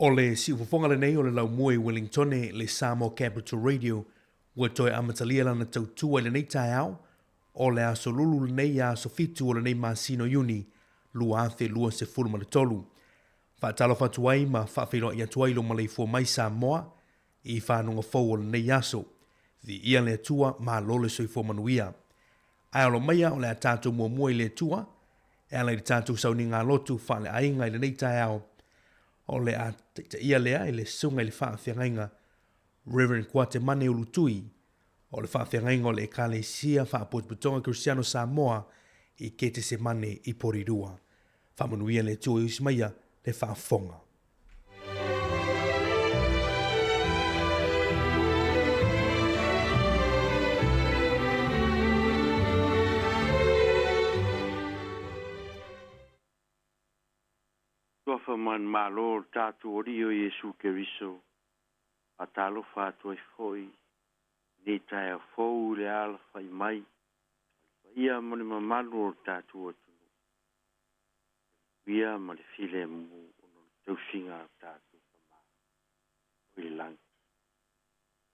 O le siufofoga lenei o le laumua i Wellingtone le Samoa Capital Radio ua toe amatalia lana tautua i lenei taeao o le aso Lulu lenei ia aso 7 o lenei masina o Iuni 2023. Faatalofa atu ai ma faafeiloai atu ai lo maleifua mai Samoa i fanuga fou o lenei aso. Viia le Atua, malo le soifua manuia. Ae alo maia o le a tatou muamua i le Atua e ala i le tatou sauniga lotu faaleaiga i lenei taeao. O le a taitaia lea i le susuga i le faafeagaiga Reverend Kuatemane Ulutui o le faafeagaiga o le Ekalesia Faapotopotoga Kerisiano Samoa i Ketesemane i Porirua. Faamanuia le Atua i usi maia le faafofoga. Suafa manumalo o le tatou Alii o Iesu Keriso, faatalofa atu ai foi i lenei taeao fou i le alafai mai o le paia ma le mamalu o le tatou atunuu. Ia ma le filemu ona o le tausiga a tatou Tama o i le lagi.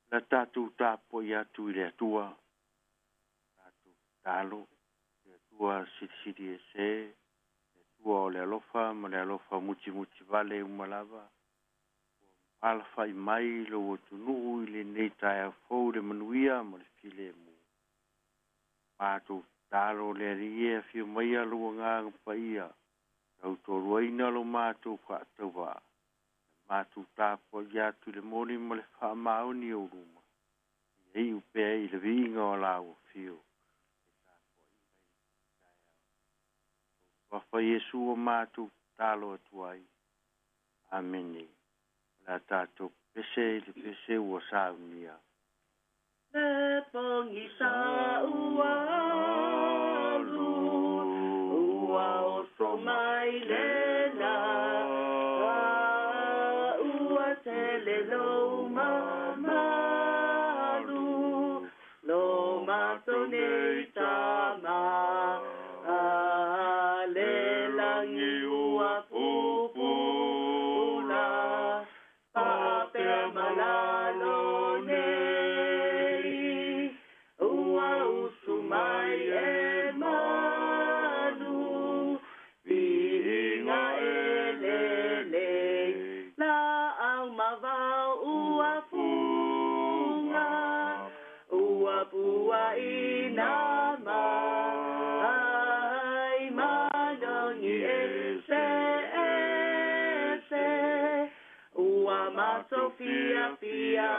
O le a tatou tapuai atu i le Atua, tatou tatalo, le Atua silisili ese, le Atua o le alofa ma le alofa mutimuti vale uma lava, ua alafai mai lou atunuu i lenei taeao fou i le manuia ma le filemu. Matou tatalo le Alii e afio maia lou Agaga Paia, tautoaluaina lo matou faatauvaa, matou tapuai atu i le moni ma le faamaoni o luma, ia iu pea i le viiga o lau afio. Suafa Iesu o matou tatalo atu ai. Amene. O le a tatou pese i le pese ua saunia. Le pogisa ua alu, ua oso mai le la, ua tele lou mamalu, no matou nei tama, a le lagi ua pupula, paapea malalo nei, ua usu mai e manu, viiga e lelei, laau ma vao ua fuga, ua puaina mai, manogi ese ese, ua matou fiafia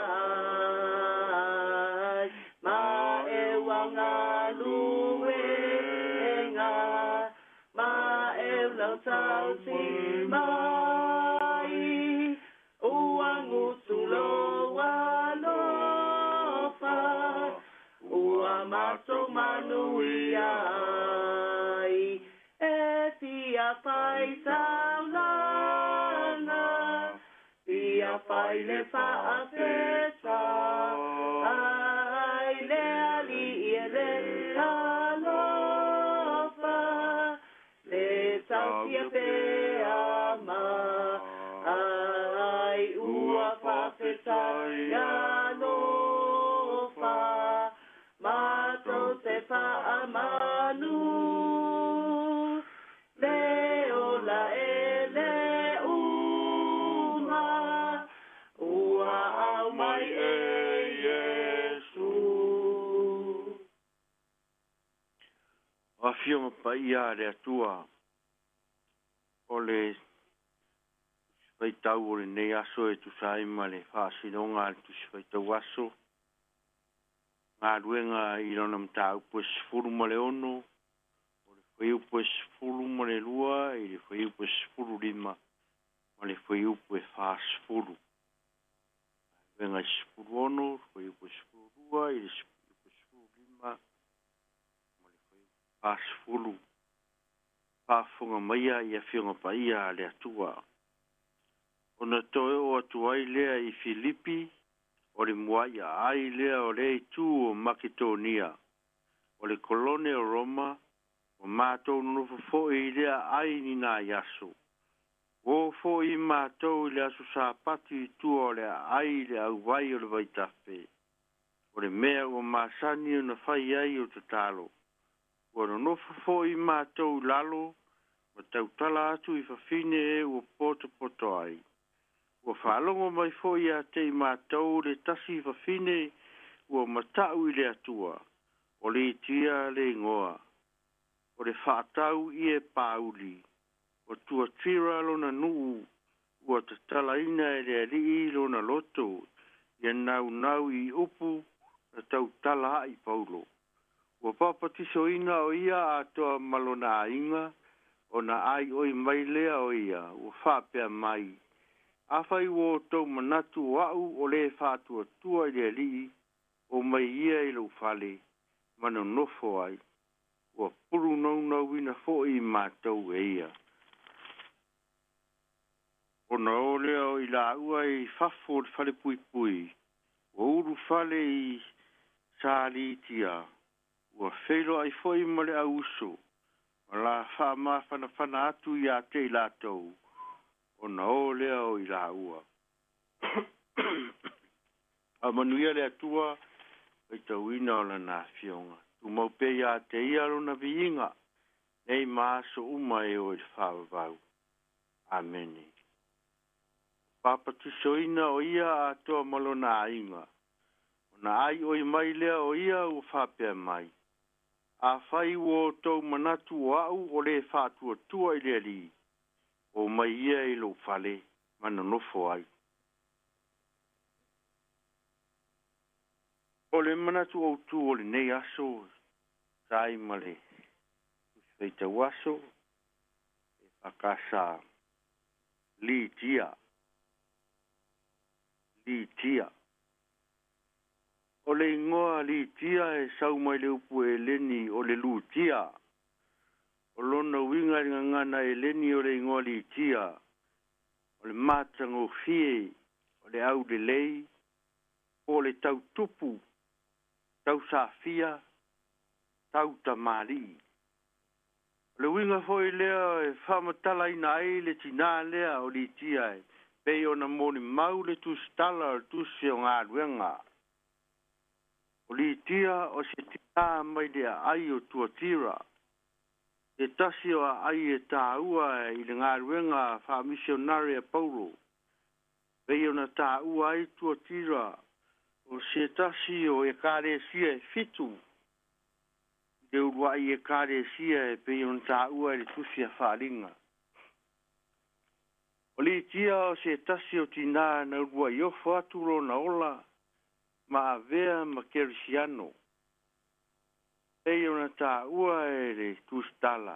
ai, ma e ua galuega, ma e lau tausi mai, ua gutu lou alofa, ua matou manuia ai, e fia fai taulaga, fia fai le faafeta, ai le Alii e le alofa, le tausia pea mai, ua faafetai alofa, matou te faamanu, le ola e le uma, ua aumai e Iesu. O afioga paia a le Atua, o le Tusi Faitau o lenei aso e tusa ai ma le faasinoga a le Tusi Faitau Aso, galuega i lona mataupu e 16, o le fuaiupu e 12 i le fuaiupu e 15 ma le fuaiupu e 40. Galuega e 16, fuaiupu e 12 i le fuaiupu e 15 ma le fuaiupu e 40. Faafofoga maia i afioga paia a le Atua. Ona toe oo atu ai lea i Filipi, o le muai aai lea o le itu o Maketonia, o le kolone o Roma, ua matou nonofo foi i lea ai ni nai aso. Ua o foi matou i le aso Sapatu i tua o le aai i le auvai o le vaitafe, o le mea ua masani ona fai ai o tatalo. Ua nonofo foi matou i lalo ma tautala atu i fafine e ua potopoto ai. Ua faalogo mai foi ia te i matou le tasi fafine ua mata'u i le Atua, o Litia le igoa, o le faatau ie Pauli, o Tuatira lona nuu, ua tatalaina e le Alii lona loto ia naunau i upu na tautala a'i Paulo. Ua papatisoina o ia atoa ma lona aiga, ona aioi mai lea o ia, ua faapea mai, Afai ua outou manatu o a'u o lē faatuatua i le Alii, o mai ia i lou fale, ma nonofo ai. Ua pulunaunauina foi i matou e ia. Ona o lea o i laua i fafo o le falepuipui, ua ulufale i Salitia, ua feiloai foi ma le au uso, ma la faamafanafana atu ia te i latou, ona o lea o i laua. Faamanuia le Atua faitauina o lana afioga. Tumau pea ia te ia lona viiga, nei ma aso uma e oo i le faavavau. Amene. Papatisoina o ia atoa ma lona aiga, ona aioi mai lea o ia ua faapea mai, Afai ua outou manatu o a'u o lē faatuatua i le Alii, o mai ia i lou fale ma nonofo ai. O le manatu autū o lenei aso, sa ai ma le Tusi Faitau Aso, EFKS Litia. Litia. O le igoa Litia e sau mai le upu Eleni o le Lutia. O lona uiga i le gagana Eleni o le igoa Litia, o le matagofie, o le aulelei, po o le tautupu, tausafia, tautamalii. O le uiga foi lea e faamatalaina ai le tinā lea o Litia e pei ona molimau le tusitala o le Tusi o Galuega. O Litia o se tinā mai le aai o Tuatira, se tasi o aai e tāua i le galuega faamisionare a Paulo. Pei ona tāua ai Tuatira o se tasi o ekalesia e fitu i le uluai ekalesia e pei ona tāua i le Tusi a Faaaliga. O Litia o se tasi o tinā na uluai ofo atu lona ola ma avea ma kerisiano. Pei ona tāua e le tusitala,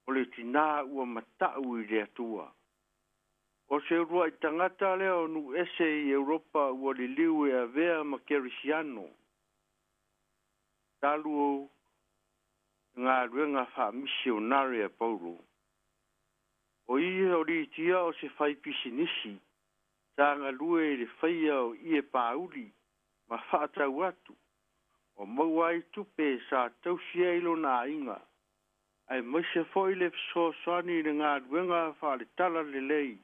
o le tinā ua mata'u i le Atua. O se uluai tagata lea o nuu ese i Europa ua liliu e avea ma kerisiano, talu o le galuega faamisionare a Paulo. O ia o Litia o se faipisinisi sa galue i le faia o ie pauli ma faatau atu, ua maua ai tupe sa tausi ai lona aiga, aemaise foi le fesoasoani i le galuega faale-talalelei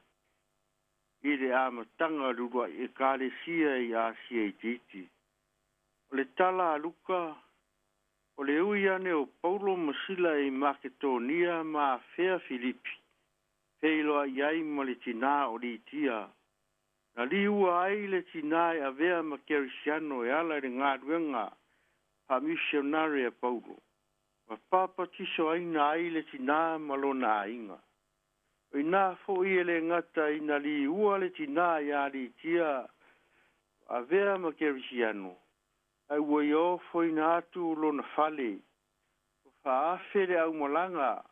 i le amataga o le uluai ekalesia i Asia Itiiti. O le tala a Luka, o le ui ane o Paulo ma Sila i Maketonia ma afea Filipi, feiloai ai ma le tinā o Litia. Na liua ai le tinā e avea ma kerisiano e ala i le galuega faamisionare a Paulo, ma papatisoaina ai le tinā ma lona aiga. O inā foi e le gata ina liua le tinā ia Litia avea ma kerisiano, ae ua ia ofoina atu lona fale, ua faaafe le aumalaga,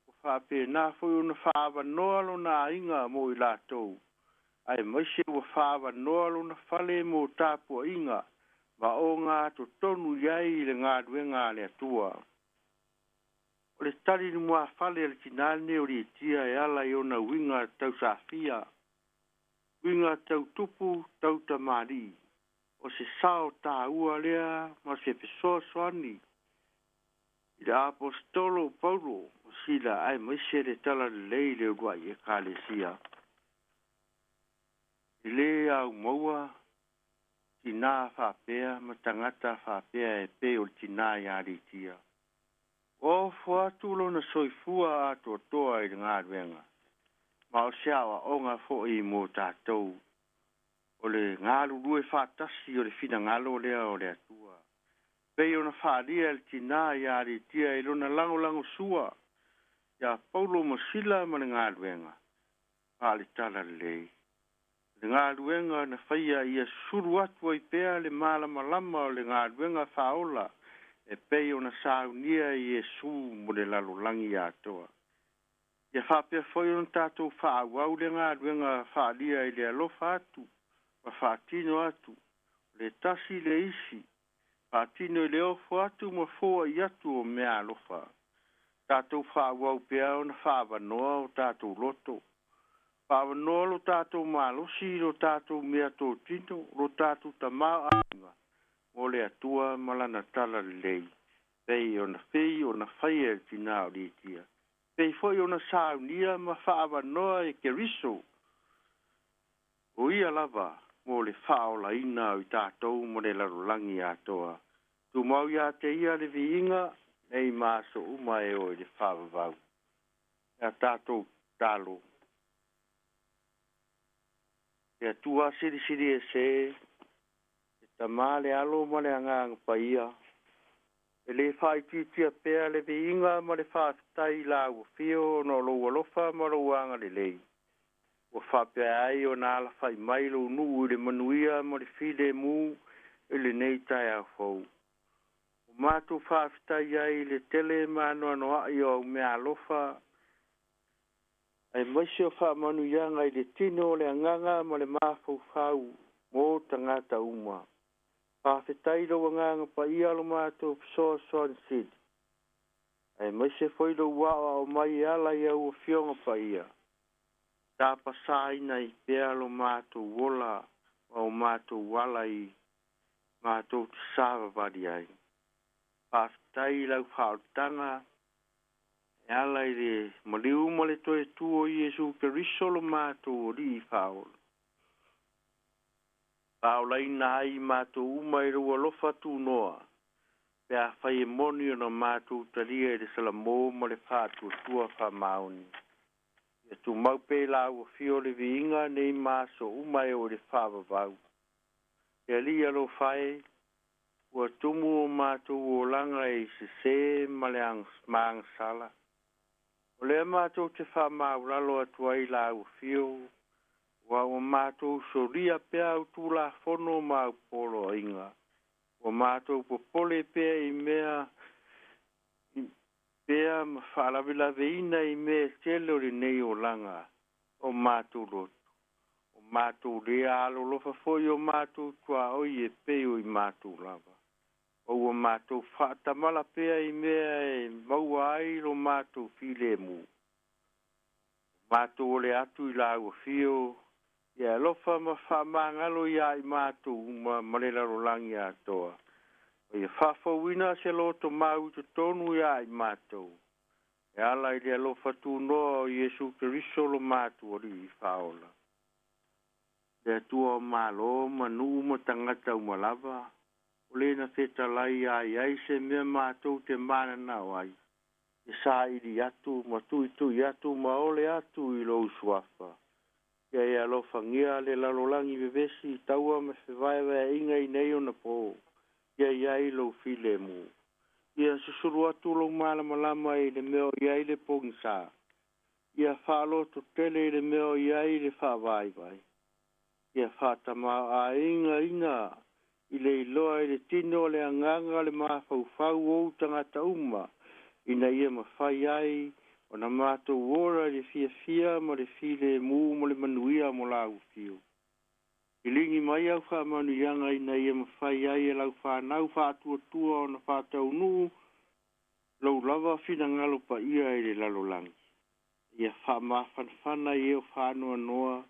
ua faapena foi ona faaavanoa lona aiga mo i latou, aemaise ua faaavanoa lona fale mo tapuaiga ma ogatotonu i ai i le galuega a le Atua. O le tali lumafale a le tinā lenei o Litia e ala i ona uiga tausafia, uiga tautupu, tautamalii, o se sao tāua lea ma se fesoasoani. I le Aposetolo o Paulo ma Sila aemaise le Talalelei i le uluai Ekalesia. E lē aumaua tinā faapea ma tagata faapea e pei o le tinā ia Litia. Ua ofo atu lona soifua atoatoa i le galuega, ma o se aoaoga foi mo tatou, o le galulue faatasi o le finagalo lea o le Atua. Pei ona faaalia e le tinā ia Litia i lona lagolagosua ia Paulo ma Sila ma le galuega faale-Talalelei. O le galuega na faia ia sulu atu ai pea le malamalama o le galuega faaola e pei ona saunia e Iesu mo le lalolagi atoa. Ia faapea foi ona tatou faaauau le galuega faaalia i le alofa atu ma faatino atu o le tasi i le isi, faatino i le ofo atu ma foai atu o meaalofa. Tatou faaauau pea ona faaavanoa o tatou loto, faaavanoa lo tatou malosi, lo tatou meatotino, lo tatou tamaoaiga mo le Atua ma Lana Talalelei, pei ona pei ona faia e le tinā o Litia, pei foi ona saunia ma faaavanoa e Keriso, o ia lava mo le faaolaina o i tatou ma le lalolagi atoa. Tumau ia te ia le viiga nei ma aso uma e oo i le faavavau. Ia tatou tatalo. Le Atua Silisili Ese, le Tama, le Alo ma le Agaga Paia, e le faaitiitia pea le viiga ma le faafetai i Lau Afio ona o Lou alofa ma Lou agalelei, ua faapea ai ona alafai mai Lou nuu i le manuia ma le filemu i lenei taeao fou. Ua matou faafetai ai i le tele ma anoanoai o au meaalofa, aemaise o faamanuiaga i le tino o le agaga ma le mafaufau mo tagata uma. Faafetai i lou Agaga Paia lo matou fesoasoani sili, aemaise foi lou aoao mai e ala i au Afioga Paia, tapasaina ai pea lo matou ola ma o matou ala i matou te savavali ai. Faafetai i lau faaolataga e ala i le maliu ma le toe tu o Iesu Keriso lo matou Alii Faaola. Faaolaina ai i matou uma i lou alofa tunoa, pe afai e moni ona matou talia i le salamo ma le faatuatua faamaoni. Ia tumau pea i Lau Afio le viiga nei ma aso uma e oo i le faavavau. Le Alii alofa e, ua tumu o matou olaga i sesē ma le ma agasala. O lea matou te faamaualalo atu ai i Lau Afio, aua ua matou solia pea au tulafono ma au poloaiga. Ua matou popole pea i mea pea ma faalavelaveina i mea e tele o lenei olaga o matou loto. O matou lē alolofa foi o matou tuaoi e pei o i matou lava. Ma ua matou faatamala pea i mea e maua ai lo matou filemu. O matou ole atu i Lau Afio, ia alofa ma faamagalo iā i matou uma ma le lalolagi atoa. Ma ia faafouina se loto mau i totonu iā i matou, e ala i le alofa tunoa o Iesu Keriso lo matou Alii Faaola. Le Atua o malo ma nuu ma tagata uma lava, o le na fetalai a i ai se mea matou te mananao ai, e saili atu ma tuitui atu ma ole atu i lou Suafa. Ia e alofagia le lalolagi vevesi i taua ma fevaevaeaiga i nei ona po, ia i ai lou filemu. Ia susulu atu lou malamalama i le mea o i ai le pogisa, ia faalototele i le mea o i ai le faavaivai, ia faatamaoaigaina i le iloa i le tino o le agaga le mafaufau o ou tagata uma, ina ia mafai ai ona matou ola i le fiafia ma le filemu ma le manuia mo Lau Afio. Liligi mai au faamanuiaga ina ia mafai ai e lau fanau faatuatua ona faataunuu lou lava finagalo paia i le lalolagi. Ia faamafanafana i e o faanoanoa,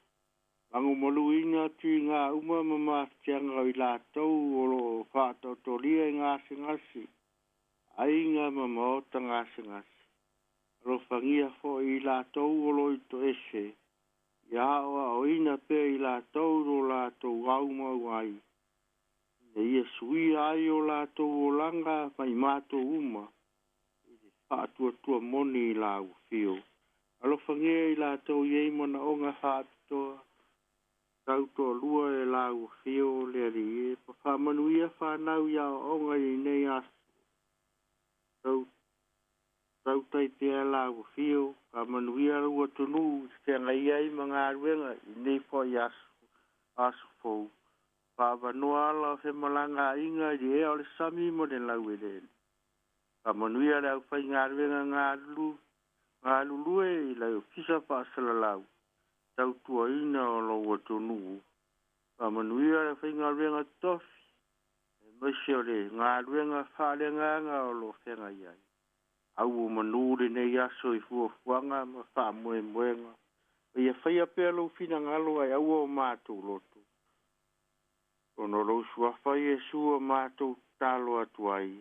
lagomaluina tiga uma ma mafatiaga o i latou o lo o faataotolia i gasegase. aiga ma maota gasegase. Alofagia foi i latou o lo o i toese, ia aoaoina pea i latou lo latou aumau ai, ina ia suia ai o latou olaga ma i matou uma i le faatuatua moni i Lau Afio. Alofagia i latou e i ai manaoga faapitoa, tautoalua e Lau Afio le Alii e, ma faamanuia fanau i aoaoga i lenei aso. Tau Tautai pea lau afio, faamanuia lou atunuu i te feagai ai ma galuega i lenei foi aso, aso fou. Faaavanoa ala o femalagaaiga i le ea o le sami ma le laueleele. Faamanuia le aufaigaluega galulu, galulue i le Ofisa Faasalalau, tautuaina o lou atunuu. Faamanuia le aufaigaluega totofi, aemaise o le galuega faaleagaga o lo o feagai ai. Au o manu lenei aso i fuafuaga ma faamoemoega, ma ia faia pea lou finagalo ae aua o matou loto. Ona o lou suafa Iesu a matou tatalo atu ai,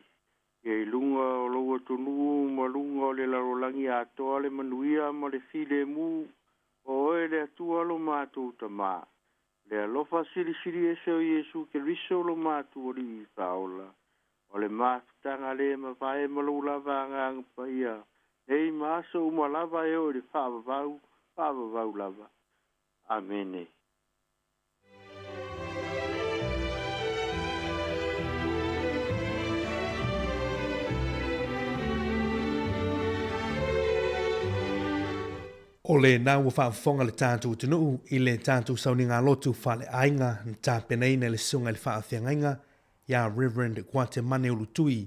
ia i luga o lou atunuu ma luga o le lalolagi atoa le manuia ma le filemu, o oe le Atua lo matou Tama. Le alofa silisili ese o Iesu Keriso lo matou Alii Faaola, o le mafutaga le mavae ma lou lava Agaga Paia, nei ma aso uma lava e oo i le faavavau, faavavau lava. Amene. O lena ua faafofoga le tatou atunuu i le tatou sauniga lotu faaleaiga na tapenaina e le Susuga i le Faafeagaiga ia Rev. Guatemane Ulutui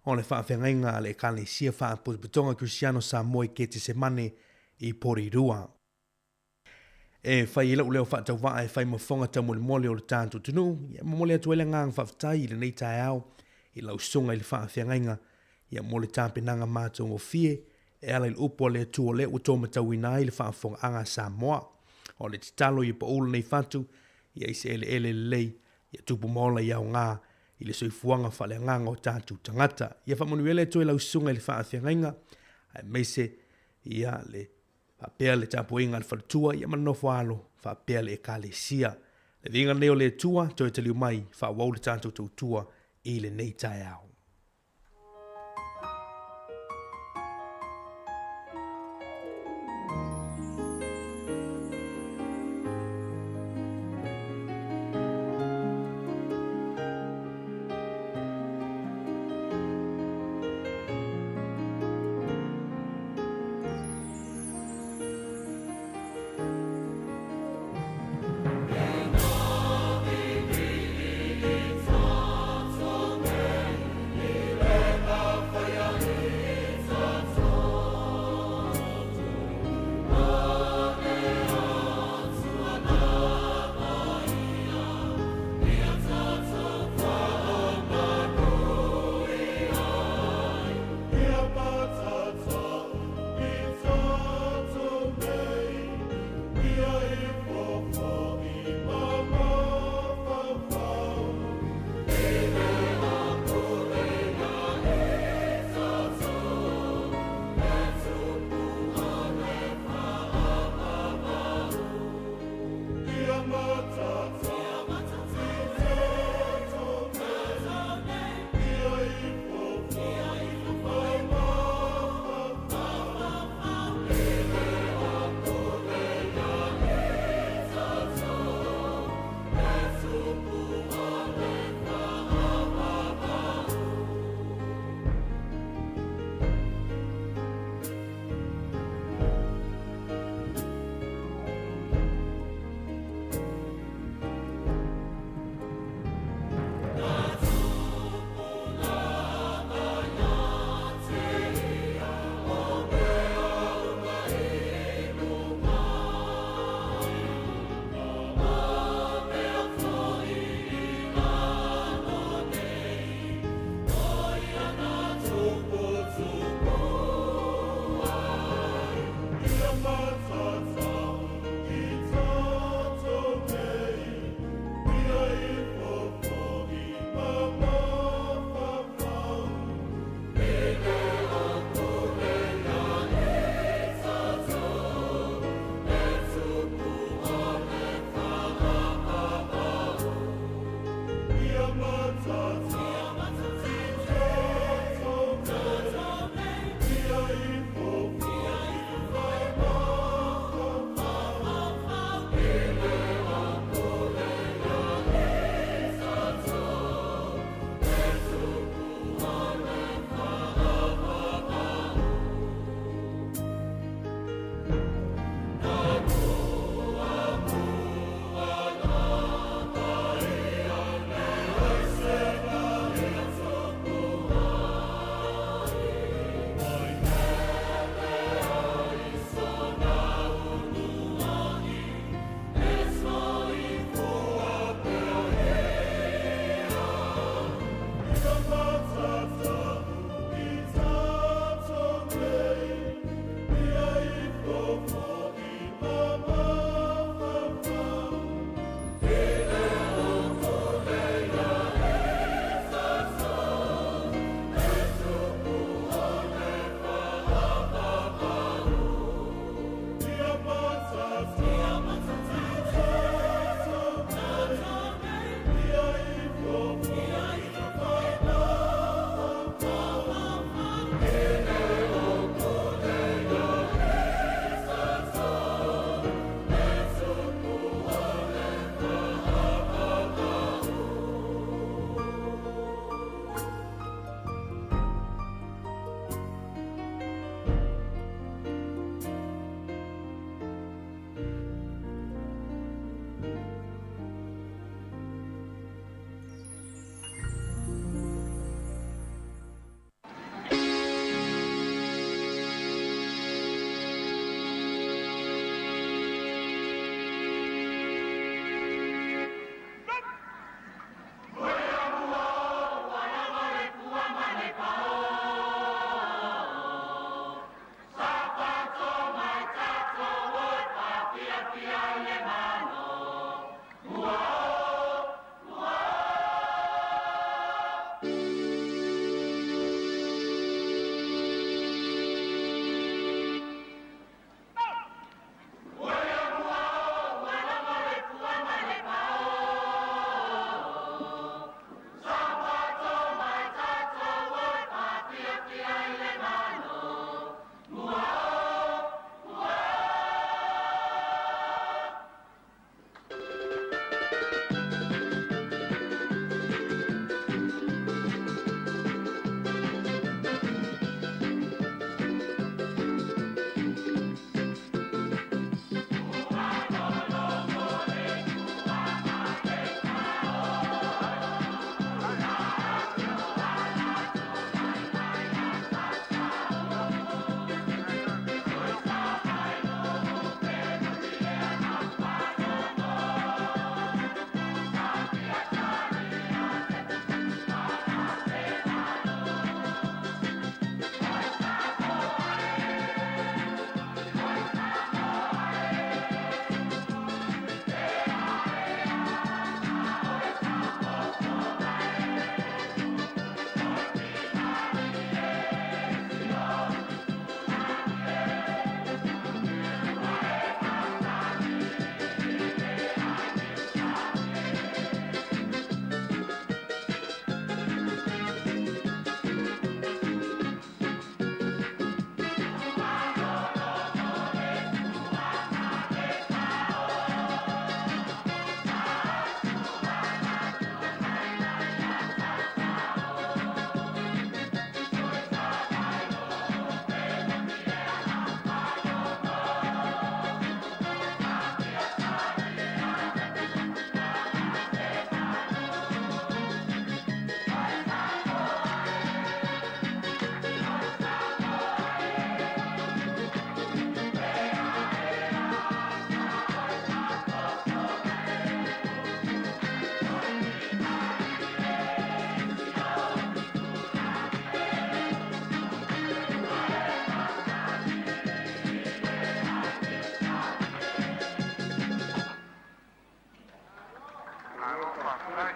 o le Faafeagaiga a le Ekalesia Faapotopotoga Kerisiano Samoa i Ketesemane i Porirua. E fai ai lou leo faatauvaa e fai ma fofoga taumolimoli o le tatou atunuu, ia e momoli atu ai le agaga faafetai i lenei taeao i lau susuga i le faafeagaiga ia mo le tapenaga matagofie e ala i le upu a le Atua o lea ua tōmatauina ai le faafofogaaga a Samoa. O le tatalo ia pau lenei fatu ia i se eleele lelei ia tupu ma ola i aoga i le soifuaga faaleagaga o tatou tagata. Ia faamanuia le Atua i lau susuga i le faafeagaiga aemaise ia le faapea le tapuaiga a le faletua ia ma le nofo alo faapea le ekalesia. Le viiga lenei o le Atua toe taliu mai faaauau le tatou tautua i lenei taeao. Malo faafetai.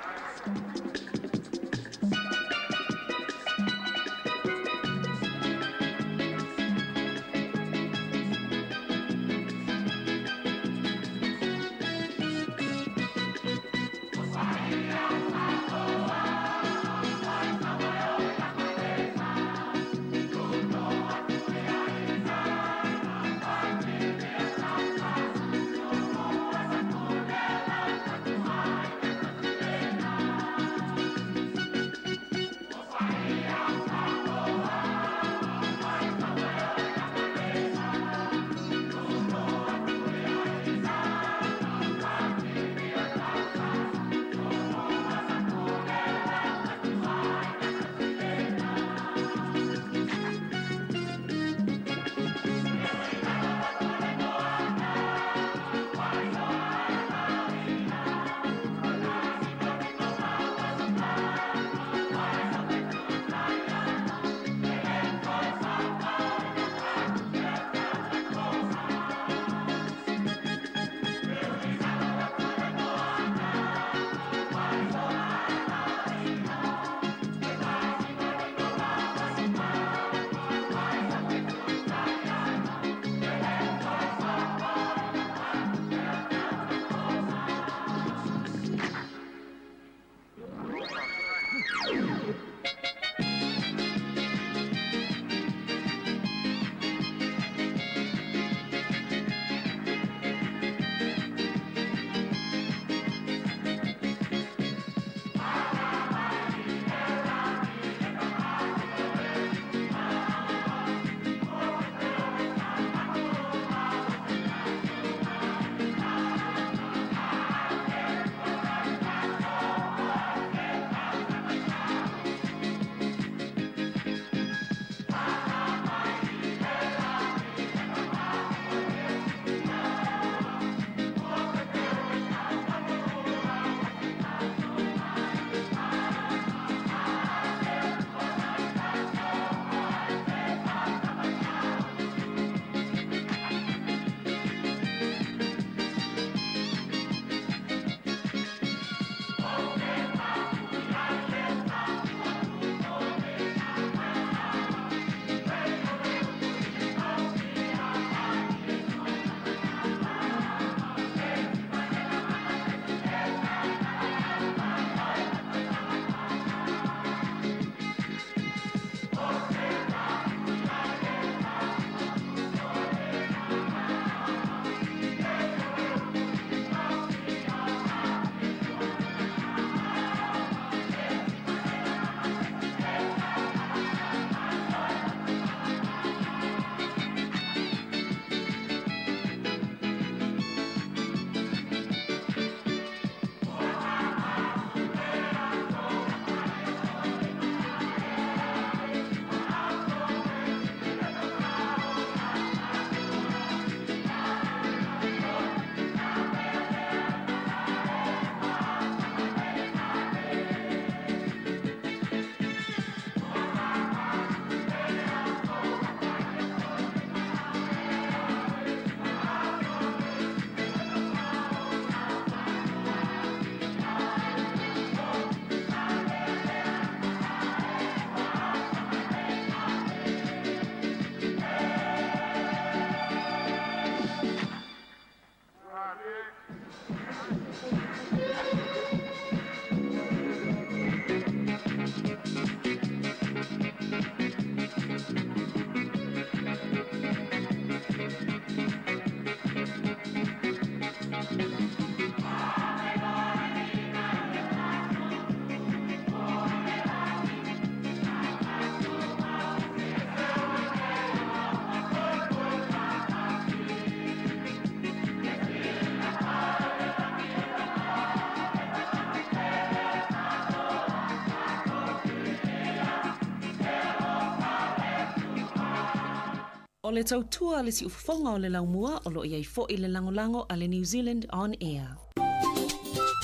O le tautua a le siufofoga o le laumua o lo o i ai foi le lagolago a le New Zealand On Air.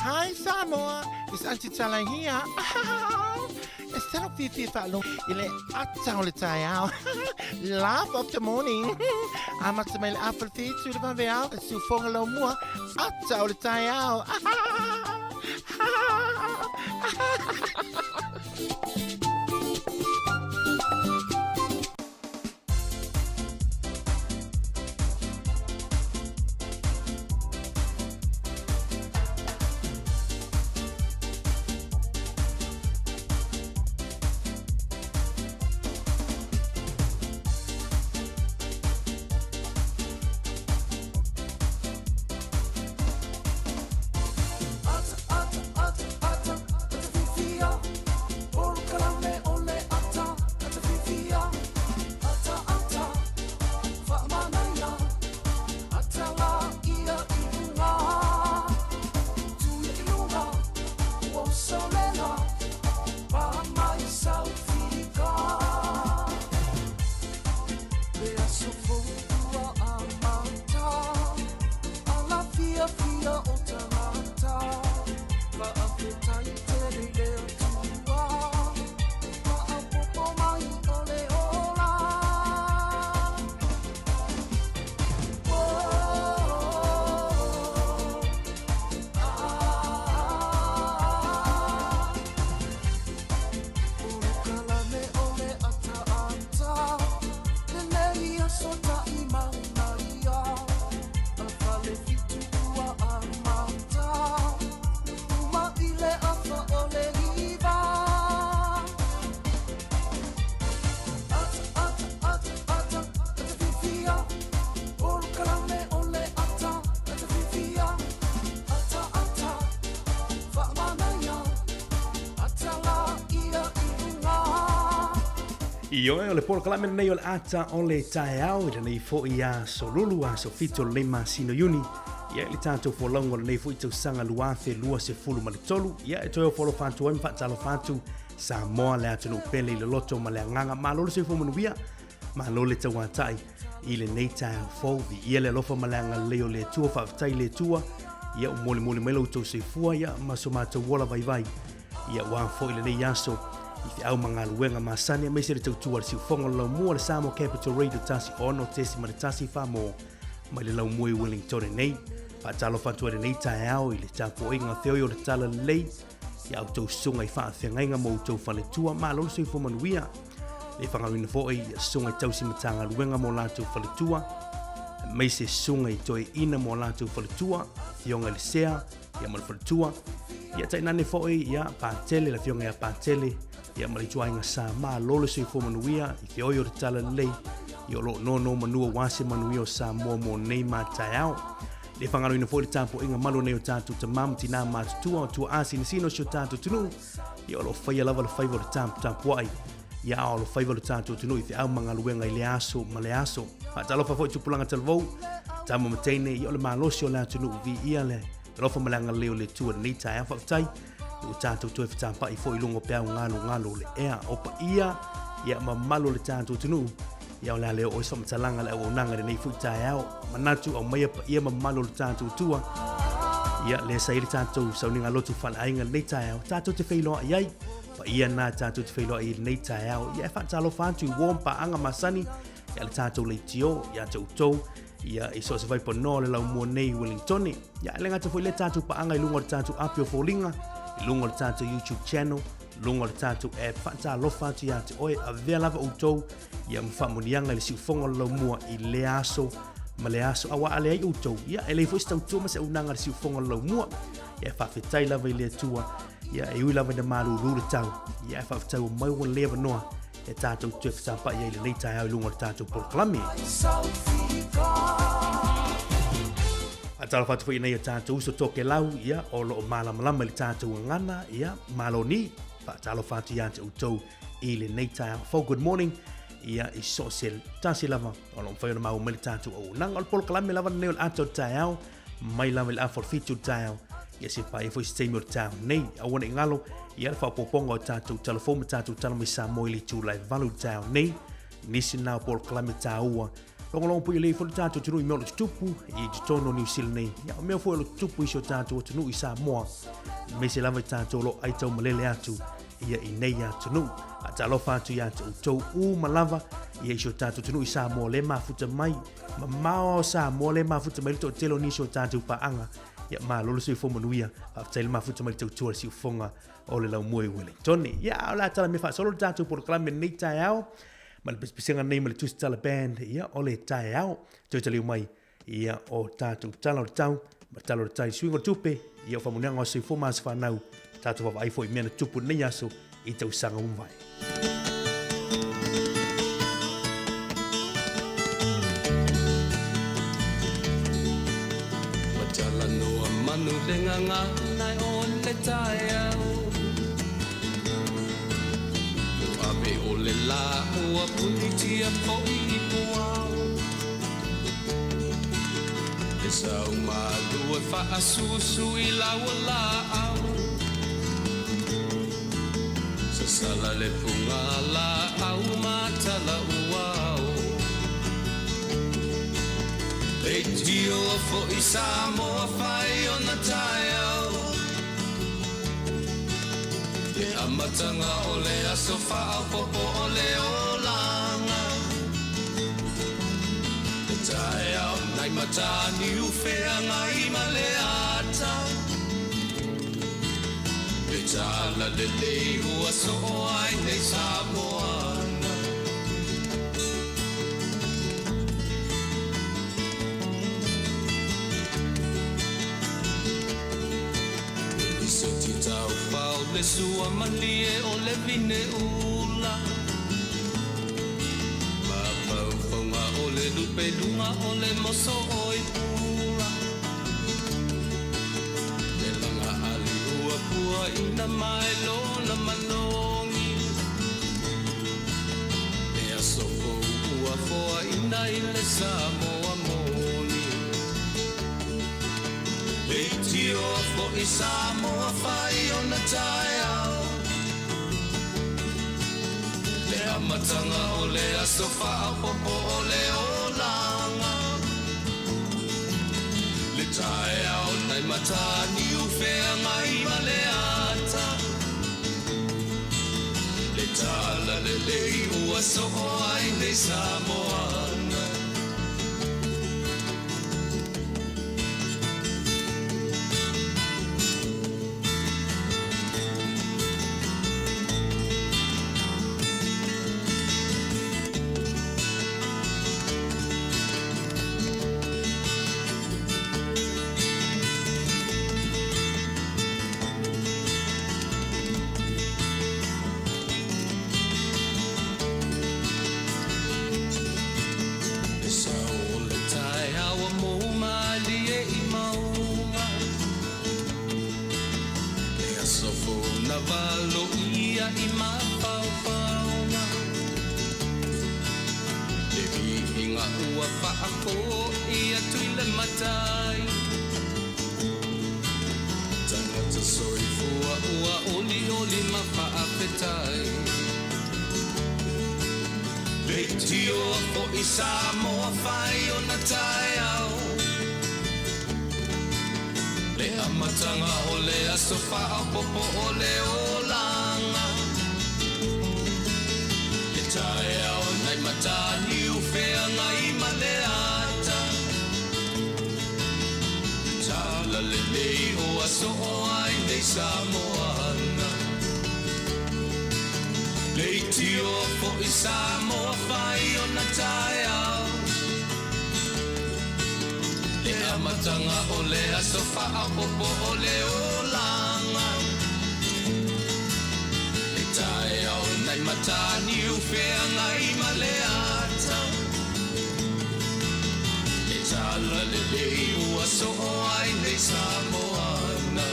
Hi Samoa, it's Aunty Tala here. E tino fiafia faalogo i le ata o le taeao. Laugh of the morning. Amata mai le afa le fitu le vaveao, le siufoga laumua, ata o le taeao. Ioe, o le polokalame lenei o le ata o le taeao i lenei foi aso lulu, aso 7 o lenei masina o Iuni. Ia, i le tatou folauga o lenei foi tausaga 2023. Ia, e toe ofo alofa atu ai ma faatalofa atu Samoa le atunuu pele i le loto ma le agaga. Malo le soifua manuia, malo le tauatai i lenei taeao fou. Viia le alofa ma le agalelei o le Atua, faafetai i le Atua. Ia, ua molimoli mai lo outou soifua, ia, ma so matou ola vaivai. Ia, ua foi lenei aso i feau ma galuega masani aemaise le tautua a le siufofoga o le laumua o le Samoa Capital Radio 16.1 Samoa mai le laumua i Wellington nei. Faatalofa atu ai lenei taeao i le tapuaiga feoi o le Talalelei i a outou susuga i faafeagaiga ma outou faletua. Malo le soifua manuia. Le faagaloina foi ia susuga i tausi Matagaluega mo latou faletua, aemaise susuga i toeaina mo latou faletua, afioga i le Sea ia ma le faletua. Ia tainane foi ia Patele, le afioga ia Patele ia ma le ituaiga sa. Malo le soifua manuia i feoi o le Talalelei ia o lo o nono manua aua se manuia o Samoa mo nei ma taeao. Le faagaloina foi le tapuaiga malu nei o tatou tamā ma tinā matutua o tuaa sinosino o si o tatou atunuu ia o lo o faia lava le faiva o le taputapuai ia a o lo faiva o le tatou atunuu i feau ma galuega i le aso ma le aso. Faatalofa foi i tupulaga talavou, tama ma teine, ia o le malosi o le atunuu viia le alofa ma le agalelei o le Atua i lenei taeao. Faafetai ua tatou toe fetapa'i foi i luga o peau galogalo o le ea o paia ia mamalu o le tatou atunuu. Ia o le a le oo i se faamatalaga le auaunaga i lenei foi taeao. Manatu aumaia paia mamalu o le tatou Atua. Ia lea sa i le tatou sauniga lotu faaleaiga i lenei taeao, tatou te feiloai ai. Paia na tatou te feiloai i lenei taeao. Ia e faatalofa atu i uo ma paaga masani ia le tatou leitio ia te outou ia i so o se vaipanoa o le laumua nei i Wellingtone. Ia e le gata foi lea tatou paaga i luga o le tatou api o foliga, i luga o le tatou YouTube channel, luga o le tatou app. Faatalofa atu ia te oe, avea lava outou ia ma faamanuiaga i le siufofoga o le laumua i lea aso ma le aso. Aua a leai outou, ia e leai foi se tautua ma se auaunaga a le siufofoga o le laumua. Ia e faafetai lava i le Atua, ia e ui lava ina malulu le tau, ia e faafetai ua mai ua lelei avanoa e tatou toe fetapa'i ai i lenei taeao i luga o le tatou polokalame. Faatalofa atu foi i nai o tatou uso Tokelau, ia, o lo o malamalama i le tatou gagana, ia, malo ni. Faatalofa atu ia te outou i lenei taeao fou. Good morning. Ia, i so o se tasi lava o lo o mafai ona maua mai le tatou auaunaga. O le polokalame lava lenei o le ata o le taeao, mai lava i le afa o le 7 o le taeao, ia se paia foi se taimi o le taeao nei. Aua ne i galo, ia le faaopoopoga o tatou tala fou ma tatou tala mai Samoa i le itula e 8 i le taeao nei. Nisi na o polokalame taua. Logologo pui lelei foi le tatou atunuu i mea o lo o tutupu i totonu o Niu Sila nei. Ia, o mea foi o lo o tutupu i si o tatou atunuu i Samoa, aemaise lava i tatou o lo o aitau malele atu ia i nei atunuu. Faatalofa atu ia te outou uma lava ia i si o tatou atunuu i Samoa le mafuta mai. Mamao ao Samoa le mafuta mai le toatele o nisi o tatou paaga. Ia, malo le soifua manuia. Faafetai le mafuta mai le tautua i le siufofoga o le laumua i Wellington. Ia, a o le a tala mea faasolo le tatou polokalame i lenei taeao ma le pesepesega nei ma le Tusitala Band, ia, o le taeao. Toe taliu mai, ia, o tatou tala o le tau, ma tala o le tai, suiga o le tupe, ia, o faamanuiaga o aso soifua ma aso fanau, tatou vaavaai foi i mea na tutupu i lenei aso i tausaga ua mavae. Ua talanoa manu le gagana o le taeao Ua ave o le lā ua punitia foi i puao Le sau malu e faasusu i lau laau Sasala le fuga laau ma tala uao Leitio foi Samoa fai ona taeao Le amataga o le aso faaopoopo o le olaga Le taeao nai Mataniu feagai ma le ata Le tala lelei ua soo ai nei Samoana. E lisoti taufao le sua malie o le vine ula Mafaufauga o le lupe luga o le moso oi pula Le laga ali ua puaina mai lona malogi Le aso fou ua foaina i le Samoa moni Leitioa foi Samoa fai ona taeao Le amataga o le aso faaopoopo o le olaga Le taeao nai Mataniu feagai ma le ata Le tala lelei ua soo ai nei Samoana. Le sao o le taeao ua mou malie i mauga Le aso fou na valoia i mafaufauga Le viiga ua faafoi atu i le matai Tagata soifua ua olioli ma faafetai Leitioa foi Samoa fai ona taeao Le amataga o le aso faaopoopo o le olaga Le taeao nai Mataniu feagai ma le ata Le tala lelei ua soo ai nei Samoana Leitioa foi Samoa fai ona taeao Le amataga o le aso faaopoopo o le olaga Le taeao nai Mataniu feagai ma le ata Le tala lelei ua soo ai nei Samoana.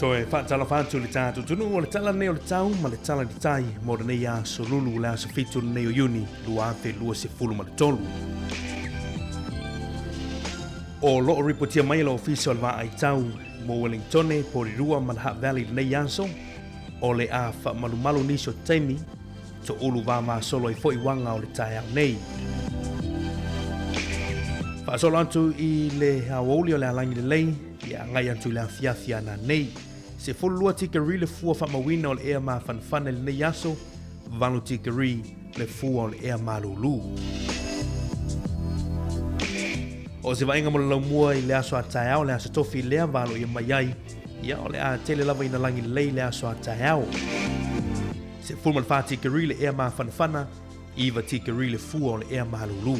Toe faatalofa atu i le tatou atunuu o le tala lenei o le tau ma le tala i le tai mo lenei aso lulu le aso 7 lenei o Iuni 2023. O lo o ripotia mai e le Ofisa o le Vaai Tau mo Wellingtone, Porirua ma le Hutt Valley i lenei aso, o le a faamalumalu nisi o taimi toulu vavasolo ai foi uaga o le taeao nei. Faasolo atu i le aoauli o le alagi lelei, ia agai atu i le afiafi ana nei. 12 tikeri le fua faamauina o le ea mafanafana i lenei aso, 8 tikeri le fua o le ea malūlū. O se vaaiga mo le laumua i le aso a taeao, le aso tofi lea valoia mai ai, ia o le a tele lava ina lagi lelei le aso a taeao. 14 tikeri le ea mafanafana, 9 tikeri le fua o le ea malūlū.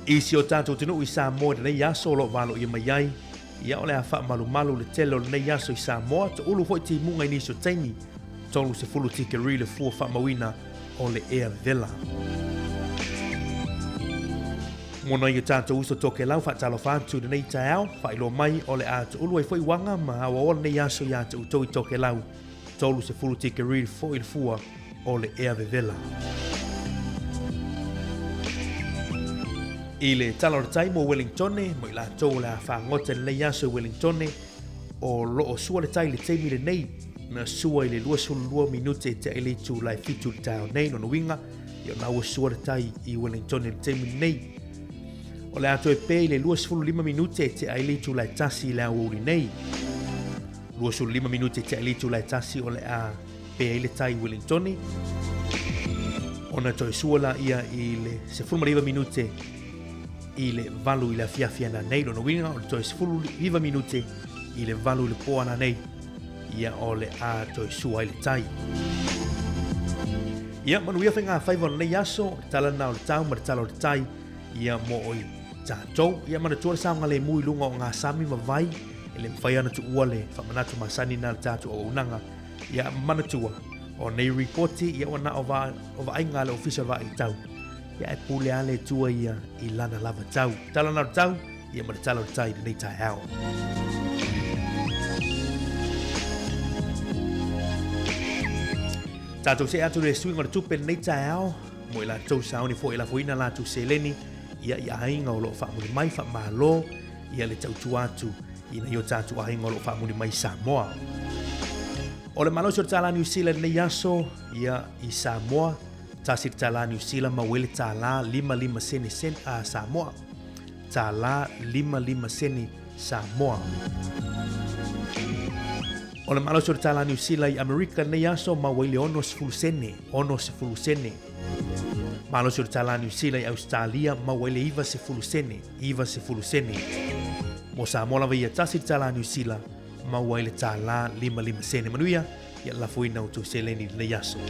I si o tatou atunuu i Samoa i lenei aso o lo o valoia mai ai, ia o le a faamalumalu le tele o lenei aso i Samoa, toulu foi timuga i nisi o taimi, 30 tikeri le fua faamauina o le ea vela. Mo nai o tatou uso Tokelau faatalofa atu i lenei taeao, faailoa mai o le a toulu ai foi uaga ma aoaoa lenei aso iā te outou i Tokelau, 30 tikeri foi le fua o le ea vevela. I le tala o le tai mo Wellingtone, mo i latou o le a fagota i lenei aso i Wellingtone, o lo o sua le tai i le taimi lenei, na sua i le 22 minute e tea i le itula e 7 i le taeao nei, lona uiga, ia o na ua sua le tai i Wellingtone i le taimi lenei. O le a toe pē i le 25 minute e tea ai le itula e 1 i le aoauli nei. 25 minute e tea ai le itula e 1 o le a pē ai le tai i Wellingtone. Ona toe sua la ia i le 19 minute i le 8 i le afiafi ana nei. Lona uiga o le toe 19 minute i le 8 i le po ana nei ia o le a toe sua ai le tai. Ia, manuia faigāfaiva o lenei aso, o le tala lena o le tau ma le tala o le tai, ia mo oi tātou. Ia, manatua le saogalemu i luga o ngā sami ma vai, e le mawhai ana tuua le whamanatu masani nā le tātou auaunaga. Ia, manatua, o nei ripoti, ia ua na o va, o vaaiga a le ofisa o le vaai tau. Ia, e pule a le Atua ia i lana lava tau. Tala lena o le tau, ia ma le tala o le tai i lenei taeao. Tātou see atu le suiga o le tupe lenei taeao, mo i latou sauni foi e lafoina latou seleni, ia i aiga o lo o faamuli mai, faamalo, ia le tautua atu i nai o tātou aiga o lo o faamuli mai i Samoa. O le malosi o le tālā New Zealand lenei aso, ia i Samoa, tasi le tālā New Zealand maua ai le tālā 55 sene sen, a Samoa. Tālā 55 sene Samoa. O le malosi o le tālā Niu Sila i Amerika lenei aso maua ai le 60 sene, 60 sene. Malosi o le tālā Niu Sila i Ausetalia maua ai le 90 sene, 90 sene. Mo Samoa lava ia tasi le tālā Niu Sila maua ai le tālā 55 sene. Manuia, ia lafoina outou seleni i lenei aso.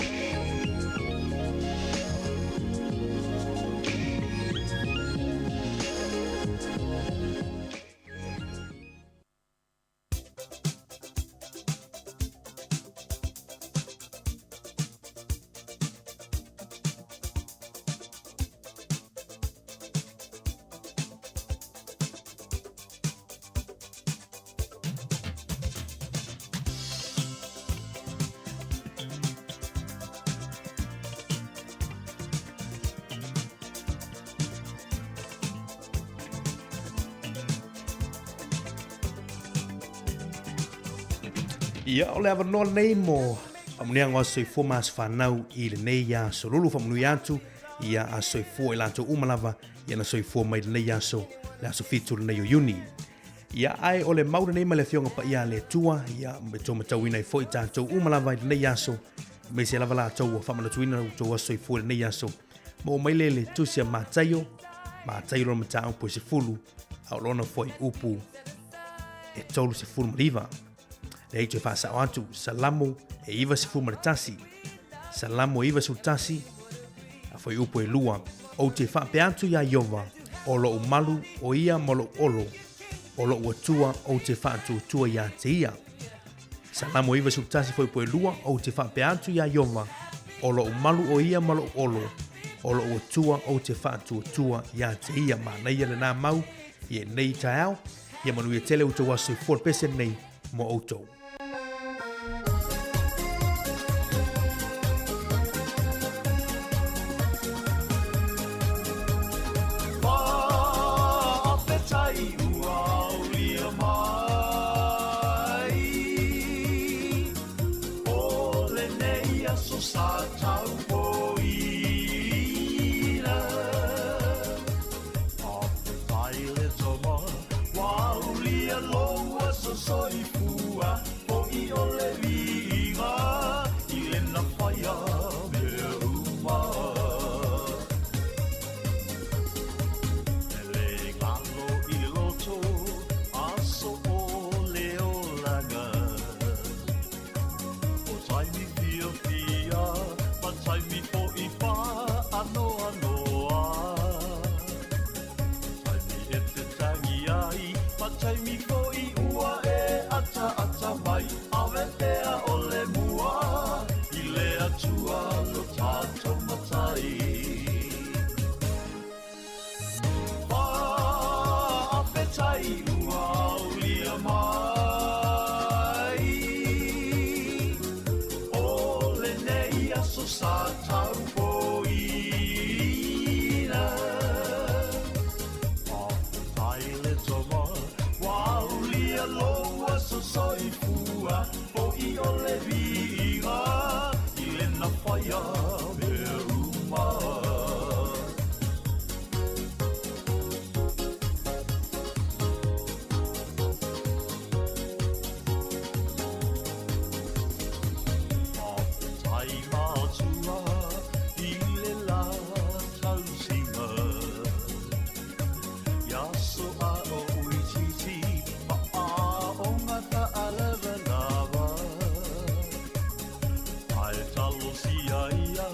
Ia, o le avanoa lenei mo faamanuiaga o aso soifua ma aso fanau i lenei aso lulu. Faamanuia atu ia aso soifua i latou uma lava ia na soifua mai lenei aso, le aso 7 lenei o Iuni. Ia, ae o le mau lenei mai le Afioga Paia a le Atua, ia, e tou matauina ai foi tatou uma lava i lenei aso, aemaise lava latou ua faamanatuina outou aso soifua i lenei aso. Maua mai le le Tusi a Mataio, Mataio lona mataupu e 10, a o lona fuaiupu e 39. Lea i toe faasao atu, Salamo e 91, Salamo e 91, a fuaiupu e 2. Ou te faapea atu iā Ieova, o loʻu malu o ia ma loʻu olo, o loʻu Atua ou te faatuatua iā te ia. Salamo 91 fuaiupu e 2, Ou te faapea atu iā Ieova, o loʻu malu o ia ma loʻu olo, o loʻu Atua ou te faatuatua iā te ia. Manaia lenā mau i lenei taeao, ia manuia tele outou aso soifua le pese lenei mo outou. aso soifua foʻi o le viiga i lena faia mea uma. E le galo i le loto aso o le olaga. O taimi fiafia ma taimi foʻi faanoanoa. Taimi e te tangi ai ma taimi foʻi ua e ataata mai. Ave pea o le mua i le Atua lo tatou Matai. Faafetai ua aulia mai o lenei aso sa taupoina. Faafetai le Tama ua aulia lou aso soifua foʻi o le viiga i lena faia mea uma. Faafetai Matua i le la tausiga. Ia aso a o itiiti ma aoga faalavalava. Ae talosia ia,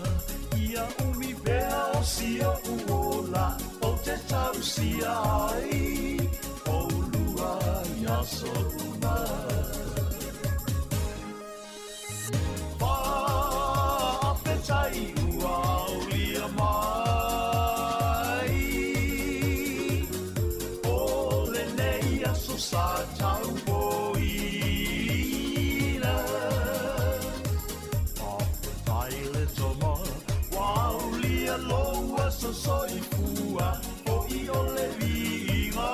ia umi pea o si oʻu ola ou te tausia ai oulua i aso uma. Faafetai ua aulia mai o lenei aso sa taupoina. Faafetai le Tama ua aulia lou aso soifua foʻi o le viiga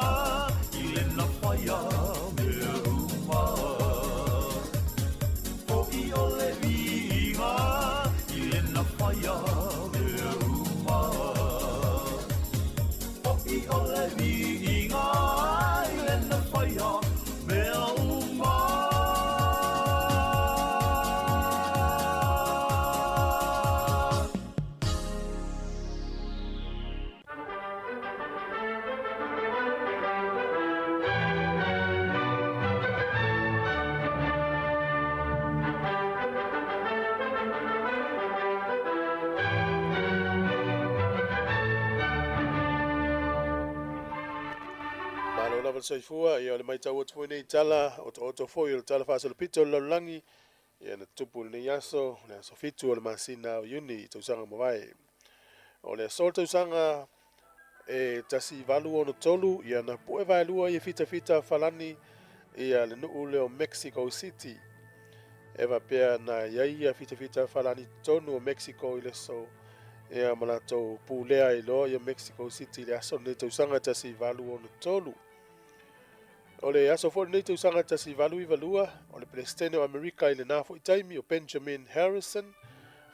i lena faia mea uma. Foʻi o le viiga i lena faia mea uma. Foʻi o le viiga i lena faia mea uma. Malo lava le soifua, ia o le matau atu foi nei tala, otooto foi o le tala faasolopito o le lalolagi, ia na tutupu i lenei aso, le aso 7 o le masina o Iuni i tausaga mavae. O le aso o le tausaga e 1863, ia na pue vaelua ia fitafita falani ia le nuu lea o Mexico City. E faapea na i ai ia fitafita falani totonu o Mexico i le aso ia ma latou pulea ai loa ia Mexico City i le aso lenei tausaga 1863. O le aso foi lenei tausaga 1892, o le Peresetene o Amerika i lena foi taimi o Benjamin Harrison,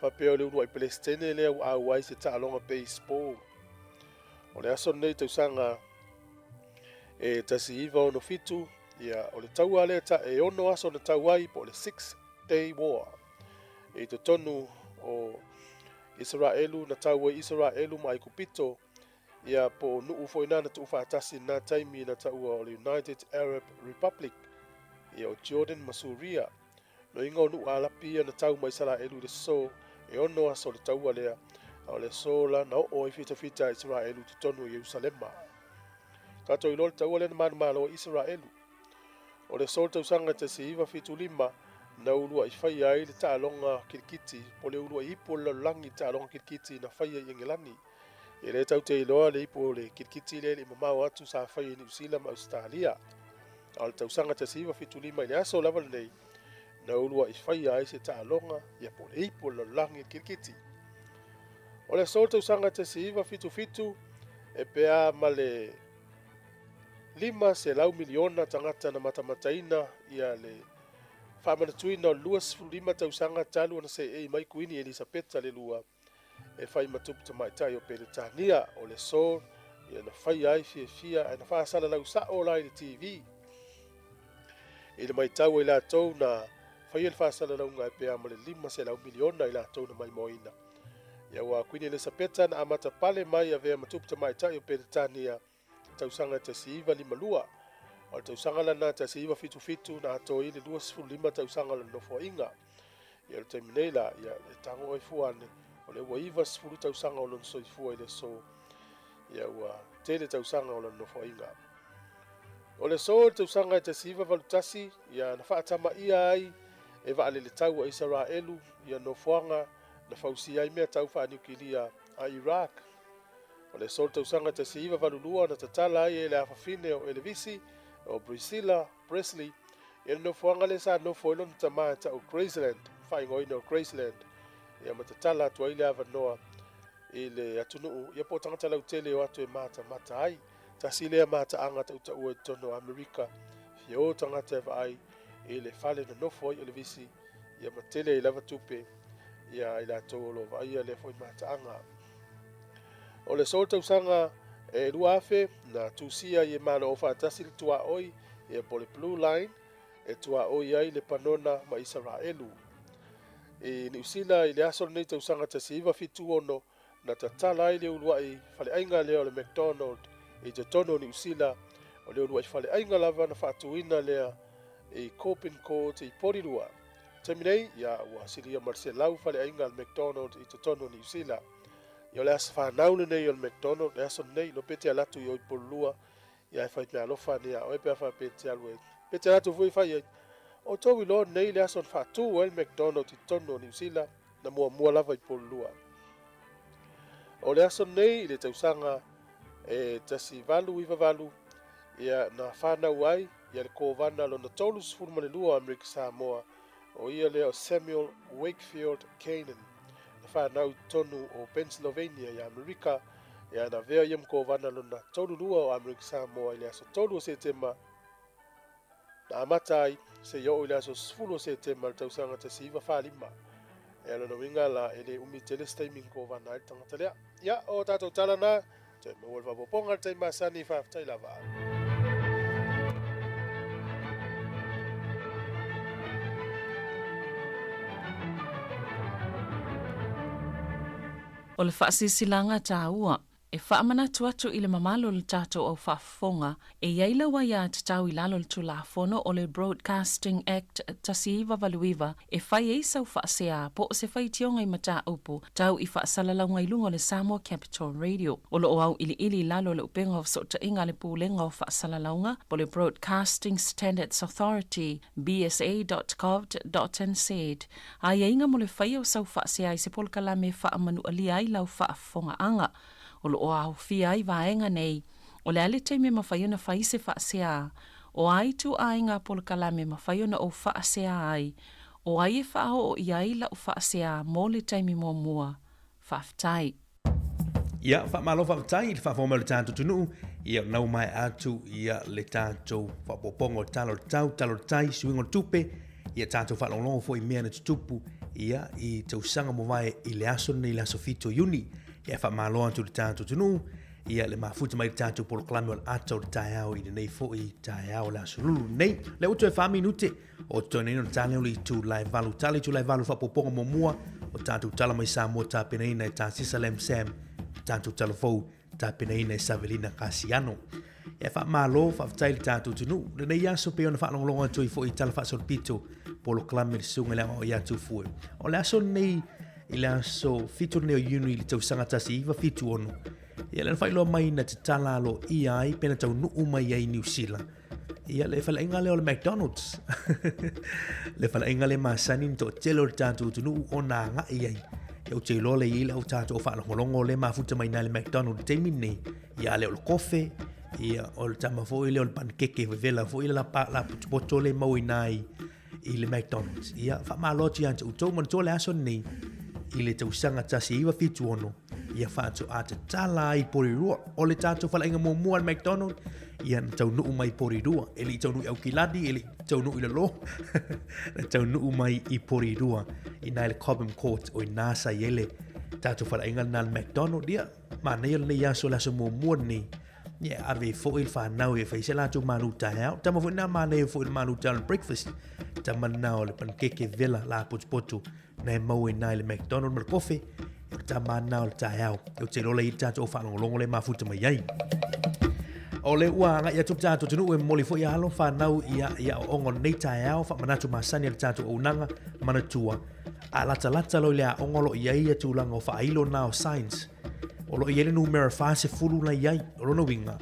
faapea o le uluai Peresetene lea ua auai se taaloga baseball. O le aso lenei tausaga e 1967, ia, o le taua lea ta, e ono aso na tau ai po o le Six Day War. I totonu o Isaraelu na tau ai Isaraelu ma Aikupito, ia po o nuu foi na na tuufaatasi i lena taimi na taua o le United Arab Republic, ia o Jordan ma Suria. Loiga o nuu Alapi ia na tau ma Isaraelu i le so e ono aso o le taua lea, a o le aso la na oo ai fitafita a Isaraelu i totonu o Ierusalema. Tatou iloa le taua lea na manumalo ai Isaraelu. O le aso o le tausaga 1975 na uluai faia ai le taaloga kirikiti po o le uluai ipu o le lalolagi i le taaloga kirikiti na faia i Engelani. E le tatou te iloa le ipu o le kirikiti lea e le i mamao atu sa faia i Niu Sila ma Ausetalia. A o le tausaga 1975 i le aso lava lenei na uluai faia ai se taaloga ia po o le ipu o le lalolagi i le kirikiti. O le aso o le tausaga 1977 e pea ma le 500 miliona tagata na matamataina ia le faamanatuina o le 25 tausaga talu ona seei mai Kuini Elisapeta le lua e fai ma tupu tamaitai o Peretania. O le aso ia na faia ai fiafia ae na faasalalau sao la i le TV. I le matau a i latou na faia le faasalalauga e pe a ma le 500 miliona i latou na maimoaina. Ia ua Kuini Elisapeta na amata pale mai avea ma tupu tamaitai o Peretania tausaga e 1952. O le tausaga lana 1977 na atoa ai le 25 tausaga o lana nofoaiga. Ia o le taimi nei la, ia e tago ai fua ane, o lea ua 90 tausaga o lona soifua i le aso. Ia ua tele tausaga o lana nofoaiga. O le aso i le tausaga e 1981, ia na faatamaia ai e vaalele tau a Isaraelu ia nofoaga na fausia ai mea tau faaniukilia a Iraq. O le aso i le tausaga 1982 na tatala ai e le afafine o Elevisi, o Priscilla Presley, ia le nofoaga lea sa nofo ai lona tama e ta'u Graceland, faaigoaina o Graceland, ia ma tatala atu ai le avanoa i le atunuu, ia po o tagata lautele e o atu e matamata ai. Tasi lea mataaga tautaua i totonu o Amerika, fia o tagata e vaai i le fale na nofo ai Elevisi, ia ma tele ai lava tupe ia i latou o lo o vaaia lea foi mataaga. O le aso tausaga e 2000 na tusia ai e Malo Aufaatasi le tuaoi ia po o le Blue Line e tuaoi ai Lepanona ma Isaraelu. I Niu Sila i le aso lenei tausaga 1976 na tatala ai le uluai faleaiga lea o le McDonald i totonu o Niu Sila. O le uluai faleaiga lava na faatuina lea i Coppin Court i Porirua. Taimi nei, ia, ua silia ma le 100 faleaiga a le McDonald i totonu o Niu Sila. Ia, o le aso fanau lenei o le McDonald, le aso lenei, lo pe te alu atu i o i Porirua, ia e fai meaalofa ane ia oe pe a faapea e te alu ai. Pe te alu atu foi fai ai, o tou iloa nei le aso na faatu ai le McDonald i totonu o Niu Sila, na muamua lava i Porirua. O le aso nei i le tausaga e 1898, ia na fanau ai ia le Kovana lona 32 o Amerika Samoa, o ia lea o Samuel Wakefield Canaan, na fanau i totonu o Pennsylvania i Amerika, ia na avea ia ma Kovana lona 32 o Amerika Samoa i le aso 3 o Setema Na amata ai, seia oo i le aso 10 o Setema i le tausaga 1945. Ea lona uiga la, e le umi tele se taimi na kovana ai le tagata lea. Ia, o tatou tala na, toe maua le faaopoopoga i le taimi masani, faafetai lava. O le faasilasilaga taua E faamanatu atu i le mamalu o le tatou au faafofoga, e i ai lau aiatatau i lalo o le Tulafono o le Broadcasting Act 1989 e fai ai sau faasea po o se faitioga i mataupu tau i faasalalauga i luga o le Samoa Capital Radio. O lo o auiliili i lalo o le upega o fesootaiga a le Pulega o Faasalalauga po o le Broadcasting Standards Authority, bsa.govt.nz, aiaiga mo le faia o sau faasea i se polokalame e faamanualia ai lau faafofogaaga. O lo o aofia ai vaega nei, o le a le taimi e mafai ona fai se faasea, o a ituaiga polokalame e mafai ona ou faasea ai, o ai e faaoo i ai lau faasea mo le taimi muamua. Faafetai. Ia, faamalo faafetai i le faafofoga mai o le tatou atunuu. Ia, nau mai atu ia le tatou faaopoopoga o tala o le tau, tala o le tai, suiga o le tupe, ia tatou faalogologo foi i mea na tutupu ia i tausaga mavae i le aso lenei, le aso 7 o Iuni. Ia, faamalo atu i le tatou atunuu, ia le mafuta mai i le tatou polokalame o le ata o le taeao i lenei foi taeao o le aso lulu lenei. Lea ua toe 4 minute O totoe nei ona tale o le itula e 8. Tale itula e 8 faaopoopoga muamua o tatou tala mai Samoa tapenaina e Tasisa Lam Sam, tatou tala fou tapenaina e Savelina Kasiano. E faamalo, faafetai le tatou atunuu. Lenei aso pei ona faalogologo atu ai foi i tala faasolopito polokalame le susuga i le aoao ia Tufue. O le aso lenei i le aso 7 lenei o Iuni i le tausaga 1976, ia lea na faailoa mai na tatala aloaia ai pe na taunuu mai ai Niu Sila Ia, le faleaiga lea o le McDonald's. le faleaiga le masani na toatele o le tatou atunuu ona agai ai. Ia, ou te iloa le i ai le au tatou faalogologo le mafuta mai na le McDonald taimi nei. Ia, le o le kofe, ia, o le tama foi lea o le panikeke vevela foi le la, la potopoto le mau i nai i le McDonald's. Ia, faamalo atu ia te outou, manatua le aso lenei i le tausaga 1976, ia faatoa tatala ai Porirua. O le tatou faleaiga muamua le McDonald, ia na taunuu mai Porirua. E le i taunuu i Aukilani, e le i taunuu i Lalo, na taunuu mai i Porirua, i nai le Cobham Court, o i nā sa i ai le tatou faleaiga lena le McDonald. Ia, manaia lenei aso, le aso muamua lenei. Ia, ave foi le fanau e fai se latou malu taeao. Tama foi na manaia foi le malu taeao le breakfast. Tama na o le pankeke vela la potupotu na e maua i na i le McDonald ma le kofe. O le tama na o le taeao. Ou te iloa la i tatou faalogologo le mafuta mai ai. O le ua agai atu le tatou atunuu e momoli foi alo fanau ia ia aoaoga o lenei taeao faamanatu masani a le tatou auaunaga manatua a latalata loa i le aoga o lo o i ai ia tulaga o faailo na o signs o lo o i ai le numera 40 la i ai. O lona uiga,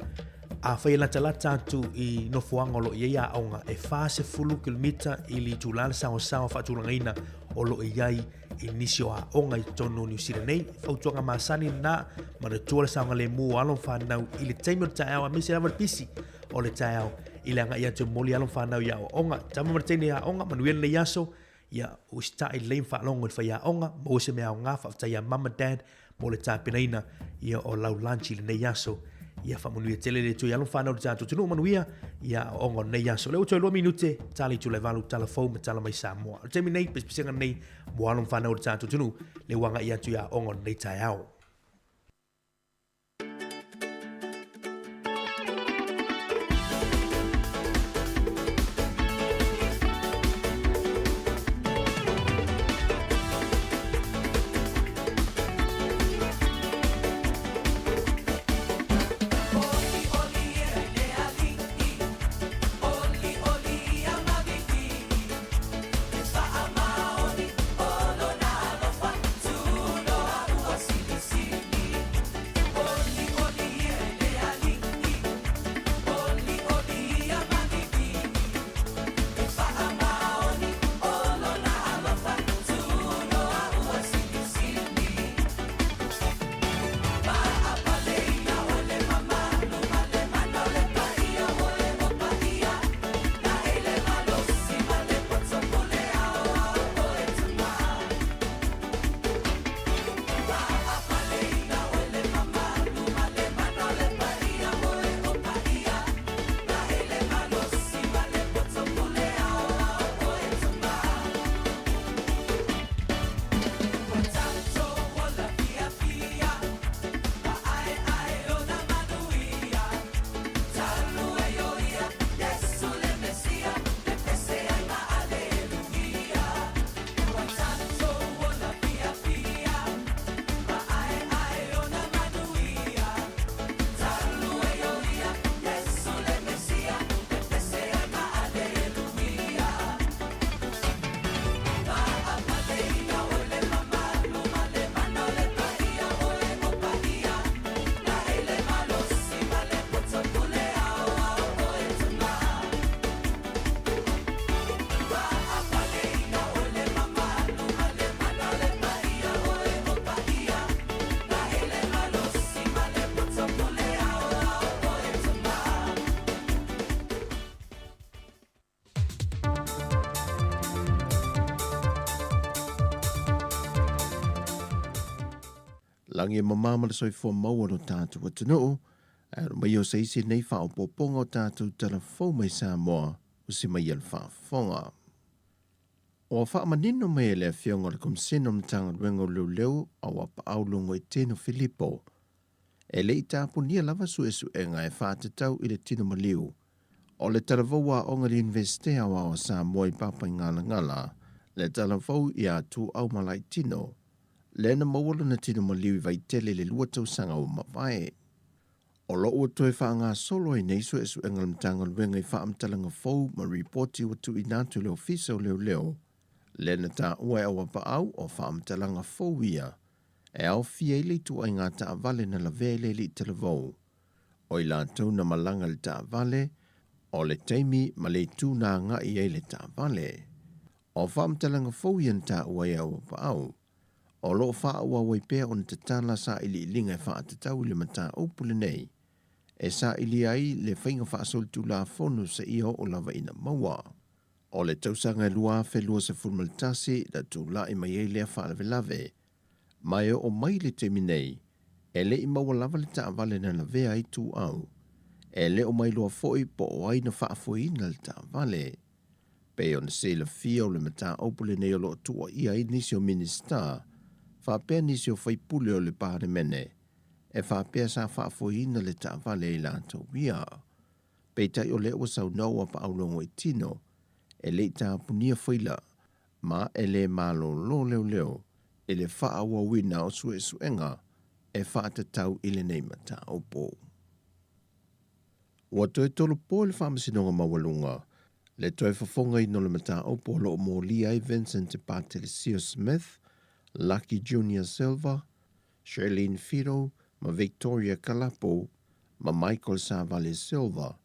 afai e latalata atu i nofoaga o lo o i ai aoga, e 40 kilomita i le itula le saoasaoa faatulagaina o lo o i ai i nisi o aoga i totonu o Niu Sila nei. Fautuaga masani lena, manatua le saogalemu o alo ma fanau i le taimi o le taeao aemaise lava le pisi o le taeao i le agai atu e momoli alo ma fanau i aoaoga. Tama ma le teine i aoga, manuia lenei aso. Ia, usitai lelei ma faalogo i le faiaoga, maua se mea aoga, faafetai ia mama, dad mo le tapenaina ia o lau lunch i lenei aso. Ia faamanuia tele le Atua i alo ma fanau i le tatou atunuu, manuia ia aoaoga o lenei aso. O lea ua toe 2 minute, tala i itula e 8, tala fou ma tala mai Samoa. O le taimi nei, pesepesega nei mo alo ma fanau o le tatou atunuu, lea ua agai atu i aoaoga o lenei taeao. Lagi e mamā ma le soifua maua lo tātou atunuu, ae alo mai o se isi nei faaopoopoga o tātou tala fou mai Samoa o si mai le faafofoga. Ua faamanino mai e le Afioga o le Komisene o Matagaluega o Leoleo Auapaau Logoitino Filipo, e le i tapunia lava suesuega e faatatau i le tino maliu o le talavou aoga i le Iunivesite Aoao o Samoa i Papaigalagala, le talavou iā Tuau Malaitino, lea na maua lona tino maliu i Vaitele i le 2 tausaga ua mavae. O lo o ua toe faagasolo ai nei suesuega a le Matagaluega i faamatalaga fou ma ripoti ua tuuina atu i le Ofisa o Leoleo, lea na taua e Auapaau o faamatalaga fou ia e aofia ai le ituaiga taavale na lavea i le alii talavou, o i latou na malaga i le taavale, o le taimi ma le itu na agai ai le taavale. O faamatalaga fou ia na taua e Auapaau, O lo o faaauau ai pea ona tatala sailiiliga e faatatau i le mataupu lenei e sailia ai le faiga faasolitulafono seia oo lava ina maua. O le tausaga e 2021 na tulai mai ai lea faalavelave, ma e oo mai le taimi nei, e le i maua lava le taavale na lavea ai Tuau. E le o mailoa foi po o ai na faafoeina le taavale. Pei ona silafia o le mataupu lenei o lo o tuuaia ai nisi o Minisita faapea nisi o faipule o le Palemene e faapea sa faafoeina le taavale e i latou ia. Peitai o lea ua saunoa ua paaulogo i tino, e le i tapunia faila ma e le malolo leoleo i le faaauauina o suesuega e faatatau i lenei mataupu. Ua toe tolopo e le Faamasinoga Maualuga le toe fofogaina o le mataupu o lo o molia ai Vincent Patelesio Smith, Lucky Junior Silva, Shirlene Fido ma Victoria Kalapu ma Michael Savale Silva,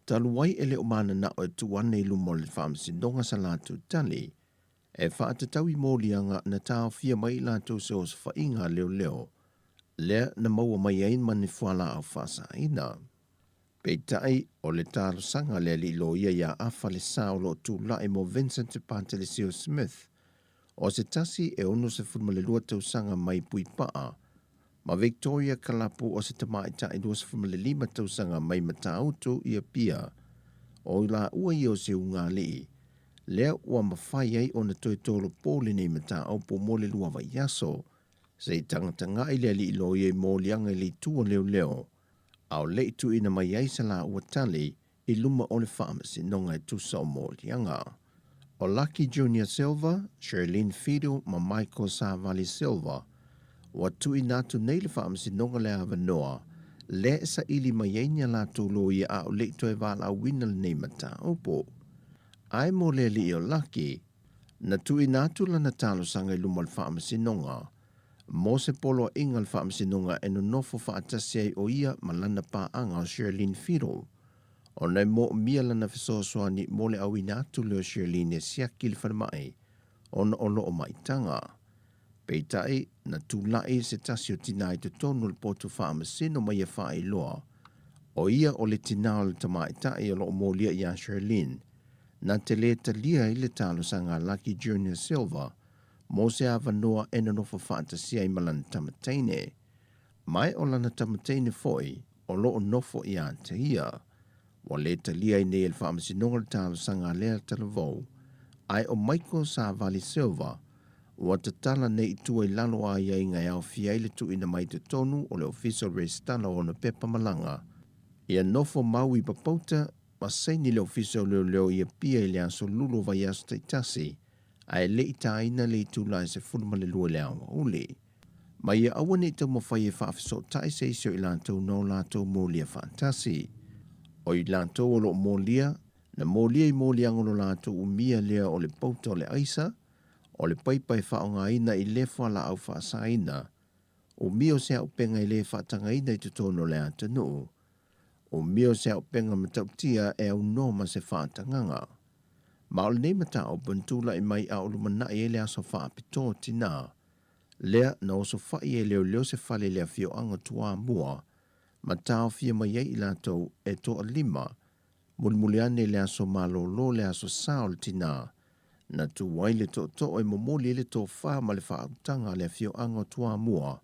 talu ai e le o mananao e tuu ane i luma o le Faamasinoga sa latou tali e faatatau i moliaga na taofia mai i latou se osofaiga a leoleo lea na maua mai ai ma ni fualaau faasaina. Peitai, o le talosaga a le alii loia iā Afa Le Sa o lo o tulai mo Vincent Patelesio Smith, o se tasi e 62 tausaga mai Puipaa, ma Victoria Kalapu o se tamaitai 25 tausaga mai Matautu i Apia, o i laua ia o se ugaalii, lea ua mafai ai ona toe tolopo lenei mataupu mo le lua vaiaso, se i tagatagai le alii loia i moliaga i le itu o leoleo, a o le i tuuina mai ai sa laua tali i luma o le Faamasinoga e tusa o moliaga. O Lucky Junior Silva, Shirlene Fido ma Michael Savali Silva, ua tuuina atu nei le Faamasinoga le avanoa lea e saili mai ai ni a latou loia a o le i toe valaauina lenei mataupu. Ae mo le alii o Lucky, na tuuina atu lana talosaga i luma o le Faamasinoga mo se poloaiga a le Faamasinoga e nonofo faatasi ai o ia ma lana paaga o Shirlene Fiddle, ona e moomia lana fesoasoani mo le auina atu lea o Shirlene e siaki i le falemai ona o loo maitaga. Peitai, na tulai se tasi o tinā i totonu o le potu faamasino ma ia faailoa, o ia o le tinā o le tamaitai o loo molia iā Shirlene, na te lē talia ai le talosaga a Lucky Junior Silva mo se avanoa e nonofo faatasi ai ma lana tama teine. Mai o lana tama teine foi o loo nofo iā te ia. Ua lē talia ai nei e le Faamasinoga le talosaga a lea talavou, ae o Michael Savali Silva ua tatala nei i tua i lalo o aiaiga e aofia ai le tuuina mai i totonu o le Ofisa o le Resitala o ona pepa malaga ia nofo mau i Papauta ma saini le Ofisa o Leoleo i Apia i le aso Lulu o vaiaso taitasi ae le i tāina le itula e 12 i le aoauli. Ma ia aua ne i taumafai e faafesootai se isi o i latou na o latou molia faatasi. O i latou o lo o molia, na molia i moliaga o lo latou umia lea o le pauta o le aisa, o le paipa e faaaogaina i le fualaau faasaina, umia o se auupega e le faatagaina i totonu o le atunuu, umia o se auupega matautia e aunoa ma se faatagaga. Ma o lenei mataupu na tulai mai a o lumanai ai le aso faapitoa tinā, lea na osofai e leoleo se fale i le afioaga o Toamua ma taofia mai ai i latou e toalima, mulimuli ane i le aso malolo le aso sa o le tinā, na tū ai le tootoo e momoli ai le tofa ma le faautaga a le afioaga o Toamua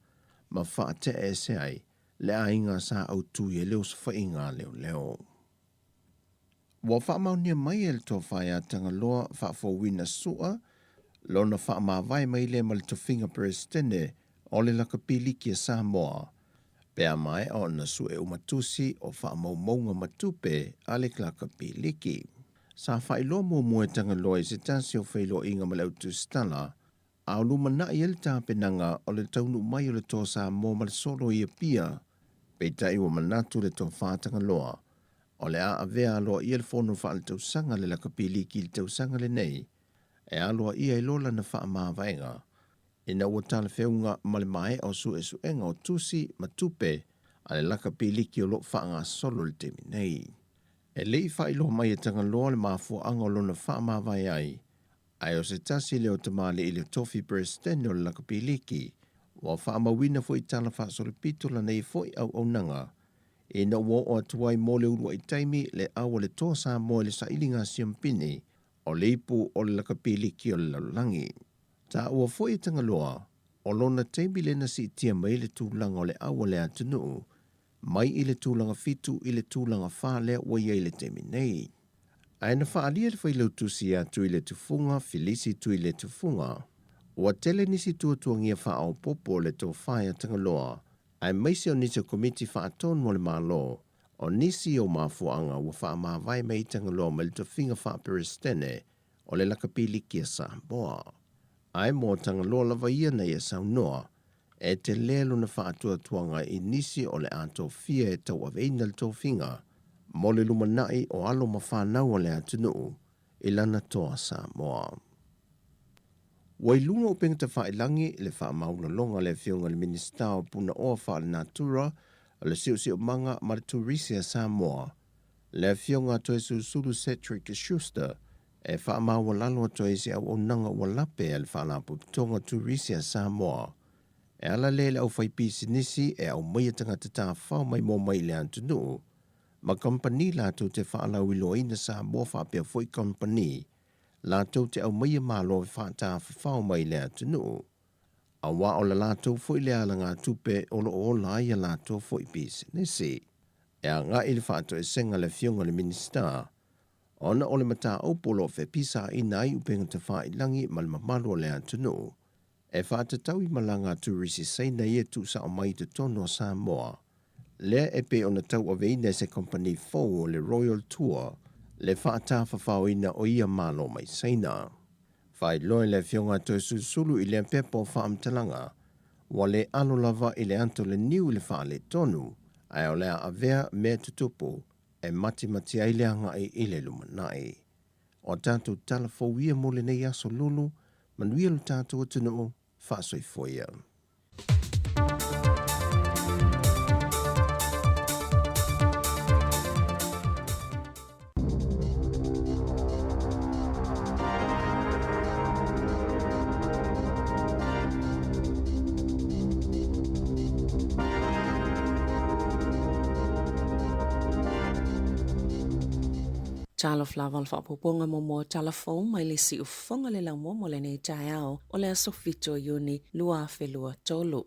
ma faatea ese ai le aiga sa autu i ai le osofaiga a leoleo. Ua faamaonia mai e le Tofa ia Tagaloa Faafouina Su'a lona faamavae mai lea ma le tofiga Peresetene o le Lakapiliki a Samoa, pe a maea ona sue uma tusi o faamaumauga ma tupe a le Lakapiliki. Sa faailoa muamua e Tagaloa i se tasi o feiloaiga ma le au tusitala, a o lumanai ai le tapenaga o le taunuu mai o le Toa Samoa ma le solo i Apia, peitai ua manatu le Tofa Tagaloa O le a avea aloaia le fono faaletausaga a le Lakapiliki i le tausaga lenei e aloaia ai loa lana faamavaega ina ua talafeuga ma le maea o suesuega o tusi ma tupe a le Lakapiliki o lo o faagasolo i le taimi nei. E le i faailoa mai e Tagaloa le mafuaaga o lona faamavae ai, ae o se tasi lea o tamalii i le tofi Peresetene o le Lakapiliki, ua faamauina foi i tala faasolopito lana ia foi auaunaga ina ua oo atu ai mo le uluai taimi le au a le Toa Samoa i le sailiga siampini o le ipu o le Lakapiliki o le lalolagi. Taua foi e Tagaloa, o lona taimi lea na siitia mai ai le tulaga o le au a le atunuu mai i le tulaga fitu i le tulaga fa lea ua i ai i le taimi nei. Ae na faaalia le Failautusi ia Tuiletufuga, Filisi Tuiletufuga, ua tele nisi tuatuagia faaopoopo o le tofa ia Tagaloa. aemaise o nisi o Komiti Faatonu a le Malo, o nisi o mafuaaga ua faamavae mai ai Tagaloa mai le tofiga faa-Peresetene o le Lakapiliki a Samoa. Ae mo Tagaloa lava ia na ia saunoa, e tele lona faatuatuaga i nisi o le a tofia e tauaveina le tofiga mo le lumanai o alo ma fanau a le atunuu i lana toa Samoa. Ua i luga o upega tafailagi le faamaualaloga a le Afioga i le Minisita o Punaoa Faalenatura, o le Siosiomaga ma le Turisi a Samoa, le Afioga a Toesulusulu Cedric Schuster, e faamaualalo atu ai se auaunaga ua lape a le Faalapotopotoga Turisi a Samoa e ala lea i le aufaipisinisi e aumaia tagata tafao maimoa mai i le atunuu ma kamupani latou te faalauiloaina Samoa faapea foi kamupani latou te aumaia malo e faatafafao mai i le atunuu, aua o le latou foi lea alagatupe o lo o ola ai a latou foi pisinisi. E agai le faatoesega a le Afioga i le Minisita, ona o le mataupu o lo o fepisaina ai upega tafailagi ma le mamalu o le atunuu, e faatatau i malaga a turisi Saina ia e tuusao mai i totonu o Samoa, lea e pei ona tauaveina e se kamupani fou o le Royal Tour le faatafafaoina o ia malo mai Saina. Faailoa e le Afioga a Toesulusulu i lea pepa o faamatalaga, ua le alo lava i le ata o le niu i le faaletonu, ae o le a avea mea tutupu e matimati ai le agai i le lumanai. O a tatou tala fou ia mo lenei aso lulu, manuia lo tatou atunuu, faasoifua ia. Talofa lava o le faaopoopoga muamua o tala fou mai le siufofoga le laumua mo lenei taeao o le aso 7 o Iuni 2023.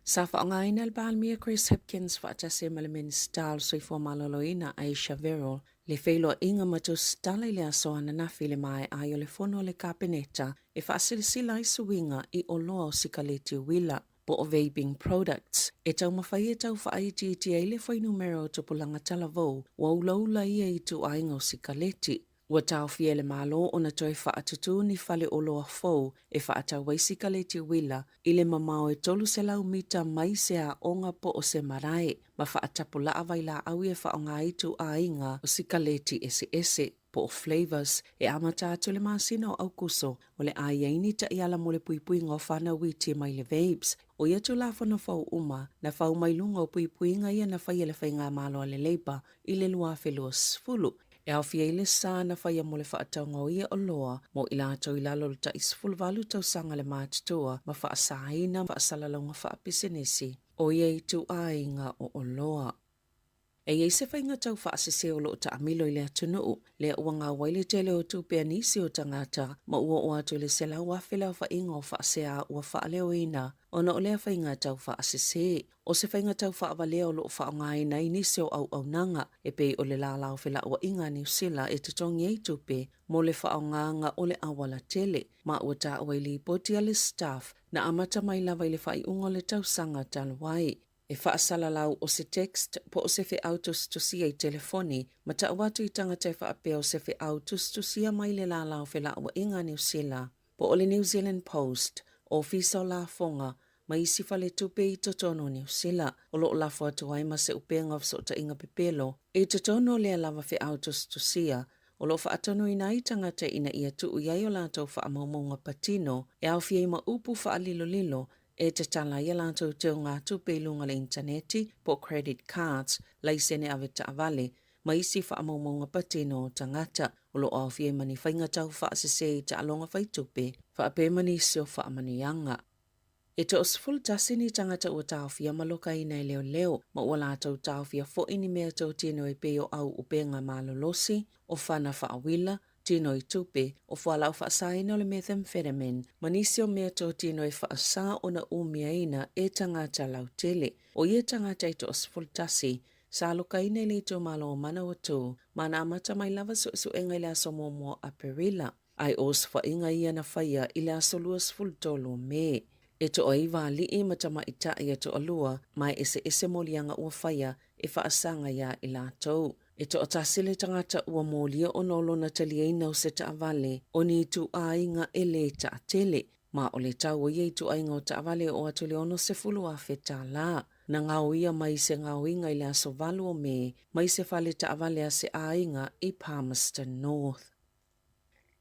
Sa faaaogaina e le Palemia Chris Hipkins faatasi ai ma le Minisita o le Soifua Maloloina Ayesha Verrall le feiloaiga ma tusitala i le aso ananafi i le maea ai o le fono a le Kapeneta e faasilasila ai suiga i oloa o sikaleti uila, po o vaping products, e taumafai e tau faaitiitia ai le fuainumera o tupulaga talavou ua ulaula ia ituaiga o sikaleti. Ua taofia e le Malo ona toe faatutū ni fale oloa fou e faatau ai sikaleti uila i le mamao e 300 mita mai se aoga po o se marae, ma faatapulaa vailaau e faaaoga ai ituaiga o sikaleti eseese, po o flavours, e amata atu i le masina o Aukuso, o le a i ai ni taiala mo le puipuiga o fanau iti mai le vapes. ʻO ia Tulafono fou uma, na fau mai luga o puipuiga ia na faia e le Faigamalo a le Labour i le 2020, e aofia ai le sa na faia mo le faatauga o ia oloa mo i latou i lalo o le tai 18 tausaga le matutua ma faasaina faasalalauga faapisinisi o ia ituaiga o oloa. E i ai se faiga tau faasese o lo o taamilo i le atunuu, lea ua gau ai le tele o tupe a nisi o tagata ma ua oo atu i le 100,000 le aofaiga o faasea ua faaleoina ona o lea faiga tau faasese. ʻO se faiga tau faavalea o lo o faaaogaina ai nisi o auaunaga e pei o le lala o felauaiga a Niu Sila e totogi ai tupe mo le faaaogaga o le auala tele, ma ua taua i lipoti a le Stuff na amata mai lava i le faaiuga o le tausaga talu ai. E faasalalau o se text po o se feau tusitusia i telefoni ma tau atu i tagata e faapea o se feau tusitusia mai le lala o felauaiga a Niu Sila po o le New Zealand Post, Ofisa o Lafoga, ma isi faletupe i totonu o Niu Sila, o lo o lafo atu ai ma se upega o fesootaiga pepelo i totonu o lea lava feau tusitusia o lo o faatonuina ai tagata ina ia tuu i ai o latou faamaumauga patino e aofia ai ma upu faalilolilo e tatala ai a latou teugatupe i luga o le initaneti po o credit cards, laisene ave taavale, ma isi faamaumauga patino o tagata o lo o aofia ai ma ni faiga tau faasese i taaloga faitupe faapea ma nisi o faamanuiaga. E 11 ni tagata ua taofia ma lokaina e leoleo, ma ua latou taofia foi ni mea totino e pei o au upega malolosi, o fana faauila, tino i tupe, o fualaau faasaina o le methamphetamine, ma nisi o mea totino e faasa ona umiaina e tagata lautele. O ia tagata e 11, Sa alokaina i le itumalo o Manawatu, ma na amata mai lava suesuega i le aso muamua o Aperila, ae o osofaiga ia na faia i le aso 23 o Me. E toaiva alii ma tamaitai e toalua, ma e eseese moliaga ua faia e faasaga iā i latou. E toatasi le tagata ua molia ona o lona taliaina o se taavale o ni ituaiga e lē taatele, ma o le tau o ia ituaiga o taavale e oo atu i le $60,000 tālā. Na gaoia mai se gaoiga i le aso 8 o Me mai se fale taavale a se aiga i Palmerston North.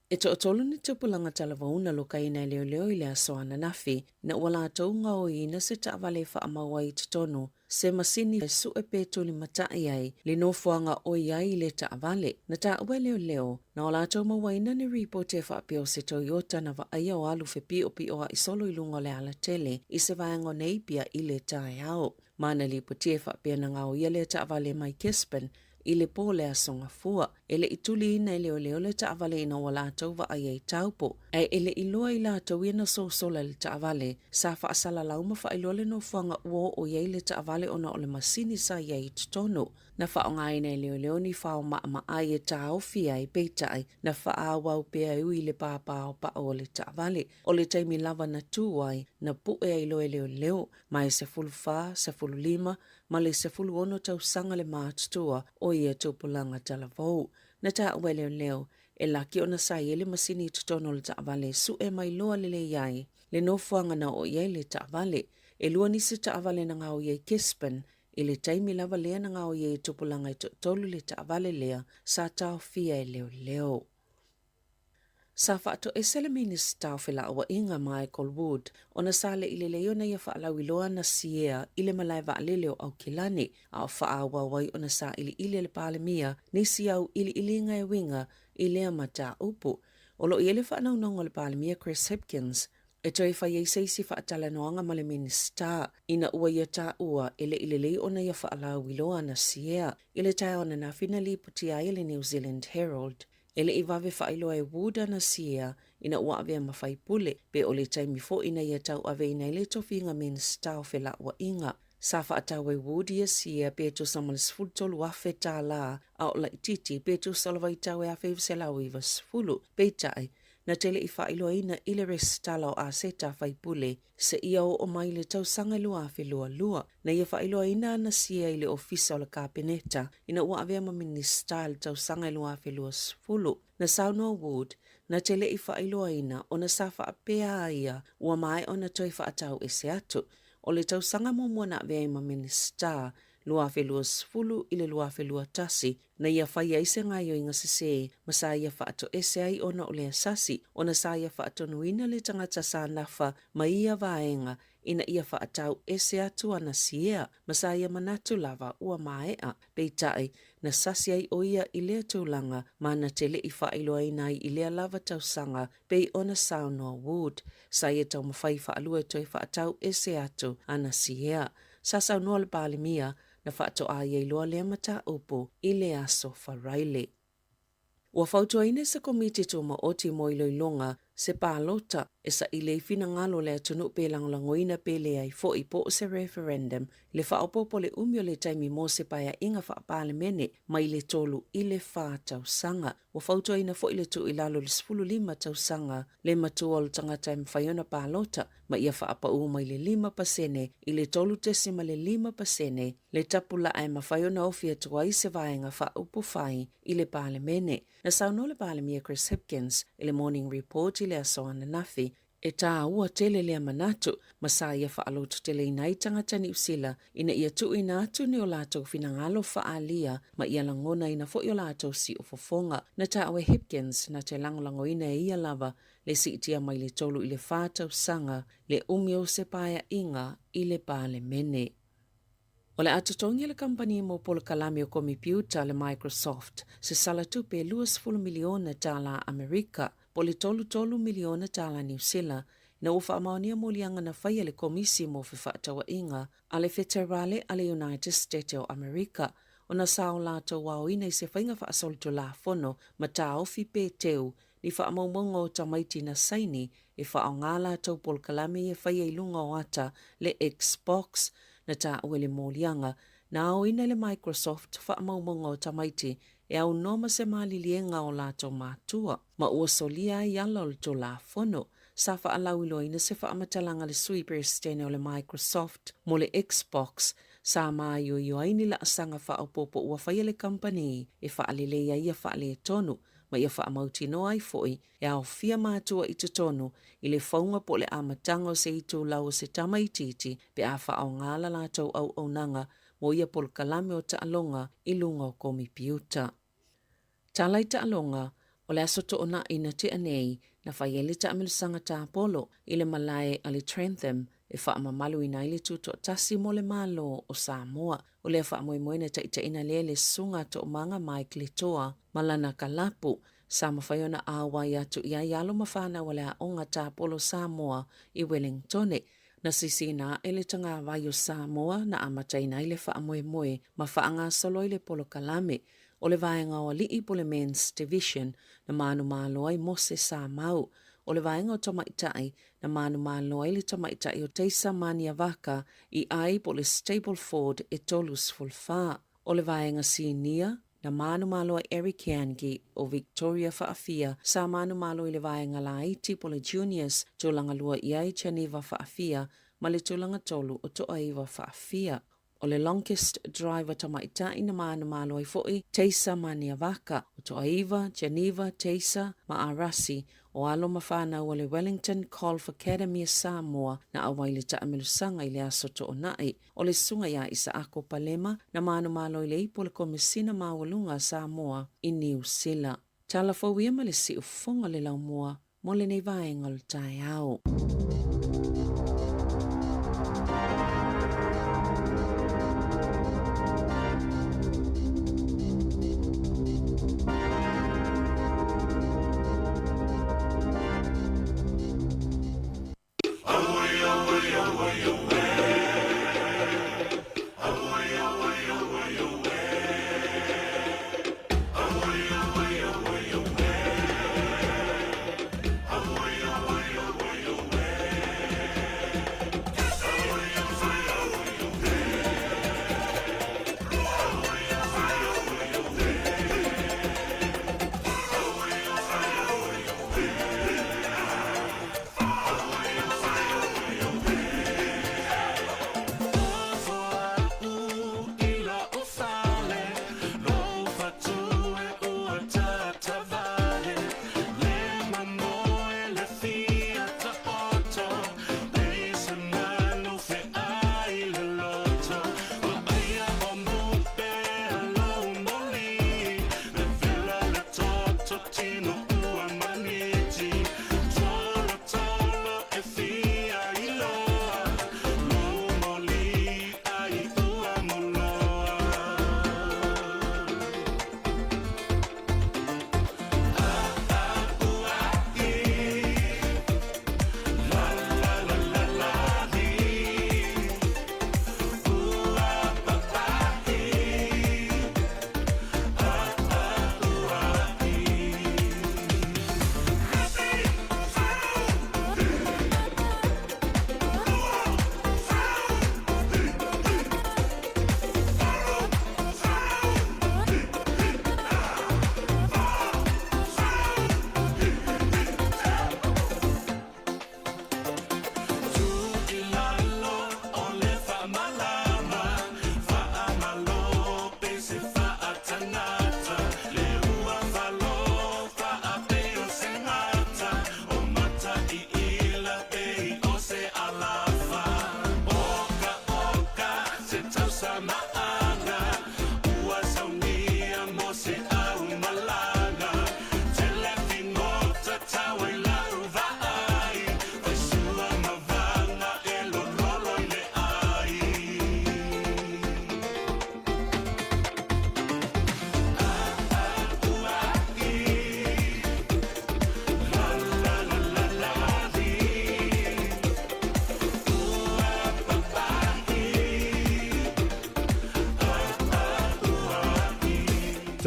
E toatolu ni tupulaga talavauna lokaina e leoleo i le aso ananafi ina ua latou gaoiina se taavale e faamau ai i totonu se masini e sue pe tulimatai ai le nofoaga o i ai i le taavale. Na taua e leoleo, na o latou mauaina ni ripoti e faapea o se Toyota na vaaia o alu fepiʻopiʻoaʻi solo i luga o le alatele i se vaega o Napier i le taeao. Ma na lipotia e faapea na gaoia lea taavale mai Gisborne i le pō o le Aso Gafua. E le i tuliina e leoleo le taavale ina ua latou vaaia i Taupo, ae e le i loa i latou ia na sosola i le taavale, sa faasalalau ma faailoa le nofoaga ua oo i ai le taavale ona o le masini sa i ai i totonu. Na faaaogaina e leoleo ni fao maʻamaʻai e taofi ai, peitai, na faaauau pea e ui i le pāpāopaʻu o le taavale. O le taimi lava na tū ai, na puʻe ai loa e leoleo, ma e 14, 15, ma le 16 tausaga le matutua o ia tupulaga talavou. Na taua e leoleo, e laki ona sa i ai le masini i totonu o le taavale e sue mai loa lelei ai le nofoaga na oo i ai le taavale. E lua nisi taavale na gaoia i Gisborne i le taimi lava lea na gaoia ai e tupulaga e toatolu le taavale lea sa taofia e leoleo. Sa faatoese le Minisita o Felauaiga Michael Wood ona sa le i lelei ona ia faalauiloa ana siea i le malae vaalele o Aukilani, a o faaauau ai ona sailiili e le Palemia nisi au iliiliga e uiga i lea mataupu. O lo o i ai le faanaunauga o le Palemia Chris Hipkins e toe fai ai se isi faatalanoaga ma le Minisita ina ua ia taua e le i lelei ona ia faalauiloa ana siea i le taeao ananafi na lipotia ai e le New Zealand Herald. E le i vave faailoa e Wood ana siea ina ua avea ma faipule, pe o le taimi foi ina ia tauaveina ai le tofiga Minisita o Felauaiga. Sa faatau e Wood ia siea pe tusa ma le $13,000 a o laitiiti pe tusa o le vaitau e 1990. Peitai, na te le i faailoaina i le resitala o aseta a faipule seia oo mai le tausaga 2022, na ia faailoaina ana siea i le Ofisa o le Kapeneta ina ua avea ma Minisita i le tausaga 2020. Na saunoa Wood, na te le i faailoaina ona sa faapea a ia ua maea ona toe faatau ese atu. O le tausaga muamua na avea ai ma Minisita, 2020 i le 2021, na ia fai ai se gaoioiga sesē ma sa ia faatoese ai ona o le asasi, ona sa ia faatonuina le tagata sa nafa ma ia vaega ina ia faatau ese atu ana siea, ma sa ia manatu lava ua maea. Peitai, na sasi ai ʻo ia i lea tulaga ma na te le i faailoaina ai i lea lava tausaga pei ona saunoa Wood, sa ia taumafai faalua e toe faatau ese atu ana siea. Sa saunoa le Palemia, na faatoa ai loa lea mataupu i le aso Faraile. Ua fautuaina e se Komiti Tumaoti mo Iloiloga se palota e saili ai finagalo o le atunuu pe lagolagoina pe leai foi po o se referendum i le faaopoopo o le umi o le taimi mo se paeaiga faa-Palemene mai le tolu i le fa tausaga. Ua fautuaina foi le tuu i lalo i le 15 tausaga le matua o le tagata e mafai ona palota ma ia faapaū mai le 5% i le 3.5% le tapulaa e mafai ona ofi atu ai se vaega faaupufai i le Palemene. Na saunoa le Palemia Chris Hipkins i le Morning Report i le aso ananafi, E tāua tele lea manatu, ma sa ia faalototeleina ai tagata Niu Sila ina ia tuuina atu ni o latou finagalo faaalia ma ia lagonaina foi o latou siufofoga. Na taua e Hipkins na te lagolagoina e ia lava le siitia mai le tolu i le fa tausaga le umi o se paeaiga i le Palemene. O le a totogi e le kamupani mo polokalame o komipiuta le Microsoft se sala tupe e $20 miliona tālā Amerika, po o le $33 miliona tālā Niu Sila, ina ua faamaonia moliaga na faia e le Komisi mo Fefaatauaiga a le Feterale a le United State o Amerika ona sa o latou aoina i se faiga faasolitulafono ma taofi pe teu ni faamaumauga o tamaiti na saini e faaaoga latou polokalame e faia i luga o ata le Xbox na taua i le moliaga na aoina e le Microsoft faamaumauga o tamaiti e aunoa ma se maliliega o latou matua ma ua solia ai ala o le Tulafono. sa faalauiloaina se faamatalaga a le Sui Peresetene o le Microsoft mo le Xbox sa māioio ai ni laasaga faaopoopo ua faia le kamupani e faalelei ai ia faaletonu ma ia faamautinoa ai foi e aofia matua i totonu i le fauga po o le amataga o se itulau o se tama itiiti pe a faaaoga la latou auaunaga mo ia polokalame o taaloga i luga o komipiuta. Tala i taaloga, o le Aso Toonai na tea nei, na fai ai le taamilosaga tapolo i le malae a le Trentham e faamamaluina ai le Tutoatasi mo le Malo o Samoa. O lea faamoemoe na taitaiina lea e le Susuga a Toomaga Mike Letoa ma lana kalapu, sa mafai ona auai atu i ai alo ma fanau a le Aoga Tapolo Samoa i Welengtone. Na sisina aʻe le tagawai o Samoa na amataina ai le faamoemoe ma faagasolo ai le polokalame o le vaega o alii po le Men's Division na manumalo ai Mose Samau. O le vaega o tamaitai na manumalo ai le tamaitai o Taisa Maniavaka i ai po le Stableford e 34. O le vaega sinia na manumalo ai Eric Yangi o Victoria Faafia sa manumalo i le vaega laiti po le Juniors tulaga lua i ai Geneva Faafia ma le tulaga tolu o Toaiva Faafia. O le Longest Driver tamaitai na manumalo ai foi Taisa Maniavaka, o Toaiva, Geneva, Taisa ma Arasi, o alo ma fanau a le Wellington Golf Academy a Samoa na auai le taamilosaga i le Aso Toonai. O le susuga ia Isaako Palema na manumalo i le ipu o le Komesina Maualuga a Samoa i Niu Sila. Tala fou ia ma le siufofoga o le laumua mo lenei vaega o le taeao.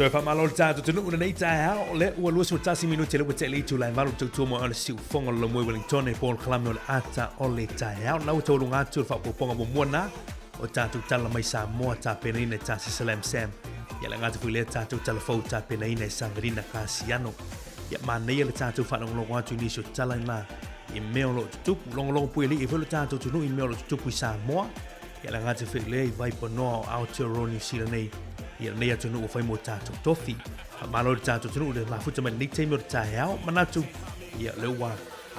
Toe faamalo le tatou atunuu lenei taeao, o lea ua 21 minute le ua tele itula e valu tautua mo le siufofoga o le Lomoi Wellington e polokalame o le ata o le taeao. Na ua taualuga atu le faaopoopoga muamua na o tatou tala mai Samoa tapenaina e Tasi Salam Sam. Ia le gata foi lea tatou tala fou tapenaina e Saverina Kasiano. Ia manaia le tatou faalogologo atu i nisi o tala na. i mea o lo o tutupu. Logologo puialii foi lo tatou atunuu i mea o lo o tutupu i Samoa. Ia le gata foi lea i Vaipanoa o Aotearoa Niu Sila nei, ia lenei atunuu ua fai mo tatou tofi. Faamalo i le tatou atunuu le mafuta mai lenei taimi o le taeao. Manatu, ia lea ua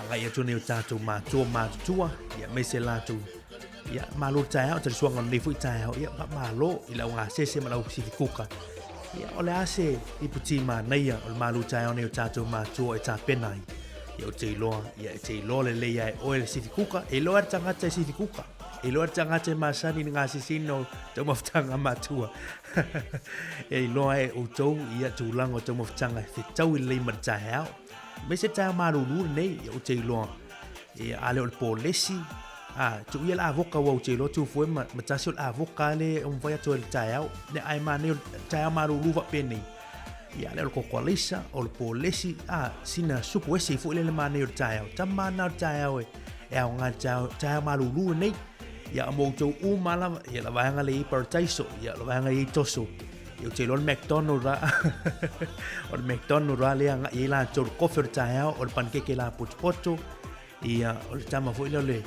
agai atu nei o tatou matua matutua, ia aemaise latou Ia, malo le taeao, talisuaga o lenei foi taeao. Ia, faamalo i lau gasese ma lau sifikuka. Ia, o le a se iputi manaia o le malu taeao nei o tatou matua e tapena ai. Ia, ou te iloa, ia, e te iloa lelei lava e oe le sifikuka. E iloa le tagata e sifikuka. E iloa le tagata e masani i le gasesina o taumafataga a matua. E iloa e outou, ia, tulaga o taumafataga e fetaui lelei ma le taeao. Aemaise le taeao malulu lenei, ia, ou te iloa, ia, a le o le polesi, A, tuu ia le avoka ua ou te iloa tu fue ma, ma tasi o le avoka le o mawhai atu e le taeao. Ne ai mā nei o le taeao malulu faapenei. Ia le o le kokoaleisa, o le polesi, a, sina supu ese i foi le le mā nei o le taeao. Tama nā o le taeao e, e ao ngā le taeao, taeao malulu nei. Ia o moutou uma lava, ia la vaega le i parataiso, ia la vaega i toso. Ia ou te iloa le McDonald ra. O le McDonald ra lea ngai i latou le kofe o le taeao, o le panikeke la potopoto. Ia, o le tama foi lea o le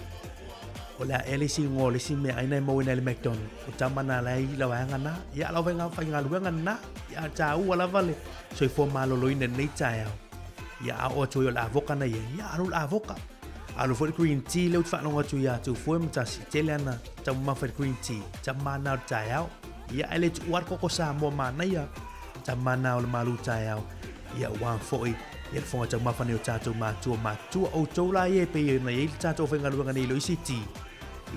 o le a ea le isi igoa o le isi meaai na e maua i le McDonald. O tama na la i la vaega na. Ia, lau faiga faigaluega na. Ia, taua lava le soifua maloloina i lenei taeao. Ia, a oo atu ai o le avoka na i ai. Ia, alu le avoka. Alu foi le green tea lea ou te faalogo atu ia Tufue ma Tasi. Tele ana taumamafa i le green tea. Tama na o le taeao. Ia, ae le tuua le koko Samoa manaia. Tama na o le malu taeao. Ia, ua foi ia le fofoga taumafa nei o tatou matua matutua outou la ia e pei ona i ai le tatou faigaluega nei i le ICT.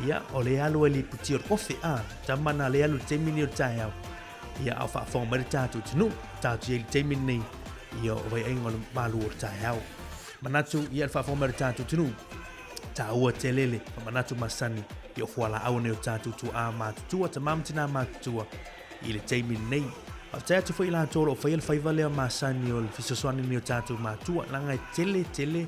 Ia, o le alu ai le iputi o le kofe, a, tama na le alu i le taimi nei o le taeao. Ia, a o faafofoga mai le tatou atunuu, tatou i ai i le taimi nei, ia, o vaiaiga o le malu o le taeao. Manatu, ia, le faafofoga mai o le tatou atunuu, taua tele le manatu masani i o fualaau nei o tatou tuaa matutua, tama ma tinā matutua, i le taimi lenei. Faafetai atu foi i latou o lo o faia le faiva lea masani o le fesoasoani nei o tatou matua, leaga e tele tele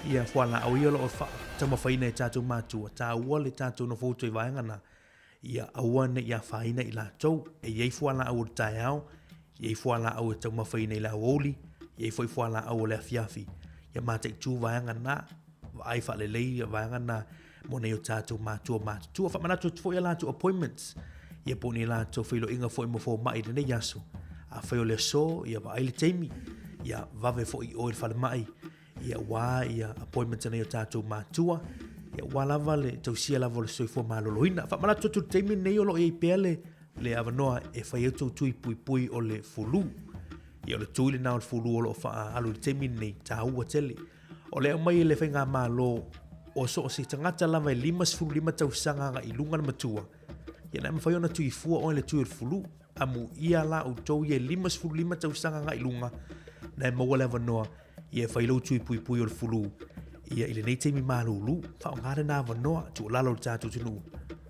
ia fualaau ia o lo o taumafaiina e tatou matua, taua le tatou nofouto i vaega na, ia aua ne i afaina i latou. E i ai fualaau o le taeao, e i ai fualaau e taumafaina i le aoauli, e i ai foi fualaau o le afiafi. Ia mataitu vaega na, vaai faalelei ia vaega na, mo nei o tatou matua matutua. Faamanatu atu foi a latou appointments, ia po o ni latou feiloaiga foi mo fomai i lenei aso. Afai o le aso, ia vaai le taimi, ia vave foi i o i le falemai, ia aua ia appointments a nei o tatou matua, ia aua lava le tausia lava o le soifua maloloina. Faamanatu atu i le taimi lenei o lo o i ai pea le, le avanoa e fai ai tou tui puipui o le fulu. Ia o le tui lena o le fulu o lo o faaalu i le taimi lenei, taua tele. O le aumai e le Faigamalo o so o se tagata lava e 55 tausaga agai i luga le matua, ia na e mafai ona tui fua oe i le tui o le fulu. Amuia la outou ia e 55 tausaga agai i luga, na e maua le avanoa ia e fai lou tui puipui o le fulu ia i lenei taimi malulu. Faaaoga lena avanoa, tuualalo i le tatou atunuu,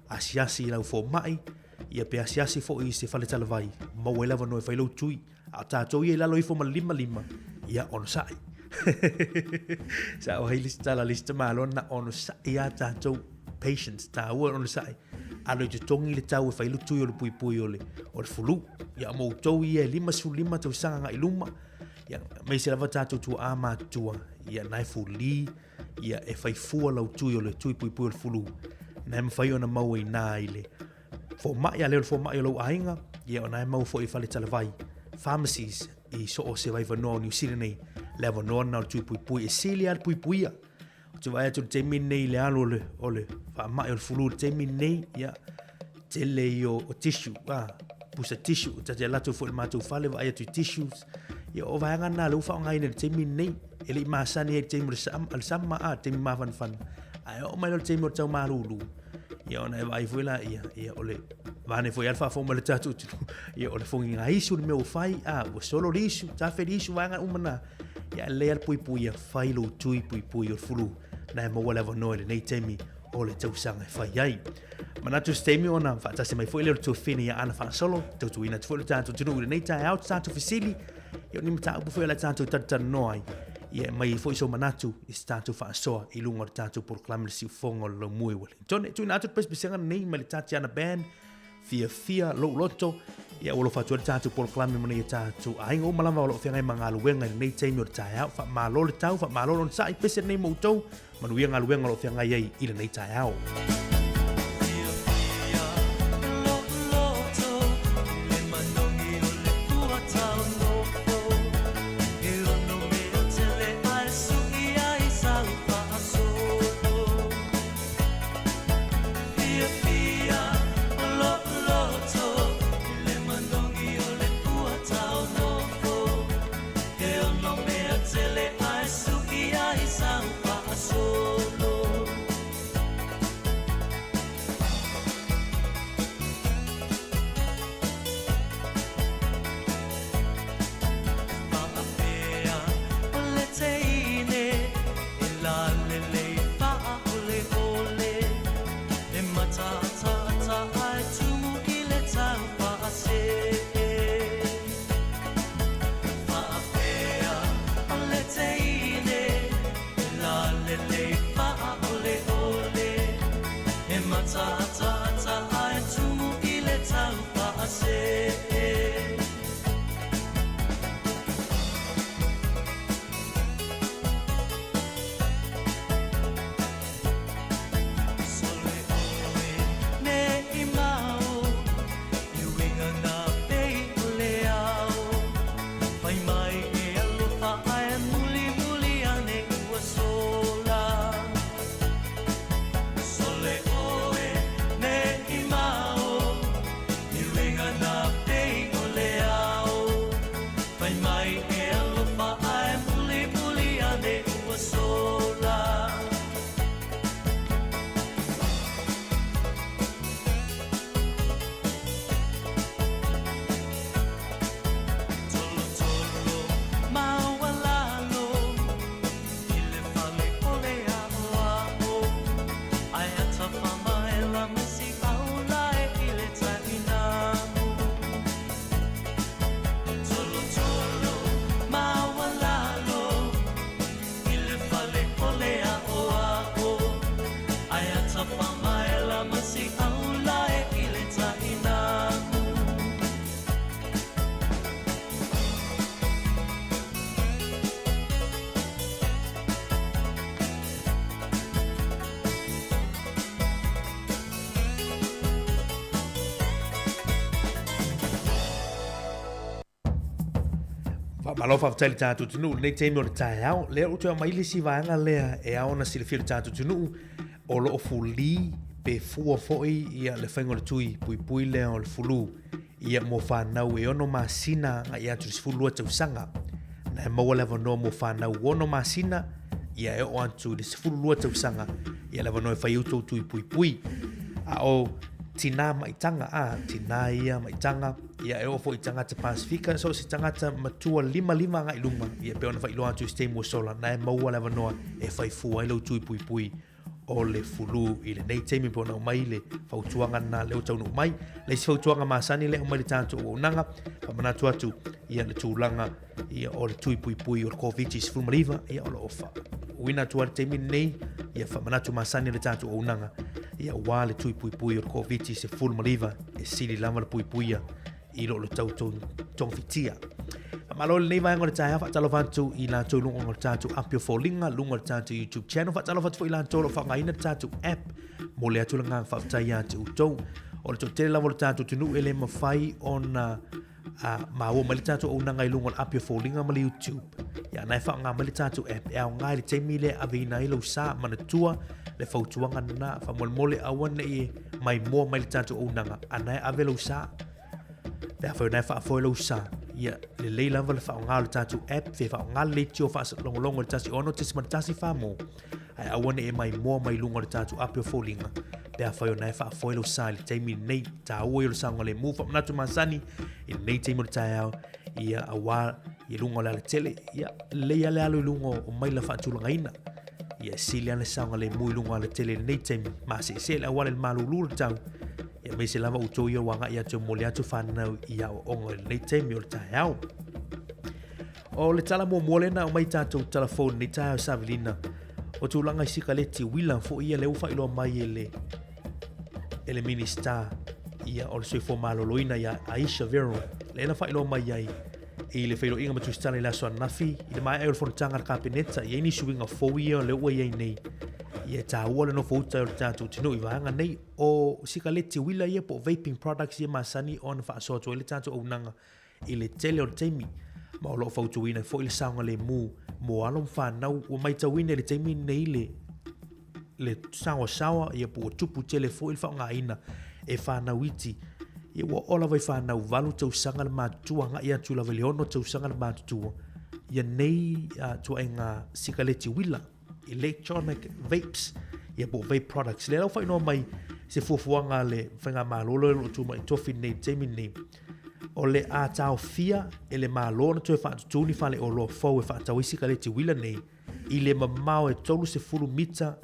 asiasi i lau fomai, ia pe asiasi foi i se faletalavai, maua ai le avanoa e fai lou tui. A o tatou ia i lalo ifo ma le limalima, ia onosai. Sa o hei tala le isi tamaloa na onosai a tatou patience, taua onosai. Alo i totogi le tau e fai le tui o le puipui o le, o le fulu. Ia mo outou ia e 55 tausaga agai i luma, ia aemaise lava tatou tuaa matutua, ia na e fuli, ia e fai fua lau tui o le tui puipui o le fulu. Na e mafai ona maua i nā i le Fomai, a le o le fomai o lou aiga, ia ona e maua foi i faletalavai, pharmacies, i so o se vaivanoa o Niu Sila nei, le avanoa lena o le tui puipui, e sili lava le puipuia. Ou te vaai atu i le taimi lenei i le alu o le, o le faamai o le fulu i le taimi lenei, ia, tele ia o, o tissue, a, pusa tissue, ta te alu atu foi i le matou fale vaai atu i tissues, ia o vaega na lea ua faaaogaina i le taimi lenei, e le i masani ai i le taimi o le sama, o le sama a, le taimi mafanafana, ae oo mai loa i le taimi o le tau malulu, Ia ona e vaai foi la ia, ia o le vaane foi a le faafofoga mai le tatou atunuu, ia o le fogiga isu le mea ua fai, a ua solo le isu, tafe le isu vaega uma na. Ia lelei a le puipui ia fai lou tui puipui o le fulu na e maua le avanoa i lenei taimi o le tausaga e fai ai. Manatu se taimi ona faatasi mai foi lea o le tuafafine ia Ana Faasolo, tautuaina atu foi le tatou atunuu i lenei taeao, te tatou fesili, ia o ni mataupu foi o le tatou talatalanoa ai, ia e aumai ai foi sou manatu i se tatou faasoa i luga o le tatou polokalame le siufofoga o le laumua i Wellington. E tuuina atu le pesepesega lenei mai le Tatiana Band, Fiafia lou loto, ia ua alofa atu ai le tatou polokalame ma nai o tatou aiga uma lava o lo o feagai ma galuega i lenei taimi o le taeao. Faamalo le tau, faamalo le onosai, pese lenei mo outou, manuia galuega o lo o feagai ai i lenei taeao. Faamalo faafetai i le tatou atunuu i lenei taimi o le taeao. Lea ua toe aumai le isi vaega lea e ao ona silafia e le tatou atunuu, o lo o fuli pe fua foi ia le faiga o le tui puipui lea o le fulu ia mo fanau e 6 masina agai atu i le 12 tausaga. Na e maua le avanoa mo fanau 6 masina ia e oo atu i le 12 tausaga ia le avanoa e fai ai outou tui puipui. A o tinā maitaga, a, tinā ia maitaga, ia e oo foi i tagata Pasifika, so o se tagata matua limalima agai i luga, ia pei ona faailoa atu i se taimi ua sola, na e maua le avanoa e fai fua ai lau tui puipui o le fulu i lenei taimi pei ona aumai le fautuaga lena lea ua taunuu mai. Le isi fautuaga masani lea aumai le tatou auaunaga, faamanatu atu ia le tulaga ia o le tui puipui o le Koviti-19, ia o lo o faauuina atu ai le taimi lenei ia faamanatu masani le tatou auaunaga ia aua le tui puipui o le Koviti-19 e sili lava le puipuia i lo le tau togafitia. Faamalo i lenei vaega o le taeao, faatalofa atu i latou i luga o le tatou api o foliga, luga o le tatou YouTube channel, faatalofa atu foi i latou o lo o faaaogaina le tatou app. Momoli atu le agaga faafetai ia te outou. O le toatele lava o le tatou atunuu e le mafai ona maua mai le tatou auaunaga i luga o le api o foliga ma le YouTube. Ia na e faaaoga mai le tatou app e aoga i le taimi lea e aveina ai lou sa. Manatua le fautuaga lena, faamolemole aua ne i e maimoa mai le tatou auaunaga, a na e ave lou sa. Pe afai o na e faafoe lou sa, ia lelei lava le faaaoga o le tatou app, fe faaaoga le leitio faalogologo i le 16.1 mo, ae aua ne i e maimoa mai luga o le tatou api o foliga, pe afai o na e faafoe lou sa i le taimi lenei. Taua ia o le saogalemu, faamanatu masani i lenei taimi o le taeao, ia aua i luga o le alatele, ia lelei lava le alo i luga o maila faatulagaina. Ia e sili lava le saogalemu i luga o alatele i lenei taimi, maseese le auala i le malulu o le tau, ia aemaise lava outou ia ua agai atu e momoli atu fanau i aoaoga i lenei taimi o le taeao. O le tala muamua lea na aumai tatou tala fou i lenei taeao Savelina, o tulaga i sikaleti uila foi ia lea ua faailoa mai e le e le Minisita. ia o le Soifua Maloloina ia Ayesha Verrall, lea na faailoa mai ai i le feiloaiga ma Tusitala i le aso ananafi i le maea ai o le fonotaga a le Kapeneta. E i ai ni suiga fou ia o lea ua i ai nei, ia e taua le nofo uta o le tatou atunuu i vaega nei o sikaleti uila ia po o vaping products ia masani ona faasoa atu ai le tatou auaunaga i le tele o le taimi, ma o lo o fautuaina ai foi le saogalemu mo alo ma fanau. Ua matauina i le taimi lenei le le saoasaoa ia po ua tupu tele foi le faaaogaina e fanau iti. Ia ua oo lava i fanau 8 tausaga le matutua agai atu lava i le 6 tausaga le matutua ia nei ituaiga sikaleti uila, electronic vapes ia po o vape products. Lea la ua faailoa mai se fuafuaga a le faigamalo lea o lo o tu mai i tofi nei i le taimi lenei, o le a taofia e le Malo ona toe faatutū ni faleoloa fou e faatau ai sikaleti uila nei i le mamao e 30 mita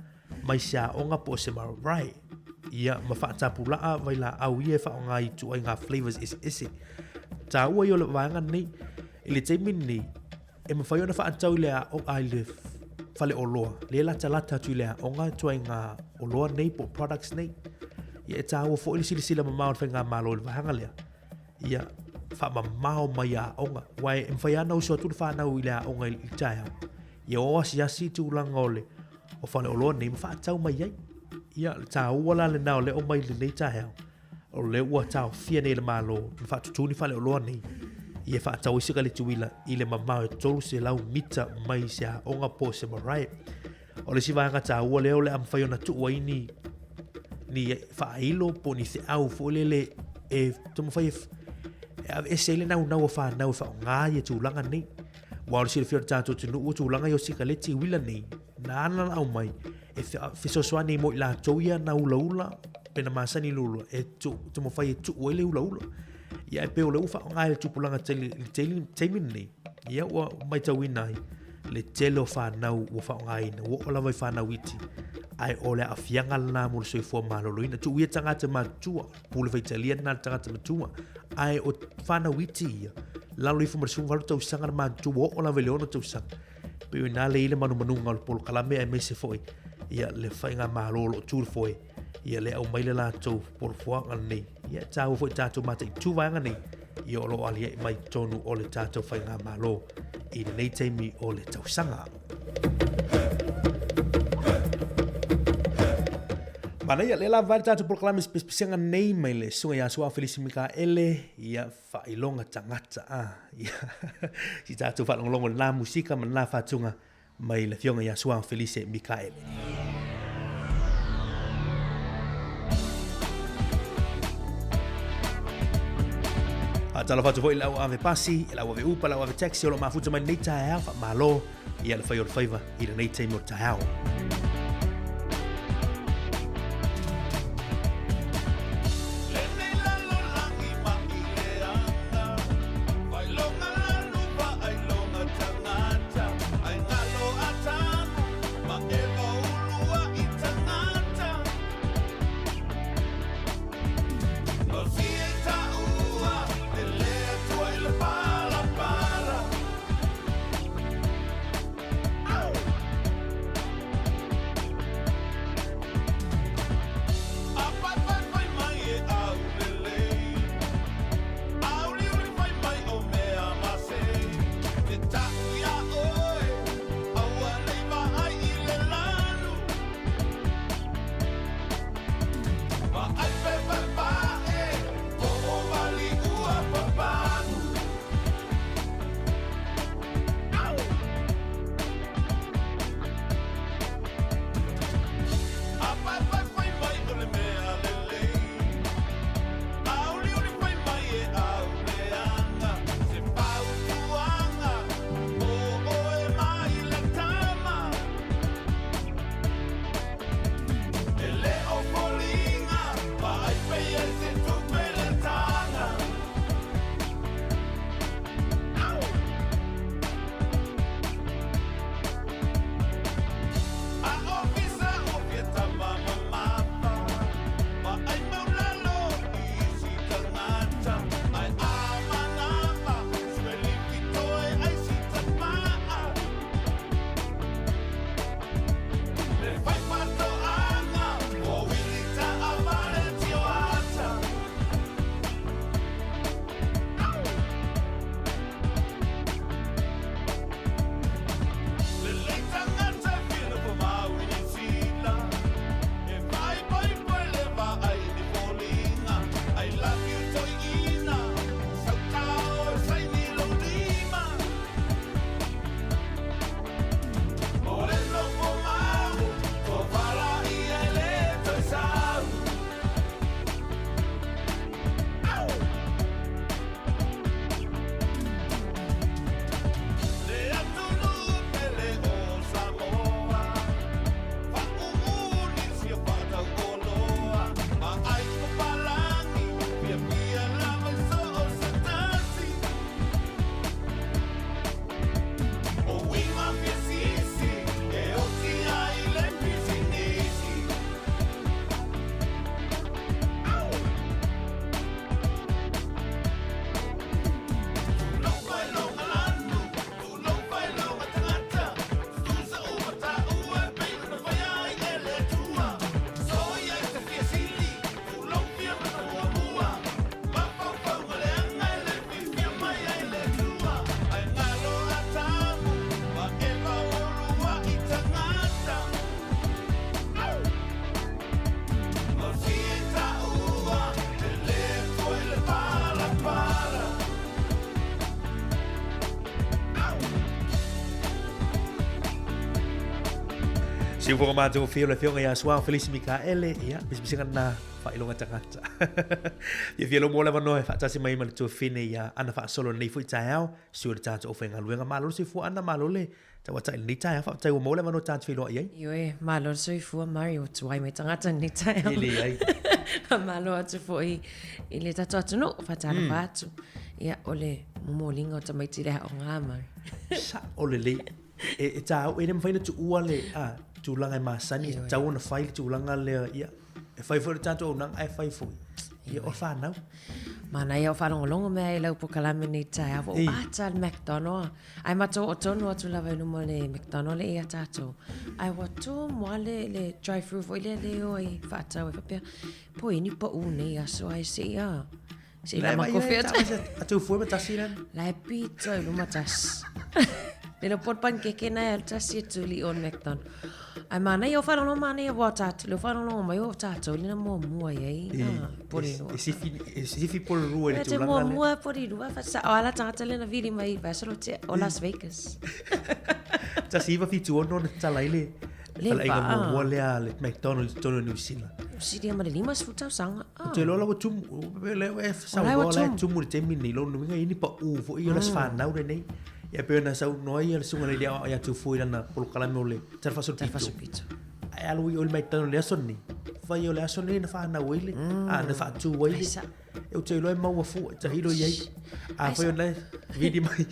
mai se aoga po o se marae, ia ma faatapulaa vailaau ia e faaaoga i ituaiga flavours eseese. Taua ia o le vaega lenei i le taimi lenei e mafai ona faatau i le aoga i le faleoloa lea e latalata atu i le aoga ituaiga oloa nei po o products nei. Ia e taua foi le silasila mamao o le faigamalo i le vaega lea. Ia faamamao mai aoga, aua e mafai lava ona usu atu le fanau i le aoga i le taeao, ia o asiasi tulaga o le o faleoloa nei ma faatau mai ai. Ia, le taua la lena o lea o mai lenei taeao, o lea ua taofia nei e le Malo ma faatutū ni faleoloa nei ia faatau ai sikaleti uila i le mamao e 300 mita mai se aoga po o se marae. O le isi vaega taua lea o le a mafai ona tuu ai ni ni faailo po o ni feau foi lele e taumafai e aveese ai le naunau o fanau e faaaoga ia tulaga nei. Aua o le silafia o le tatou atunuu o tulaga ia o sikaleti uila nei, na ala ona aumai e fesoasoani ai mo i latou ia na ulaula pe na masani i le ulaula e taumafai e tuu ai le ulaula. Ia ae pei o lea ua faaaoga e le tupulaga tele i le taimi lenei, ia ua matauina ai le tele o fanau ua faaaogaina, ua oo lava i fanau iti, ae o le aafiaga lena mo le soifua maloloina. Tuu ia tagata matutua, pule faitalia lena le tagata matua, ae o fanau iti ia, lalo ifo ma le 18 tausaga le matutua, ua oo lava i le 6 tausaga. Pei o i ina lea e i ai le manumanuga o le polokalame aemaise foi ia le faigamalo o lo o tu i le foe, ia le aumai le latou fuafuaga lenei. Ia e taua foi tatou mataitu vaega nei, ia o lo o aliae mai totonu o le tatou faigamalo i lenei taimi o le tausaga. Manaia, lea lava le tatou polokalame sepesepesega nei mai le susuga ia Su'a Felisi Mikaele, ia faailoga tagata. Ah, ia, si tatou faalogologo i lena musika ma lena faatuga mai le Afioga ia Su'a Felise Mikaele. Faatalofa atu foi i le au ave pasi, i le au ave upa, le au ave taxi o lo o mafuta mai lenei taeao, faamalo ia le fai o le faiva i lenei taimi o le taeao. Siufoga matagofie o le Afioga ia Suao Felisi Mikaele, ia, pisinga na faailoga tagata. Fiafia lou mo le avanoa e faatasi mai ma le tuafine ia Ana faasolo lenei foi taeao, sui o le tatou aufaigaluega. Malo le soifua Ana, malo le tauatai i lenei taeao. Faafetai ua maua le avanoa ta te feiloai ai. Ioe, malo le soifua Mari, ua tuai mai tagata i lenei taeao. E leai. Faamalo atu foi i le tatou atunuu, faatalofa atu. Ia, o le momoliga o tamaiti i le aoga, Mari. Sao lelei. E, e tāu, e le mafai ona tuua le a, tulaga e masani, e tatau ona fai le tulaga lea, ia, e fai foi le tatou auaunaga, ae fai foi, ia, o le fanau. Manaia o faalogologo mea i lau polokalame nei taeao, ua ou ata le McDonald, ae matou oo tonu atu lava i luma o le McDonald lea ia tatou, ae ua tumu lava le, le drive through foi lea le o ai faatau ai faapea, po i ni pau nei aso ae se i a. Se i lama kofi atu. Atu fue ma tasi lena. La e pito i luma tasi. Le lo pot pankeke na e tasi e tuli on McDonald. Ai manaia o whalongo manaia ua tātou, le whalongo mai o tātou, lena mua mua i ai. Ah, pori rua. E sifi, e sifi pori rua i le tulaga. Te mua mua pori rua, whasa, o ala tangata lena vili mai vasalo te, o Las Vegas. Tasi iwa whitu ono na tala i le, Le Falaiga muamua lea a le McDonald's i totonu o Niu Sila. Silia ma le 50 tausaga. Ah. Te loa la ua tumu, le e saunoa la e tumu le taimi nei, lona uiga e i ai ni pau foi ia o le aso fanau lenei. Ia pei ona saunoa ai le susuga i le alii aoao ia Tufui i lana polokalame o le Tala Faasolopito. Ae alu i o i le McDonald's i le aso lenei, fai o le aso lenei na fanau ai le, a na faatu ai le. Ou te iloa e maua fua, e tahilo i ai. A foi ona e vili mai.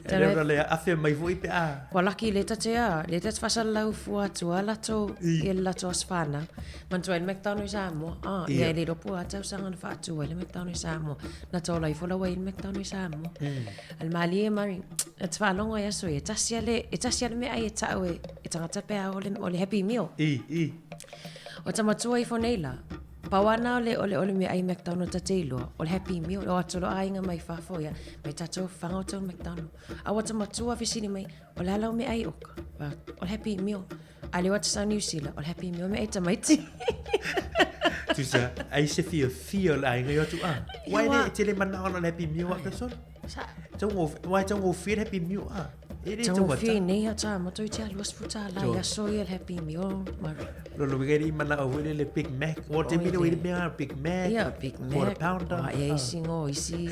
E le ona le afe mai foi pe a. Ua laki le tate a, le tate whasalalau fua atu a lato, i le lato as whānau. Manatua ai le McDonald i Samoa. Ah, ia e le iloa po o a tausaga na whaatu ai le McDonald i Samoa. Na tōla ifo laua i le McDonald i Samoa. A le malie Mari, na te whaalongo i aso ia, e tasi a le, e tasi a le mea ai e tau e, e tangata pea o le, o le Happy Meal. I, i. O tamatua ifo nei la, Pau ana o le, o le, o le meaai McDonald ta te iloa, o le Happy Meal, o atu lo aiga mai fafo ia, mai tatou whanga o tau McDonald. A ua ta matua fesili mai, o le a lau meaai oka? Wa, o le Happy Meal. A le o atu sa New Zealand, o le Happy Meal meaai tamaiti. Tusa, ai se fiafia o le aiga i o atu a. Wai le, te le manao ona le Happy Meal a person? Sa. Wai taugofie le Happy Meal a. E le taugofie nei a tā matou te alu asu tā la ia so ia le Happy Meal. Mari. Lolo wika i mana o le Big Mac. O te mino i le mea Big Mac. Ia Big Mac. Quarter pounder. O ia isi ngo isi.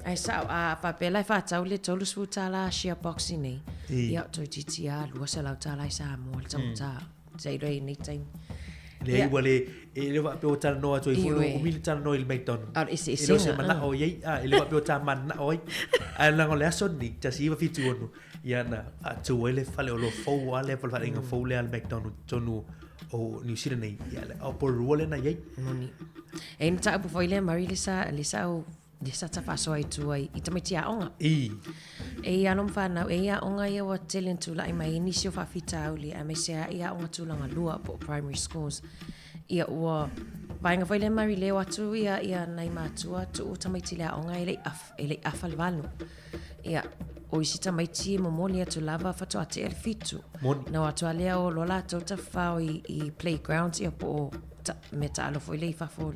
Ai sa a papela e whātau le tolu sfu tā la share box i nei. Ia toi titi a 200 tā la i Samoa le taugata. Sei rei nei taimi. Le yeah. ua le, e le faapea ua talanoa atu ai foi, ua umi le talanoa i le McDonald. Ah, ese, ese. E le o se manao i ai, ah, e le faapea ua ta manao ai. Ae leaga o le aso lenei, 1976, ia na faatu ai le faleoloa fou lava lea po o le faleaiga fou lea a le McDonald i totonu o Niu Sila nei. Ia, o Porirua lea na i ai. Moni. E i mataupu foi lea, Murray, le sa, le sa au Le sa ta faasoa i tua i tamaiti aoga. I. E i alo ma whanau, e i aoga ia ua tele na tūlaʻi mai ai nisi o faafitauli, aemaise a i aoga tulaga lua po o primary schools. Ia ua vaega foi lea Mary leo atu ia ia nai matua tuu tamaiti le aoga e le i afa, e le i afa le valu. Ia o isi tamaiti e momoli atu lava faatoa tea le 7. Moni. Na o atu a lea o loa latou tafafao i, i playgrounds ia po o ta, mea taalo foi lea i fafo.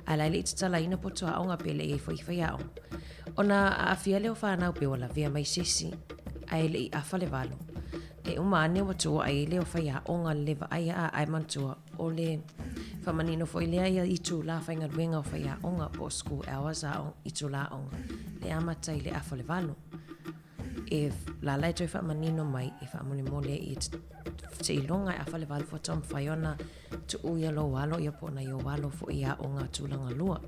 Ae la e le i tatalaina poto aoga pe le i ai foi faiaoga. Ona aafia lea o whanau pe ua lavea mai se isi, ae le i afa le valo. E uma ane ua tuuai ai lea o faiaoga le vaaia a ae manatua o le faamanino foi lea ia itula faigaluega o faiaoga po o school hours a itula aoga le amata i le afa o le valo. E lala e toe faamanino mai e faamolemole i seiloga e afa le valo faatoa mafai ona tuu ia lou alo ia po o nai ou alo foi i aoga tulaga lua.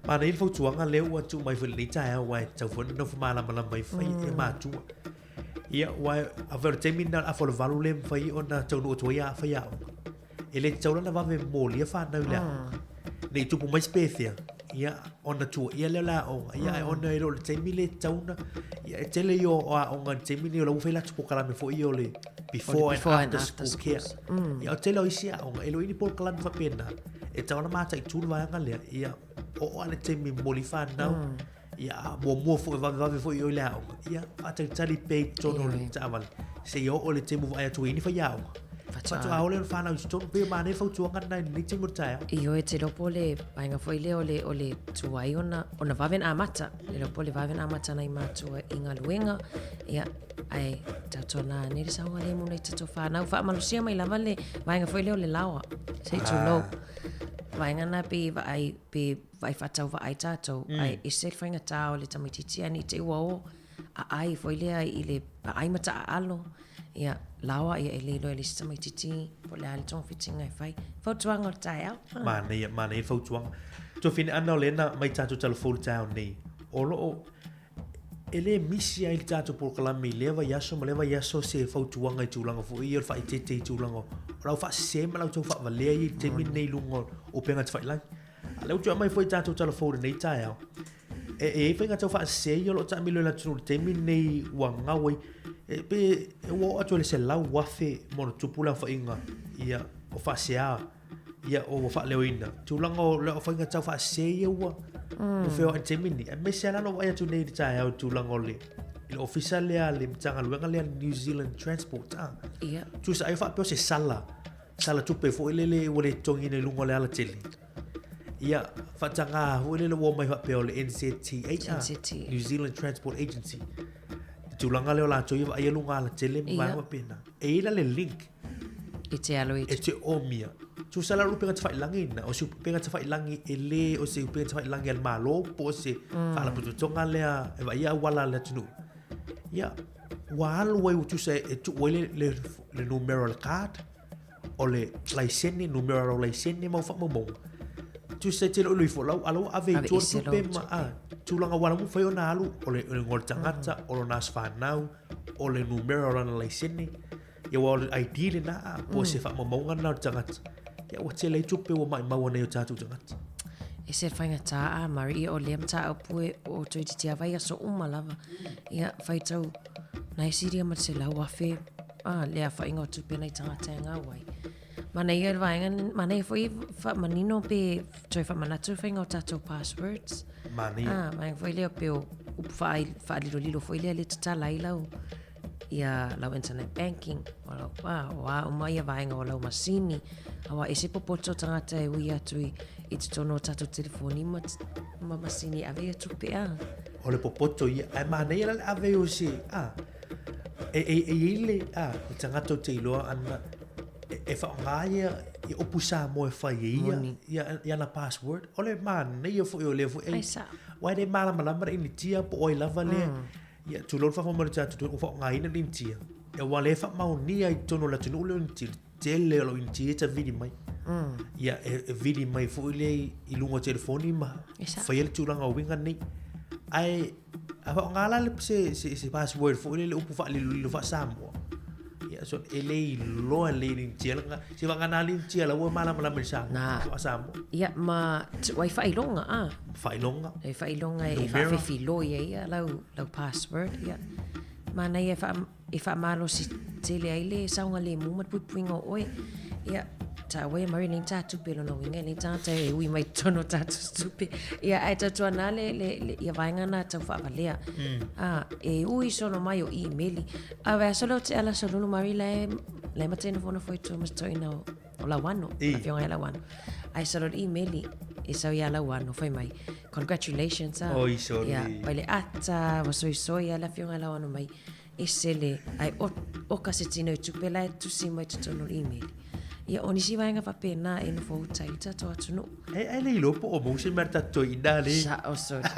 Manaia le fautuaga lea ua tuu mai foi i lenei taeao aua e tatau foi ona nofo malamalama ifo e matua. Ia, aua afai o le taimi lena o le afa o le valu lea e mafai ona taunuu atu ai faiaoga. E le tatau la ona vave molia fanau i le aoga. Ne i tupu mai se pefea, ia, ona tuuaia lea o le aoga. Ia, ae ona e le o le taimi lea e tatau ona, ia, e tele ia o aoga i le taimi lenei o la ua fai latou polokalame foi ia o le before and after school care. Ia, o le tele o isi aoga, e le o i ai ni polokalame faapena. E tatau ona mataitu le vaega lea, ia, oo lava i le taimi e momoli fanau, ia, a muamua foi, vavevave foi i o i le aoga, ia, faatalitali pea i totonu o le taavale, seia oo i le taimi ua vaai atu ai i ni faiaoga. Faatoa oo lea ona fanau i totonu. Pei e manaia le fautuaga lena i lenei taimi o le taeao. Ioe, e te iloa po o le vaega foi lea o le, o le tuai ona, ona vave ona amata. E iloa po o le vave ona amata nai matua i galuega, ia, ae tautuana ane le saogalemu nai tatou fanau. Faamalosia mai lava le vaega foi lea o le laoa, se i tulou. Vaega na pe vaai, pe vaai faatauvaa ai tatou, ae ese le faigata o le tamaitiiti ae ne i te i ua o aai foi lea i le aai ma taaalo, ia, laoa, ia, e le iloa e le isi tamaitiiti po o le a le togafitiga e fai. Fautuaga o le taeao. Manaia, manaia le fautuaga. Tuafine Ana o lea na aumai tatou tala fou i le taeao nei, o lo o, e le misi ai le tatou polokalame i lea vaiaso ma lea vaiaso se fautuaga i tulaga foi ia o le faaeteete i tulaga o lau faasese ma lau tau faavalea ia i le taimi lenei i luga o upega tafailagi. A o lea ua toe aumai foi i tatou tala fou i lenei taeao, E i ai faiga tau faasese ia o lo o taamilo i le atunuu i le taimi lenei ua gau ai. E, pe ua oo atu i le 100,000 ma ona tupu le aofaiga ia, o faasea ia, o ua faaleoina. Tulaga o le faiga tau faasese ia ua mm. ua feoai i le taimi lenei. Aemaise lava la vaai atu nei i le taeao i le tulaga o le i le ofisa lea le Matagaluega lea New Zealand Transport. Ah. Yeah. Tusa ai faapea o se sala, sala tupe foi lele ua le totogiina i luga o le alatele. Ia, faataga foi lele ua omai faapea o le NZTA, NZTA. New Zealand Transport Agency. I tulaga lea o latou ia vaaia luga alatele ma vaega faapena. E i ai la le link E te alo i e te omia. Tusa la o le upega tafailagi lena, o se upega tafailagi e le o se upega tafailagi a le Malo po o se faalapotopotoga lea e vaaia auala a le atunuu. Ia, ua alu ai ua tusa e tuu ai le, le, le numera o le card, o le laisene, numera o lau laisene ma au faamaumauga. Tusa e te iloilo ifo lau, a la ua ave i tua le tupe ma, a, tulaga ua mafai ona alu, o le igoa o le tagata, o lona aso fanau, o le numera o lana laisene, ia aua o le ID lena, a, po o se faamaumauga lena o le tagata. Ia ua tele ai tupe ua maumau ai nai o tatou tagata. E se faigata a Murray, ia o lea mataupu e o toeitiiti lava i aso uma lava. Ia, faitau nai silia ma le 100,000 a, le aofaiga o tupe nai tagata e gau ai. Manaia le vaega, manaia foi faamanino pe toe faamanatu le faiga o tatou passwords. Manaia. A, vaega foi lea pe o upu faalilolilo foi lea le tatala ai lau ia lau internet banking, o lau, a, o a uma ia vaega o lau masini, aua ese popoto tagata e ui atu i, i totonu o tatou telefoni ma, ma masini e ave ia tupe a. O le popoto ia, ae manaia la le ave o se, a, E, e, e i ai le, a, le tagata ou te iloa ana, e, e faaaoga ia, ia upu Samoa e fai ai ia, ia, ia ana password. O le manaia foi o lea foi. Ai sao. Aua e le malamalama le Initia po o ai lava lea. Ia, tulou le faafofoga mai o le tatou ua faaaogaina le Initia. Aua o lea e faamaonia i totonu o le atunuu le Initia, le tele o lau Initia e tavili mai. Ia, e, e vili mai foi lea i, i luga o telefoni ma faia le tulaga o uiga nei. Ae A faaaoga la le se, se, se password foi lele upu faalilolilo faa-Samoa. Ia, so, e le iloa lelei e le Initia lana, se vagana le Initia la ua malamalama i le Samoa, Na. faa-Samoa. Ia, ma tuai faailoga, a. Faailoga. E faailoga e Numera. faafefiloi ai ia lau, lau password, ia. Manaia e faa, e faamalosi tele ai le saogalemu ma le puipuiga o oe. Ia, taua ia Murray, e leai ni tā tupe lona uiga, e leai ni tagata e ui mai totonu o tatou tupe. Ia, ae tautuana le, le, le, ia vaega na tau faavalea. A, e ui solo mai o imeli. A vaiaso lea o tea le aso lulu Murray, la e, la e matai nofonofo i tua ma se toeaina o, o Lauano, I. afioga ia Lauano. Ae solo le imeli, e sau ia Lauano, fai mai, congratulations, a. Oi, soli. Ia, pai le ata, ua soisoi a le afioga ia Lauano mai, ese le, ae oka se tino i tupe la e tusi mai totonu o le imeli. Ia, o nisi vaega faapena e nofo uta ai le tatou atunuu. E, ai le iloa po o maua se mea a le tatou toeaina le. Sao soli.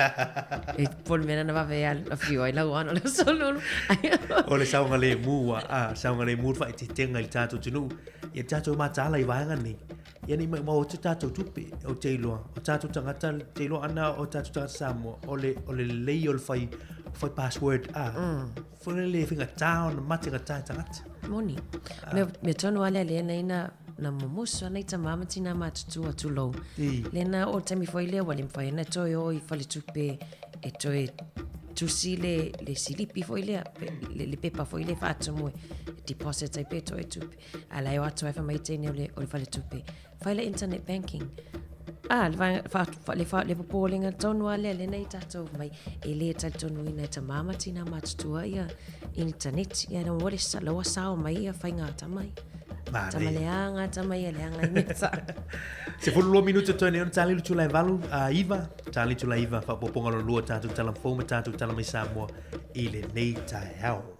E po le mea na vave afio ai Lauano le aso lulu. O le saogalemu ua, a, saogalemu le faaeteetega i le tatou atunuu. Ia tatou mataala i vaega nei. Ia nei maumau atu tatou tupe, ou te iloa, o tatou tagata, te iloa ana o tatou tagata Samoa, o le, o le lelei o le fai, fai password, a, mm. foi le faigata ona mate gata e tagata. Moni. Ah. Mea, mea tonu a lea lea nei na, na mumusu ana i tamā ma tinā matutua tulou. I. Lena o taimi foi lea ua le mawhai ana toe o i faletupe e toe tusi le, le silipi foi lea, le, le pepa foi lea whaatumu e deposit ai pe toe tupe. A la e o atu ai wha mai teine o le, o le faletupe. Whai le internet banking. A, le vaega, fa, fa, le, fa, le popolenga tonu a lea lena i tatou mai, e le talitonuina e tamā ma tinā matutua ia initaneti. Ia na ua le sa, la ua sao mai ia faiga a tama ia. Manaia. Tama leaga, tama ia leaga i mea sa. 12 minute toe nei ona tali le tula e valu, a iva, tali tula iva, faaopoopoga lona lua tatou tala fou ma tatou tala mai Samoa i lenei taeao.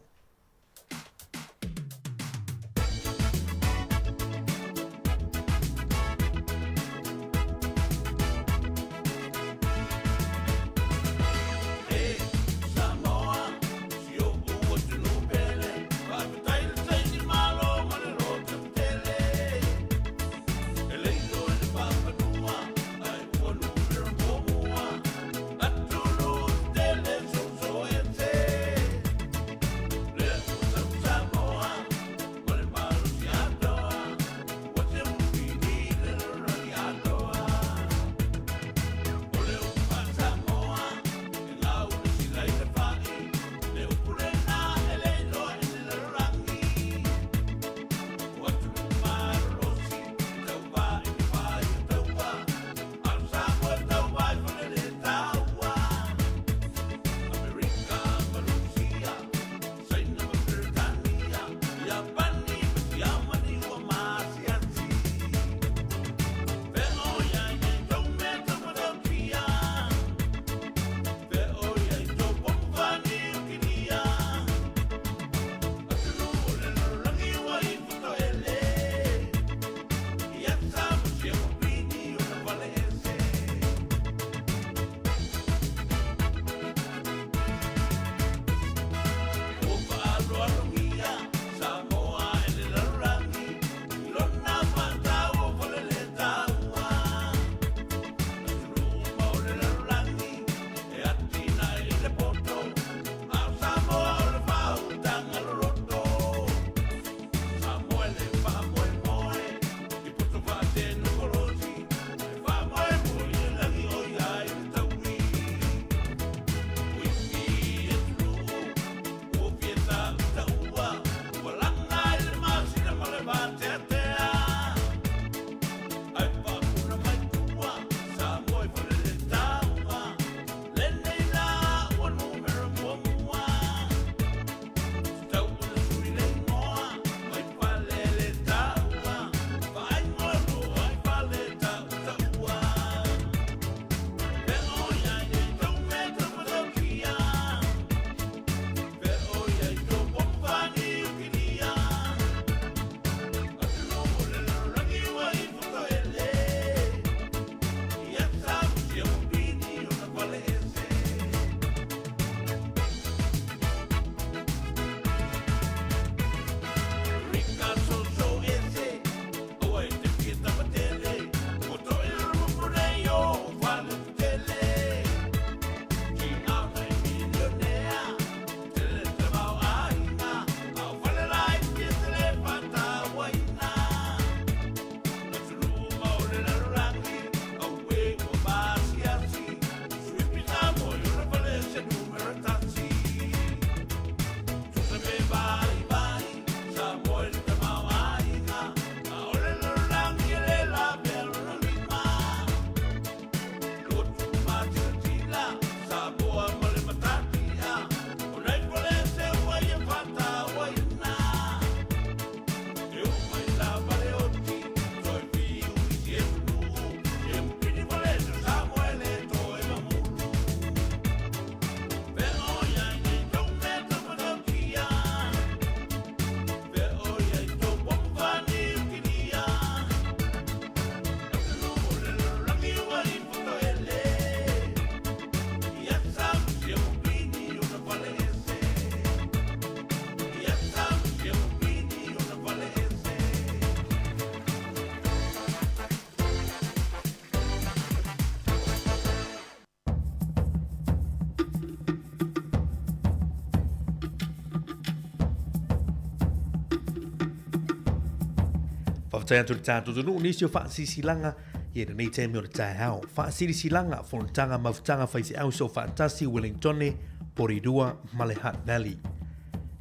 Faafetai atu i le tatou atunuu nisi o faasilasilaga i lenei taimi o le taeao. Faasilasilaga, Fonotaga Mafutaga Faifeau Soofaatasi Wellingtone, Porirua ma le Hutt Valley.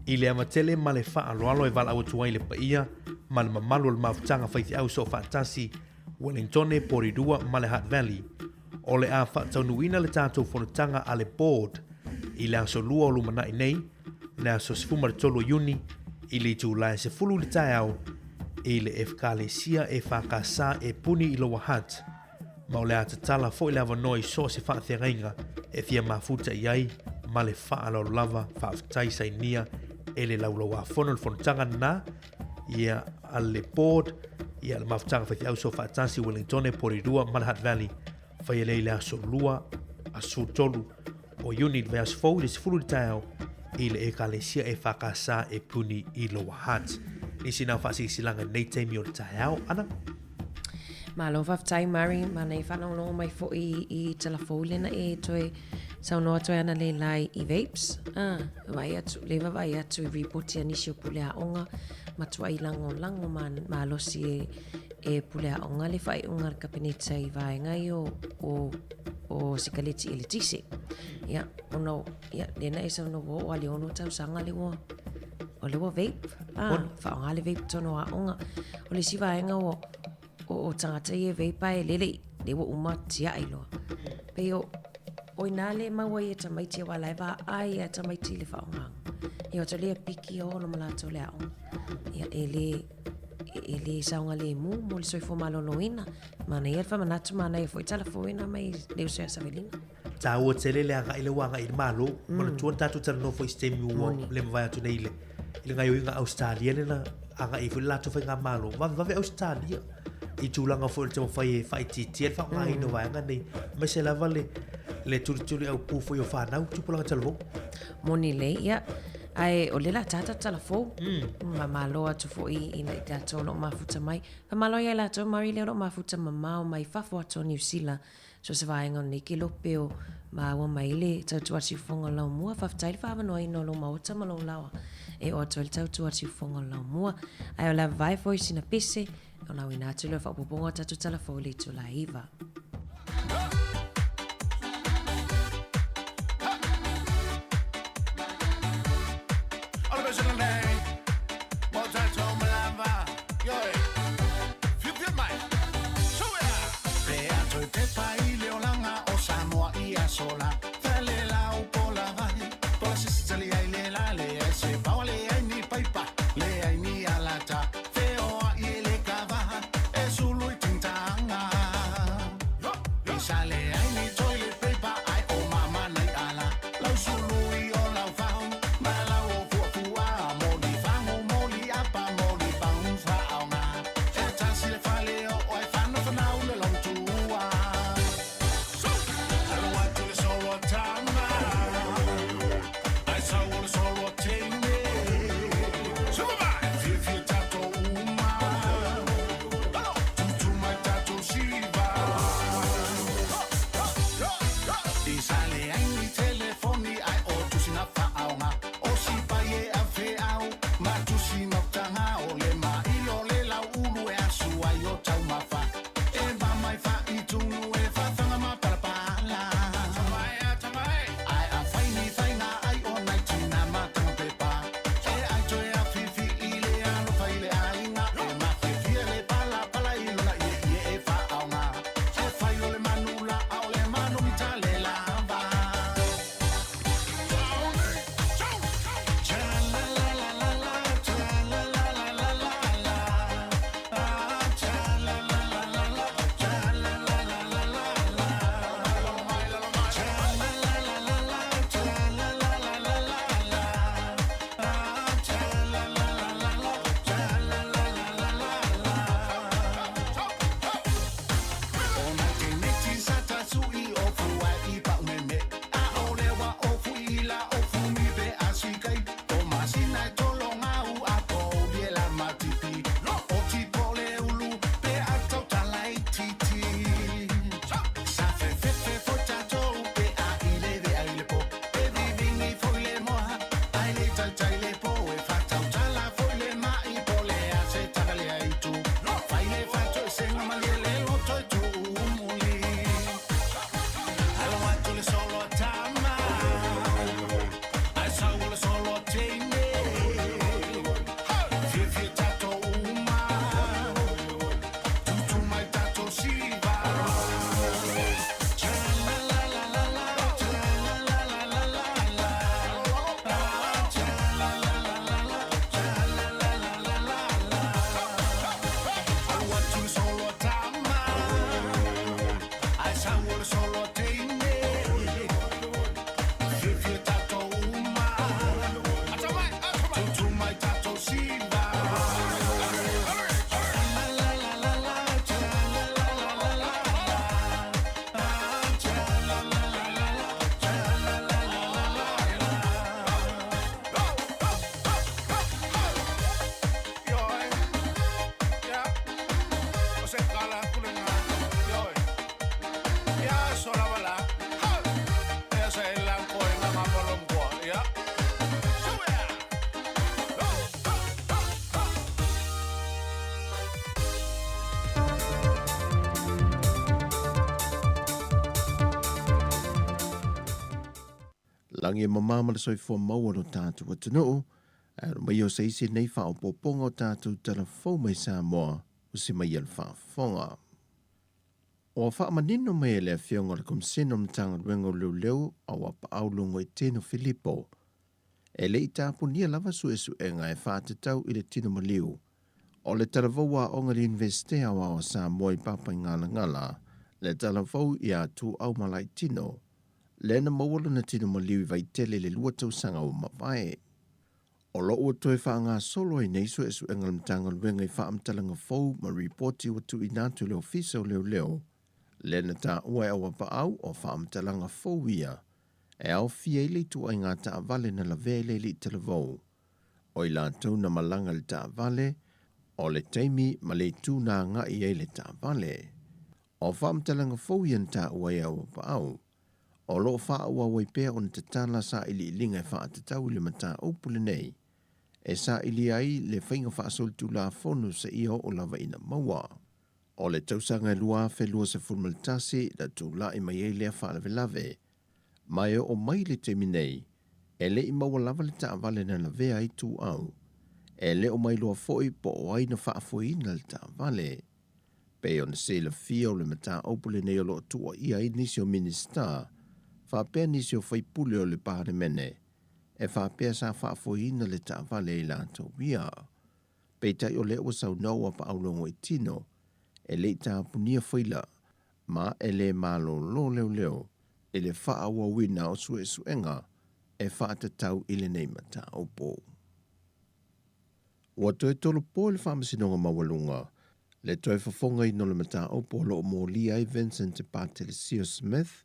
I le avatele ma le faaaloalo e valaau atu ai le paia ma le mamalu o le Mafutaga Faifeau Soofaatasi. Wellingtone, Porirua ma le Hutt Valley. O le a faataunuuina le tatou fonotaga a le Board i le aso Lua o lumanai nei, le aso 13 o Iuni, i le itula e 10 i le taeao, i le Efkalesia EFKS e puni i Lower Hutt. Ma o le a tatala foi le avanoa i so o se faafeagaiga e fia mafuta i ai ma le faaaloalo lava. Faafetai sainia e le laulauafono le fonotaga lena ia a le Board ia le mafutaga faifeau soofaatasi Wellingtone, Porirua ma le Hutt Valley. Faia lea i le aso Lua, aso 13 o Iuni i le vaiaso fou i le 10 i le taeao i le Ekalesia EFKS e puni i Lower Hutt. Nisi na o faasilasilaga i lenei taimi o le taeao, Ana? Malo faafetai Murray, manaia faalogologo mai foi i tala fou lena e toe saunoa atu ai ana leilai i vapes. Ah, vaai atu, le vaavaai atu i ripoti a nisi o pule aoga, matuai lagolago ma, malosi e, e pule aoga le faaiuga a le Kapeneta i vaega ia o, o, o sikaleti eletise. Ia, ona, ia, lena e saunoa ua oo lava i le ono tausaga le ua, o le ua vape, ah, faaaoga le vape tonu o aoga. O le isi vaega ua, o, o tagata ia e vape ae lele, le ua uma tiai loa. Pei o, o inā le maua ai e tamaiti aua la e vaai a tamaiti i le faaaogaga. Ia o atu lea piki o olo ma latou le aoga. Ia e le, e le saogalemu mo le soifua maloloina. Manaia le faamanatu, manaia foi tala fou ina mai le uso ia Savelina. Taua tele le agai lea ua agai i le Malo. Mm. Manatua na tatou talanoa foi i se taimi ua le mavae atu nei i le, i le gaoioiga Ausetalia lea na agai ai foi le latou faigamalo. Vavevave Ausetalia i tulaga foi o le taumafai e faaitiitia le faaaogaina o vaega nei, aemaise lava le, le tulituli aupū foi o fanau, tupulaga talavou. Moni lelei, ia. Ae o lea la tata tala fou. Mm. Ma malo atu foi i i tatou o lo o mafuta mai. Faamalo ia i latou Murray lea o lo o mafuta mamao mai fafo atu o Niu Sila. So se vaega o lenei kelope o māua mai le tautua siufofoga o le laumua. Faafetai le faaavanoaina o lou maota ma lou laoa e oo atu ai le tautua siufofoga o le laumua. Ae o le a vavae foi sina pese ona auina atu lea o le faaopoopoga o tatou tala fou i le itula e 9. Lagi e mamā ma le soifua maua lo tātou atunuu, ae alo mai o se isi nei faaopoopoga o tātou tala fou mai Samoa o si mai le faafofoga. Ua faamanino mai e le Afioga o le Komisene o Matagaluega o Leoleo Auapaau Logoitino Filipo, e le i tapunia lava suesuega e faatatau i le tino maliu o le talavou aoga i le Iunivesite Aoao o Samoa i Papaigalagala, le talavou iā Tuau Malaitino, lea na maua lona tino maliu i Vaitele i le 2 tausaga ua mavae. O lo o ua toe faagasolo ai nei suesuega a le Matagaluega i faamatalaga fou ma ripoti ua tuuina atu i le Ofisa o Leoleo, lea na taua e Auapaau o faamatalaga fou ia e aofia ai le ituaiga taavale na lavea i le alii talavou, o i latou na malaga i le taavale, o le taimi ma le itu na agai ai le taavale. O faamatalaga fou ia na taua e Auapaau, o lo o faaauau ai pea ona tatala sailiiliga e faatatau i le mataupu lenei, e sailia ai le faiga faasolitulafono seia oo lava ina maua. O le tausaga e 2021 na tulai mai ai lea faalavelave, ma e oo mai i le taimi nei, e le i maua lava le taavale na lavea ai Tuau. E le o mailoa foi po o ai na faafoeina le taavale. Pei ona silafia o le mataupu lenei o lo o tuuaia ai nisi o Minisita faapea nisi o faipule o le Palemene e faapea sa faafoeina le taavale i latou ia. Peitai o lea ua saunoa ua paaulogo i tino e le i tapunia faila ma e le malolo leoleo i le faaauauina o suesuega e faatatau i lenei mataupu. Ua toe tolopo e le Faamasinoga Maualuga le toe fofogaina o le mataupu o lo o molia ai Vincent Patelesio Smith,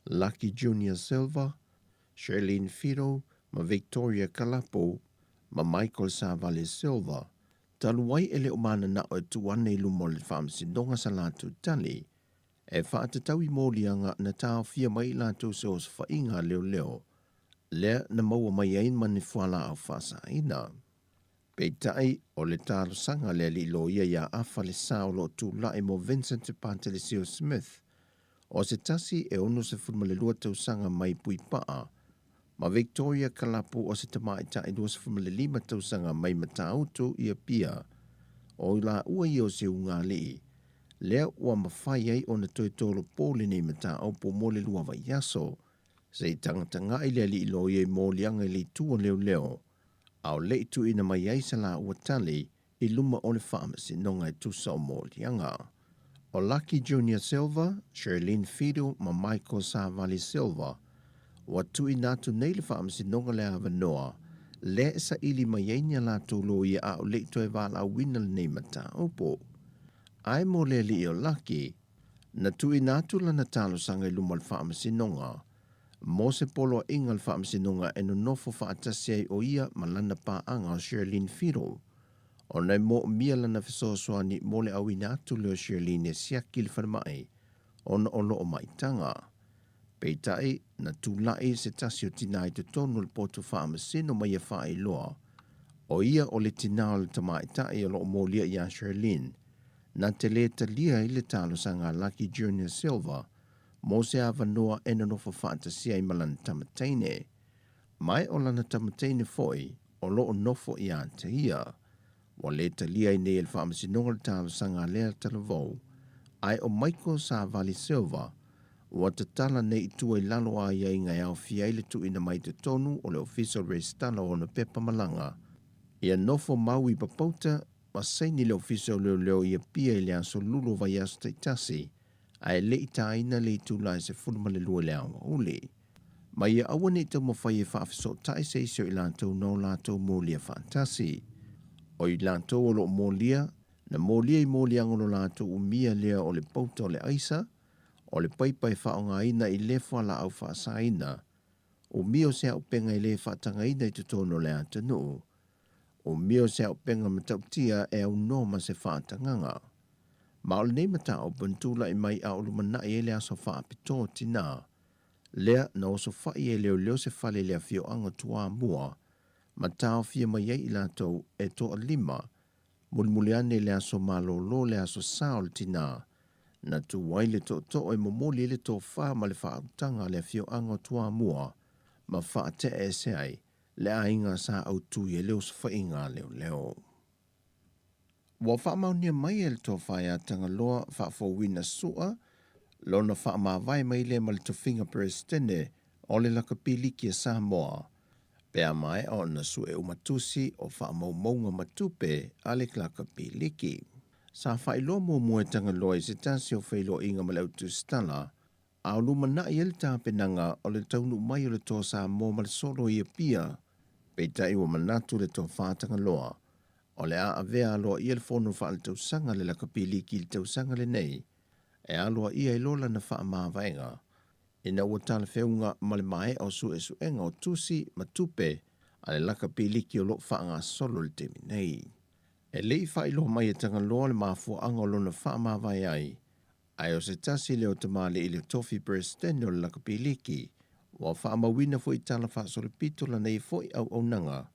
Lucky Junior Silva, Shirlene Fido ma Victoria Kalapo ma Michael Savale Silva, talu ai e le o mananao e tuu ane i luma o le Faamasinoga sa latou tali e faatatau i moliaga na taofia mai i latou se osofaiga a leoleo lea na maua mai ai ma ni fualaau faasaina. Peitai, o le talosaga a le alii loia iā Afa Lesa o lo o tulai mo Vincent Patelesio Smith, o se tasi e 62 tausaga mai Puipaa, ma Victoria Kalapu o se tamaitai 25 tausaga mai Matautu i Apia, o i laua ia o se ugaalii, lea ua mafai ai ona toe tolopo lenei mataupu mo le 2 vaiaso, se i tagatagai le alii loia i moliaga i le itu o leoleo, a o le i tuuina mai ai sa laua tali i luma o le faamasinoga e tusa o moliaga. O Lucky Junior Silva, Shirlene Fidu ma Michael Savali Silva, ua tuuina atu nei le faamasinoga le avanoa lea e saili mai ai ni a latou loia a o le i toe valaauina lenei mataupu. Ae mo le alii o Lucky, na tuuina atu lana talosaga i luma o le faamasinoga mo se poloaiga o le faamasinoga e nonofo faatasi ai o ia ma lana paaga o Shirlene Fiddle, ona e moomia lana fesoasoani mo le auina atu lea o Shirlene e siaki i le falemai ona o loo maitaga. Peitai, na tulai se tasi o tinā i totonu o le potu faamasino ma ia faailoa, o ia o le tinā o le tamaitai o loo molia iā Shirlene, na te lē talia ai le talosaga a Lucky Junior Silva mo se avanoa e nonofo faatasi ai ma lana tama teine. Mai o lana tama teine foi o lo o nofo iā te ia. Ua lē talia ai nei e le Faamasinoga le talosaga a lea talavou, ae o Michael Savali Silva ua tatala nei i tua i lalo o aiaiga e aofia ai le tuuina mai i totonu o le Ofisa o le Resitala o ona pepa malaga ia nofo mau i Papauta ma saini le Ofisa o Leoleo i Apia i le aso Lulu o vaiaso taitasi ae le i tāina le itula e 12 i le aoauli. Ma ia aua ne i taumafai e faafesootai se isi o i latou na o latou molia faatasi. O i latou o lo o molia, na molia i moliaga o lo latou umia lea o le pauta o le aisa, o le paipa e faaaogaina i le fualaau faasaina, umia o se auupega e le faatagaina i totonu o le atunuu, umia o se auupega matautia e aunoa ma se faatagaga. Ma o lenei mataupu na tulai mai a o lumanai ai le aso faapitoa o tinā, lea na osofai e leoleo se fale i le afioaga o Toamua ma taofia mai ai i latou e toalima, mulimuli ane i le aso malolo le aso sa o le tinā, na tu ai le tootoo e momoli ai le tofa ma le faautaga a le afioaga o Toamua. ma faatea ese ai le aiga sa autu i ai le osofaiga a leoleo. Ua faamaonia mai e le Tofa ia Tagaloa Faafouina Su'a lona faamavae mai lea ma le tofiga Peresetene o le Lakapiliki a Samoa, pe a maea ona sue uma tusi o faamaumauga ma tupe a le Lakapiliki. Sa faailoa muamua e Tagaloa i se tasi o feiloaiga ma le au tusitala, a o lumanai ai le tapenaga o le taunuu mai o le Toa Samoa ma le solo i Apia, peitai ua manatu le Tofa Tagaloa o le a avea aloaia le fono faaletausaga a le Lakapiliki i le tausaga lenei e aloaia ai loa lana faamavaega ina ua talafeuga ma le maea o suesuega o tusi ma tupe a le Lakapiliki o lo o faagasolo i le taimi nei. E le i faailoa mai e Tagaloa le mafuaaga o lona faamavae ai, ae o se tasi lea o tamalii i le tofi Peresetene o le Lakapiliki, ua faamauina foi i tala faasolopito lana ia foi auaunaga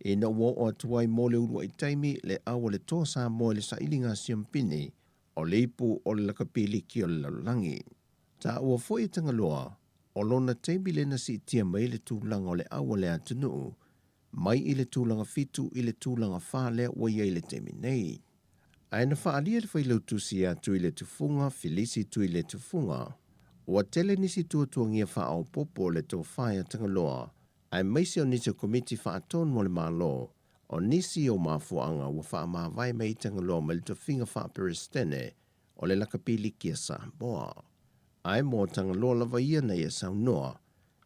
ina ua oo atu ai mo le uluai taimi le au a le Toa Samoa i le sailiga siampini o le ipu o le Lakapiliki o le lalolagi. Taua foi e Tagaloa, o lona taimi lea na siitia mai ai le tulaga o le au a le atunuu mai i le tulaga fitu i le tulaga fa lea ua i ai i le taimi nei. Ae na faaalia le failautusi ia Tuiletufuga, Filisi Tuiletufuga, ua tele nisi tuatuagia faaopoopo o le tofa ia Tagaloa, aemaise o nisi o Komiti Faatonu a le Malo, o nisi o mafuaaga ua faamavae mai ai Tagaloa mai le tofiga faa-Peresetene o le Lakapiliki a Samoa. Ae mo Tagaloa lava ia na ia saunoa,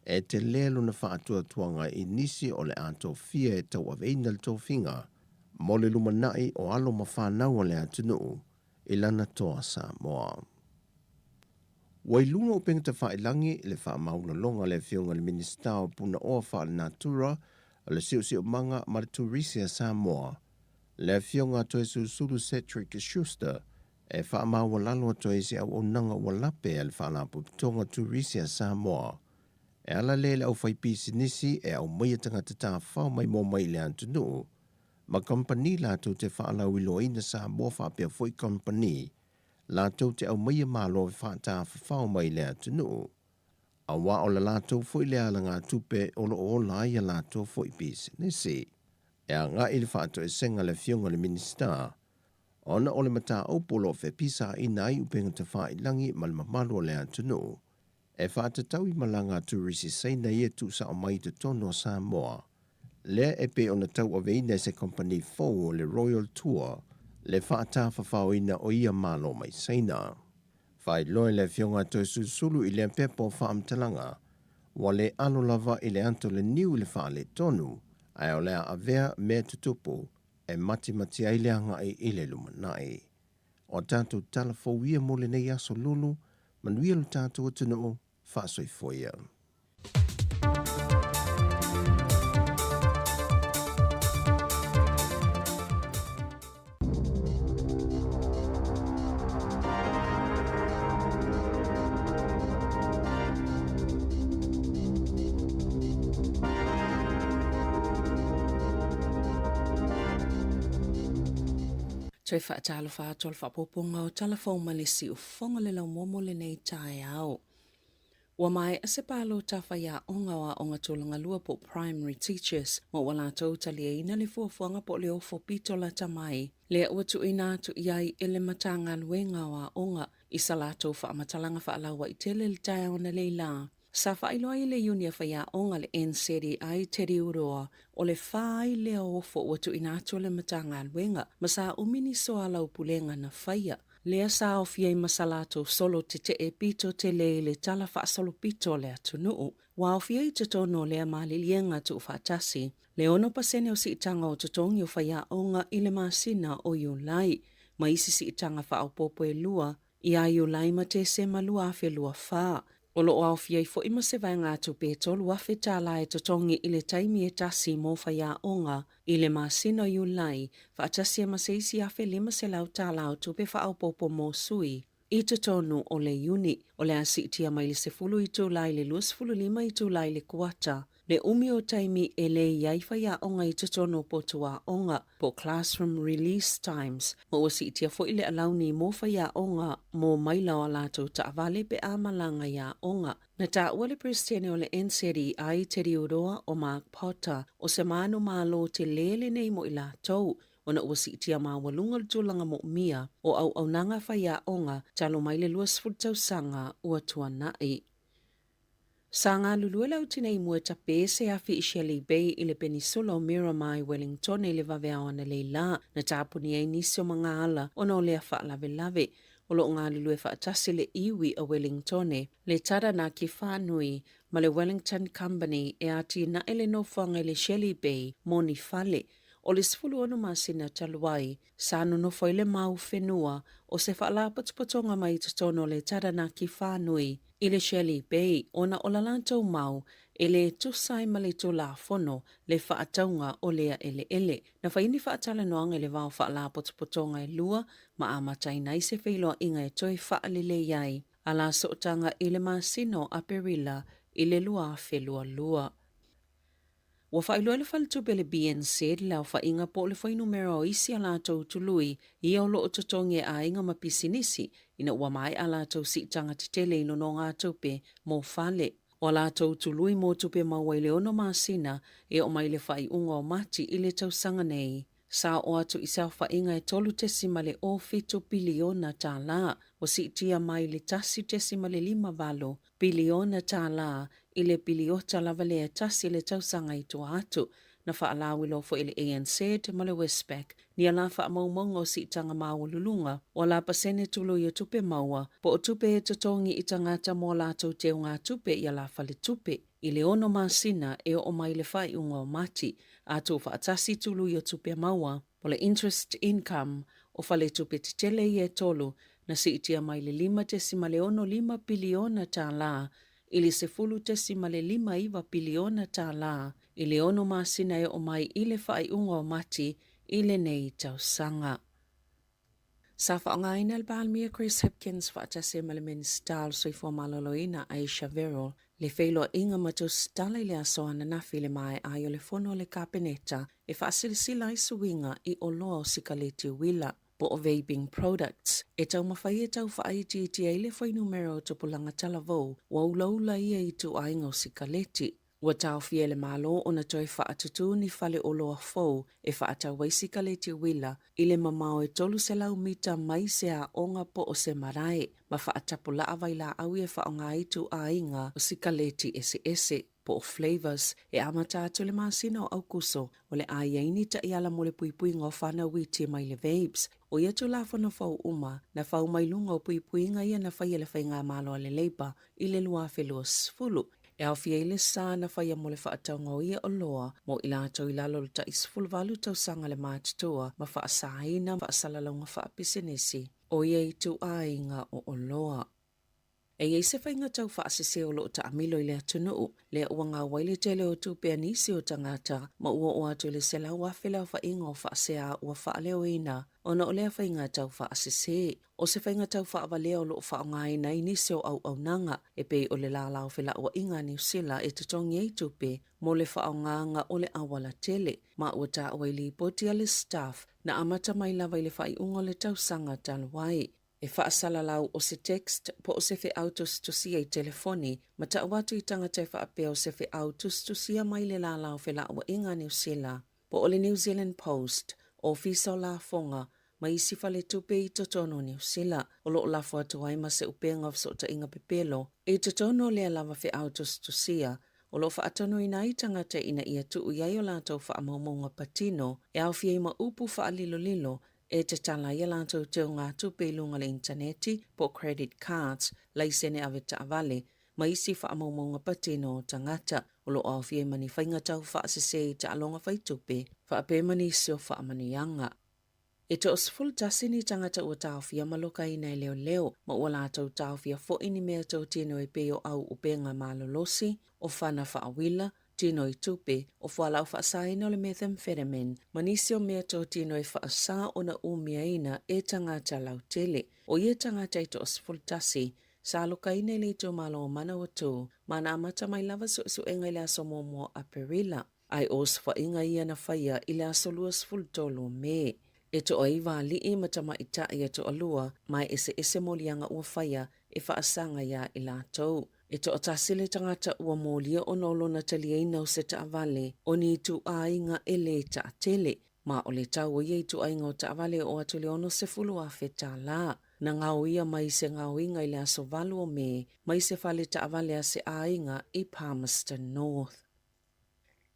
e tele lona faatuatuaga i nisi o le a tofia e tauaveina le tofiga mo le lumanai o alo ma fanau a le atunuu i lana toa Samoa. Ua i luga o upega tafailagi le faamaualaloga a le Afioga i le Minisita o Punaoa Faalenatura, o le Siosiomaga ma le Turisi a Samoa, le Afioga a Toesulusulu Cedric Schuster, e faamaualalo atu ai se auaunaga ua lape a le Faalapotopotoga Turisi a Samoa e ala lea i le aufaipisinisi e aumaia tagata tafafao maimoa mai i le atunuu ma kamupani latou te faalauiloaina Samoa faapea foi kamupani latou te aumaia malo faatafafao mai i le atunuu aua o le latou foi lea alagatupe o lo o ola ai a latou foi pisinisi. E agai le faatoesega a le Afioga i le Minisita ona o le mataupu o lo o fepisaina ai upega tafailagi ma le mamalu o le atunuu e faatatau i malaga a turisi Saina ia e tuusao mai i totonu o Samoa, lea e pei ona tauaveina e se kamupani fou o le Royal Tour le faatafafaoina o ia malo mai Saina. Faailoa e le Afioga a Toesulusulu i lea pepa o faamatalaga, ua le alo lava i le ato le niu i le faaletonu, ae o le a avea mea tutupu e matimati ai le agai i le lumanai. O a tatou tala fou ia mo lenei aso lulu, manuia lo tatou atunuu, faasoifua ia. Toe faatalofa atu o le faaopoopoga o Tala Fou ma le Siufofoga le laumua mo lenei taeao. Ua maea se palota faiaoga o aoga tulagalua po o Primary Teachers ma ua latou taliaina le fuafuaga po o le ofo pito lata mai lea ua tuuina atu i ai e le Matagaluega o Aoga i sa latou faamatalaga faalauaitele i le taeao analeila. Sa faailoa ai e le Iuni a Faiaoga le NZEI Teddy Uroa o le fa ai lea o ofo ua tuuina atu e le Matagaluega ma sa umi ni soalaupulega na faia lea sa aofia ai ma sa latou solo tetee pito tele i le tala faasolopito o le atunuu. Ua aofia i totonu o lea maliliega tuufaatasi le 6% o siitaga o totogi o faiaoga i le masina o Iulai ma isi siitaga faaopoopo e lua ia Iulai ma Tesema 2024. O lo o aofia ai foi ma se vaegatupe e $3,000 e totogi i le taimi e tasi mo faiaoga i le masina o Iulai, faatasi ai ma se isi $1,500 o tupe faaopoopo mo sui i totonu o le Iuni. O le a siitia mai le 10 itula i le 25 itula i le kuata. Le umi o taimi e lē i ai faiaoga i totonu o potu aoga, po o classroom release times, ma ua siitia foi le alauni mo faiaoga mo maila o a latou taavale pe a malaga i aoga. Na taua le Peresetene o le NZEI Teddy Uroa o Mark Potter o se manumalo telē lenei mo i latou ona ua siitia maualuga le tulaga moomia o auaunaga faiaoga talu mai le 20 tausaga ua tuanai. Sa galulue le au tinei mu e tapē se afi i Shelley Bay i le Penisula o Miramar i Wellingtone i le vaveao analeila na tapuni ai nisi o magaala ona o lea faalavelave. O lo o galulue faatasi le iwi a Wellingtone, le Taranaki Whānui ma le Wellington Company e atinae le nofoaga i le Shelley Bay mo ni fale. O le 16 masina talu ai, sa nonofo ai le mau whenua o se faalapotopotoga mai totonu o le Taranaki Whānui i le Shelley Bay ona o la latou mau e lē tusa ai ma le Tulafono le faatauga o lea eleele. Na fai ni faatalanoaga i le va o faalapotopotoga e lua ma amataina ai se feiloaiga e toe faalelei ai a la sootaga i le masina o Aperila i le 2022. Ua faailoa e le faletupe le BNZ le aofaiga po o le fuainumera o isi a latou tului ia o lo o totogi e aiga ma pisinisi ina ua maea a latou siitaga tetele i nonogatupe mo fale. O a latou tului mo tupe maua i le ono masina e oo mai le faaiuga o Mati i le tausaga nei. Sa oo atu i se aofaiga e $3.07 piliona tālā, ua siitia mai le $1.58 piliona tālā i le piliota lava lea e tasi le tausaga i tua atu. Na faalauiloa foi e le ANZ ma le Westpac ni ala faamaumauga o siitaga maualuluga o ala pasene tului o tupe maua po o tupe e totogi i tagata mo a latou teugatupe i ala faletupe i le ono masina e oo mai le faaiuga o Mati, a tuufaatasi tului o tupe maua po le interest income o faletupe tetele ia e tolu na siitia mai le $5.65 piliona tālā i le $10.59 piliona tālā i le ono masina e oo mai i le faaiuga o Mati i lenei tausaga. Sa faaaogaina e le Palemia Chris Hipkins faatasi ai ma le Minisita o le Soifua Maloloina Ayesha Verrall le feiloaiga ma tusitala i le aso ananafi i le maea ai o le fono a le Kapeneta e faasilasila ai suiga i oloa o sikaleti uila po o vaping products e taumafai e tau faaitiitia ai le fuainumera o tupulaga talavou ua ulaula ia ituaiga o sikaleti. Ua taofia e le Malo ona toe faatutū ni fale oloa fou e faatau ai sikaleti uila i le mamao e 300 mita mai se aoga po o se marae ma faatapulaa vailaau e faaaoga ai ituaiga o sikaleti eseese po o flavours e amata atu i le masina o Aukuso o le a i ai ni taiala mo le puipuiga o fanau iti mai le vapes. O ia Tulafono fou uma na fau mai luga o puipuiga ia na faia e le Faigamalo a le Labour i le 2020, e aofia ai le sa na faia mo le faatauga o ia oloa mo i latou i lalo o le tai 18 tausaga le matutua ma faasaina faasalalauga faapisinisi o ia ituaiga o oloa. E i ai se faiga tau faasese o lo o taamilo i le atunuu, lea ua gau ai le tele o tupe a nisi o tagata ma ua oo atu i le 100,000 le aofaiga o faasea ua faaleoina ona o lea faiga tau faasese. O se faiga tau faavalea o lo o faaaogaina ai nisi o auaunaga e pei o le lala o felauaiga a Niu Sila e totogi ai tupe mo le faaaogaga o le auala tele, ma ua taua i lipoti a le Stuff na amata mai lava i le faaiuga o le tausaga talu ai. E faasalalau o se text po o se feau tusitusia i telefoni ma tau atu i tagata e faapea o se feau tusitusia mai le lala o felauaiga a Niu Sila po o le New Zealand Post, Ofisa o Lafoga, ma isi faletupe i totonu o Niu Sila, o lo o lafo atu ai ma se upega o fesootaiga pepelo i totonu o lea lava feau tusitusia o lo o faatonuina ai tagata ina ia tuu i ai o latou faamaumauga patino e aofia ai ma upu faalilolilo e tatala ai a latou teugatupe i luga o le initaneti po o credit cards, laisene ave taavale, ma isi faamaumauga patino o tagata o lo o aofia ai ma ni faiga tau faasese i taaloga faitupe faapea ma nisi o faamanuiaga. E 11 ni tagata ua taofia ma lokaina e leoleo, ma ua latou taofia foi ni mea totino e pei o au upega malolosi, o fana faauila, tino i tupe, o fualaau faasaina o le methamphetamine, ma nisi o mea totino e faasa ona umiaina e tagata lautele. O ia tagata e 11, Sa alokaina i le itumalo o Manawatū ma na amata mai lava suesuega i le aso muamua o Aperila. Ae o osofaiga ia na faia i le aso 23 o Me. E toaiva alii ma tamaitai e toalua ma e eseese moliaga ua faia e faasaga iā i latou. E toatasi le tagata ua molia ona o lona taliaina o se taavale o ni ituaiga e lē taatele, ma o le tau o ia ituaiga o taavale e oo atu i le $60,000 tālā. Na gaoia mai se gaoiga i le aso 8 o Me mai se fale taavale a se aiga i Palmerston North.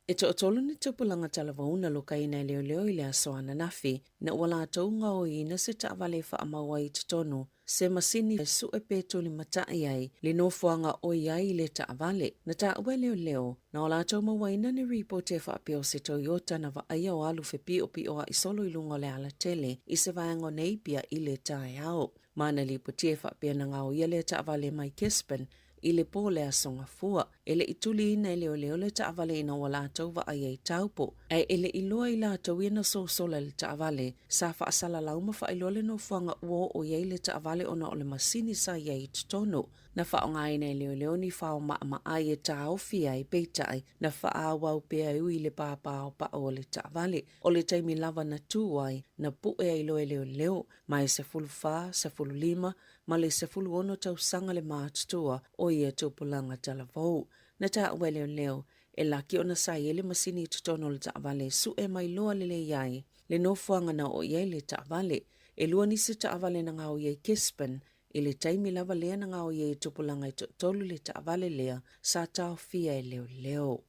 E toatolu ni tupulaga talavauna lokaina e leoleo i le aso ananafi ina ua latou gaoiina se taavale e faamau ai i totonu se masini e sue pe tulimatai ai le nofoaga o i ai i le taavale. Na taua e leoleo, na o latou mauaina ni ripoti e faapea o se Toyota na vaaia o alu fepiopioaʻi solo i luga o le alatele i se vaega o Napier i le taeao. Ma na lipotia e faapea na gaoia lea taavale mai Gisborne i le pō o le Aso Gafua. E le i tuliina e leoleo le taavale ina ua latou vaai ai taupo, ae e le i loa i latou ia na sosola i le taavale, sa faasalalau ma faailoa le nofoaga ua oo i ai le taavale ona o le masini sa i ai i totonu. Na faaaogaina e leoleo ni fao maʻamaʻai e taofi ai, peitai, na faaauau pea e ui i le pāpāopaʻu o le taavale. O le taimi lava na tū ai, na puʻe ai loa e leoleo, ma e 14, 15, ma le 16 tausaga le matutua o ia tupulaga talavou. Na taua e leoleo, e laki ona sa i ai le masini i totonu o le taavale e sue mai loa lelei ai le nofoaga na oo i ai le taavale. E lua nisi taavale na gaoia i Gisborne i le taimi lava lea na gaoia ai e tupulaga e toatolu le taavale lea sa taofia e leoleo.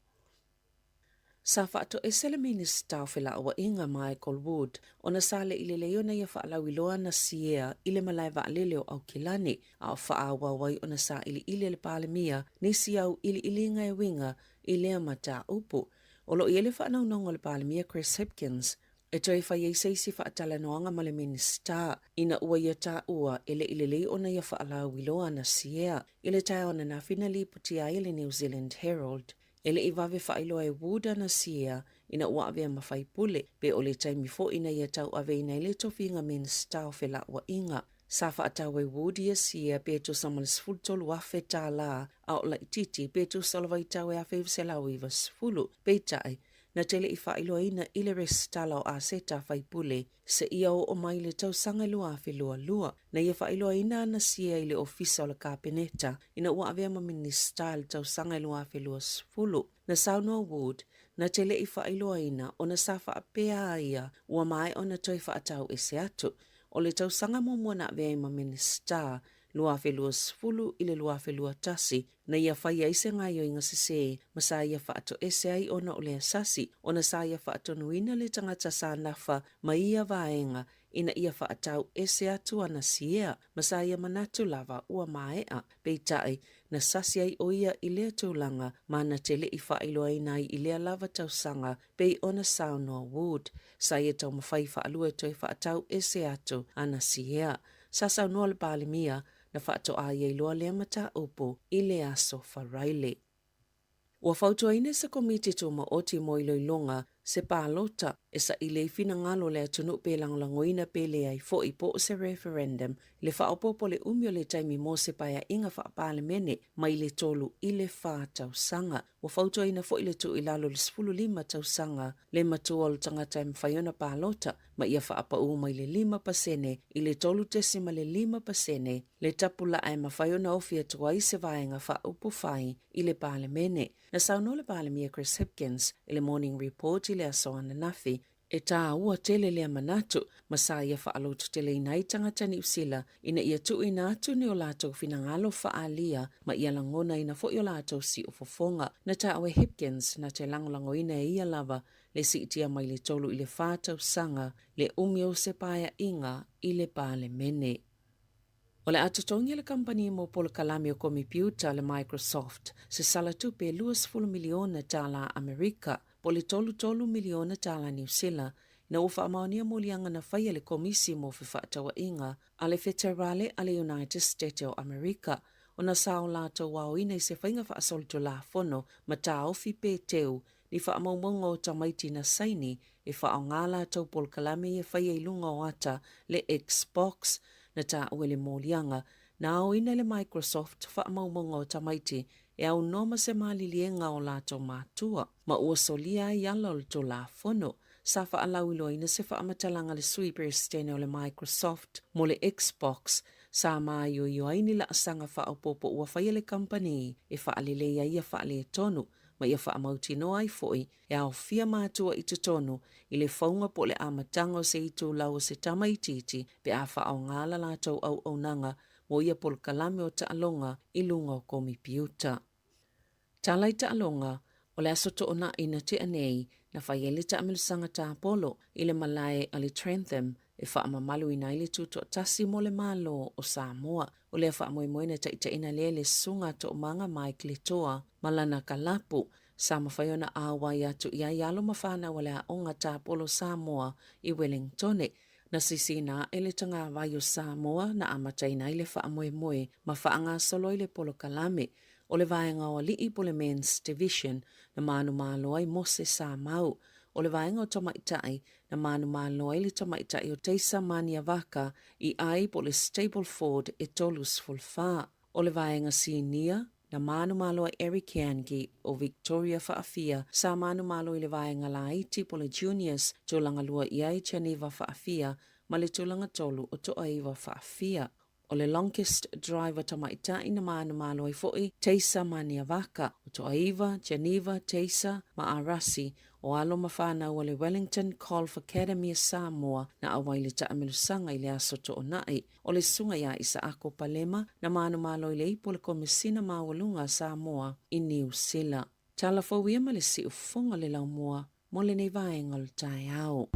Sa faatoese le Minisita o Felauaiga Michael Wood ona sa le i lelei ona ia faalauiloa ana siea i le malae vaalele o Aukilani, a o faaauau ai ona sailiili e le Palemia nisi au iliiliga e uiga i lea mataupu. O lo o i ai le faanaunauga o le Palemia Chris Hipkins e toe fai ai se isi faatalanoaga ma le Minisita ina ua ia taua e le i lelei ona ia faalauiloa ana siea i le taeao ananafi na lipotia ai e le New Zealand Herald. E le i vave faailoa e Wood ana siea ina ua avea ma faipule, pe o le taimi foi ina ia tauaveina ai le tofiga Minisita o Felauaiga. Sa faatau e Wood ia siea pe tusa ma le $13,000 a o laitiiti pe tusa o le vaitau e 1990. Peitai, na te le i faailoaina i le resitala o aseta a faipule seia oo mai le tausaga 2022, na ia faailoaina ana siea i le Ofisa o le Kapeneta ina ua avea ma Minisita i le tausaga 2020. Na saunoa Wood, na te le i faailoaina ona sa faapea a ia ua maea ona toe faatau ese atu. O le tausaga muamua na avea ai ma Minisita, 2020 i le 2021, na ia fai ai se gaoioiga sesē ma sa ia faatoese ai ona o le asasi, ona sa ia faatonuina le tagata sa nafa ma ia vaega ina ia faatau ese atu ana siea, ma sa ia manatu lava ua maea. Peitai, na sasi ai ʻo ia i lea tulaga ma na te le i faailoaina ai i lea lava tausaga pei ona saunoa Wood, sa ia taumafai faalua e toe faatau ese atu ana siea. Sa saunoa le Palemia na faatoa ia iloa lea mataupu i le aso Faraile. Ua fautuaina se Komiti Tumaoti mo Iloiloga se palota e saili ai finagalo o le atunuu pe lagolagoina pe leai foi po o se referendum i le faaopoopo o le umi o le taimi mo se paeaiga faa-Palemene mai le tolu i le fa tausaga. Ua fautuaina foi le tuu i lalo i le 15 tausaga le matua o le tagata e mafai ona palota ma ia faapaū mai le 5% i le 3.5% le tapulaa e mafai ona ofi atu ai se vaega faaupufai i le Palemene. Na saunoa le Palemia Chris Hipkins i le Morning Report i le aso ananafi, e tāua tele lea manatu ma sa ia faalototeleina ai tagata Niu Sila ina ia tuuina atu ni o latou finagalo faaalia ma ia lagonaina foi o latou siufofoga. Na taua e Hipkins na te lagolagoina e ia lava le siitia mai le tolu i le fa tausaga le umi o se paeaiga i le Palemene. O le a totogi e le kamupani mo polokalame o komipiuta le Microsoft se sala tupe e $20 miliona tālā Amerika, po o le 33 miliona tālā Niu Sila, ina ua faamaonia moliaga na faia e le Komisi mo Fefaatauaiga a le Feterale a le United State o Amerika ona sa o latou aoina i se faiga faasolitulafono ma taofi pe teu ni faamaumauga o tamaiti na saini e faaaoga latou polokalame ia faia i luga o ata le Xbox na taua i le moliaga. Na aoina e le Microsoft faamaumauga o tamaiti e aunoa ma se maliliega o latou matua, ma ua solia ai ala o le Tulafono. Sa faalauiloaina se faamatalaga a le Sui Peresetene o le Microsoft mo le Xbox, sa maioio ai ni laasaga faaopoopo ua faia le kamupani e faalelei ai ia faaletonu ma ia faamautinoa ai foi e aofia matua i totonu i le fauga po o le amataga o se itulau o se tama itiiti pe a faaaoga la latou auaunaga mo ia polokalame o taaloga i luga o komipiuta. Tala i taaloga, o le Aso Toonai na tea nei, na fai ai le taamilosaga tapolo i le malae a le Trentham e faamamaluina ai le Tutoatasi mo le Malo o Samoa. O lea faamoemoe na taitaiina lea e le Susuga a Toomaga Mike Letoa ma lana kalapu, sa mafai ona auai atu i ai alo ma fanau a le Aoga Tapolo Samoa i Welengtone. Na sisina aʻe le tagawai o Samoa na amataina ai le faamoemoe ma faagasolo ai le polokalame o le vaega o alii po le Men's Division na manumalo ai Mose Samau. O le vaega o tamaitai na manumalo ai le tamaitai o Teisa Maniavaka i ai po le Stableford e 34. O le vaega sinia, na manumalo ai Eric Yangi o Victoria Faafia, sa manumalo i le vaega laiti po le Juniors, tulaga lua i ai Geneva Faafia ma le tulaga tolu o Toaiva Faafia. O le Longest Driver tamaitai na manumalo ai foi Teisa Maniavaka, o Toaiva, Geneva, Teisa ma Arasi, o alo ma fanau a le Wellington Golf Academy a Samoa na auai le taamilosaga i le Aso Toonai. O le susuga ia Isaako Palema na manumalo i le ipu o le Komesina Maualuga a Samoa i Niu Sila. Tala fou ia ma le siufofoga o le laumua mo lenei vaega o le taeao.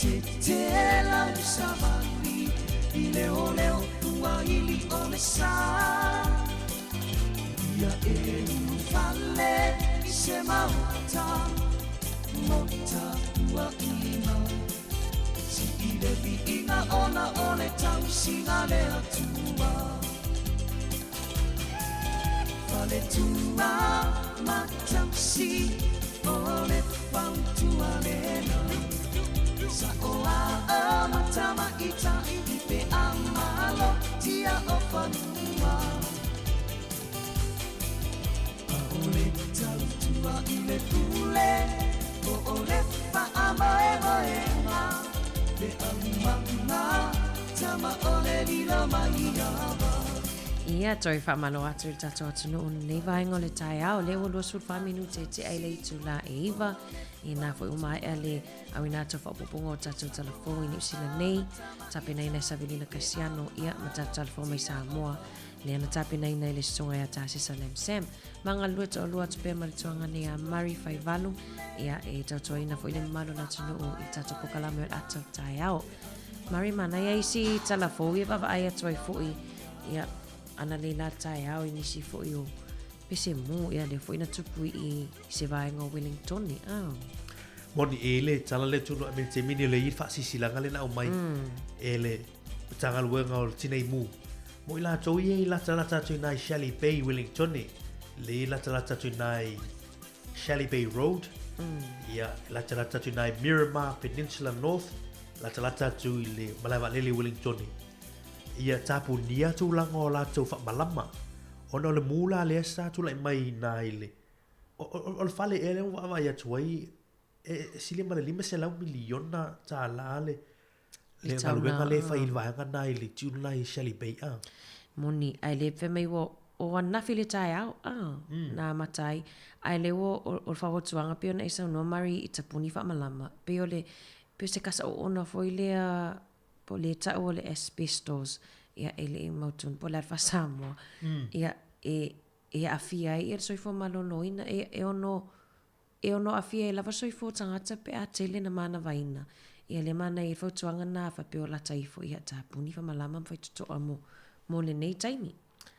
Tete lau savali i leoleo ua ili o le sa. Ia e ulufale i se maota mota ua ima. Sii le viiga ona o le tausiga le Atua. Faletua ma tausi o le fautua lena. Sa o a matama i tai i pe a malo tia o fanua. A o le tautua i le pule o o le whaamaemaema. Le aumanga tama o le lilo mai ava. Ia, toe faamalo atu i le tatou atunuu i lenei vaega o le taeao. O lea ua 24 minute e tea i le itula e 9. Ia na foi ua maea le auina atu o faaopoopoga o tatou tala fou i Niu Sila nei, tapenaina e Savelina Kasiano, ia, ma tatou tala fou mai Samoa, lea na tapenaina e le Susuga ia Tasesa Lam Sam. Ma galulue toalua atu pea ma le tuagane ia Murray Faivalu, ia, e tautuaina foi le mamalu o le atunuu i le tatou polokalame o le ata o le taeao. Murray, manaia isi tala fou ia vaavaai atu ai foi, ia, ananei la le taeao i nisi foi o pese mu, ia, lea foi na tupu i se vaega o Wellingtone, ah. Moni e le tala le tunu a me te mini le i whaasisilaga le na aumai e le Matagaluega o le Tinei Mu. Mo i latou ia i latalata atu i nai Shelley Bay Wellingtone, le i latalata atu i nai Shelley Bay Road, ia, e latalata atu i nai Miramar Peninsula North, latalata atu i le malae vaalele i Wellingtone. Ia tapunia tulaga o latou faamalama, ona o le mu la lea sa tulai mai i ina i le O le fale ea lea ua vaavaai atu ai, e sili ma le $500 miliona tala le le galuega lea e fai i le vaega lena i le tune la i Shelly Bay a. Moni, ae le fai mai ua o ananafi le taeao a, na amata ai. Ae le ua o le fautuaga pei ona e saunoa Mari i tapuni faamalama, pei o le, pei o se kasa oona foi lea po o le tau o le asbestos, ia e le i mautonu po o le a le faa-Samoa, ia e e aafia ai le soifua maloloina, e, e ono, e ono aafia ai lava soifua o tagata pe a tele na manavaina. Ia lea manaia i le fautuaga na faapea o lata ifo ia tapuni famalama ma faitotoa mo, mo lenei taimi.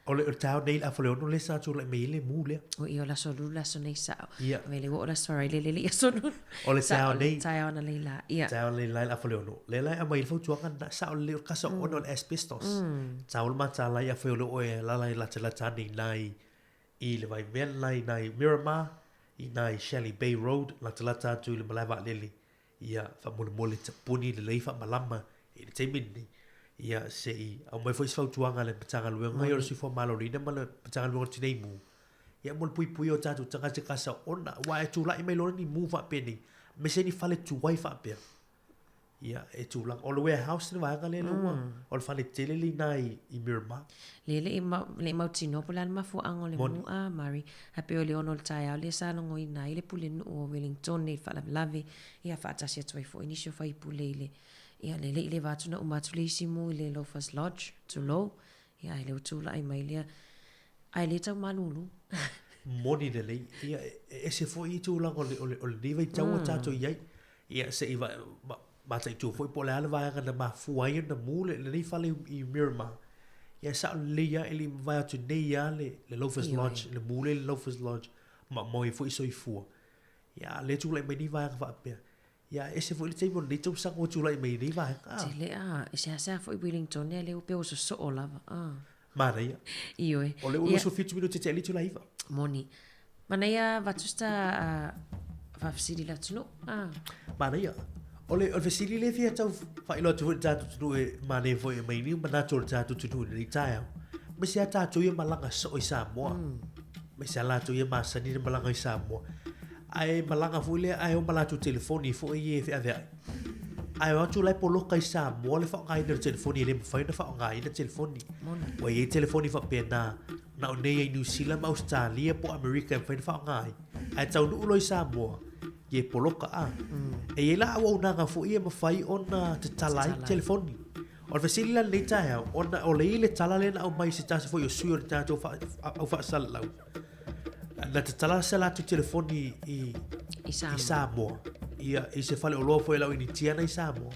O le taeao nei le afa o le ono lea sa tulai mai ai le mu lea. O ia o le aso Lulu le aso nei sao. Ia. Me le ua o le aso Friday le le aso Lulu. O le taeao nei. Taeao na lei la. Ia. Taeao nei la le afa o le ono. Lea la e aumai ai le fautuaga na sao lelei o le kasa ona o le asbestos. Sa o le matala ia afai o le oe e alaala i latalata ane i nai i le vaimea lena i nai Miramar, i nai Shelley Bay Road, latalata atu i le malae vaalele. Ia, faamolemole tapuni lelei faamalama i le taimi lenei. Ia, se i aumai foi se fautuaga a le Matagaluega ia o le Soifua Maloloina ma le Matagaluega o le Tinei Mu, ia mo le puipuia o tatou tagata i kasa ona, aua e tulai mai loa ni mu faapenei, aemaise ni fale tuai faapea. Ia, e tulaga. O le warehouse le vaega lea lea ua, o le fale tele lea i ina i, i Miramar. Le le i ma, le i mautinoa po o le a le mafuaaga o le Moni. mu a Murray. Ae pei o le ono o le taeao lea sa logoina ai le pulenuu o Wellington i le faalavelave, ia faatasi atu ai foi nisi o faipule i le, ia le le i leva atu na uma atu le isi mu i le Loafers Lodge, tulou, ia ae lea ua tulai mai lea, ae le tau malulu. Moni lelei. Ia, e ese foi tulaga o le, o le, o lenei vaitau ua tatou i ai. Ia, se i mataitu foi po o le a le vaega na mafua ai ona mu lenei fale i Miramar. Ia, e sao lelei lava, e le i mavae atu nei lava le, le Loafers Lodge, le mu lea i le Loafers Lodge, ma mau ai foi soifua. Ia, a o lea e tulai mai nei vaega faapea. Ia, e ese foi le taimi o lenei tausaga ua tulai mai ai nei vaega. Tele, a, e seasea foi Wellington ea lea ua pei ua sosoo lava, a. Manaia. Ioe. O lea ua 27 minute tea i le itula 9. Moni. Manaia avatu se ta faafesili i le atunuu. Ah. Manaia. O le, o le fesili lea e fia tau faailoa atu foi i le tatou atunuu e manaia foi e aumai nei manatu o le tatou atunuu i lenei taeao. Aemaise lava tatou ia malaga soo i Samoa. Aemaise lava latou ia masani le malaga i Samoa. Ae malaga foi lea ae o ma latou telefoni foi ia e feaveai. Ae o atu la e poloka i Samoa le faaaogaina o le telefoni e le mafai ona faaaogaina telefoni. Ua i ai telefoni faapena na o nei ai Niu Sila ma Ausetalia po o Amerika e mafai ona faaaoga ai. Ae taunuu loa i Samoa, ia e poloka a. E i ai la auaunaga foi e mafai ona tatala ai telefoni. O le fesili la i lenei taeao, ona o le i le tala lea na aumai e se tasi foi o sui o le tatou au faasalalau, na tatala se latou telefoni i, i Samoa. Ia, i se faleoloa foi e lau Initia na i Samoa.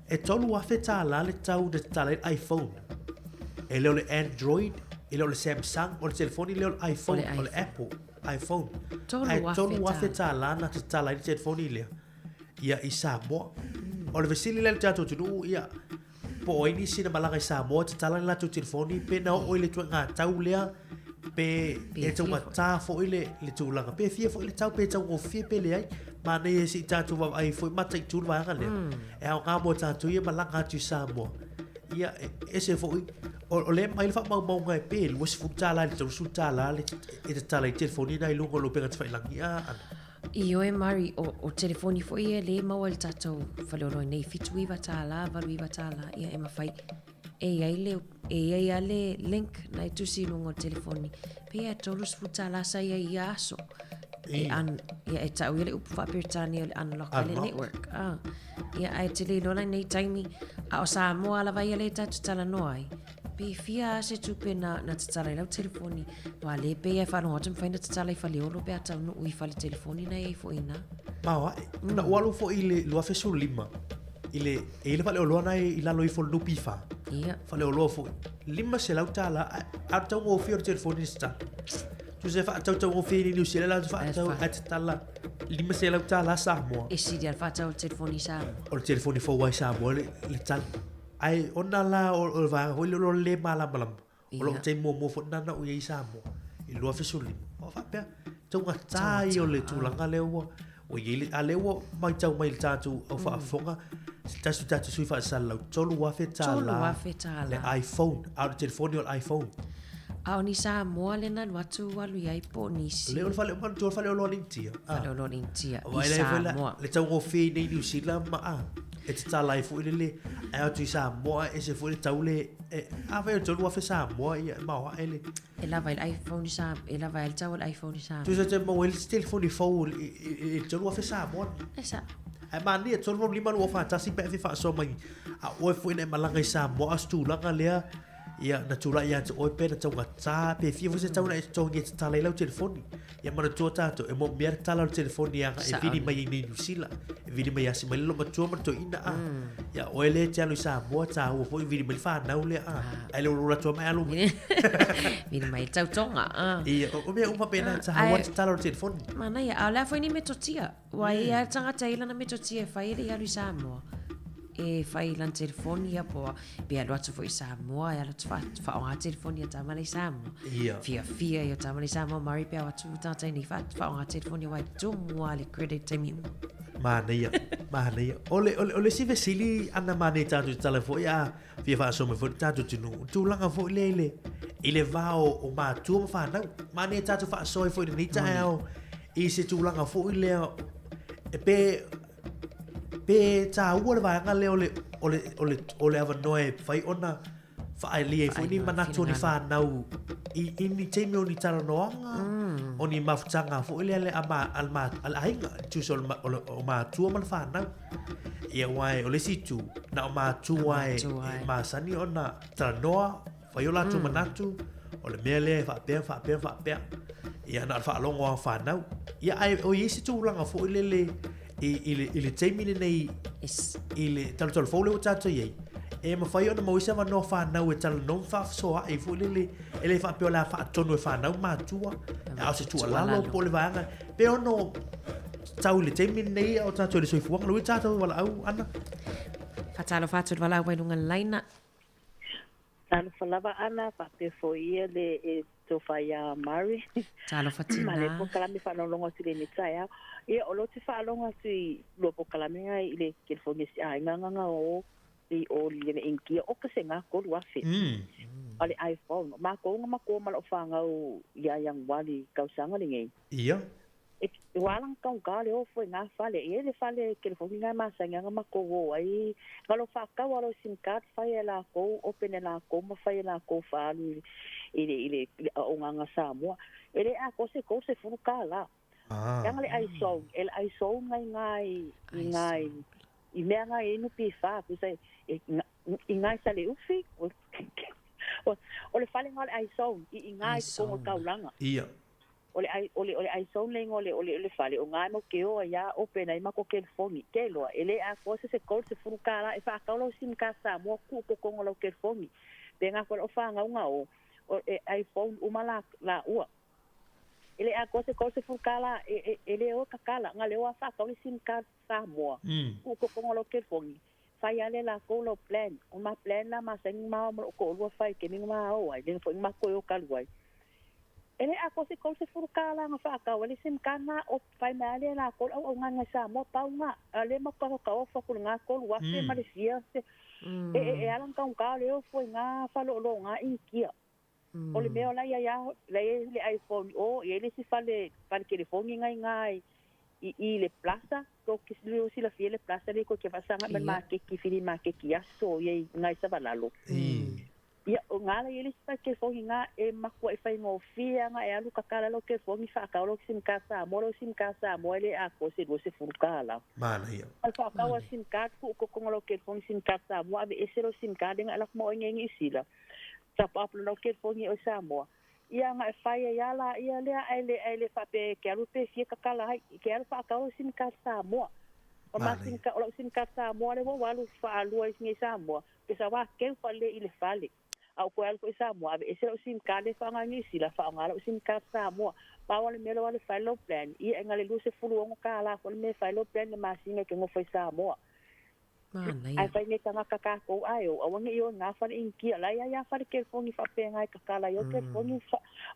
E $3,000 le tau na tatala ai le iPhone. E le o le Android, e le o le Samsung, o le telefoni lea o le iPhone, o le Apple iPhone. Ae $3,000 na tatala ai le telefoni lea ia i Samoa. O le fesili lea i le tatou atunuu, ia, po o ai nisi na malaga i Samoa e tatala le latou telefoni pe na oo i le ituaiga tau lea pe e taugata foi le, le tulaga pe fia foi le tau pe taugofie pe leai. Manaia se i tatou vaavaai foi mataitu le vaega lea. E aoga mo tatou ia malaga atu i Samoa. Ia, e ese foi, o, o lea e aumai le faamaumauga e pe $20 i le $30 le, e tatala ai telefoni na i luga o le upega tafailagi. A, ana. Ioe Murray, o, o telefoni foi ia lea e maua i le tatou faleoloa nei, $79, $89, ia e mafai. E i ai le, e i ai lava le link na e tusi i luga o le telefoni. Pe ia $30 sa i ai i ia aso. E, un, ia, e tau ia le upu faa-Peretania o le unlock ai le network. Ah. Ia, ae te le iloa la i nei taimi, a o Samoa lava ia lea tatou talanoa ai. Pe fia a se tupe na, na tatala i lau telefoni. Ua le pei e faalogo atu mafai na tatala i Faleolo pe a taunuu i fale telefoni na i ai foi ina. Maoae. Mm. Na ou alu foi i le 2015 i le, e i le faleoloa na i lalo ifo o le NPF. Ia. Faleoloa foi. $500 a, a taugofie o le telefoni se tala. Tusa e faatautaugofie i Niu Sila latou faatau ae tatala $500 Samoa. E sili a le faatau o le telefoni i Samoa. O le telefoni fou ai Samoa le, le tala. Ae ona la o, o le vaega foi lea o lo le malamalama. O lou taimi muamua foi lena na ou i ai i Samoa i le 2015. O faapea, taugata ia o le tulaga lea ua ua i ai le, a lea ua matau mai i le tatou au faafofoga, se tasi o tatou sui faasalalau, $3,000 le iPhone, a o le telefoni o le iPhone. A o ni Samoa lea na alu atu alu i ai po o nisi. Lea o le fale, manatua o le faleoloa o le Initia. Faleoloa o le Initia i Samoa. Le taugofie i nei Niu Sila ma a, e tatala ai foi le le, ae atu i Samoa e ese foi le tau le, e, afai o le 3,000 Samoa ia e maoae le. E lava ai le iPhone i Samoa, e lava ai le tau o le iPhone i Samoa. Tusa te maua ai le telefoni fou i le 3,000 Samoa. E sao. Ae manaia, 3, 5, 2, 4, 1 pe a e fia faasoa mai, a oe foi na e malaga i Samoa, a o se tulaga lea, Ia, na tulai ia te oe pe na taugata, pe fia foi se tau na e totogi e tatala ai lau telefoni. Ia manatua tatou, e moomia le tatala o le telefoni aga e vili mai ai nei Niu Sila, e vili mai asi mai le loomatua ma le toeaina a. Ia, oe lea e te alu i Samoa, taua foi vili mai le fanau lea a. Ae le ulu atu mai alu mai. Vili mai le tautoga a. Ia, o mea uma faapena, e taua le tatala o le telefoni. Manaia, a o le a foi ni metotia? Ua i ai le tagata e i lana metotia e fai e le i alu i Samoa. E fai i lana telefoni ia po pe alu atu foi i Samoa e alu atu faaaoga telefoni a tama la i Samoa. Ia. Fiafia ia tama la i Samoa Murray pe ao atu tagata i nei faaaoga telefoni aua e tumu lava le credit taimi uma. Manaia, manaia. O le, o le, o le isi fesili ana manaia tatou te tala foi a fia faasoa mai foi le tatou atunuu, tulaga foi lea i le, i le va o, o matua ma fanau. Manaia tatou faasoa ai foi i lenei taeao i se tulaga foi lea e pe, pe tāua le vaega lea o le, o le, o le, o le avanoa e fai ona faaali ai foi ni manatu o ni whānau i, i ni taimi o ni talanoaga, mm. o ni mafutaga foi lea le a, ma, a, ma, a le aiga, tusa o, le, o, le, o matua ma le whānau. Ia wai, o le isi itu, na o matua e, e masani ona talanoa, fai o latou manatu, o le mea lea e faapea, faapea, faapea. Ia, na o le faalogo lava o fanau. Ia, ae o i ai se tulaga foi lele i, i, le, i le taimi lenei, i le talutalu fou lea ua tatou i ai, e mafai ona maua ai se avanoa fanau e talanoa ma faasoaai foi lele, e le faapea o le a faatonu e fanau matua, a o se tuualalo po o le vaega, pe ono tau i le taimi lenei a o tatou i le soifuaga, le ui tatou valaau, Ana. Faatalofa atu i le valaau mai luga o le laina. Talofa lava Ana, faapea foi ia le e tofa ia Mary. Talofa tina. Ma le polokalame faalogologo atu i lenei taeao. Ia, o loo te faalogo atu i lua polokalame ngai i le telefoni a si aiga nga o i o li le India o ka se nga 3000. O le iPhone. Makou nga makou ma loo whangau ia Ianuari tausaga lenei. Ia. E ua ala taugata le o foi nga fale e le fale telefoni nga masani anga makou o ai nga lo whaakau alo sim card fai e lakou open e lakou ma fai e lakou faalu i le i le auaunaga Samoa e le atoa se 30 tala leaga le iPhone e le iPhone ngai ngai i ngai i mea ngai e inu pifa pusa i ngai sa le ufi o le fale nga o le iPhone i i ngai totonu o le taulaga Ia. O le o le o le iPhone le igoa o le o le fale o gā e mau ke o ai a open ai ma ko kelefoni. Ke iloa e le atoa se se 30 kālā e faatau lau sim card Samoa tuu i totonu o lau kelefoni. Pe gā foi lau fanau na o, o e iPhone uma la laua. E le atoa se 30 kālā e e e le o e kakala na le o a faatau le sim card Samoa tuu i totonu o lau kelefoni. Fai lava lea e latou lau plan. O ma plan la masani ma ao ma lou toalua fai i taimi na ma o ai, lea foi na matou o talu ai. E le atoa se 30 tālā na faatau ai le sim card na o fai mai lava lea e latou le auaunaga i Samoa pau na. A o lea matou taotaoa atu i lena 3000 ma le fia se. E e ala ona taugata o le ofo i na faleoloa Initia. O le mea o la e i ai lava, la e i ai le iPhone i o, e i ai le isi fale, fale telefoni na i ina i i le Plaza, tou te silafia le Plaza lea tou te faasaga mai le maketi, fili maketi aso ia i ina i Savalalo. Ia, o ina la e i ai le isi fale telefoni i ina, e matuai faigofie lava ona e alu tatala lau telefoni faatau lau sim card Samoa, lau sim card Samoa e le atoa se $20. Manaia. O le faatau a sim card, tuu i totonu o lau telefoni sim card Samoa, aveese lau sim card lea na e lafo ma oe nei i Niu Sila. Top up lau telefoni e oe Samoa. Ia na e fai ai a la ia lea ae le ae le faapea e ke alu pe fia kakala ai ke alu faatau lau sim card Samoa. O ma sim o lau sim card Samoa lea ua ou alu faalua i Samoa pe sa wa keu fale i le fale. A ou toe alu foi i Samoa aveese lau sim card lea e faaaoga i Niu Sila faaaoga lau sim card Samoa. Pau o le mea lea ua alu e fai lou plan ia e na le $26 foi le mea e fai lou plan i le masina e te nofo i Samoa. Manaia. Ae fai nei tagata tatou ae o aua ne i o i ngā whare Initia la e ai a whare telefoni faapea e tatala ai o telefoni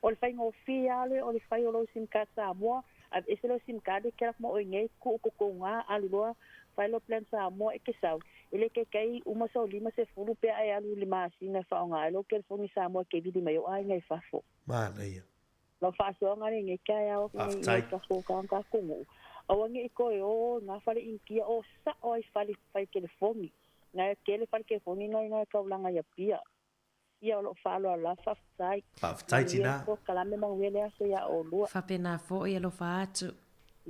o le faigofie lava lea o le fai o lou sim card Samoa aveese lou sim card e kela ma oe nei tuu tou ngā alu loa fai lou plan Samoa e te sau e le kaikai uma sau 50 pe a e alu i le masina e faaaoga ai lou telefoni Samoa e te vili mai ai o aiga i fafo. Manaia. Lau faasoaga lenei taeao nei i tatou tagata atunuu, aua ne i toe o i ngā fale Initia o sao ai fale fai telefoni. Na e tele fale telefoni na i ngā taulaga i Apia. Ia o lou faaaloalo lava faafetai. Faafetai Manuia tina. le polokalame manuia le aso ia olua. Faapena foi alofa atu.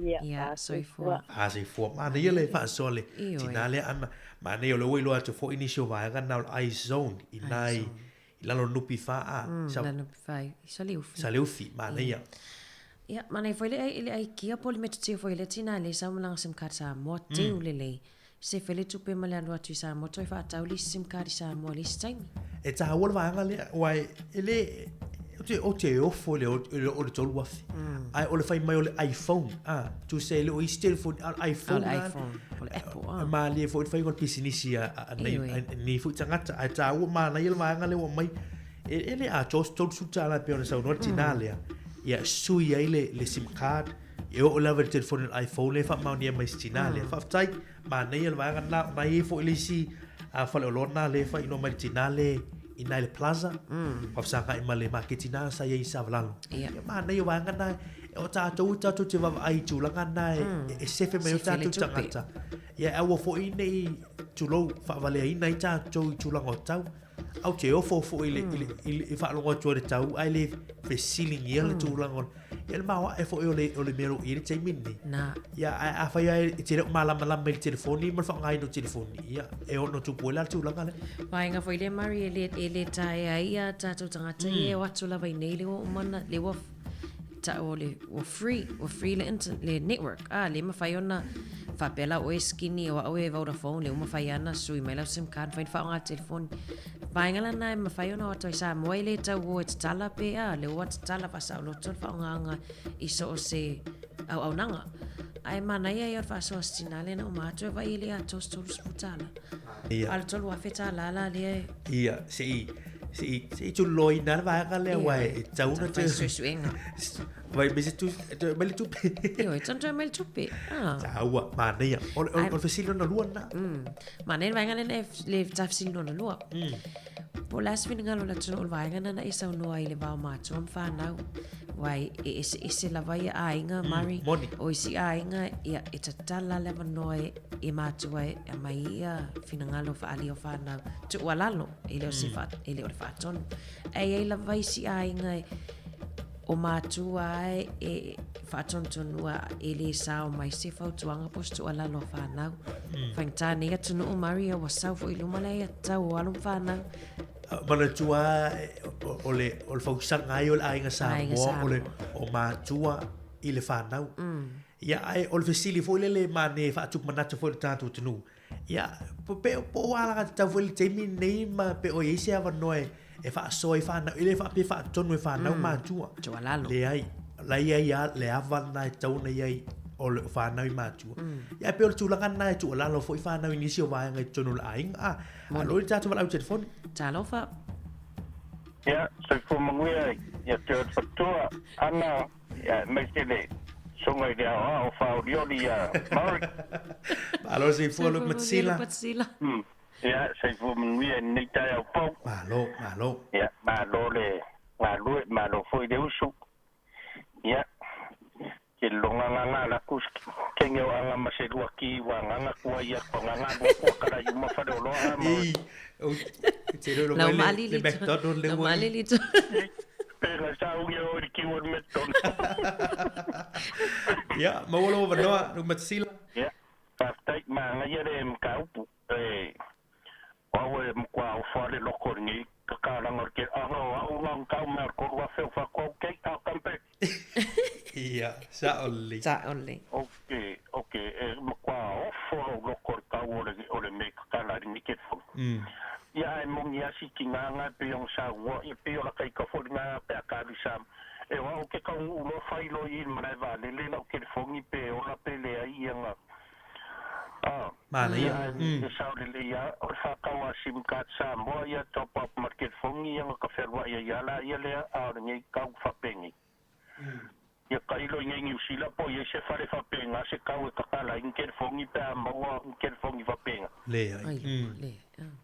Ia, Ia, soifua. soifua. A soifua. Manaia le faasoa le Ioe. tina lea Ana. Manaia o lea ua iloa atu foi nisi o vaega na o le I-zone i nai i lalo o le NPF a. Sa, Lalo NPF i Saleufi. Saleufi, manaia. Ia, manaia foi le ai le aikia po o le metotia foi a le tina lea sa malaga sim card Samoa, teu lelei. Sefe le tupe ma le alu atu i Samoa toe faatau le isi sim card i Samoa i le isi taimi. E taua le vaega lea, aua e le, ou te, ou te ofo i le, o le 3000. Ae o le fai mai o le iPhone, a, tusa e le o isi telefoni, a o le iPhone. A o le iPhone, o le Apple, a. E malie foi le faiga o le pisinisi a, a, nei, a nei foi tagata. Ae taua, manaia le vaega lea ua aumai. E, e le atoa se $30 e pei ona saunoa le tinā lea, ia sui ai le, le sim card, e oo lava i le telefoni o le iPhone lea e faamaonia mai e si tinā lea. Faafetai, manaia le vaega lena, o na e i ai foi le isi faleoloa lena lea e faailoa mai le tinā lea i ina i le plaza, faafesagai ma le maketi lena sa i ai i Savalalo. Ia manaia o vaega na, o tatou tatou te vaavaai i tulaga na e sefe mai ai o tatou tagata. Ia aua foi ne i, tulou, faavaleaina ai tatou i tulaga o tau. Ae ou te ofo foi i le, i le, i le faalogo atu ai le tau, ae le fesiligia le tulaga o ia le maoae foi o le, o le mea o lo o i ai le taimi lenei. Na. Ia, ae afai lava e te le o malamalama i le telefoni ma le faaaogaina o telefoni, ia, e ono tupu ai la le tulaga lea. Vaega foi lea Murray e le, e le taea ai a tatou tagata mm. ia e o atu lava i nei le ua uma na, le ua ta'u o le ua free, ua free le internet, le network, a le mafai ona faapea la oe skinny o a'u e Vodafone le ua mafai lava ona sui mai lau sim card mafai ona faaaoga telefoni. Vaega lana e mafai ona o atu ai Samoa e le tau o e tatala pe a le ua tatala faasaoloto le faaaogaga i so o se auaunaga. Ae manaia ia o le faasoa se tina lea na uma atu e vaai e le atoa se $30. Ia. A o le $3000 la lea e Ia, se i, se i, se i tuloina le vaega lea, aua e tatau ona Fai suesuega. Vai mai se tu, toe mai le tupe. Ioe, tonu toe mai le tupe. Ah. Taua, manaia. O le, o le fesili lona lua lena. Manaia le vaega lea, le ta fesili lona lua. Po o le a se finagalo o le atunuu o le vaega lena na e saunoa ai i le va o matua ma fanau. Aua e eseese lava ia aiga, Murray. Moni. O isi aiga, ia, e tatala le avanoa e, e matua e aumai ia finagalo faaalia o fanau. Tuualalo, e le o se fa, e le o le faatonu. Ae i ai lava isi aiga e, o matua e, e faatonutonua e le sao mai se fautuaga po o se tuualalo a fanau. Faigata nei atunuu Murray, ia ua sau foi i luma le aiatatau o alo ma fanau. Manatua o le o le fausaga ai o le aiga Samoa o le o matua i le fanau. Ia ae o le fesili foi lele mane e faatupu manatu foi i le tatou atunuu. Ia pe po o alagatatau foi le taimi lenei ma pe o i ai se avanoa e e faasoa ai fanau, e le faapea e faatonu e fanau matua. Tuualalo. Leai, la e i ai lava le ava lena e tatau ona i ai o le fanau i matua. Ia e pei o le tulaga lena e tuualalo foi fanau i nisi o vaega i totonu o le aiga. A, alo i le tatou valaau telefoni. Talofa. Ia, soifua manuia ia te oe le faletua, Ana, ia aemaise le Susuga i le Aoao Faaolioli ia Murray. Malo le soifua Luke Matasila. Matasila. Ia, soifua manuia i lenei taeao fou. Malo, malo. Ia, malo le galue, malo foi le usu. Ia, ke longa nganga la kus kenge o anga ma se lua ki wa nganga kua ia ko nganga lua kua kala i uma fale o loa ma Ei, o te reo Lau mai le, maali le li McDonald le Lau ua maali i. li Pe la sa ungi o i ki o le McDonald. Ia, maua lou avanoa, Luke Matasila. Ia, faafetai, manaia le mataupu e o au e matua ofa le loko i lenei kakalaga o le tele aga o au na ona tau mai o le 3000 o faatoa ok a o kampe. Ia, sao lelei. Sao lelei. Ok, ok, e matua ofo lou loko i le tau o le o le mea i kakala i lenei telefoni. Ia ae moni a si tiga na e pei ona saunoa ia pei o lata ita foi lena pe a ka alu i Samoa. E o au ke taunuu loa fai loa i i le malae vaalele lau telefoni pe ola pe leai ia na A, Manaia. ia e sao lelei a, o le whākau a sim card Samoa ia top up ma le telefoni ia na ka fealuai ai a la ia lea a o lenei kau whapengi. Ia tailo i nei Niu Sila po i ai se whare whapenga se kau e kakala ai ni telefoni pe a maua ni telefoni whapenga. Leai. Ai, leai.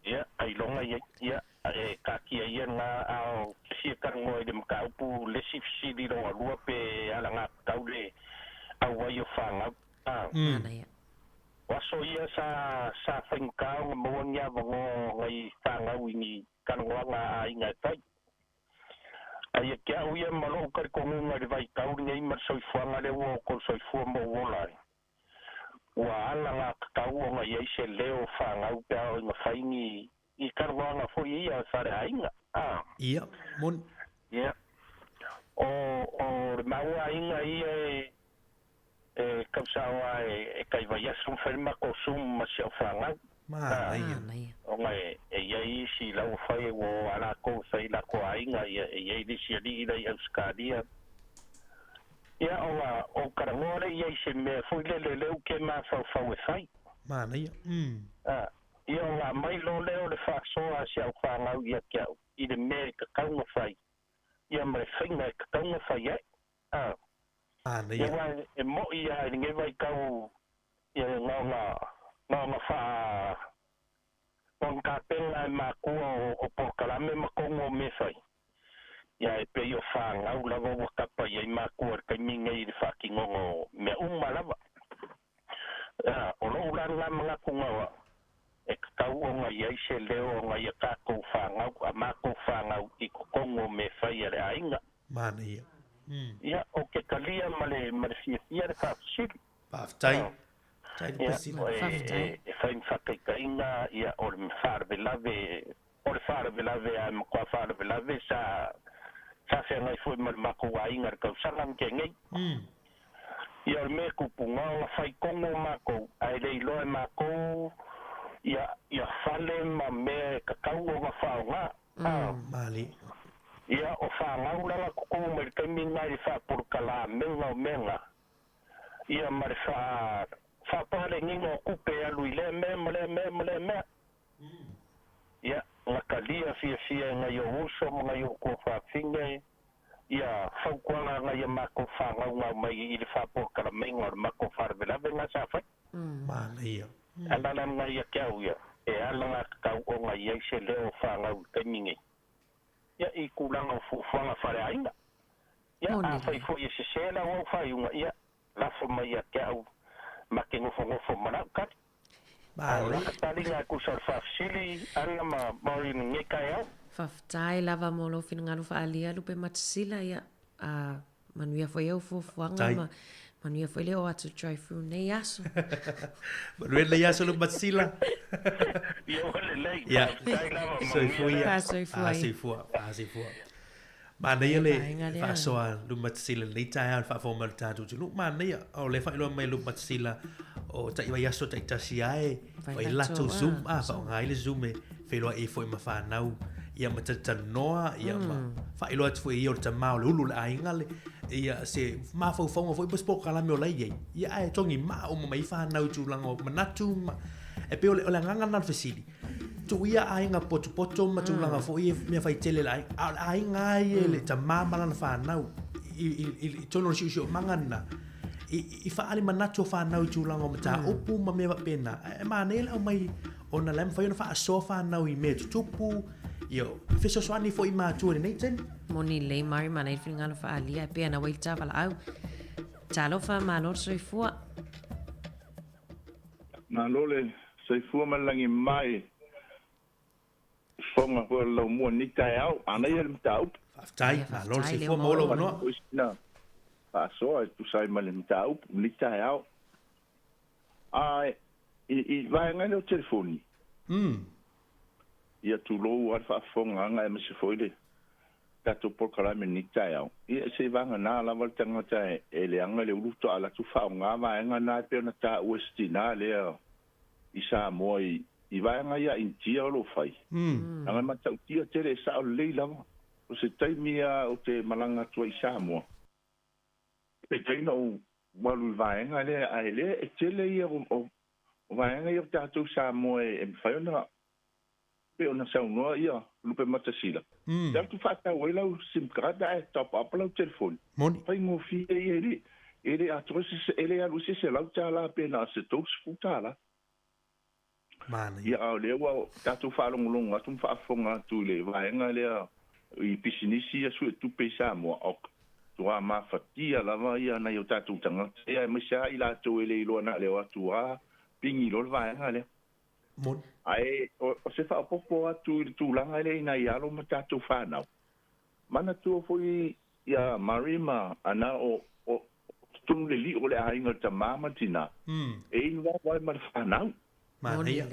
Ia, ailoga i ai, ia, e kakia ia nga a o ke fia talanoa i le mataupu le isi fesili lona lua pe alagatatau le auai o fanau. A. Manaia. O aso ia sa sa faigata ona maua ni avanoa o nai fanau i ni talanoaga a aiga e fai. A ia te au ia ma lou talitonuga i le vaitau lenei ma le soifuaga lea ua o tou soifua ma ou ola ai, ua ala alagatatau ona i ai se leo o fanau pe a oo ina fai ni ni talanoaga foi ia a faleaiga. A. Ia, moni. Ia. O o le maua aiga ia e E tausaga a e tai vaiaso ma fai le matou Zoom ma si au fanau. Manaia. Manaia. Ona e i ai isi la ua fai ua o a latou e fai i latou aiga ia e i ai le isi alii la i Ausetalia. Ia ona ou talanoa lea i ai i se mea foi lele lea ou te mafaufau e fai. Manaia. Ia ona aumai loa lea o le faasoa a si au fanau ia te au i le mea e tatau ona fai ia ma le faiga e tatau ona fai ai. Manaia. Ia aua e mo'i lava i lenei vaitau ia na ona na ona faa na ona tapena e matua o o polokalame ma tonu o mea e fai. Ia e pei o fanau lava ua tapa i ai matua i le taimi lenei i le faatinoga o mea uma lava. Ia, o lou la lena manatu na o au, e tatau ona i ai se leo o nai a tatou fanau, a matou fanau i totonu o mea e fai a le aiga. Manaia. Ia, ou te talia ma le, ma le fiafia le faafesili. Faafetai. Faafetai Ia, Lupesila. Faafetai. e fai ma faataitaiga, ia, o le faalavelave, o le faalavelave lava e matua faalavelave sa, sa feagai foi ma le matou aiga i le tausaga na tea nei. Ia, o le mea e tupu, na ona fai tonu matou, ae le iloa e matou ia, ia fale ma mea e tatau ona faaaoga. Malie. Ia, o fanau la na tutu mai le taimi lena i le faapolokalaamega o mea na, ia ma le faa, faapaleniga o tupe e alu i lea mea ma lea mea ma lea mea. Ia, na talia fiafia e nai ou uso ma nai ou tuafafine ia fautuaga a nai a matou fanau na aumai i le faapolokalameina o le matou faalavelave na sa fai. Manaia. Ala la lena ia te au ia, e ala alagatatau ona i ai se leo o fanau i le taimi nei. Ia, i tulaga o fuafuaga faaleaiga. Ia, Moni afai lea. foi e sese lau au faaiuga, ia, lafo mai ia te au ma te nofonofo ma lau tali. A o Malo. laka taliga e tusa o le faafesili, Ana ma Maureen i lenei taeao. Faafetai lava mo lou finagalo faaalia Lupe Matasila, ia, a manuia foi au fuafuaga Faafetai. ma Manuia foi le oo atu drive thru nei aso. Manuia nei aso Lumatasila. Ia ua lelei. Ia. Faafetai lava, manuia Soifua le ia. Faasoifua ia. Soifua, faasoifua. Manaia le Vaega lea. faasoa Lumatasila i lenei taeao i le faafofoga mai o le tatou atunuu. Manaia, o lea e faailoa mai e Lumatasila o tai vaiaso taitasi lava e Fai fai latou, latou Zoom, ah, a faaaoga ai le Zoom e feiloai ai foi ma fanau ia ma talatalanoa ia ma faailoa atu foi e ia o le tama o le ulu o le aiga le ia se mafaufauga foi po o se polokalame o la e i ai ia ae togi maa uma mai ai fanau i tulaga o manatu ma e pei o le o le agaga lena o le fesili tuu ia aiga potopoto ma tulaga foi ia mea faitele i le aiga a o le aiga lava ia i le tama ma lana fanau i i i totonu o le siosiomaga lena i i faaali manatu o fanau i tulaga o mataupu ma mea faapena ae manaia le aumai ona la e mafai ona faasoa fanau i mea e tutupu, ia, fesoasoani foi i matua i lenei taimi. Moni lelei Mari manaia le finagalo faaalia e pei ana ua i le tavalaau. Talofa, malo le soifua. Malo le soifua ma le lagi mai fofoga foi o le laumua i lenei taeao. Manaia le mataupu. Faafetai, malo le soifua, maua lou avanoa. Foi sina faasoa e tusa ai ma le mataupu i lenei taeao. A i i vaega lea o telefoni. Ia tulou lava le faafofogaaga aemaise foi le tatou polokalame i lenei taeao. Ia se i vagana lava le tagata e leaga le ulu faatoa alu atu faaaoga vaega na e pei ona taua e si tina lea i Samoa i i vaega ia a Initia o lo o fai. Leaga e matautia tele e sao lelei lava. O se taimi lava ou te malaga atu ai i Samoa, Peitai na ou alu i le vaega lea, ae lea e tele ia o vaega ia o tatou Samoa e mafai ona, pei ona saunoa ia Lupematasila, e alu atu faatau ai lau sim card ae top up lau telefoni. Moni. Faigofie ia e le e le atoa se e le alu i se $100 pe na o se $30. Manaia. Ia a o lea ua tatou faalogologo atu ma faafofoga atu i le vaega lea i pisinisi ia suetupe i Samoa, ok, matua mafatia lava ia nai o tatou tagata ia aemaise lava i latou e le iloa na o le o atu lava pigi loa le vaega lea. Moni. Ae o se faaopoopo atu i le tulaga lea i nai alo ma tatou fanau, Manatua foi ia Mary ma Ana o o totonu le lio o le aiga o le tama ma le tina, e inu vaevae ma le fanau. Manaia.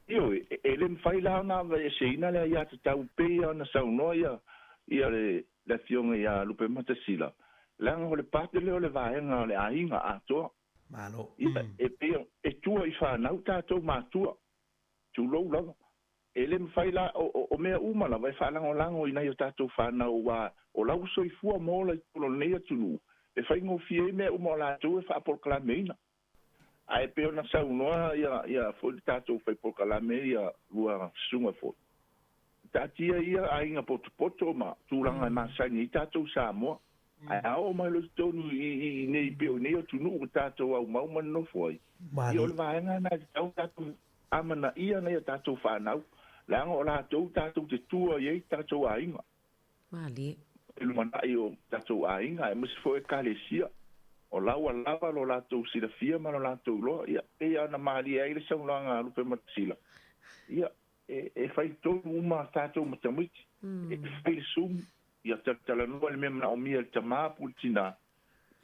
Ioe, e le mafai la ona aveeseina le aiatatau pei ona saunoa ia ia le le afioga ia Lupematasila, leaga o le part lea o le vaega o le aiga atoa. Malo. Ia, e pei e tua i fanau tatou matua, tulou lava. E le mafai la, o mea uma lava e faalagolago i nai o tatou fanau aua o la ua soifua ma ola i totonu o lenei atunuu, e faigofie ai mea uma o latou e faapolokalameina. Ae pei ona saunoa ia foi le tatou fai polokalame ia lua susuga foi, taatia ia aiga potopoto ma tulaga e masani ai tatou Samoa, ae a oo mai loa i totonu i inei pei o inei atunuu ua tatou aumau ma nonofo ai, ia o le vaega lena e tatau ona tatou Amanaia nai a tatou fanau, leaga o latou tatou te tua i ai tatou aiga. Malie. I lumanai o tatou aiga, aemaise foi Ekalesia, o la ua lava lo latou silafia ma lo latou iloa, ia, pei lava ona malie ai le saunoaga a Lupematasila, ia, e fai tonu uma tatou ma tamaiti, e fai le sumu, ia talatalanoa i le mea manaomia e le tama po o le tina,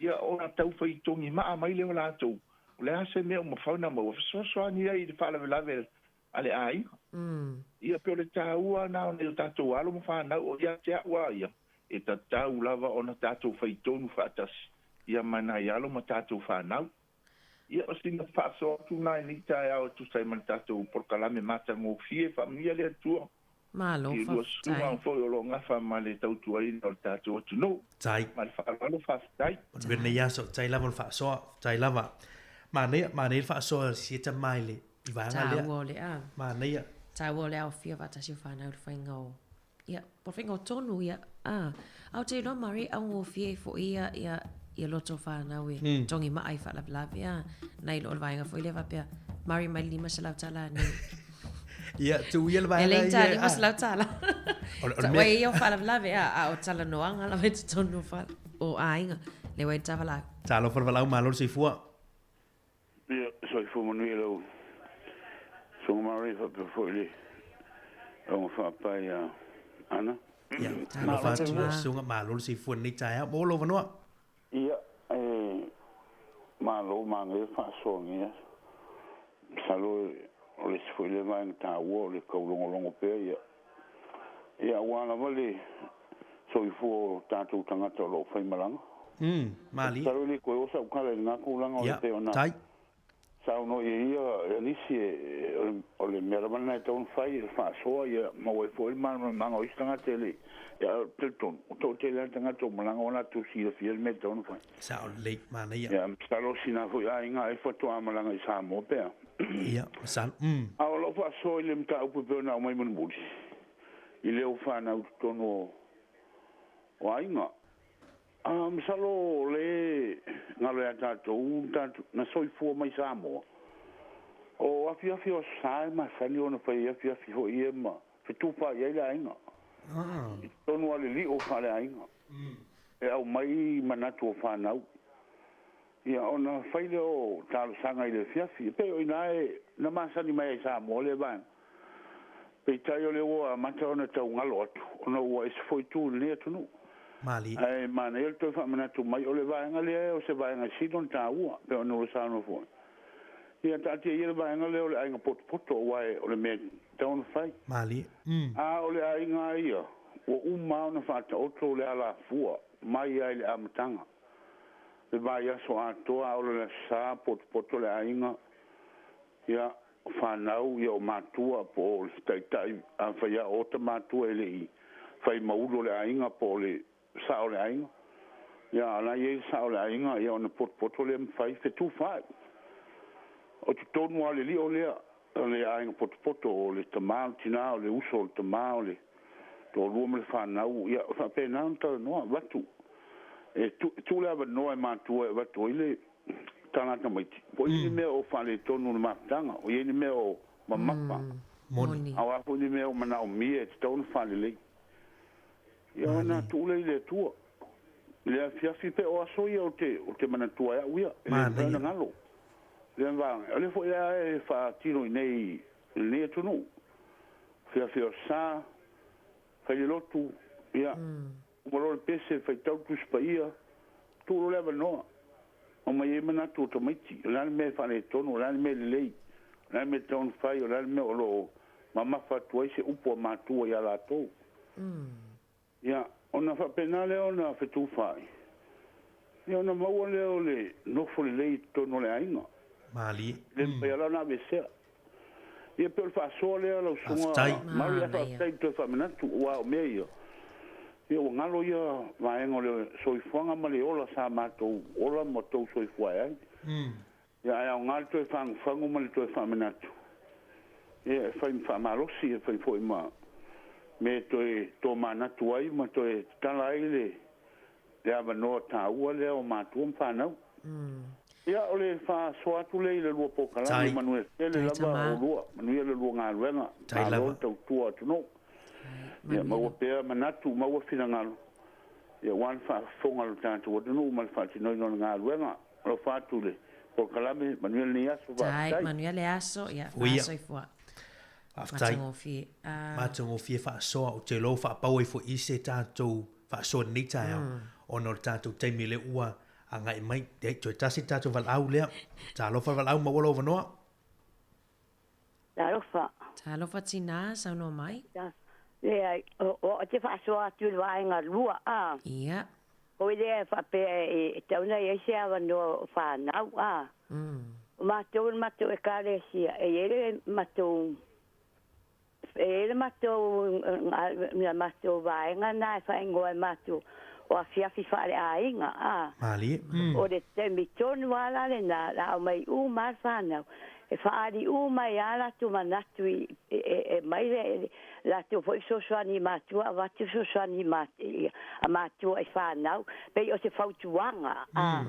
Ia ona tau fai togi maa mai lea o latou, o le a se mea ua mafai ona maua, fesoasoani ai i le faalavelave a le aiga. Ia pei o le taua lena o nai o tatou alo ma fanau, o ia te au lava ia, e tatau lava ona tatou fai tonu faatasi ia ma nai alo ma tatou fanau. Ia o sina faasoa atu lena i lenei taeao e tusa ai ma le tatou polokalame matagofie, faamanuia le Atua. Malo I lua susuga foi o lo o gafa ma le tautuaina o le tatou atunuu. Tai. Ma le faaaloalo faafetai. Manuia lenei aso, tai lava o le faasoa, tai lava. Manaia, manaia le faasoa si e tama i le i vaega lea. Taua o le a. Manaia. Taua o le aofia faatasi o fanau i le faiga o ia, po o le faiga o tonu ia. A, a ou te iloa Marie, augofie ai foi ia ia ia loto o fanau e togi maa i faalavelave a. Nai lo o le vaega foi lea faapea, Marie mai le $500 nei. Ia, tuu ia le vaega E le ia. i $500. O le mea... Ua ia o faalavelave, a, a o talanoaga lava i totonu o aiga. Lea ua i le tavalau. Talofa le valaau malo le soifua. Ia, soifua manuia lau Susuga Marie faapea foi le auga faapae ia Ana. Ia, talofa atu lau Susuga, malo le soifua i lenei taeao. Maua lou avanoa. Ia, e... Malo manaia le faasoa i lenei aso. Masalo o le isi foi lea vaega taua o le taulogologo pea ia, ia aua lava le soifua o tatou tagata o lo o faimalaga. Malie. Masalo e le toe oo sau tala i lena tulaga o le pei ona Tai. saunoa i ai ia nisi o le mea lava lena e tatau ona fai, o le faasoa ia maua ai foi le malamalamaga o isi tagata e le i. Ae ou te talitonu, ua toatele lava tagata ua malaga ua latou silafia le mea e tatau ona fai. Sao lelei, manaia. Ia, masalo o sina foi aiga e faatoa malaga i Samoa pe a. Ia, masalo. A o lau faasoa i le mataupu e pei ona aumai mulimuli, i le au fanau i totonu o aiga. A masalo o le galo ia tatou na soifua mai Samoa, o afiafi o Aso Sa e masani ona fai ai afiafi foi ia ma fetufaai ai le aiga. I totonu lava o le lio faaleaiga e aumai manatu o fanau. Ia ona fai lea o talosaga i le afiafi. E pei o i ina e na masani mai ai i Samoa lea vaega. Peitai o lea ua amata ona tau galo atu ona ua ese foi itu i lenei atunuu. Malie. Ae manaia le toe faamanatu mai o le vaega lea o se vaega e sili ona taua pei ona ua saunoa foi. Ia taatia ia le vaega lea o le aiga potopoto aua o le mea e tatau ona fai. Malie. A o le aiga lava ia ua uma lava ona faataoto le alafua mai lava i le amataga. Le vaiaso atoa a ola le Aso Sa potopoto le aiga, ia, o fanau, ia o matua po o le taitai, afai lava o ota matua e le i fai ma ulu o le aiga po o le sao o le aiga, ia a o la e i ai le sao o le aiga, ia ona potopoto lea ma fai fetufaai. O totonu lava o le lio lea o le aiga potopoto, o le tama, o le tina, o le uso, o le tama, o le toalua ma le fanau, ia faapena ona talanoa, avatu. E tuu le avanoa e matua e avatu ai le tala a tamaiti, po o i ai ni mea o faaletonu i le mafutaga, o i ai ni mea o mamafa, Moni. a o a foi ni mea o manaomia e tatau ona faalelei. Ia ona tuu lea i le Atua. I le afiafi pe o aso ia ou te, ou te manatua ai au ia, e le mafai ona galo. Lea vaega, o lea foi lava e faatino i inei i lenei atunuu. Afiafi o Sa, fai le lotu, ia, uma loa le pese, faitau le Tusi Paia, tuu loa le avanoa. Aumai ai manatu o tamaiti, o le a le mea e faaletonu, o le a le mea e lelei, o le a le mea e tatau ona fai, o le a le mea o lo o mamafa atu ai se upu a matua ia latou. Ia, ona faapena lea ona fetufaai, ia ona maua lea o le nofo lelei i totonu o le aiga. Malie. E le mafai lava la ona aveesea. Ia pei o le faasoa lea lau susuga Faafetai. Mary, ae Manaia. faafetai i le toe faamanatu, aua o mea ia, ia ua galo ia vaega o le soifuaga ma le ola sa matou ola ma tou soifua ai. Ia ae aoga le toe fagufagu ma le toe faamanatu, ia e fai ma faamalosi, e fai foi ma mea e toe tomanatu ai ma toe tatala ai le le avanoa taua lea o matua ma fanau. Ia, o le faasoa atu lea i le lua polokalame, Tai. manuia tele Tai lava tama. oulua, manuia le lua galuega, Tai malo lava. le tautua atunuu. Ia, Manuia maua lava. pea manatu, maua finagalo, ia aua le faafofoga a lo tatou atunuu ma le faatinoina o le galuega. Alofa atu i le polokalame, manuia lenei aso, Tai, faafetai. manuia le aso, ia, Uia. faasoifua. Faafetai. Matagofie. Ah, Matagofie faasoa, ou te iloa ua faapau ai foi i se tatou faasoa i lenei taeao, ona o le tatou taimi lea ua agai mai. Ei, toe tasi le tatou valaau lea. Talofa le valaau, maua lou avanoa. Talofa. Talofa tinā, saunoa mai. Leai, o o te faasoa atu i le vaega lua, a. Ia. Oi lea e faapea e tatau ona i ai se avanoa o fanau, a. O matou le matou ekalesia, e i ai le matou e i ai le matou le matou vaega na e faaigoa e matou o afiafi faaleaiga, a. Malie. O le taimi tonu lava la lena, la aumai uma lava le fanau, e faaali uma ai lava latou manatu i e mai le latou foi fesoasoani i matua, avatu fesoasoani i a matua i fanau, pei o se fautuaga, a.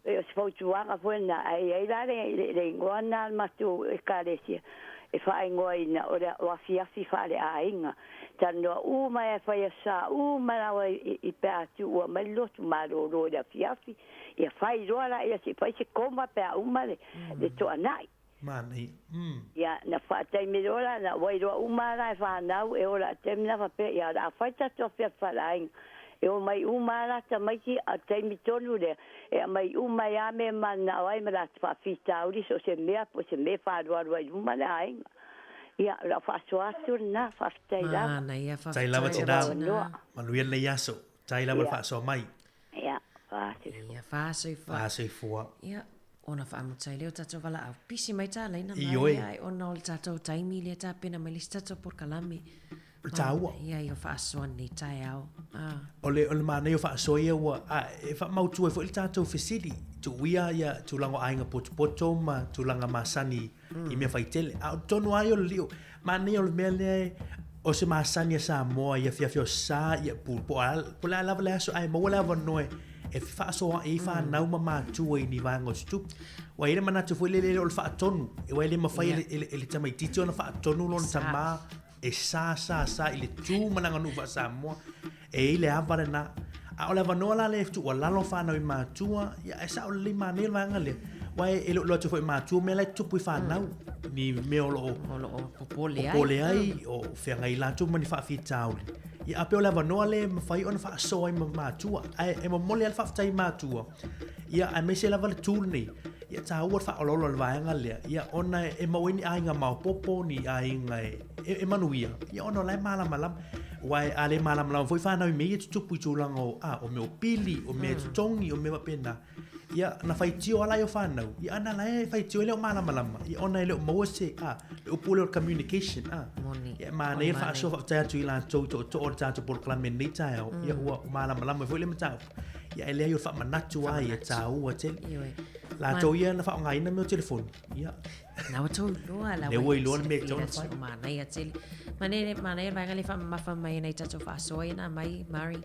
Pei o se fautuaga foi lena, ae i ai la le le igoa lena a le matou ekalesia e faaigoaina o le o afiafi faaleaiga. Talanoa uma e fai sa uma lava i pe a tuua mai le lotu malōlō i le afiafi, ia fai loa laia seʻi fai se koma pe a uma le le toanai. Manaia. Ia, na faataimi loa la, na ua iloa uma lava la e fanau e ola taimi na faapea, ia o le a fai tatou afiafi faaleaiga. E omai uma lava la tamaiti a o le taimi tonu lea e aumai uma ai lava mea e mananao ai ma latou faafitauli so o se mea po o se mea e faalualu ai i luma le aiga. Ia, o lau faasoa atu lena. Faafetai lava. Manaia, Tai lava faafetai tina. tina. Manuia lenei aso. Tai lava le Ia. faasoa mai. Ia, faasoifua. Ia, faasoifua. Faasoifua. Ia, ona faamuta ai lea o tatou valaau. Pisi mai talaina mai Ioe. ai ona o le tatou taimi lea tapena mai le isi tatou polokalame. O le taua. Ia, ia faasoa nei taeao. Ah. O le, o le manaia o faasoa ia ua, a, e faamautu ai foi le tatou fesili, tuuia ia tulaga o aiga potopoto ma tulaga masani i mea faitele. A o totonu lava ia o le lio, manaia o le mea lea e, o se masani a Samoa i afiafi o sa ia pulu, po o po o le a lava le aso ae maua le avanoa e fefaasoaai ai fanau ma matua i ni vaega o se tupe. Ua i ai le manatu foi lele o le faatonu, aua e le mafai e le, e le, e le tamaitiiti ona faatonu lona tama e sa sa sa i le tu ma le aganuu faa-Samoa. E i ai le ava lena. A o le avanoa la lea e tuualalo fanau i matua, ia e sao lelei manaia le vaega lea. Aua e le o iloa atu foi i matua mea la e tutupu i fanau, ni mea o lo o O lo o popole ai. popole ai, o feagai latou ma ni faafitauli. Ia a pei o le avanoa lea e mafai ona faasoa ai ma matua. Ae e momoli lava le faafetai i matua, ia aemaise lava le tu lenei, ia taua le faaolaola o le vaega lea, ia ona e maua ai ni aiga maopoopo, ni aiga e, e, e manuia, ia ona o la e malamalama. Aua a le malamalama foi fanau i mea ia e tutupu i tulaga o, a, o mea o pili, o mea e totogi, o mea faapena, ia na faitio lava laia o fanau, ia ana la e faitio e le o malamalama, ia ona e le o maua se, a, le upu lea o le communication, a. Moni. Ia e manaia le faasoa faafetai atu i latou i tootoo o le tatou polokalame i lenei taeao, ia ua malamalama ai foi le mataupu. Ia e leai o le faamanatu lava ia e taua tele. Ioe. Latou ia na faaaogaina mea o telefoni, ia. Na ua tou iloa la Lea ua iloa le mea e tatau ona fai. Manaia tele. Manaia manaia le vaega lea e faamamafa mai ai nai tatou faasoa ia na aumai Mari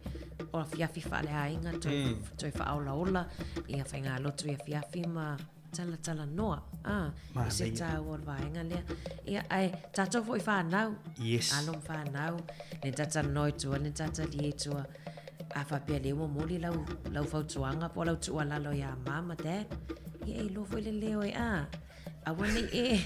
o afiafi faaleaiga toe, toe faaolaola ia faigalotu i afiafi ma talatalanoa. Ah, i se Manaia. taua o le vaega lea. Ia, ae tatou foi fanau. Yes. Alo ma fanau, le talatalanoa i tua, le talatalia i tua. A faapea lea ua momoli lau, lau fautuaga po o lau tuualalo iā Mum ma Dad, ia e iloa foi le leo e a. Aua ne i e,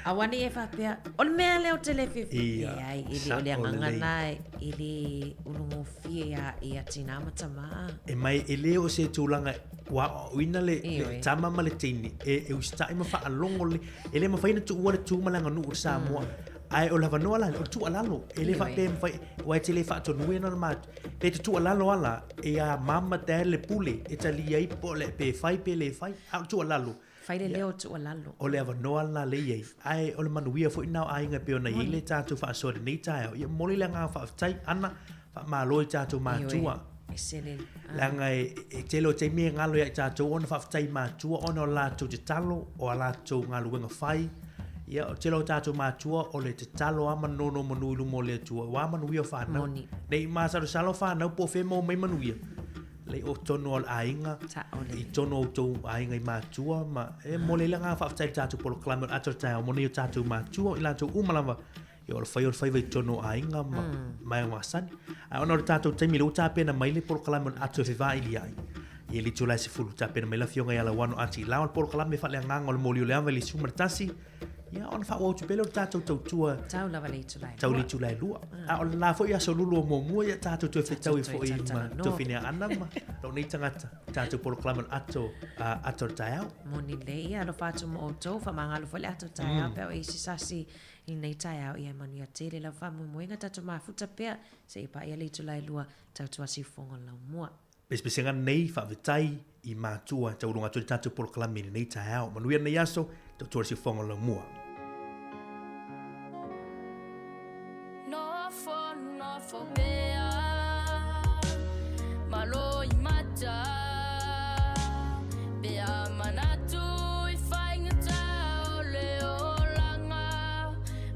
aua ne i e faapea, o le mea lea ou te le fiafia. Ia, Leai, e le o le sao agaga lelei. lena e le ulugofie iā, ia tinā ma tamā. E mai e le o se tulaga ua aoaoina le, le Ioe. tama ma le teine e, e usitai ma faalogo le, e le mafai ona tuua le tu ma le aganuu o le Samoa. Ae o le avanoa la, o le tuualalo, e le Ioe. faapea e mafai, aua e te le faatonuina ona mat, pe te tuualalo lava la, e ia mum ma dad le pule e talia ai po o le, pe fai pe le fai, a o le tuualalo. Fai le leo o tuualalo. O le avanoa lena lea e i ai, ae o le manuia foi lena o aiga e pei ona i ai le tatou faasoa i lenei taeao. Ia momoli le agaga faafetai, Ana, faamalo i tatou matua. Ioe, e sele. Leaga e, e tele o taimi e galo ia i tatou ona faafetai i matua ona o le latou tatalo, o a latou galuega fai. Ia, o le tele o tatou matua o le tatalo lava ma nonomanu i luma o le Atua, aua manuia o fanau. Moni. Ne i masalosalo fanau po o fea e maua mai manuia. Leai, o totonu lava o le aiga, Sao lelei. i totonu o outou aiga i matua ma e momoli ai le agaga faafetai i le tatou polokalame o le ata o le taeao mo nei o tatou matua, o i latou uma lava ia o le fai o le faiva i totonu o aiga ma maea masani. Ae ona o le tatou taimi lea ua tapena mai le polokalame o le ato e fevailiai. Ia le itula e 10 tapena mai le afioga ia Lauano Ati Lau le polokalame faaleagaga o le moli o le ava i le 11. Ia ona faaauau atu pea lea o le tatou tautua Tau lava le itula e tau le lua. itula e lua. A o le la foi aso lulu o muamua ia tatou toe fetau ai Tatou toe foi ma talatalanoa. Tofine Ana ma lou nei tagata tatou polokalame o le ato, ato o le taeao. Moni lelei, ia alofa atu mo outou, faamagalo foi le ato o le taeao pe a o e isi sasi i lenei taeao, ia e manuia tele lau faamoemoega tatou mafuta pea seia paia le itula e lua tautua siufofoga o le laumua. Pesepesega nei faafetai i matua e tauluga atu ai le tatou polokalame i lenei taeao. Manuia lenei aso, tautua le siufofoga o le laumua. Nofo nofo pea malo i mata pe a manatu i faigata o le olaga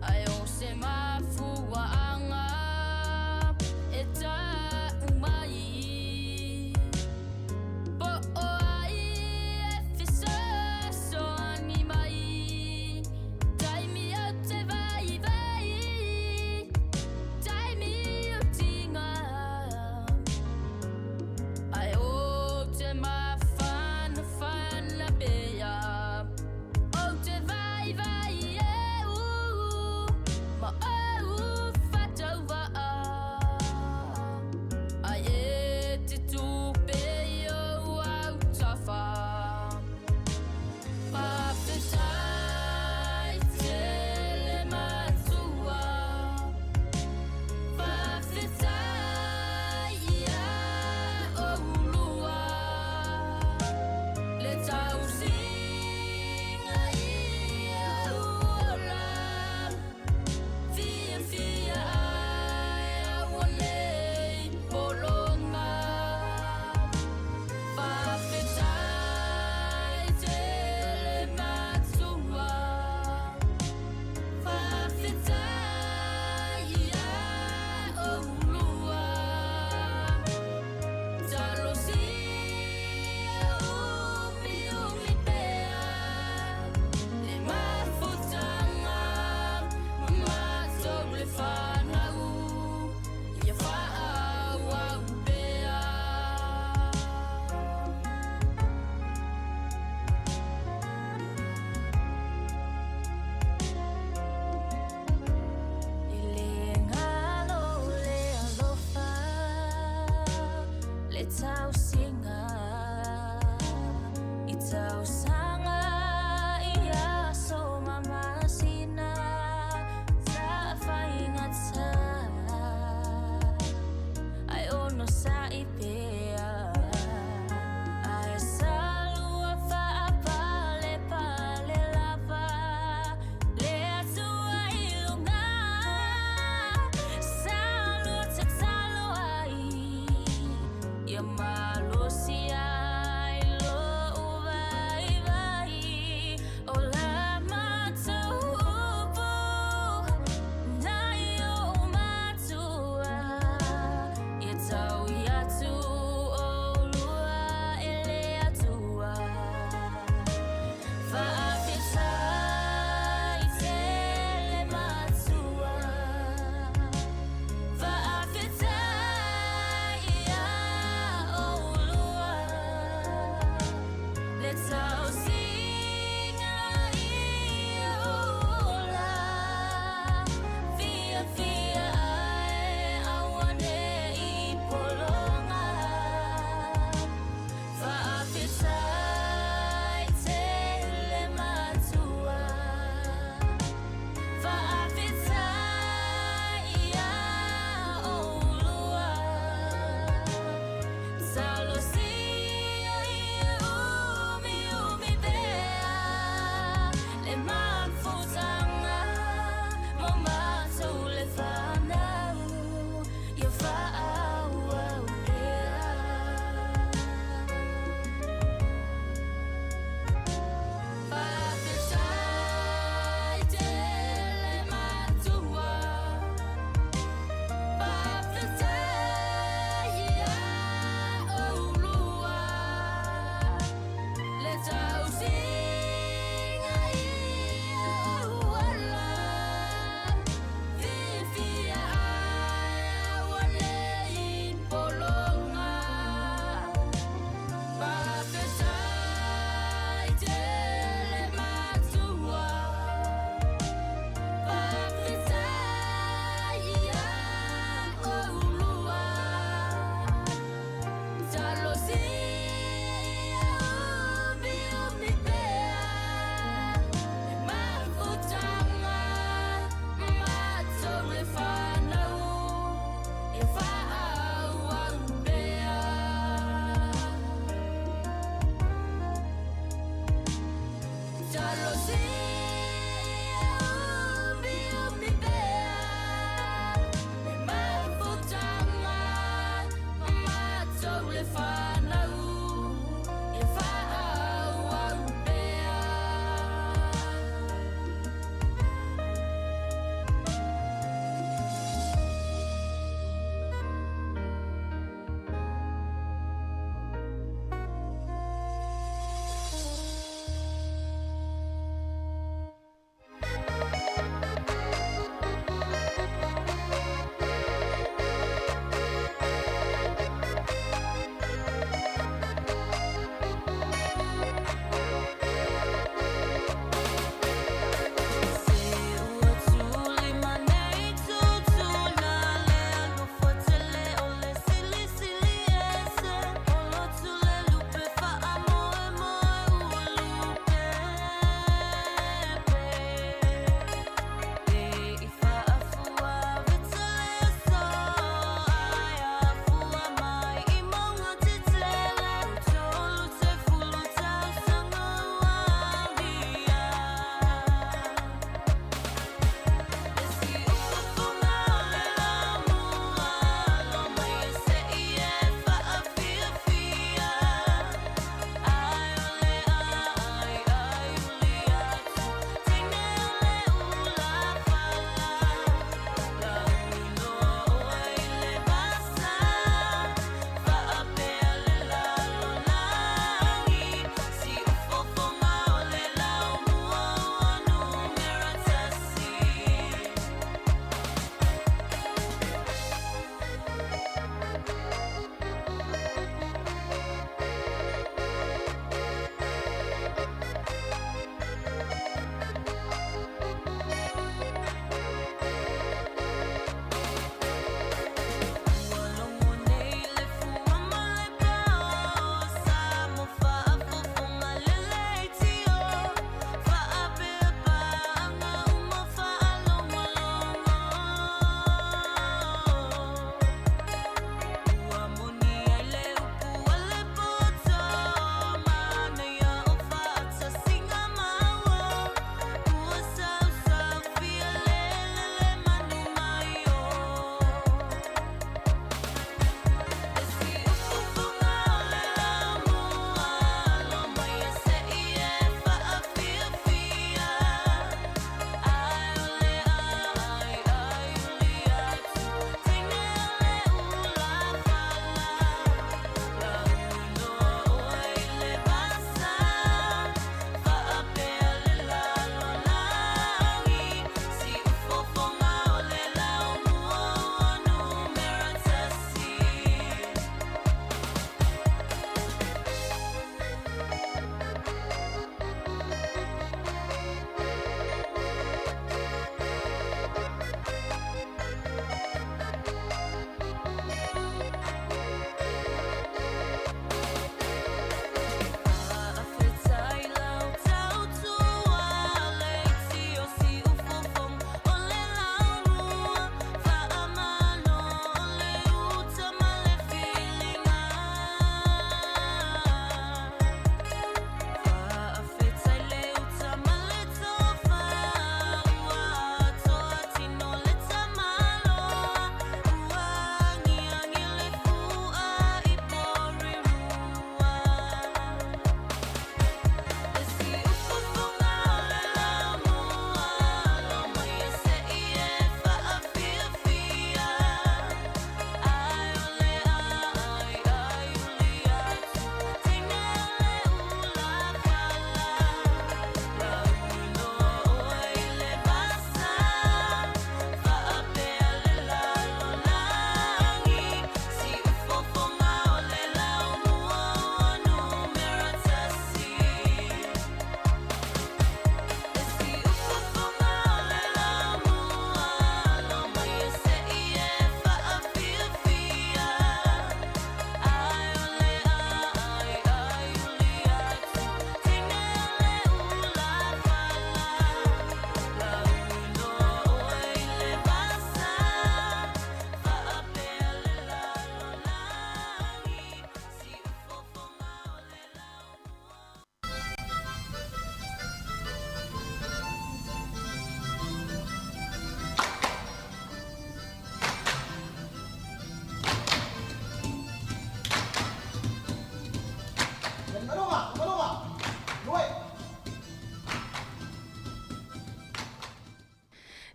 ae o se mafuaaga e tau mai po o ai e fesoasoani mai.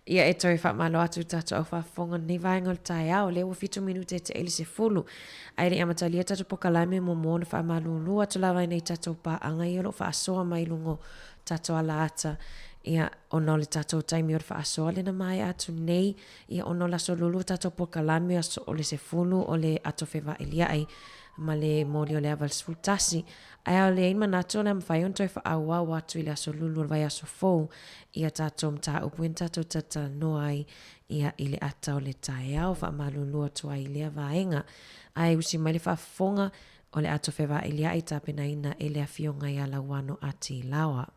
Ia e toe faamalo atu i le tatou au faafofoga i lenei vaega o le taeao, o lea ua 7 minute e te i le 10. Ae le i amatalia tatou polokalame muamua ona faamalulu atu lava i nai tatou paaga ia o lo o faasoa mai i luga o tatou alaata, ia, ona o le tatou taimi o le faasoa lea na maea atu nei, ia ona o le aso Lulu o tatou polokalame aso o le 10 o le ato fevailiai ma le moli o le ava i le 11. Ae a leai ni manatu o le a mafai ona toe faaauau atu i le aso Lulu o le vaiaso fou ia tatou mataupu ia na tatou talatalanoa ai ia i le ata o le taeao. Faamalulu atu ai i lea vaega. Ae usi mai le faafofoga o le ato fevailiai tapenaina e le Afioga ia Lauano A. T. Laoa.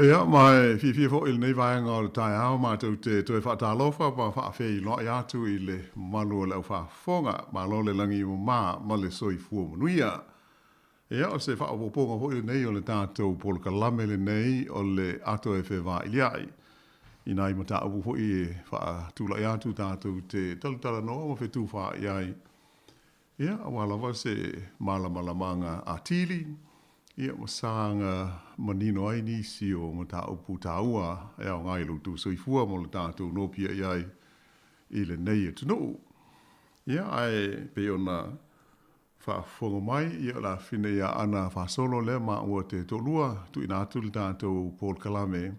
Ia, ma e fiafia foi i lenei vaega o le taeao matou te toe faatalofa ma faafeiloai atu i le mamalu o le aufaafofoga. Malo le lagi mama ma le soifua manuia. Ia, o se faaopoopoga foi lenei o le tatou polokalame lenei o le Ato e Fevailiai. I nai mataupu foi e faatulai atu tatou te talatalanoa ma fetufaai ai. Ia, aua lava se malamalamaaga atili, ia ma saga manino ai nisi o mataupu taua e aoga i lo outou soifua ma lo tatou nopiai ai i lenei atunuu. Ia, ae pei ona faafofoga mai, ia o le afafine ia Aana faasolo lea maua te toalua tuuina atu le tatou polokalame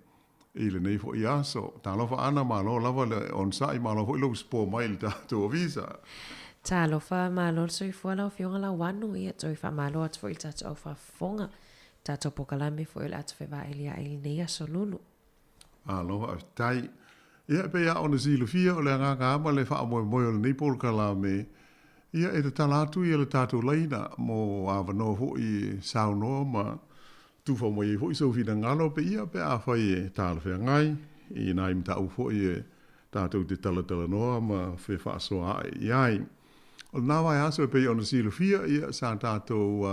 i lenei foi aso. Talofa Aana, malo lava le onosai, malo foi lou usupoa mai i le tatou ofisa. Talofa, malo le soifua lau Afioga Lauano, ia toe faamalo atu foi i le tatou au faafofoga, tatou polokalame foi o le ato fevailiai i lenei aso Lulu. Malo faafetai. Ia, e pei lava ona silafia, o le agaga lava ma le faamoemoe o lenei polokalame, ia e tatala atu ia le tatou laina mo avanoa foi e saunoa ma tufa mai ai foi sou finagalo pe ia pe afai e talafeagai i nai mataupu foi e tatou te talatalanoa ma fefaasoaai i ai. O lena vaiaso e pei ona silafia, ia sa tatou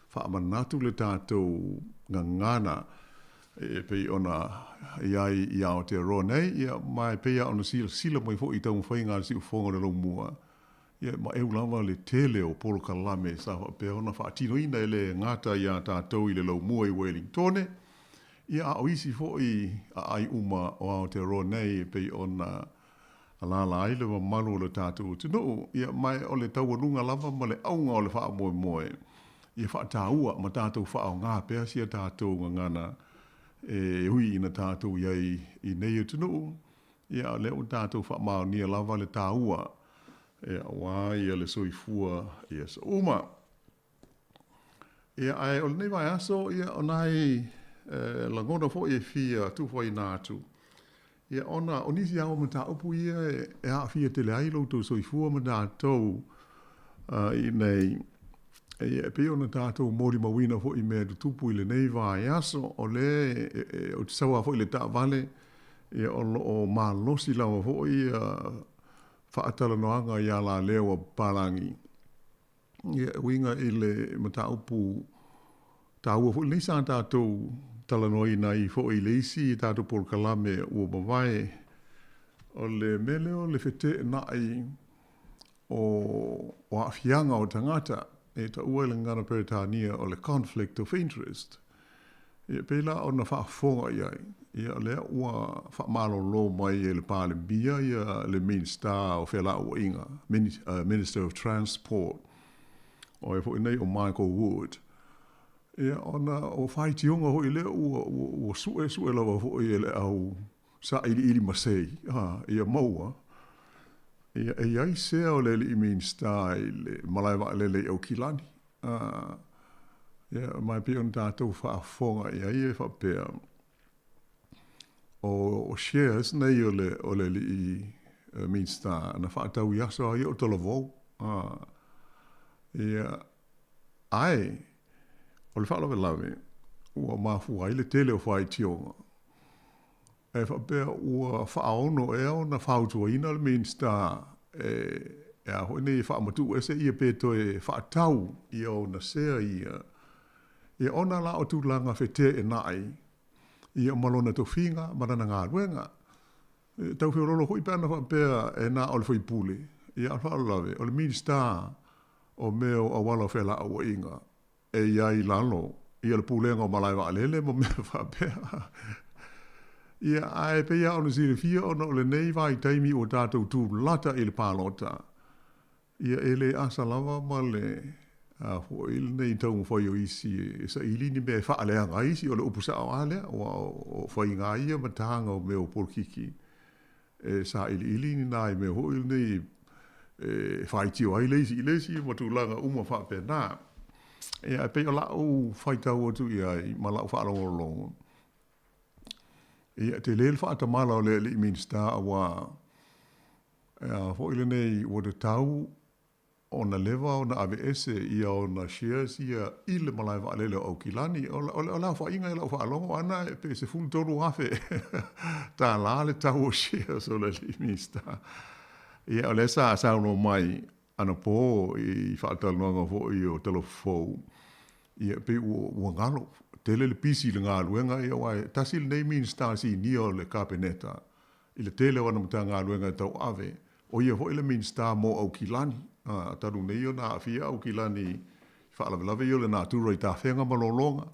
faamanatu le tatou gagana e pei ona i ai i Aotearoa nei, ia, ma e pei lava ona silasila mai foi i taumafaiga a le siufofoga o le laumua, ia, e maeu lava le tele o polokalame sa faapea ona faatinoina e le gata iā tatou i le laumua i Uelintone, ia, a o isi foi aai uma o Aotearoa nei e pei ona alaala ai le mamalu o le tatou atunuu, ia, ma o le taualuga lava ma le auga o le faamoemoe, ia faataua ma tatou faaaoga pea si a tatou gagana e ui ina tatou i ai i nei atunuu, ia, a o lea ua tatou faamaonia lava le taua, ia, aua ia le soifua i aso uma. Ia, ae o lenei vaiaso, ia, o nai lagona foi e fia tufaina atu, ia, ona o nisi lava o mataupu ia e aafia tele ai lo outou soifua ma tatou i inei, ia, e pei ona tatou molimauina foi i mea e tutupu i lenei vaiaso, o lea ou te sau lava foi i le taavale, ia, o lo o malosi lava foi ia faatalanoaga i alaleo a papalagi. Ia, e uiga i le mataupu taua foi lenei sa tatou talanoaina ai foi i le isi tatou polokalame ua mavae, O le mea lea o le feteenai o o aafiaga o tagata e taua i le gagana Peretania o le conflict of interest. Ia, pei la ona faafofoga i ai, ia o lea ua faamalolo mai e le Palemia ia le Minisita o Felauaiga, Minister of Transport, o ia foi nei o Michael Wood. Ia, ona o faitioga foi lea ua, ua, ua suesue lava foi e le au sailiili masei, a, ia maua, ia, e i ai sea o le alii Minisita i le malae vaalele i Aukilani. A, ia, ma e pei ona tatou faafofoga i ai e faapea, o, o shares nei o le, o le alii Minisita na faatau i aso lava ia o talavou. A, ia, ae, o le faalavelave, ua mafua ai le tele o faitioga, E faapea ua faaono ea ona fautuaina le Minisita e e a foi nei e faamatuu ese ia pe toe faatau ia ona sea ia, ia ona la o tulaga feteenai ia ma lona tofiga ma lana galuega. E tau feololo foi pe ana faapea e na o le faipule, ia a o le faalavelave o le Minisita o mea o auala o felauaiga e i ai i lalo ia le pulega o malae vaalele ma mea faapea. Ia, ae pei lava ona silafia ona o lenei vaitaimi ua tatou tulata i le palota, ia e le asa lava ma le a foi lenei taumafai o isi e saili ni mea e faaleaga ai isi, o le upu sao lava lea, aua o faiga ia ma taga o mea o polokiki e sailiili ni nai mea foi lenei e faitio ai le isi i le isi ma tulaga uma faapena. Ia, e pei o la'u faitau atu i ai ma la'u faalogologo, ia, tele le faatamala o le alii Minisita auā e a foi lenei ua tatau ona leva ona aveese ia ona shares ia i le malae vaalele o Aukilani. O le, o le aofaiga i lau faalogo ana e pe $13,000 le tau o shares o le alii Minisita. Ia, o lea sa saunoa mai anapo i faatalanoaga foi o Talofa Fou, ia, pei ua, ua galo tele le pisi i le galuega, ia, aua e tasi lenei Minisita sinia o le Kapeneta i le tele o ana Matagaluega e tauave, ʻO ia foi le Minisita mo Aukilani. A, talu nei ona aafia Aukilani i faalavelave ia o le natura i tafega ma lologa,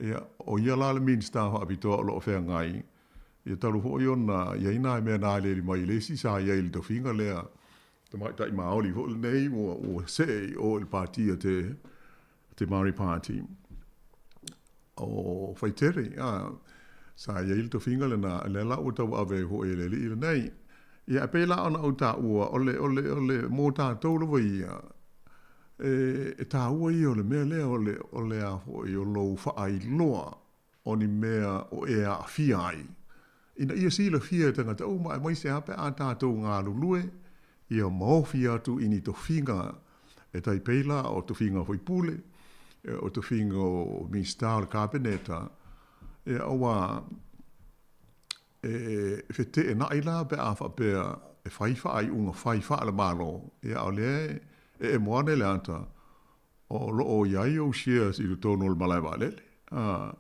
ia, ʻo ia la le Minisita faapitoa o lo o feagai, ia talu foi ona i ai nai mea na aliali mai i le isi sa i ai i le tofiga lea, tamaitai Maoli foi lenei ua, ua see i o i le pāti a te, te Māori Party. O Whaitere, a, sa i ai le tofiga lena, lea la ua tauave ai foi e le alii lenei. Ia, e pei la ona ou taua, o le, o le, o le, mō tātou lava ia, e, e tāua ia o le mea lea o le, o le a foi, o lou faailoa o ni mea o e aafia ai, ina ia silafia e tagata uma, aemaise lava pe a tātou galulue, ia maofi atu i ni tofiga e tai pei la o tofiga faipule, o tofiga o Minisita o le Kapeneta, ia aua e feteenai la pe a faapea e fai faaiuga fai faale-Malo, ia a o lea e emo ane le ata, o lo o i ai ou shares i totonu o le malae vaalele. A,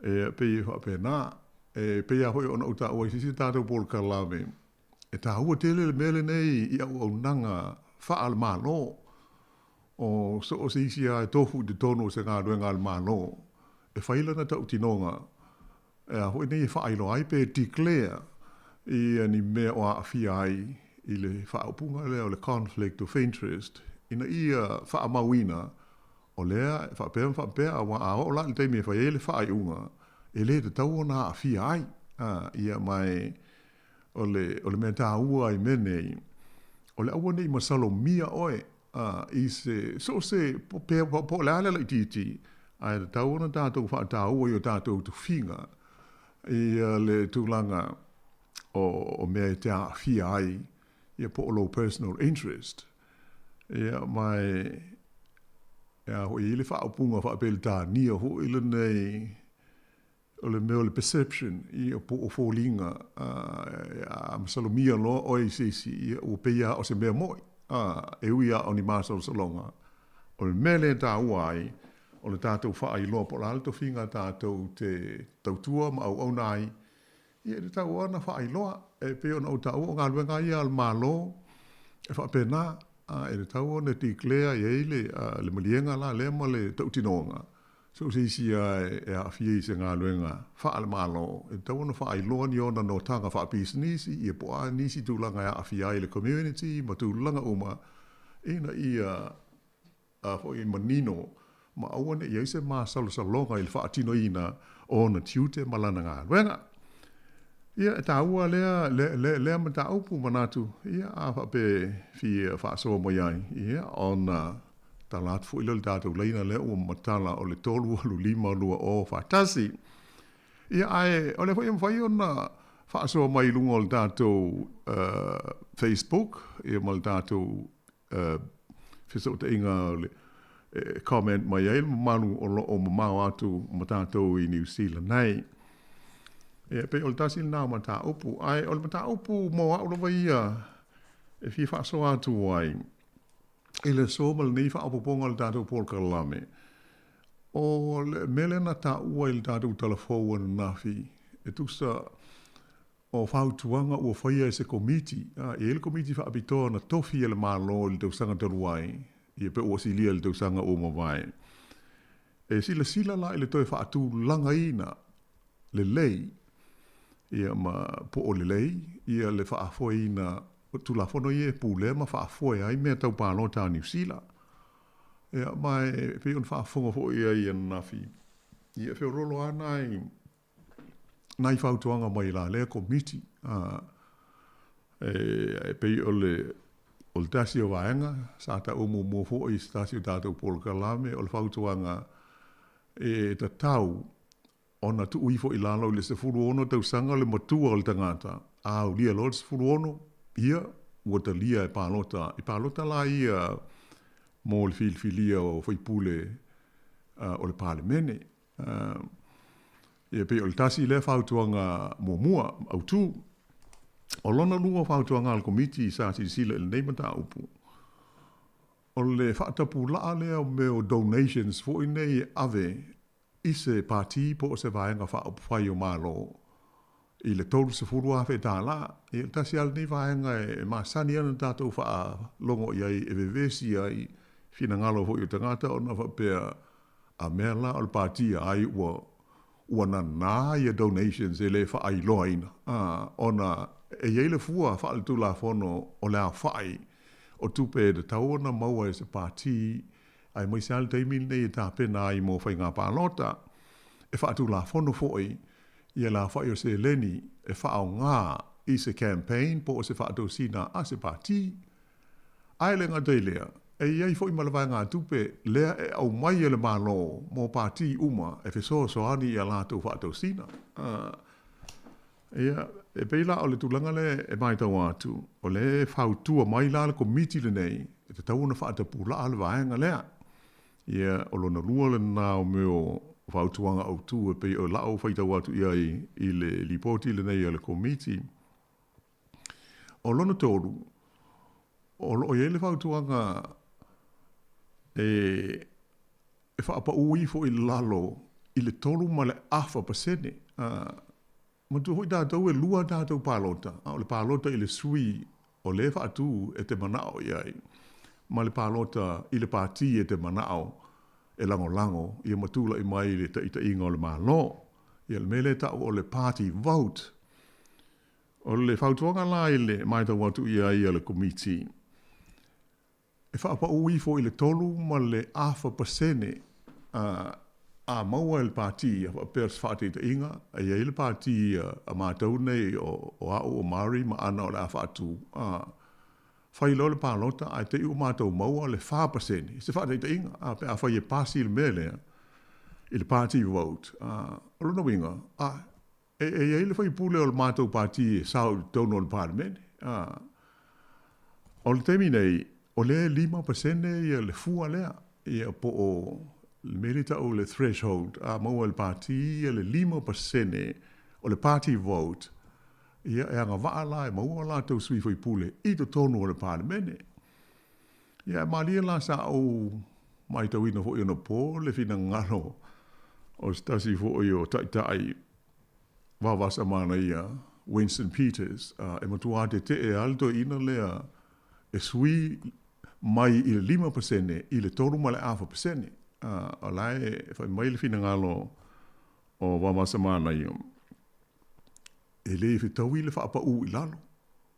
e pei e faapena, e pei lava foi ona ou taua i se isi tatou polokalame, E tāua tele le mea lenei i auaunaga faale-Malo, o so o se isi lava e tofu i totonu o se galuega a le Malo, e fai lana tautinoga e a foi nei e faailoa ai pe declare ia ni mea o aafia ai i le faaupuga lea o le conflict of interest ina ia faamauina o lea e faapea ma faapea, aua a oo la i le taimi e fai ai le faaiuga, e le tatau ona aafia ai. A, ia, ma e, O le, o le mea tāua i mea nei, o le aua ne i masalomia ʻoe a, i se, so o se, po, pe, po, po o le a le laitiiti, ae tatau ona tatou faataua i o tatou tofiga ia le tulaga o, o mea e te aafia ai, ia po o lou personal interest. Ia, ma e, e a foi, e i ai le faaupuga faa-Peretania foi lenei, O le mea o le perception, ia, po o foliga, a masalomia loa ʻoe i se isi, ia, ua pei lava o se mea moʻi, a, e ui lava o ni masalosaloga. O le mea lea e tāua ai, o le tatou faailoa po o le a le tofiga tatou te tautua ma auauna ai, Ia, e tatau lava ona faailoa, e pei ona ou taua o galuega ia a le Malo e faapena, a e tatau ona declare i ai le, le maliega la lea ma le tautinoga, so o se isi lava e aafia i se galuega faale-Malo, e tatau ona faailoa ni ona notaga faapisinisi, ia po o a nisi tulaga e aafia ai le community ma tulaga uma, ina ia a foi manino ma aua ne i i ai se masalosaloga i le faatinoina o ona tiute ma lana galuega. Ia, e taua lea, lea, lea, lea mataupu manatu, ia, a faapea e fia faasoa mai ai, ia, ona tala atu foi lea o le tatou laina lea ua matala o le 385 2 0 4 1. Ia, ae o lea foi e mafai ona faasoa mai i luga o le tatou Facebook, ia ma le tatou fesootaiga o le comment mai ai le mamalu o lo o mamao atu ma tatou i Niu Sila nei. Ia, pei o le tasi lena o mataupu. Ae o le mataupu mo au lava ia e fia faasoa atu ai i le aso ma lenei faaopoopoga o le tatou polokalame, o le mea lea na taua i le tatou tala fou ananafi e tusa O fautuaga ua faia e se Komiti, a e i ai le Komiti Faapitoa na tofi e le Malo i le tausaga talu ai, ia pe ua silia i le tausaga ua mavae. E silasila la i le toe faatulagaina lelei, ia ma po o lelei, ia le faafoeina o Tulafono ia e pulea ma faafoe ai mea tau palota a Niu Sila. Ia ma e pei ona faafofoga foi i ai ananafi, ia e feoloolo lava nai nai fautuaga mai la lea Komiti, e pei o le o le tasi o vaega sa taua muamua foi i se tasi o tatou polokalame, o le fautuaga e tatau ona tuu ifo i lalo i le 16 tausaga le matua o le tagata, a aulia loa le 16, ia, ua talia e palota, i palota la ia mo le filifilia o faipule o le Palemene. Ia pei o le tasi lea fautuaga muamua autu. O lona lua o fautuaga a le Komiti sa silasila i lenei mataupu, o le faatapulaa lea o mea o donations foi nei e ave i se pati po o se vaega faaupufai o Malo i le $30,000. Ia tasi lava lenei vaega e masani ona tatou faalogo i ai e vevesi ai finagalo foi o tagata ona faapea A mea la o le pati a ai ua ua nanā ia donations e le faailoaina, a, ona e i ai le fua faaletulafono o le aofai o tupe e tatau ona maua e se pati, aemaise lava le taimi lenei e tapena ai mo faiga palota. E faatulafono foi ia le aofai o seleni e faaaoga i se campaign po o se faatosina a se pati. Ae le gata i lea, e i ai foi ma le vaegatupe lea e aumai e le Malo mo pati uma e fesoasoani i a latou faatosina. Ia, e pei la o le tulaga lea e matau atu, o lea e fautua mai la le Komiti lenei, e tatau ona faatapulaa le vaega lea. Ia, o lona lua lena o mea o fautuaga autu e pei o la'u faitau atu i ai i le lipoti lenei a le Komiti. O lona tolu, o lo o i ai le fautuaga e e faapaū ifo i lalo i le 3.5%. Manatua foi tatou e lua a tatou palota, a o le palota i le sui o lea e faatu e te manao i ai, ma le palota i le pati e te manao e lagolago ia ma tulai mai i le taitaiga o le Malo. Ia le mea lea e tau o le party vote. O le fautuaga la i le matau atu i ai a le Komiti, e faapaū ifo i le 3.5% a maua e le Pati, a faapea o se faataitaiga, e i ai le Pati a matou nei o au o Murray ma Ana o le a faatu, a fai loa le palota ae te i ua matou maua le 4%, se faataitaiga, a pe afai e pasi le mea lea i le party vote, o lona uiga, a E i ai le faipule o le matou pati e sao i totonu o le Palemene. O le taimi nei, o lea e 5% ia le fua lea, ia po o le mea lea e tau o le threshold, a maua e le pati ia le 5% o le party vote, ia e agavaa la e maua o latou sui faipule i totonu o le Palemene. Ia e malie la sa ou matauina foi anapo le finagalo o se tasi foi o taitai Vaovaosamanaiia Winston Peters, e matuā teteʻe lava le toeaina lea e sui mai i le 5% i le 3.5%. O la e fai mai le finagalo o Vaovaosamanaia, e le fetaui le faapaū i lalo,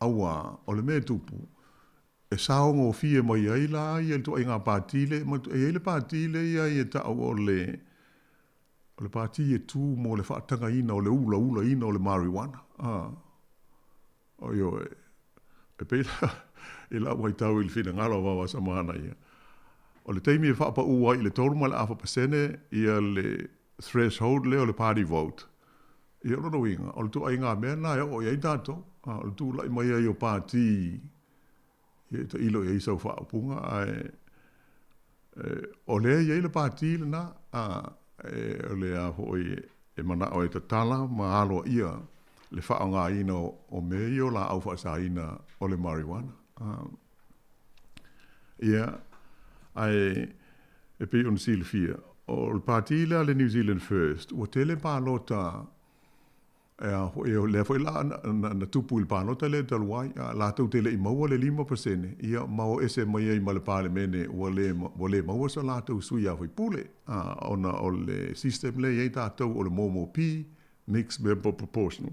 auā o le mea e tupu, e saogofie mai ai la ia le ituaiga pati lea, e i ai le pati lea e i ai e ta'u o le O le pati e tū mo le faatagaina o le ulaulaina o le marijuana. Ioe, e pei la i lau matau i le finagalo o Vaovaosamanaia, o le taimi e faapaū ai i le 3.5% ia le threshold lea o le party vote, ia o lona uiga, o le ituaiga mea lena e oo i ai tatou, o le tulai mai ai o pati Ia e tailo i ai sau faaupuga, ae o lea e i ai le pati lena, a, e, o le a foi e manao e tatala ma aloaia le faaaogaina o mea ia o laau faasaina o le marijuana. A, ia, ae e pei ona silafia, o le pati lea a le New Zealand First, ua tele palota E a foi, o lea foi la na tupu i le palota lea talu ai, a latou te le i maua le 5%, ia ma o ese mai ai ma le Palemene ua le, ua le maua so latou sui usufono, a, ona o le system lea e i ai tatou o le MMP, Mixed Member Proportional.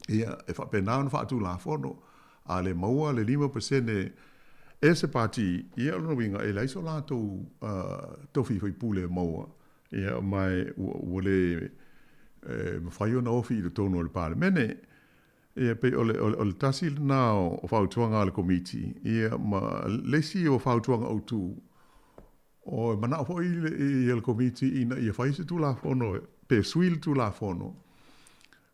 Ia, e faapena ona faatulafono, a le maua le 5% e se pati, ia o lona uiga, e leai so latou tofi faipule e maua. Ia, ma ua le mafai ona ofi i totonu o le Palemene. Ia, pei o le, o le tasi lena o fautuaga a le Komiti, ia, ma le isi o fautuaga autu, o e manao foi ia le Komiti ina ia fai se Tulafono, pe sui le Tulafono,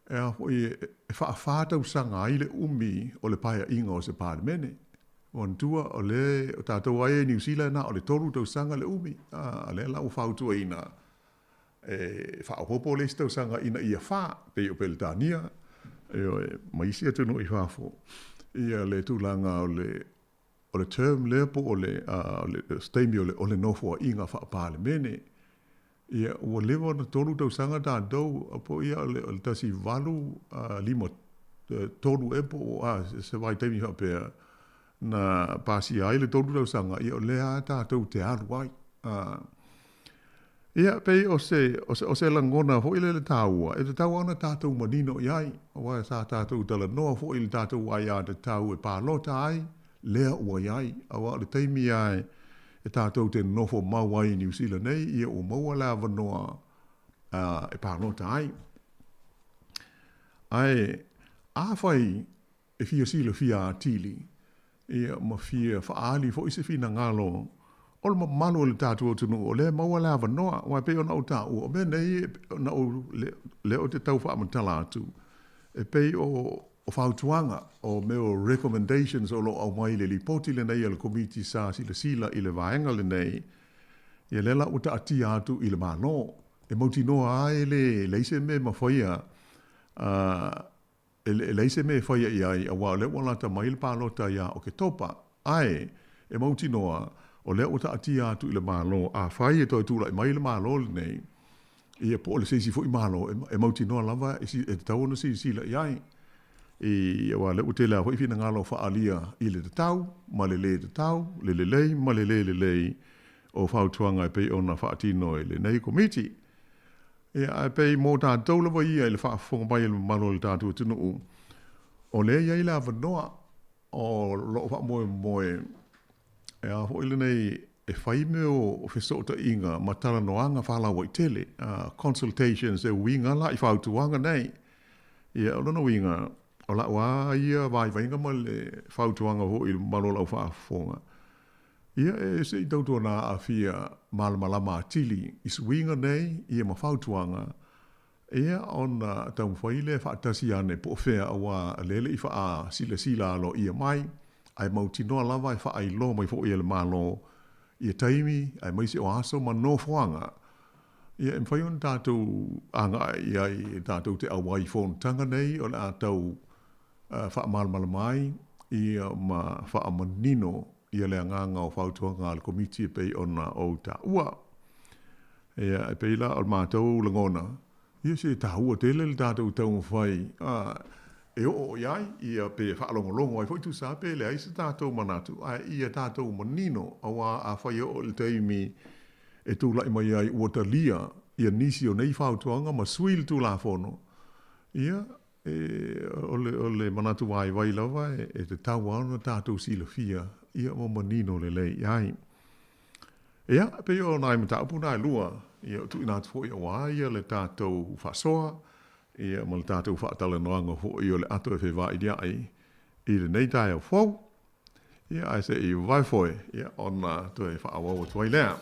e a foi e faa-fa tausaga ai le umi o le paeaiga o se Palemene. Manatua, o lea, o tatou lava ia i Niu Sila na o le 3 tausaga le umi, a lea la ua fautuaina e faaopoopo le isi tausaga ina ia fa, pei o Peretania, ioe, ma isi atunuu i fafo, ia le tulaga o le o le term lea po o le se taimi o le nofoaiga faa-Palemene. Ia, ua leva ona 3 tausaga tatou, po o ia o le 1853 ea po o a, se vaitaimi faapea na pasia ai le 3 tausaga, ia o lea lava tatou te alu ai. Ia, pei o se, o se, o se lagona foi lele taua, e tatau lava ona tatou manino i ai, aua sa tatou talanoa foi i le tatou aiatatau e palota ai, lea ua i ai, aua o le taimi lava e tatou te nonofo mau ai i Niu Sila nei, ia ua maua le avanoa e palota ai. Ae afai e fia silafia atili, ia, ma fia faaali foi se finagalo o le mamalu o le tatou atunuu, o lea e maua le avanoa. Aua e pei ona ou taua, o mea nei, na ou, lea ou te tau faamatala atu, e pei o, o fautuaga, o mea o recommendations o lo o aumai i le lipoti lenei a le Komiti sa silasila i le vaega lenei, ia lea la ua taatia atu i le Malo. E mautinoa lava e le leai se mea e mafaia, e leai se mea e faia i ai, aua o lea ua lata mai le palota ia Oketopa. Ae, e mautinoa, o lea ua taatia atu i le Malo, afai e toe tulai mai le Malo lenei, ia po o le se isi foi Malo, e mautinoa lava e tatau ona silasila i ai. I, aua o lea ua tele lava foi finagalo faaalia i le tatau ma le lē tatau, le lelei ma le lē lelei o fautuaga e pei ona faatino e lenei Komiti. Ia, ae pei mo tatou lava ia i le faafofoga mai a le mamalu o le tatou atunuu, o lea e i ai le avanoa o lo o faamoemoe e a foi lenei e fai mea o fesootaiga ma talanoaga faalauaitele, consultations e uiga la i fautuaga nei. Ia, o lona uiga, o lau lava ia vaivaiga ma le fautuaga foi i le mamalu o lau faafofoga, Ia, e se i tautuana aafia malamalama atili i suiga nei ia ma fautuaga, ia ona taumafai lea faatasi ane po o fea aua lea e le i faasilasila aloaia mai, ae mautinoa lava e faailoa mai foi e le Malo ia taimi aemaise o aso ma nofoaga ia e mafai ona tatou agai i ai e tatou te auai i fonotaga nei o le a tau faamalamalama ai ia ma faamanino ia le agaga o fautuaga a le Komiti e pei ona ou taua. Ia, e pei la o le matou lagona, Ia se taua tele le tatou taumafai e oo i ai, ia pe faalogologo ai foi tusa pe leai se tatou manatu, ae ia tatou manino, aua afai e oo i le taimi e tulai mai ai ua talia ia nisi o nei fautuaga ma sui le Tulafono, ia, e, o le, o le manatu vaivai lava e, e tatau lava ona tatou silafia ia ma manino lelei i ai. Ia, e pei o nai mataupu na e lua, ia, ua tuuina atu foi aua ia le tatou faasoa, ia, ma le tatou faatalanoaga foi o le ato e fevailia'i i lenei taeao fou. Ia, ae se i vavae foe, ia, ona toe faaauau atu ai lea.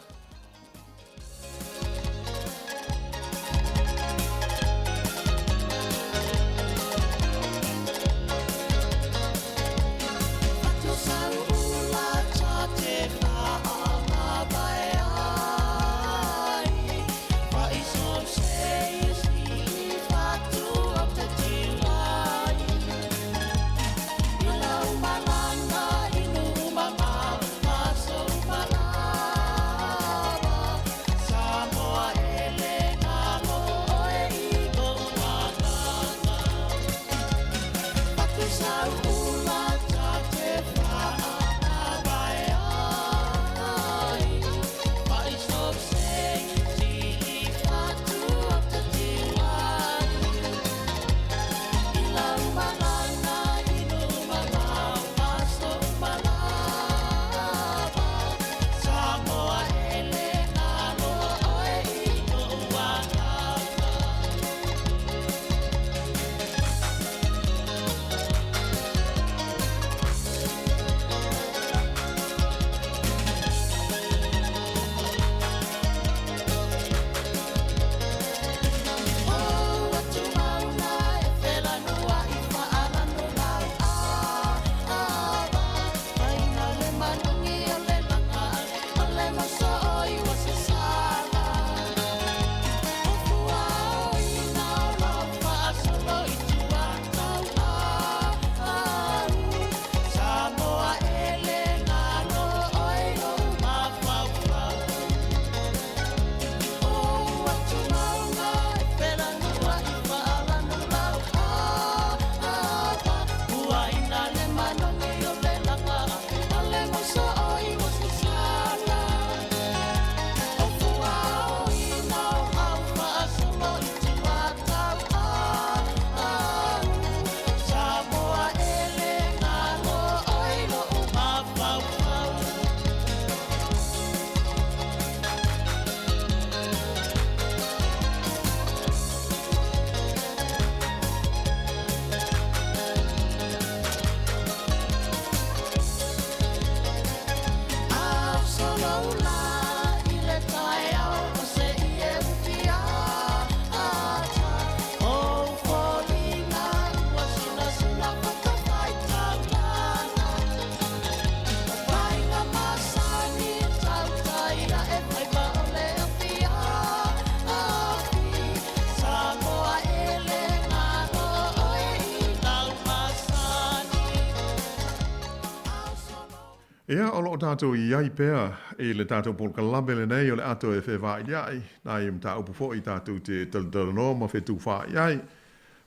Ia, o lo o tatou i ai pea i le tatou polokalame lenei o le ato e fevailia'i, nai mataupu foi tatou te talatalanoa ma fetufaai ai.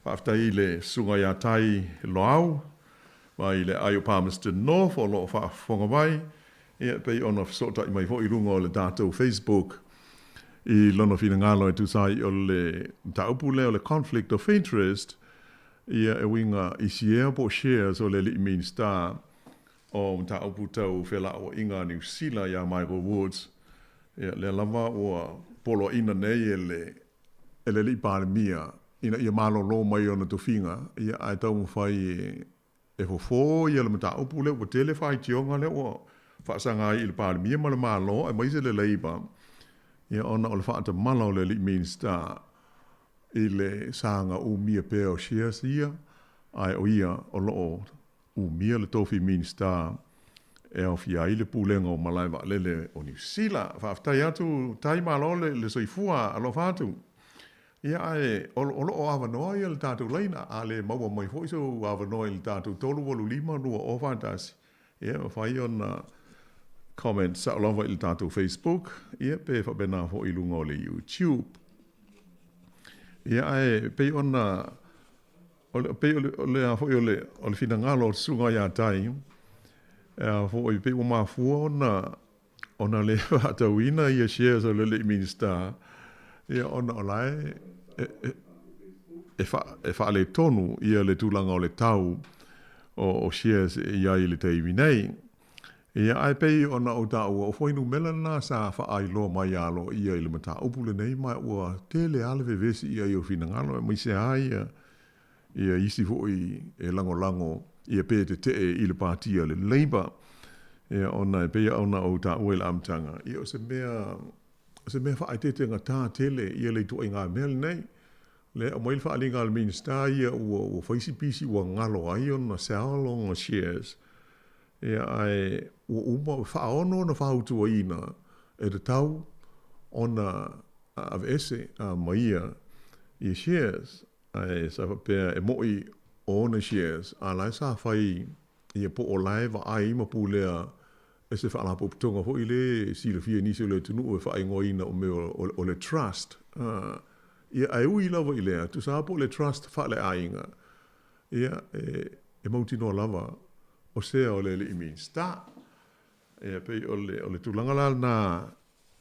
Faafetai i le Susuga ia Tai Loau mai le aai o Palmerston North o lo o faafofoga mai, ia, e pei ona fesootai mai foi i luga o le tatou Facebook i lona finagalo e tusa ai o le mataupu lea o le conflict of interest, ia, e uiga i siea po o shares o le alii Minisita o mataupu tau felauaiga a Niu Sila ia Michael Woods, ia, lea lava ua poloaiina nei e le e le Alii Palemia ina ia malolo mai ona tofiga, ia, ae taumafai e e fofo ia le mataupu lea ua tele faitioga lea ua faasaga ai i le Palemia ma le Malo aemaise le Labour, ia, ona o le faatamala o le Alii Minisita i le saga umia pea o shares ia, ae o ia o lo o umia le tofi Minisita e aofia ai le Pulega o Malae Vaalele o Niu Sila. Faafetai atu Tai malo le soifua alofa atu. Ia ae o lo o avanoa ia le tatou laina, a le maua mai foi sou avanoa i le tatou 385 2 0 41, ia e mafai ona comment sao lava i le tatou Facebook, ia pe faapena foi i luga o le YouTube. Ia ae pei ona o le pei o le o le a foi o le o le finagalo o le susuga ia Tai, a foi pei ua mafua ona ona le faatauina ia shares o le alii Minisita, ia ona o la e e e faaletonu ia le tulaga o le tau o shares e i ai i le taimi nei. Ia, ae pei ona ou taua, o fuainumera na sa faailoa mai aloaia i le mataupu lenei, ma ua tele lava le vevesi i ai o finagalo, aemaise lava ia ia isi foi e lagolago ia pe tetee i le Pati a le Labour. Ia, ona e pei ona ou taua i le amataga, ia o se mea o se mea faaeteetegatā tele ia le ituaiga mea lenei. Lea e aumai le faaaliga a le Minisita ia ua ua fai si pisi ua galo ai ona sell ona shares, ia ae ua uma, faaono ona fautuaina e tatau ona aveese ma ia ia shares. Ae sa faapea e mo'i o ona shares, a la e sa fai ia po o la e vaai ma pulea e se faalapotopotoga foi lea e silafia e nisi o le atunuu e faaigoaina o mea o le trust. Ia, ae ui lava i lea, tusa lava po o le trust faale-aiga, ia, e mautinoa lava o sea o le alii Minisita. Ia, pei o le, o le tulaga la lena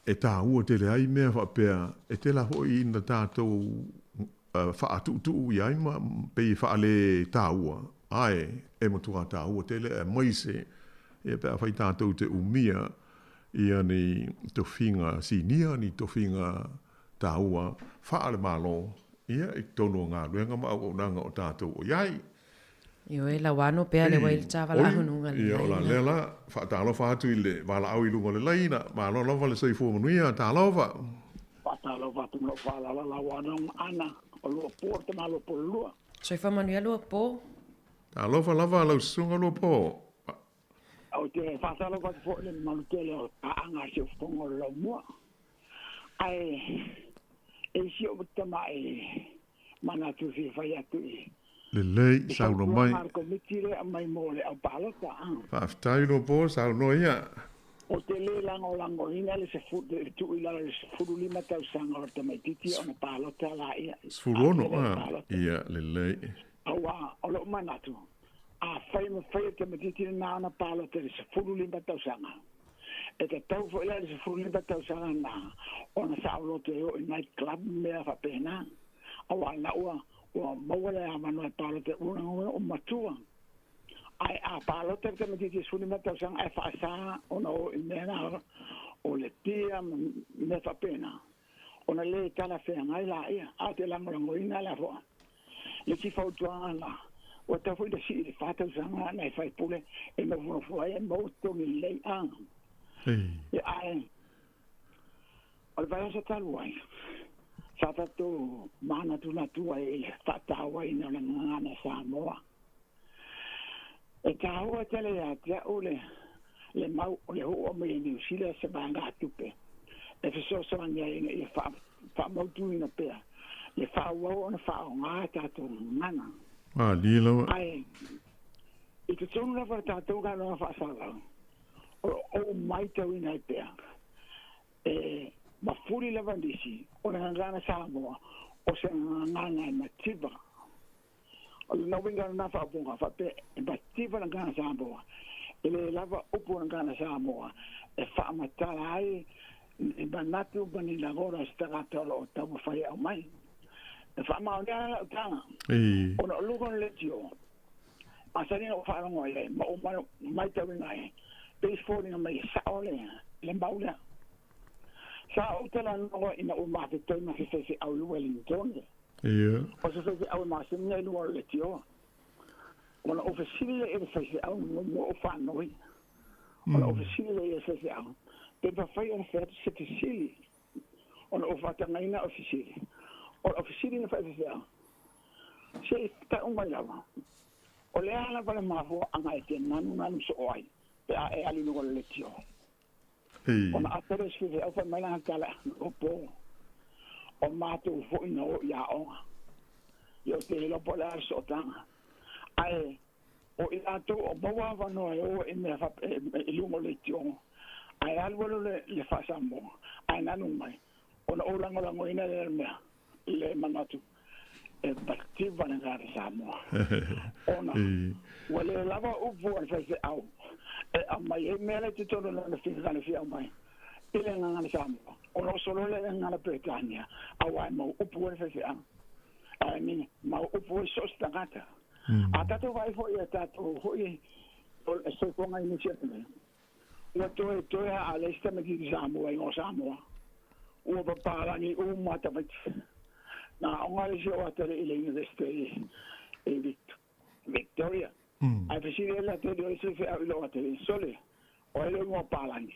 e tāua tele ai mea faapea, e tele lava foi ina tatou faatuutuu i ai ma pei e faale-taua, ae e matua tāua tele aemaise ia pe afai tatou te umia ia ni tofiga sinia, ni tofiga tāua faale-Malo ia i totonu o galuega ma auaunaga o tatou o i ai. Ioe, lauano pea le wai le tāvala ahunuga le Ia, o la lea la, faatalofa atu i le valaau i luga o le laina. Malo lava le soifua manuia, talofa. Faatalofa atu ma lou faaaloalo lauano ana o Luapo, le tama Luapo le lua. Soifua manuia Luapo. Talofa lava lau susuga Luapo. Ou te faatalofa atu foi i le mamalu tele o paaga a si ou fofoga o le laumua. Ae e i si ou tamai manatu e fia fai atu i Lelei, saunoa mai. I fautuaga a le Komiti lea e aumai mo le aupalota. Faafetai Luapo, saunoa ia. Ou te le lagolagoina le tuu i lalo i le 15 tausaga o le tamaitiiti ona palota laia. 16, a, ia, lelei. Aua, o lou manatu, afai ma fai e le tamaitiiti lena ona palota i le 15 tausaga, e tatau foi la i le 15 tausaga lena ona saoloto e oo i night club ma mea faapena, aua o lena ua ua maua le avanoa e palota ai una ua matua. Ae a palota le tamaitiiti i le 15 tausaga ae faasa ona o i mea na o le pia ma mea faapena, ona le talafeagai laia, a o te lagolagoina la fo'a. Le isi fautuaga la, ua tatau foi ona sii i le fa tausaga nai faipule e nofonofo ai e maua totogi lelei a. Ia ae o le vaiaso talu ai, sa tatou manatunatu ai i le faatauaina o le gagana Samoa. E taua tele ia te a'u le le mau o le ho'o mai e Niu Sila se vaegatupe e fesoasoani ai ina ia faamautuina pea le faaauau ona faaaoga e tatou gagana. Malie lava. Ae i totonu lava o le tatou galuega faasalau, o lo o ou maitauina ai pea e mafuli lava nisi o le gagana Samoa o se gagana e mativa. O lona uiga lena faaupuga faapea e mativa le gagana Samoa, e le lava upu o le gagana Samoa e faamatala ai ni manatu ma ni lagona o se tagata o lo o taumafai e aumai. E faamaonia la lau tala, ona o luga o le leitio, masani ona ou faalogo i ai ma ou maitauina ai, pei se foliga mai e sao le mau lea. Sa ou talanoa ina ua mafetoi ma se faifeau i Wellington. O se faifeau e masani ai i luga o le leitioa. Ona ou fesili lea i le faifeau muamua ou faanoi. Ona ou fesili lea i le faifeau, pe mafai ona fai atu se fesili. Ona ou faatagaina o le fesili. O lau fesili na faifeau, se i tau mai lava, o le a lava le mafuaaga e te nanunanu soo ai pe a e alu i luga o le leitioa? Ona ata lea o se faifeau fai mai lana tala, Opo, o matou foi na o i aoga. Ia ou te iloa po o le a le sootaga. Ae o i latou o maua avanoa e o i mea i luga o leitioga, ae alualu le faa-Samoa, ae nanu mai, ona ou lagolagoina lea o le mea. le manatu e mativa le gagana Samoa. Ona ua le lava upu a le faifeau e aumai ai mea le totonu lana finagalo fia aumai i le gagana Samoa. Ona o solo le gagana Peretania auā e mau upu ai le faifeau. I mean, mau upu ai so o se tagata. A tatou vaai foi i a tatou foi o le soifuaga i Niu Sila nei, ua toe toe aa le isi tamaitiiti Samoa i igoa Samoa. Ua papalagi uma tamaiti. Na aoga le isi o atalii i le University i Victoria. Ae fesili ai le atalii o le isi feau i lou atalii, Sole, o ai lou igoa palagi?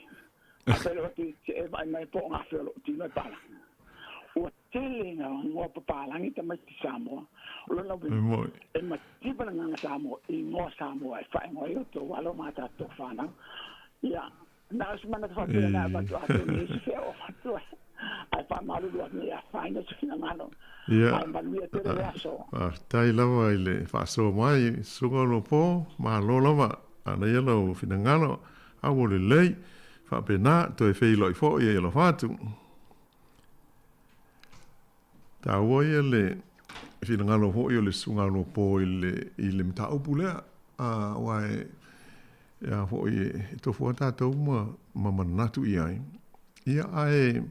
Ae fai lou atalii, Se e vaai mai po o gafea o lou tino e palagi. Ua tele ina igoa papalagi tamaiti Samoa. O lona uiga, e mativa le agaga Samoa i igoa Samoa e faaigoa ai outou alo ma a tatou fanau. Ia, na o se manatu faapea na avatu atonu i isi fea o avatu ai. Ae faamalulu atu nei afaina se finagalo. Ae manuia tele le aso. Faafetai lava i le faasoa mai, Susuga o Lopo, malo lava anaia lou finagalo, a ua lelei, faapena, toe feiloai foi e alofa atu. Taua ia le finagalo foi o le Susuga o Lopo i le i le mataupu lea, aua e a foi e tofu lava tatou ma ma manatu i ai. Ia ae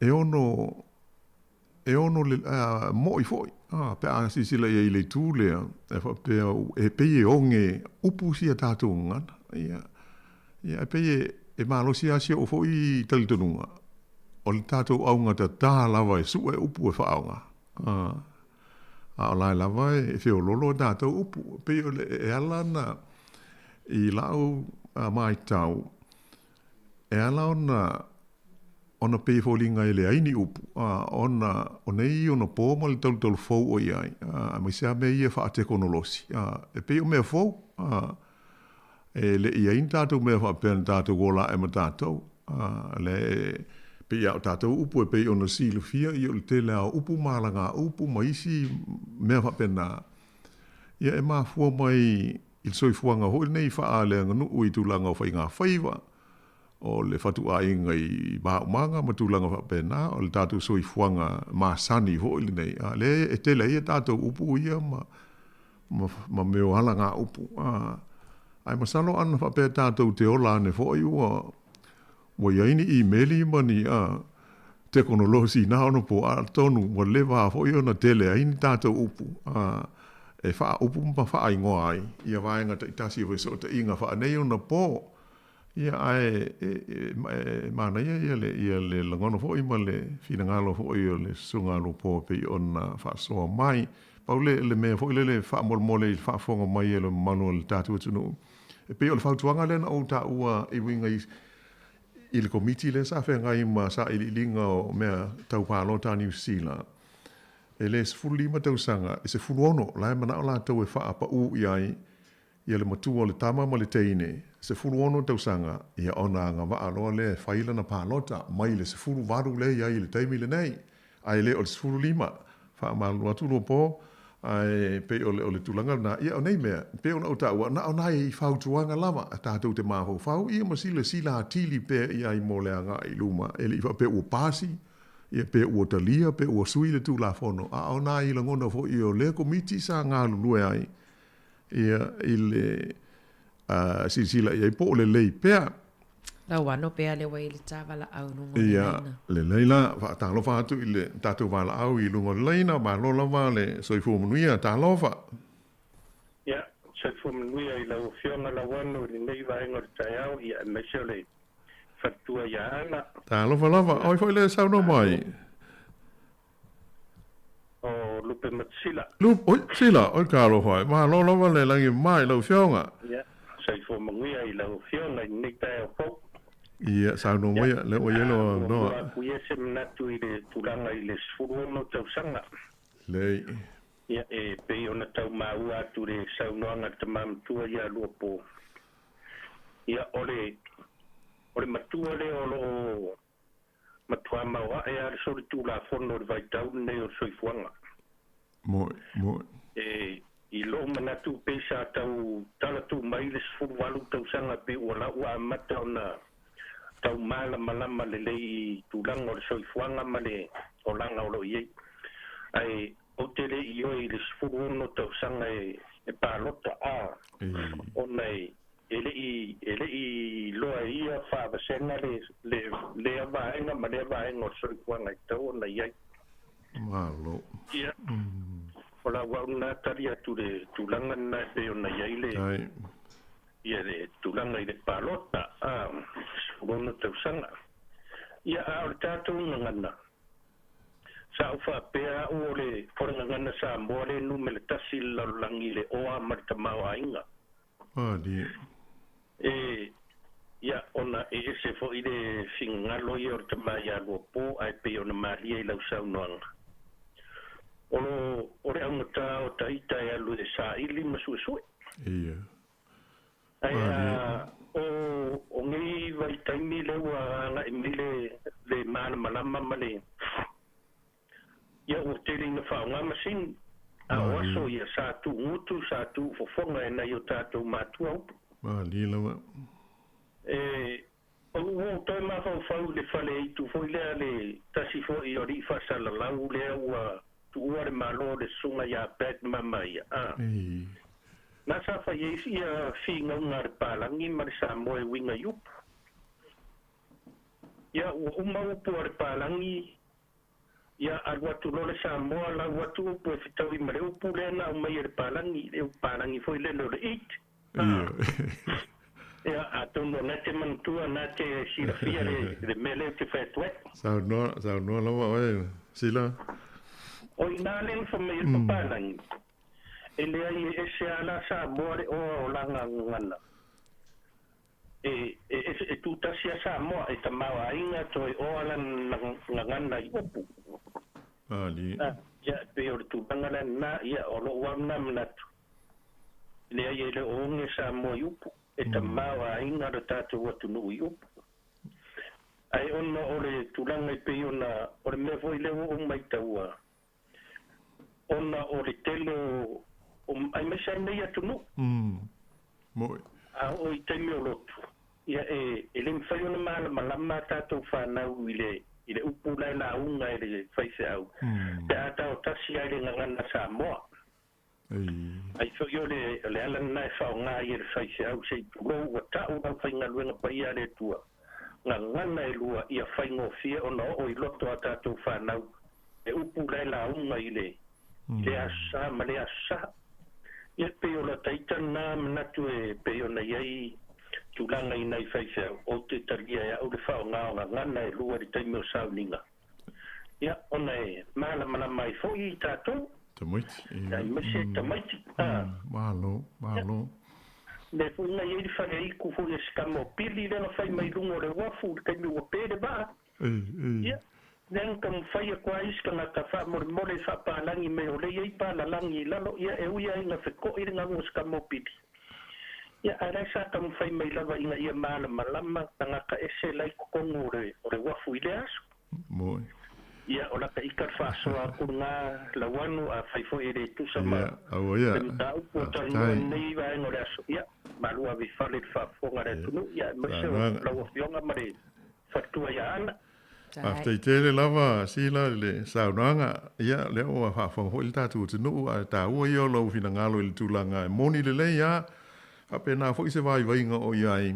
e ono e ono le mo'i foi pe a silasila i ai i le itu lea e faapea e pei e oge upu sia tatou gagana. Ia ia e pei e malosi lava si o'u foi talitonuga o le tatou augatata lava e su'e upu e faaaoga. A o la e lava e feololo a tatou upu. E pei o le e ala ona i la'u matau e ala ona ona pei e foliga e leai ni upu, a ona o nei ona po ma le talutalu fou o i ai, a aemaise lava mea ia faatekonolosi, a e pei o mea fou, a e le i ai ni tatou mea faapea na tatou ola ae ma tatou, a le e pei lava o tatou upu e pei ona silafia, ia o le tele lava o upu ma alagaupu ma isi mea faapena, ia e mafua mai i le soifuaga foi lenei faaleaganuu i tulaga o faigafaiva, o le fatuaiga i maaumaga ma tulaga faapena, o le tatou soifuaga masani foi lenei, a lea e tele ai a tatou upu ia ma ma mea o alagaupu. Ae masalo ana faapea tatou te ola ane foi ua ua i ai ni imeli ma ni tekonolosi na ona po, atonu ua leva foi ona tele ai ni tatou upu e faaupu ma faaigoa ai ia vaega taitasi o fesootaiga faaneionapo. Ia, ae e manaia ia le ia le lagona foi ma le finagalo foi o le Susuga a Lupo e pei ona faasoa mai. Pau le le mea foi lele e faamolemole i le faafofoga mai a le mamalu o le tatou atunuu, e pei o le fautuaga lea na ou taua e uiga i i le Komiti lea sa feagai ma sailiiliga o mea tau palota a Niu Sila, e le 15 tausaga, e 16 la e manao latou e faapaū i ai ia le matua o le tama ma le teine, 16 tausaga, ia ona agavaa loa lea e fai lana palota mai le 18 lea i ai i le taimi lenei, ae le o le 15. Faamalulu atu Luapo, ae pei o le, o le tulaga lena. Ia o nei mea, pei ona ou taua, na o nai fautuaga lava tatou te mafaufau ia ma silasila atili pea i ai mo le agai i luma, e le i faapea ua pasi, ia pe ua talia, pe ua sui le Tulafono, a o nai lagona foi o lea Komiti sa galulue ai, ia, i le silasila i ai po o lelei pea. Lauano pea le wai i le ta valaau i luga o le Ia, laina. lelei la, faatalofa atu i le tatou valaau i luga o le laina, malo lava le soifua manuia, talofa. Ia, soifua manuia i lau Afioga Lauano i lenei vaega o le taeao, ia aemaise o le faletua ia Ana. Talofa lava, o ai foi le saunoa mai? O Lupe Matasila. Lupe, oi, Sila, oi talofa e, malo lava le lagi mama i lau Afioga. Ia, soifua manuia i lau Afioga i lenei taeao fou. Ia, saunoa Ia, maia, lea ua i ai lou muamua avanoa. atu ia se manatu i le tulaga i le 16 tausaga. Lelei. Ia, e pei ona tau maua atu le saunoaga a le tama matua ia Luapo. Ia, o le, o le matua lea o lo o Matua maoae lava le solitulafono i le vaitau lenei o le soifuaga. Moe, moe. E, i lou manatu pei sa tau tala tuu mai le 18 tausaga pei ua la ua amata ona tau malamalama lelei i tulaga o le soifuaga ma le olaga o loo i ai. Ae ou te lei ioe i le 16 tausaga e e palota a ona e e lei e lei iloa e ia faavasega le le lea vaega ma lea vaega o le soifuaga e tatau ona i ai. Malo. Ia, o lau au lena tali atu i le tulaga lena e pei ona i ai le ia le tulaga i le palota a 16 tausaga. Ia, a o le tatou gagana, sa ou faapea au o le o le gagana Samoa le numera tasi i le lalolagi i le oa ma le tamaoaiga. Malie. E, ia, ona e ese foi le finagalo ia o le tama ia Luapo, ae pei ona malie i lau saunoaga. O lo, o le augata o ta ita e alu e saili ma suesue. Ia. Ae Malie. a, o, o nei vaitaimi lea ua agai mai le, le malamalama ma le. Ia ua tele ina faaaoga masini, a o aso Malie. ia sa tuugutu, sa tuufofoga e nai o tatou matua upu. Malie lava. E, ua ou toe mafaufau i le fale itu foi lea le tasi foi o alii faasalalau lea ua tuua le Malo le susuga ia Pat Mama ia, a. Ei. Na sa fai ai ia figauga a le palagi ma le Samoa e uiga i upu. Ia ua uma upu a le palagi. Ia alu atu loa le Samoa lau atu upu e fetaui ma le upu lea na aumai e le palagi, le upu palagi foi lele o le it. Ia. Ia, atonu o na te manatua, na te silafia le, le mea lea ou te fai atu ai. Saunoa, saunoa lava oe, Sila. O i ina lea na fai mai ai le papalagi, e leai e ese lava la Samoa le oa o lana gagana. E, e, e tutasi a Samoa e tamaoaiga toe oa lana gagana i upu. Malie. A, ia, e pei o le tulaga lea lena, ia, o lou au lena manatu, leai e le o oge Samoa i upu, e tamaoaiga lo tatou atunuu i upu. Ae ona o le tulaga e pei ona, o le mea foi lea ua ou maitaua, ona o le tele o, o, aemaise lava lenei atunuu. Moi. A oo i taimi o lotu, ia e, e le mafai ona malamalama a tatou fanau i le, i le upu la e lauga e le faifeau, pe a taotasi ai le gagana Samoa. Ai foi o le, o le ala lena e faaaoga ai e le faifeau se i tulou ua tau lau faigaluega paia a le Atua, gagana e lua ia faigofie ona oo i loto a tatou fanau le upu la e lauga i le, i le Aso Sa ma le Aso Sa. Ia e pei o lata ita lena manatu e pei ona i ai tulaga i nai faifeau, ou te talia e au le faaaoga o gagana e lua i le taimi o sauniga. Ia, ona e malamalama ai foi i tatou. Tamaiti, ia. Aemaise tamaiti, a. Malo, malo. Lea foi na i ai le faleaitu foi a si tama o Pili lea na fai mai luga o le uafu i le taimi ua pe le vaa. Ei, ei. Ia, lea na taumafai atu ai isi tagata faamolemole i faapalagi mai o lea i ai palalagi i lalo, ia e ui lava ina feto'i le galu o si tama o Pili. Ia, ae la e sa taumafai mai lava ina ia malamalama tagata ese la i totonu o le, o le uafu i lea aso. Moi. Ia, o lata ita le faasoa atu lena Lauanu, afai foi e le tusa ma Ia, aua ia. le mataupu o talanoa i lenei vaega o le aso. Ia, malu ave i fale i le faafofoga a le atunuu, ia, aemaise o lau Afioga ma le faletua ia Ana. Faafetai tele lava Sila i le saunoaga. Ia, lea ua faafofoga foi le tatou atunuu, ae taua ia o lou finagalo i le tulaga e moni lelei lava. Faapena foi se vaivaiga o i ai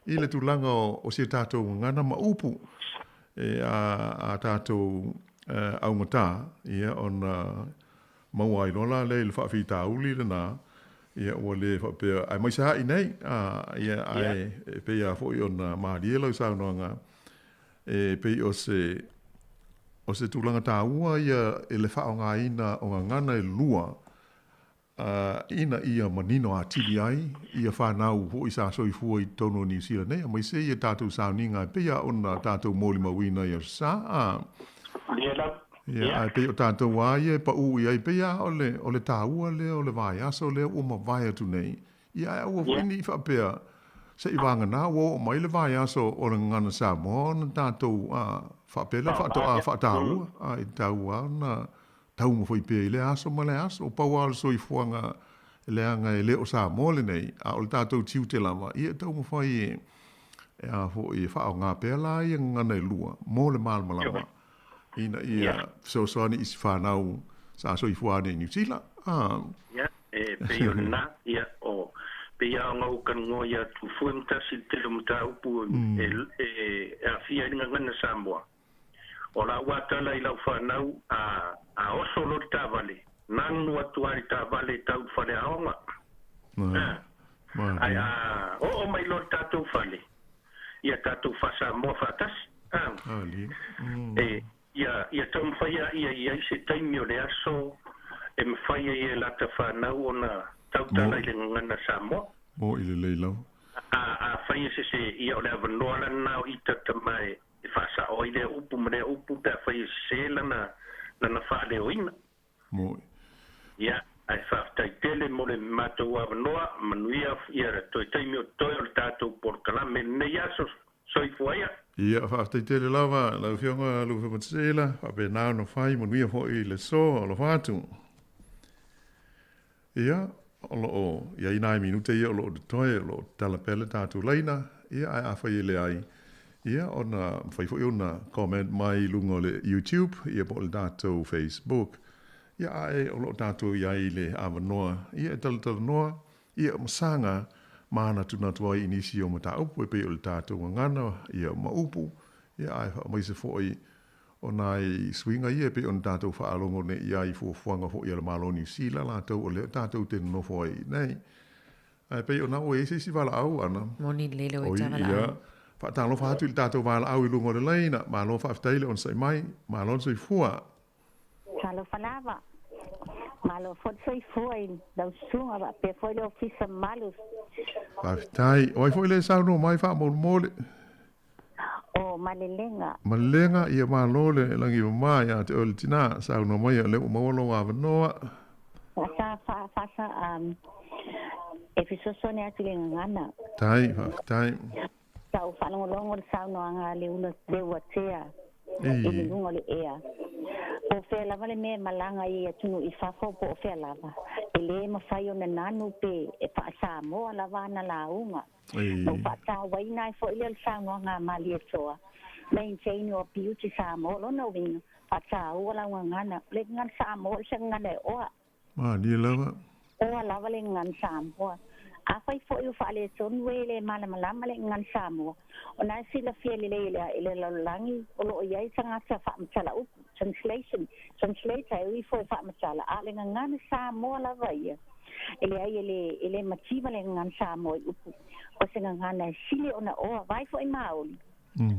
i le tulaga o si a tatou gagana ma upu e a tatou augata, ia, ona maua ai loa la lea i le faafitauli lena, ia, ua le faapea, aemaise lava i nei, ia, ae e pei lava foi ona malie lau saunoaga, e pei o se, o se tulaga taua ia i le faaaogaina o gagana e lua, ina ia manino atili ai ia fanau foi sa soifua i totonu o Niu Sila nei, aemaise ia tatou sauniga e pei lava ona tatou molimauina i aso sa. Ia, ae pei o tatou lava ia e paʻu i ai, pei lava o le, o le taua lea o le vaiaso lea ua mavae atu nei, ia ae aua foi ne i faapea se i vagana ua oo mai le vaiaso o le Gagana Samoa ona tatou faapea lea faatoa faataua, e tatau lava ona taumafai pea i lea aso ma lea aso. Pau lava o le soifuaga leaga e le o Samoa lenei, a o le tatou tiute lava, ia e taumafai e, e a foi, e faaaoga pea la ia gagana e lua mo le malamalama. Ina ia fesoasoani i si fanau sa soifua ane i Niu Sila. A. Ia, e pei o lena, ia, o, pei lava ona ou talanoa ia Tufue ma Tasi i le tele o mataupu e, e, e aafia ai le gagana Samoa. O lau lava tala i lau fanau, a, a oso loa le taavale, nanu atu lava i le taavale e tau i le faleaoga. Ae a oo mai loa i le tatou fale, ia tatou faa-Samoa faatasi. E, ia, ia taumafai lava ia i ai se taimi o le aso e mafai ai e lata fanau ona tautala i le gagana Samoa. Mo'i lelei lava. A, afai e se se, ia o le avanoa la lena o ita tama e faasao ai lea upu ma lea upu pe afai e sese lana, lana faaleoina. Mo'i. Ia, ae faafetai tele mo le matou avanoa, manuia ia toe taimi o totoe o le tatou polokalame i lenei aso. Soifua ia. Ia, faafetai tele lava lau Afioga Lupe Matasela, faapena ona fai manuia foi le aso, alofa atu. Ia, o lo o i ai nai minute ia o lo o totoe, o lo o tatala pea le tatou laina, ia, ae afai e leai, ia, ona mafai foi ona comment mai i luga o le YouTube, ia, po o le tatou Facebook. Ia, ae o lo o tatou i ai i le avanoa, ia, e talatalanoa, ia, ma saga manatunatu ai i nisi o mataupu e pei o le tatou gagana, ia, ma upu, ia, ae faamaise foi O nai suiga ia e pei ona tatou faalogo nei i ai i fuafuaga foi a le Malo o Niu Sila latou o lea tatou te nonofo ai i inei. Ae pei ona ua i ai se isi valaau ʻana. Moni lelei le oe ta valaau. Ia, faatalofa atu i le tatou valaau i luga o le laina. Malo faafetai le onosai mai. Malo le soifua. Talofa lava. Malo foi le soifua i lau susuga faapea foi le Ofisa mamalu. Faafetai. O ai foi le saunoa mai faamolemole? O Malelega. Malelega, ia malo le lagi mama ia te oe le tina, saunoa mai o lea ua maua lou avanoa. Faasa, fa, faasa, um, e fesoasoani atu i le gagana. Tai, faafetai. Sa ou faalogologo i le saunoaga a le ula, le uatea i le luga o le ea. Po o fea lava le mea e malaga ai i atunuu i fafo po o fea lava, e le mafai ona nanu pe e faa-Samoa lava ana lauga. Na ou faatauaina ai foi lea o le saunoaga a Malietoa, Maintain your beauty Samoa, lona uiga, faataua lau gagana. O le gagana Samoa o se gagana e oa. Malie lava. Oa lava le gagana Samoa. Afai foi ua faaletonu e le malamalama le gagana Samoa, o na e silafia lelei e le lalolagi o lo o i ai tagata faamatala upu, translation, translator e ui foi e faamatala, a o le gagana Samoa lava ia. E leai, e le, e le mativa le gagana Samoa i upu. O se gagana e sili ona oa, vaai foi maoli.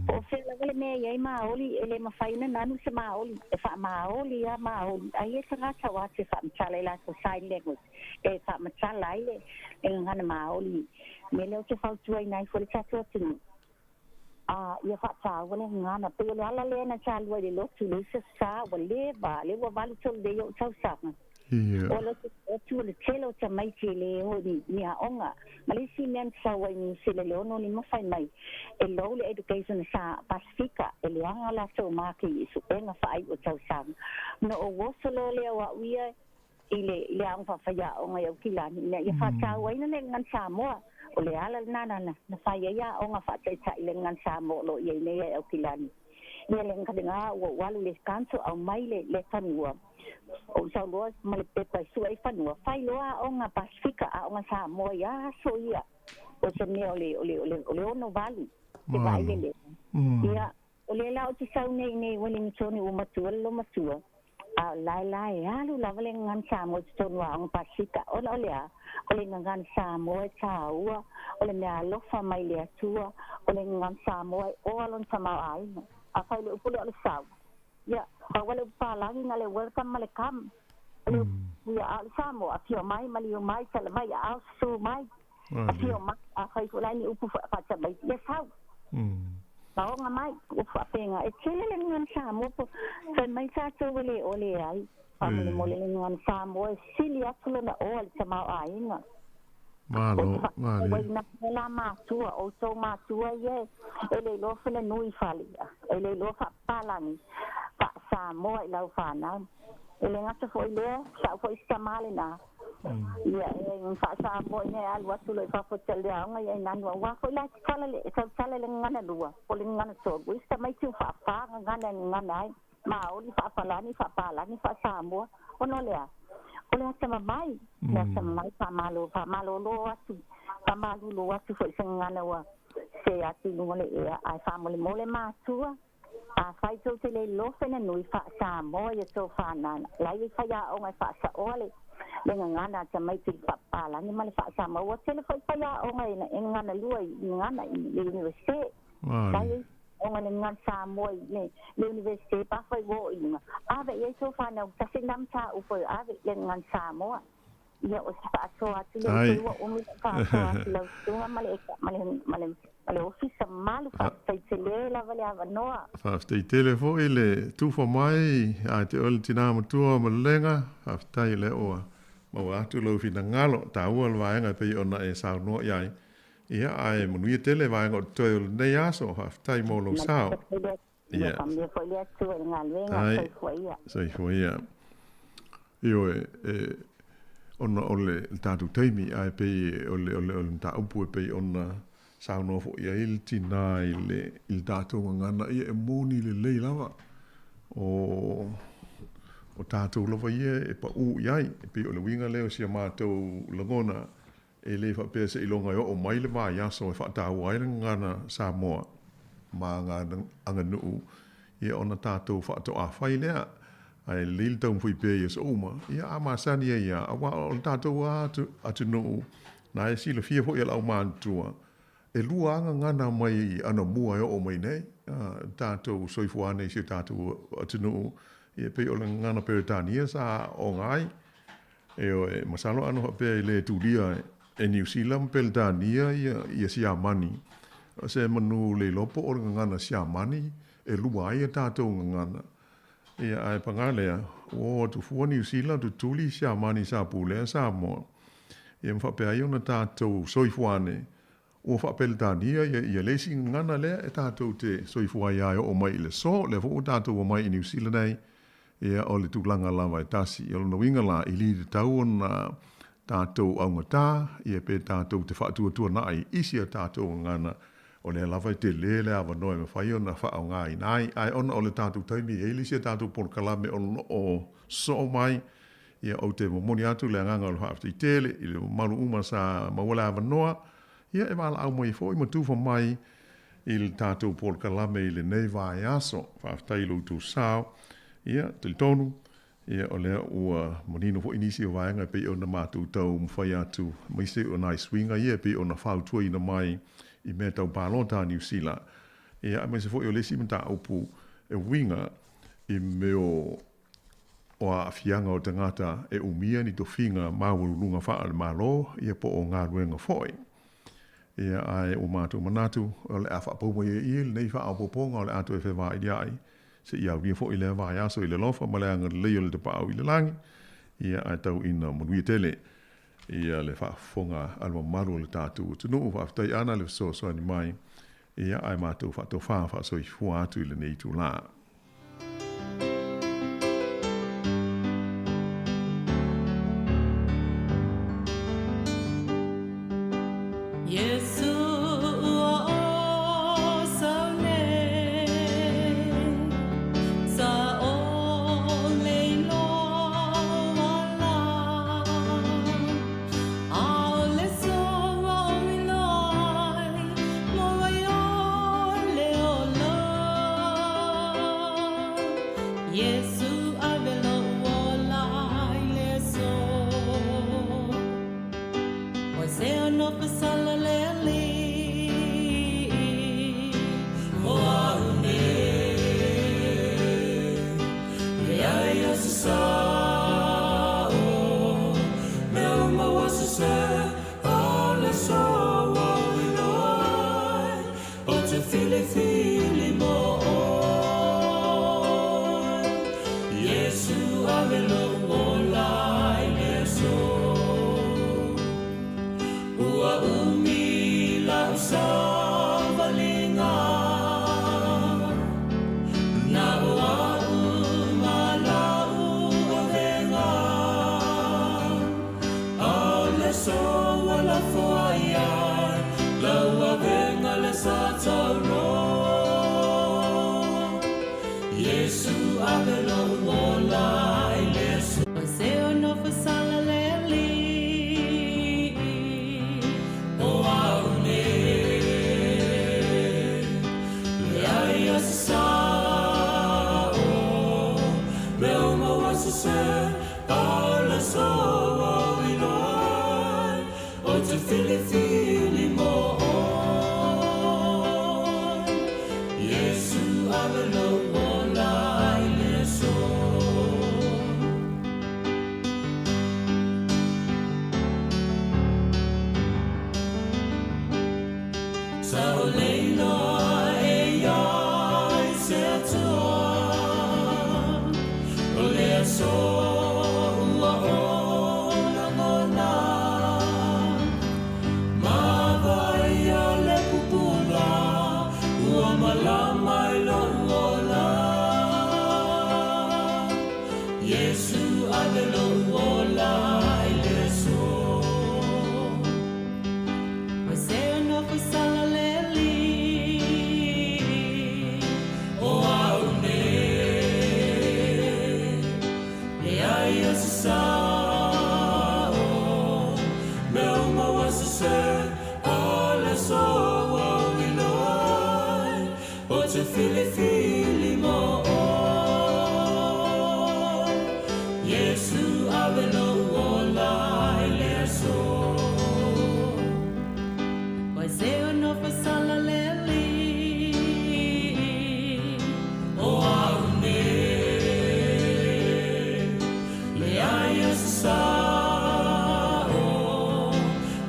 Po o fea lava le mea e i ai maoli, e le mafai ona nanu se maoli. E faamaoli lava maoli. Ai e tagata o atu e faamatala i latou sign language, e faamatala ai le, le gagana maoli. O le mea lea ou te fautuaina ai foi le tatou atunuu, a ia faataua le gagana. Pei o le ala lea na talua i le lotu i le isi sa, ua leva, lea ua 83 nei ou tausaga. O le atu o le tele o tamaiti e le o i ni aoga. Ma le isi mea na sau ai i Niu Sila i le 65 fai mai, e low le education sa Pasifika, e leaga latou maki i suega faaiu o tausaga. Na ou oso loa lea o au ia i le i le aoga faafaiaoga i Aukilani ina ia faatauaina le gagana Samoa. O le ala lena na na fai ai aoga faataitai i le gagana Samoa o lo o i ai nei i Aukilani. Ia le gagana ua ou alu i le council aumai le le fanua. Ou sau loa ma le pepa e sue ai fanua, fai loa aoga Pasifika, aoga Samoa i aso ia. O se mea o le o le o le o le 68 te vaai lelei. Ia, o lea la ou te sau nei i nei Wellington ua matua le loomatua, a o lae la e alu lava le gagana Samoa i totonu o aoga Pasifika, ona o le a? O le gagana Samoa e tāua, o le mea alofa mai le Atua, o le gagana Samoa e oa lona tamaoaiga. Afai le upu lea o le sau, ia, pau lava le upu palagi na le welcome ma le come. O le upu ia, a o le Samoa, afio mai, maliu mai, tala mai, aao, susu mai, afio mai, afai foi la ni upu faatamaiti, ia sau. Taoga mai, upu faapena. E tele le gagana Samoa po fai mai tatou e le o leai. Faamolemole le gagana Samoa e sili atu lona oa i le tamaoaiga. Malo, malie. Ua ina mai la matua, outou matua ia e le iloa fale nui fale, e le iloa faapapalagi, faa-Samoa i lau fanau. E le gata foi lea, sau foi si tama lena. Ia, e faa-Samoa ina e alu atu loa i fafo i le aoga ia e nanu, aua foi la e tatala le, e tautala i le gagana lua, po o le gagana tolu. Isi tamaiti ua faafa gagana e gagana ai. Faa-Maoli, Faa-Palani, Faapalagi, Faasamoa, ona o le a? O le atamamai, le atamamai faamalo faamalōlō atu, faamalulū atu foi i se gagana ua sē atu i luga o le ea, ae faamolemole matua, afai tou te le iloa fena nui faa-Samoa i a tou fanana, la e i ai faiaoga e faasaoa le le gagana a tamaiti i le faapapalagi ma le faa-Samoa. Ua tele foi faiaoga e e gagana lua i gagana i le Iunivesite. La e i ai faiaoga i le gagana Samoa i le le Iunivesite pe afai ua oo i luga, ave i ai tou fanau, tasi lena mataupu e ave i le gagana Samoa. Ia, o se faasoa atu lea, pei ua umi lou faasoa atu i lau susuga ma le ma le ma le ma le ofisa mamalu. Faafetai tele lava le avanoa. Faafetai tele foi le tufa mai ia te oe le tina matua o Malelega. Faafetai o lea ua maua atu lou finagalo. Taua le vaega e pei ona e saunoa i ai. Ia, ae manuia tele vaega o totoe o lenei aso. Faafetai mo lou sao. Ia faamanuia foi le Atua i le galuega. Soifua ia. Soifua ia. Ioe, e, ona o le tatou taimi, ae pei o le, o le, o le mataupu e pei ona saunoa foi i ai le tina i le, i le tatou gagana, ia e moni lelei lava. O, o tatou lava ia e paū i ai. E pei o le uiga lea o si a matou lagona, E le faapea seiloga e oo mai le vaiaso e faataua ai le gagana Samoa ma aganuu, ia ona tatou faatoafai lea. Ae lelei le taumafai pea i aso uma, ia a masani ai lava, aua o le tatou lava atunuu, na e silafia foi e le aumatutua, e lua lava gagana mai anamua e oo mai nei, tatou soifua nei i si o tatou atunuu, ia pei o le gagana Peretania sa aooga ai. Ioe, masalo ana faapea e le tulia e Niu Sila ma Peretania ia Siamani, o se manu le iloa po o le gagana Siamani e lua ai a tatou gagana. Ia, ae paga lea, ua o atu fua Niu Sila, tutuli Siamani sa pulea Samoa. Ia ma faapea ai ona tatou soifua ane, ua faa-Peretania ia le isi gagana lea e tatou te soifua ai lava e oo mai i le aso. O lea foi ua tatou omai i Niu Sila nei, ia o le tulaga lava e tasi. O lona uiga la, e le tatau ona tatou augata, ia pe tatou te faatuatuanai i isi a tatou gagana, o lea lava e tele le avanoa e mafai ona faaaogaina ai. Ae ona o le tatou taimi e i ai le isi a tatou polokalame o lo o sosoo mai, Ia, ou te momoli atu le agaga o le faafetai tele i le mamalu uma sa maua le avanoa, ia e valaau mai foi ma tufa mai i le tatou polokalame i lenei vaiaso. Faafetai i lo outou sao. Ia, talitonu, ia, o lea ua manino foi nisi o vaega e pei ona matou taumafai atu, aemaise o nai suiga ia e pei ona fautuaina mai i mea tau palota a Niu Sila. Ia, aemaise foi o le isi mataupu e uiga i mea o o aafiaga o tagata e umia ni tofiga maualuluga faale-Malo ia po o galuega foi. Ia, ae ua matou manatu, o le a faapau mai ai i lenei faaopoopoga o le a toe fevailia'i seia aulia foi lea vaiaso i le alofa ma le agalelei o le Tapaau i le lagi, ia, ae tau ina manuia tele ia le faafofoga a le mamalu o le tatou atunuu. Faafetai Ana le fesoasoani mai, ia, ae matou faatofa faasoifua atu i lenei itula. Iesu ave lou ola i le aso. O se o nofo sala le alii. O au nei, leai o se sao, mea uma ua sese, o le aso ua ou iloa ai, ou te filifili mo oe. Iesu ave lou ola i le aso. Sa ou le iloa e i ai se Atua, o le aso ua ou lagona. Ma vaaia le pupula, ua malama i lou ola. Iesu ave lou ola i le aso. O se o nofo sala le alii. O au nei, leai o se sao, mea uma ua sese, o le aso ua ou iloa ai, ou te filifili mo oe. Iesu ave lou ola i le aso. O se o nofo sala le alii. O au nei, leai o se sao,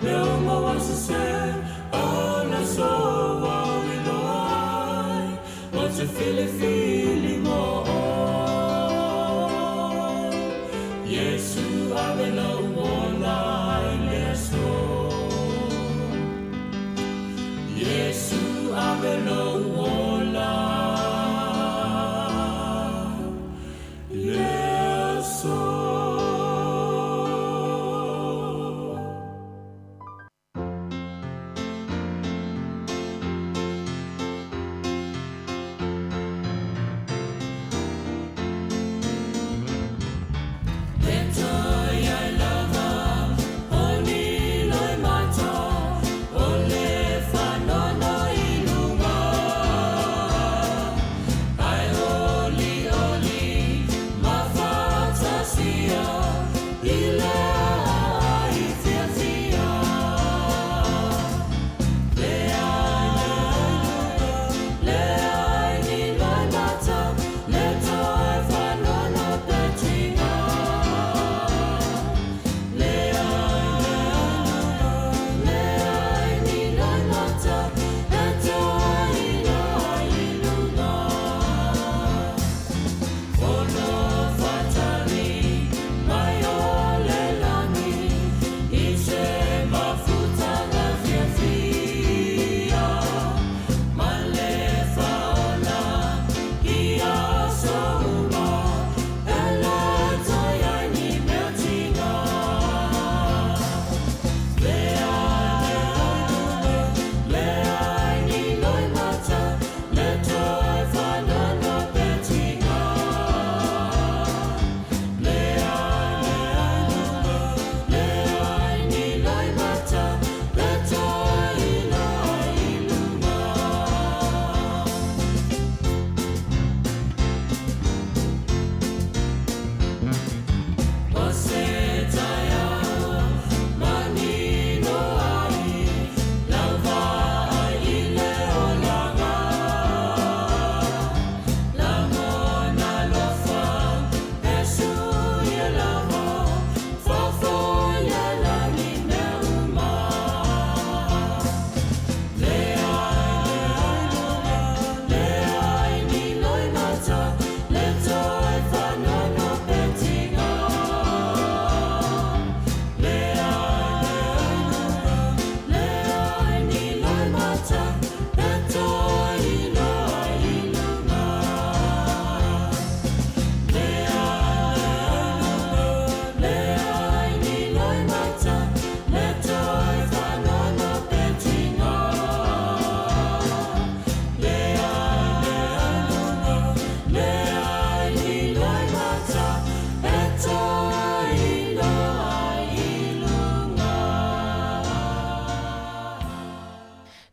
mea uma ua sese, o le aso ua ou iloa ai, ou te filifili mo oe. Iesu ave lou ola i le aso. Iesu ave lou ola i le aso.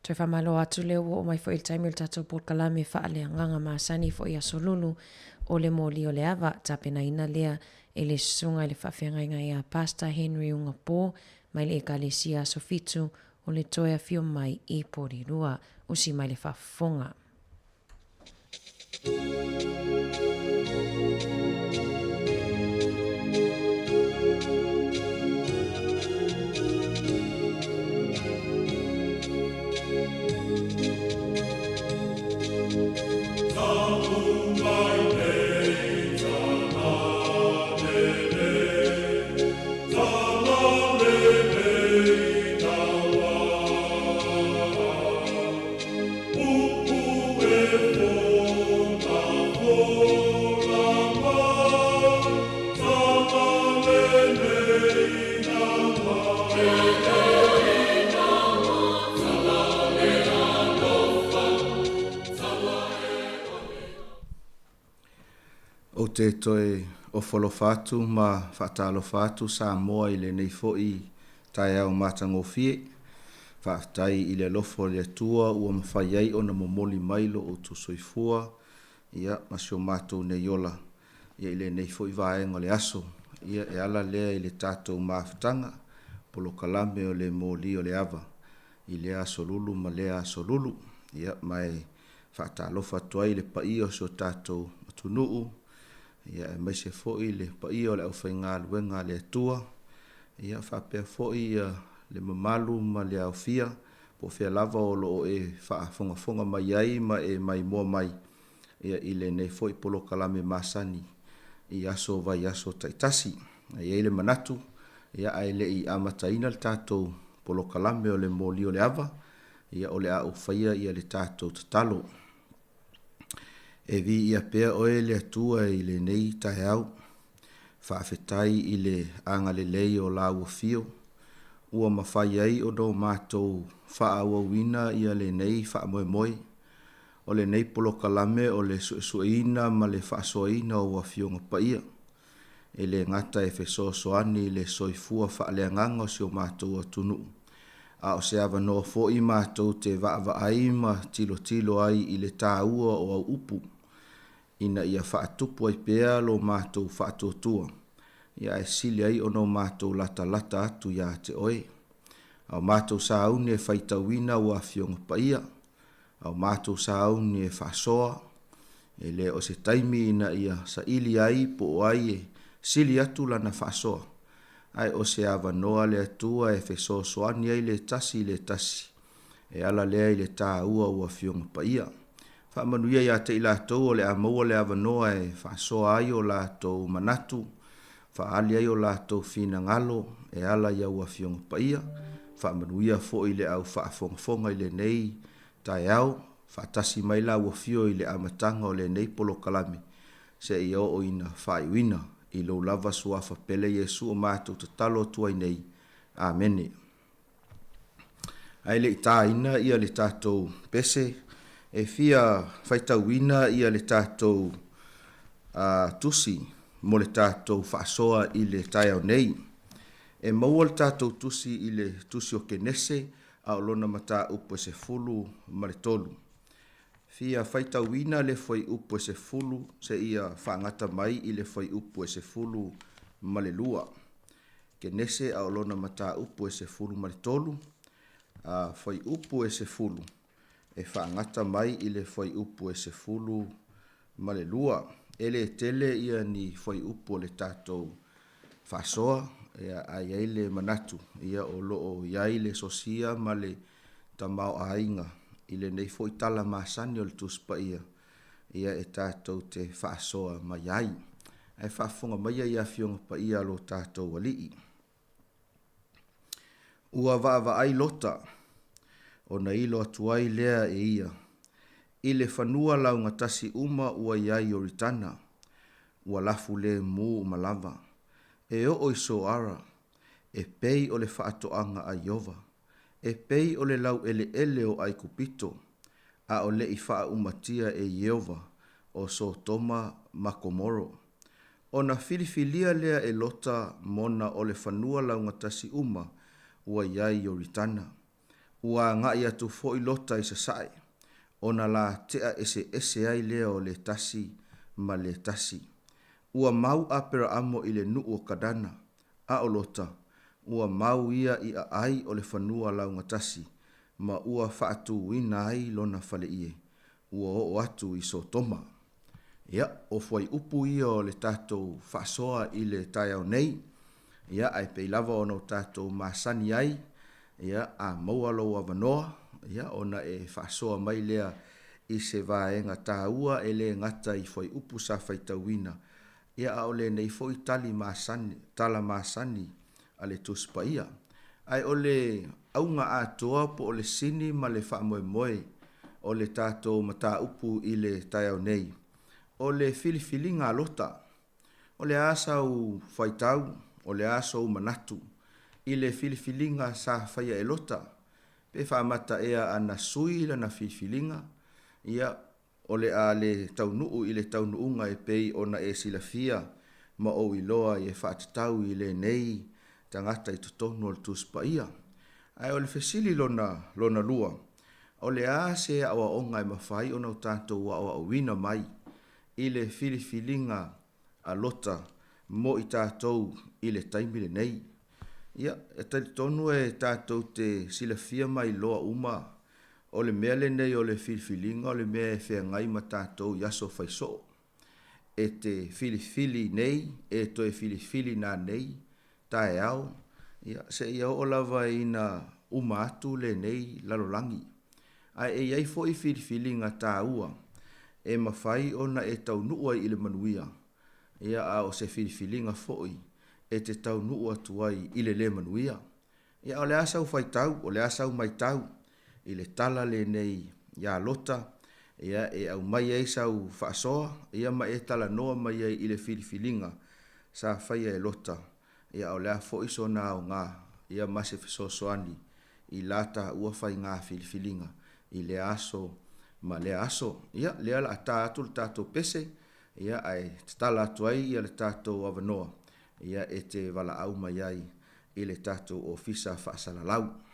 Toe faamalo atu lea ua oo mai foi i le taimi o le tatou polokalame faaleagaga masani foi i Aso Lulu o le Moli o le Ava, tapenaina lea e le Susuga i le Faafeagaiga ia Pastor Henry Ugapo mai le Ekalesia Aso Fitu o le Toe Afio Mai i Porirua. Usi mai le faafofoga. Ou te toe ofo alofa atu ma faatalofa atu Samoa i lenei foi taeao matagofie. Faafetai i le alofa o le Atua ua mafai ai ona momoli mai lo outou soifua ia ma si o matou nei ola ia i lenei foi vaega o le aso. Ia e ala lea i le tatou mafutaga, polokalame o le moli o le ava i lea aso lulu ma lea aso lulu. Ia ma e faatalofa atu ai i le paia o si o tatou atunuu, ia aemaise foi le paia o le aufaigaluega a le Atua, ia faapea foi ia le mamalu ma le aofia po o fea lava o lo o e faafogafoga mai ai ma e maimoa mai ia i lenei foi polokalame masani i aso vaiaso taitasi. E i ai le manatu, ia ae le i amataina le tatou polokalame o le moli o le ava, ia o le a ou faia ia le tatou tatalo. E viia pea oe le Atua i lenei taeao. Faafetai i le agalelei o Lāu Afio, ua mafai ai ona o matou faaauauina ia lenei faamoemoe. O lenei polokalame o le suesueina ma le faasoaina o Afioga Paia. E le gata e fesoasoani i le soifua faaleagaga o si o matou atunuu, a o se avanoa foi matou te vaavaai ma tilotilo ai i le taua o au upu, ina ia faatupu ai pea lo matou faatuatua, ia ae sili ai ona o matou latalata atu ia te oe. A o matou sauni e faitauina ua Afioga Paia, a o matou sauni e faasoa, e le o se taimi ina ia saili ai po o ai e sili atu lana faasoa, ae o se avanoa le Atua e fesoasoani ai le tasi i le tasi, e ala lea i le taua o Afioga Paia. Faamanuia ia te i latou o le a maua le avanoa e faasoa ai o latou manatu, faaali ai o latou finagalo e ala i au Afioga Paia. Faamanuia foi i le au faafogafoga i lenei taeao, faatasi mai la ua fio i le amataga o lenei polokalame, seia oo ina faaiuina i lou lava Suafa pele Iesu o matou tatalo atu ai nei. Amene. Ae le i tāina ia le tatou pese, e fia faitauina ia le tatou tusi mo le tatou faasoa i le taeao nei. E maua le tatou tusi i le tusi o Kenese a o lona mataupu e 13. Fia faitauina le fuaiupu e 10 seia faagata mai i le fuaiupu e 12. Kenese a o lona mataupu e 13, a fuaiupu e 10 e faagata mai i le fuaiupu e 12. E le tele ia ni fuaiupu o le tatou faasoa, ia, ae i ai le manatu, ia, o lo o i ai le sosia ma le tamaoaiga i lenei foi tala masani o le Tusi Paia, ia, e tatou te faasoa mai ai. Ae faafofoga maia i Afioga Paia a lo tatou Alii. Ua vaavaai Lota, ona ilo atu ai lea e ia, i le fanua laugatasi uma ua i ai Ioritana, ua lafu lemu uma lava, e oo i Soara, e pei o le faatoaga a Ieova, e pei o le laueleele o ʻAigupito, a o le i faaumatia e Ieova o Sotoma ma Komoro. Ona filifilia lea e Lota mona o le fanua laugatasi uma ua i ai Ioritana. Ua agai atu foi Lota i sasae, ona la tea eseese ai lea o le tasi ma le tasi. Ua mau Aperaamo i le nuu o Kadana, a o Lota, ua mau ia i aai o le fanua laugatasi, ma ua faatuina ai lona faleie, ua oo atu i Sotoma. Ia, o fuaiupu ia o le tatou faasoa i le taeao nei, ia, ae pei lava ona o tatou masani ai, ia, a maua lou avanoa, ia, ona e faasoa mai lea i se vaega taua e le gata i fuaiupu sa faitauina, ia, a o lenei foi tali masani, tala masani a le Tusi Paia. Ae o le auga atoa po o le sini ma le faamoemoe o le tatou mataupu i le taeao nei, o le filifiliga a Lota. O le a sau faitau, o le a sou manatu i le filifiliga sa faia e Lota? Pe faamata ea ana sui lana filifiliga? Ia, O le a le taunuu i le taunuuga e pei ona e silafia ma ou iloa ai e faatatau i lenei tagata i totonu o le Tusi Paia. Ae o le fesili lona lona lua, o le a se aoaoga e mafai ona o tatou aoaoina mai i le filifiliga a Lota mo i tatou i le taimi lenei? Ia, e talitonu e tatou te silafia ma iloa uma O le mea lenei o le filifiliga o le mea e feagai ma tatou i aso fai soo. E te filifili nei, e toe filifili nanei, taeao, ia, seia oo lava ina uma atu lenei lalolagi. Ae e i ai foi filifiliga taua e mafai ona e taunuu ai i le manuia, ia, a o se filifiliga foi e te taunuu atu ai i le le manuia. Ia, o le a sau faitau, o le a sau maitau i le tala lenei iā Lota, ia, e aumai ai sau faasoa, ia, ma e talanoa mai ai i le filifiliga sa faia e Lota, ia, a o le a foi sona aoga, ia, ma se fesoasoani i la taua faiga filifiliga i lea aso ma lea aso. Ia, lea o le a ta atu le tatou pese, ia, ae tatala atu ai ia le tatou avanoa, ia, e te valaau mai ai i le tatou Ofisa Faasalalau.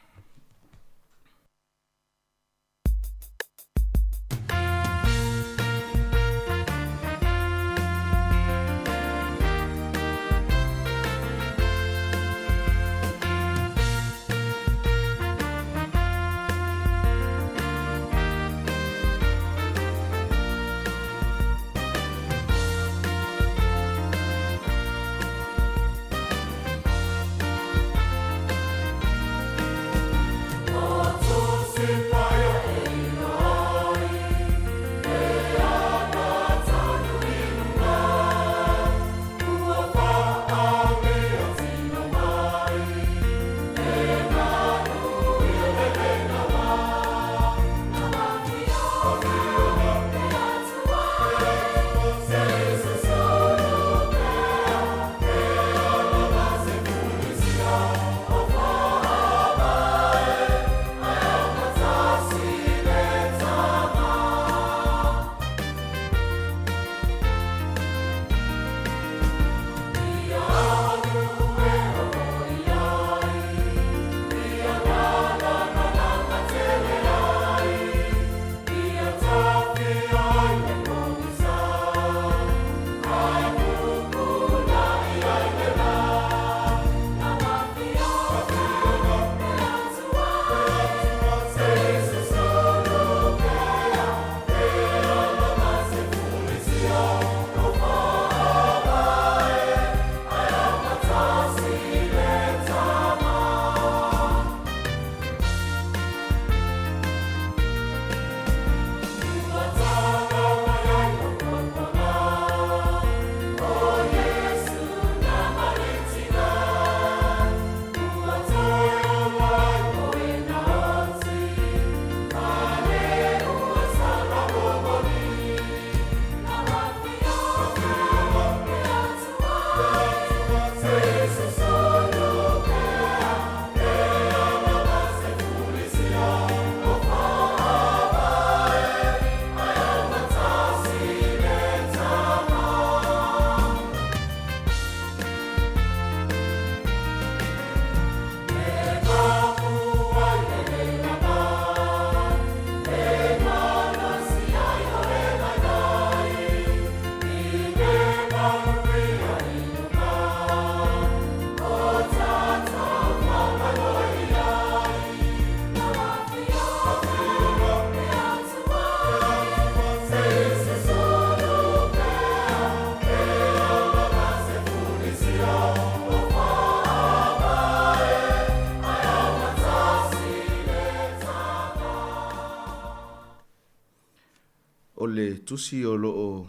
Tusi o lo o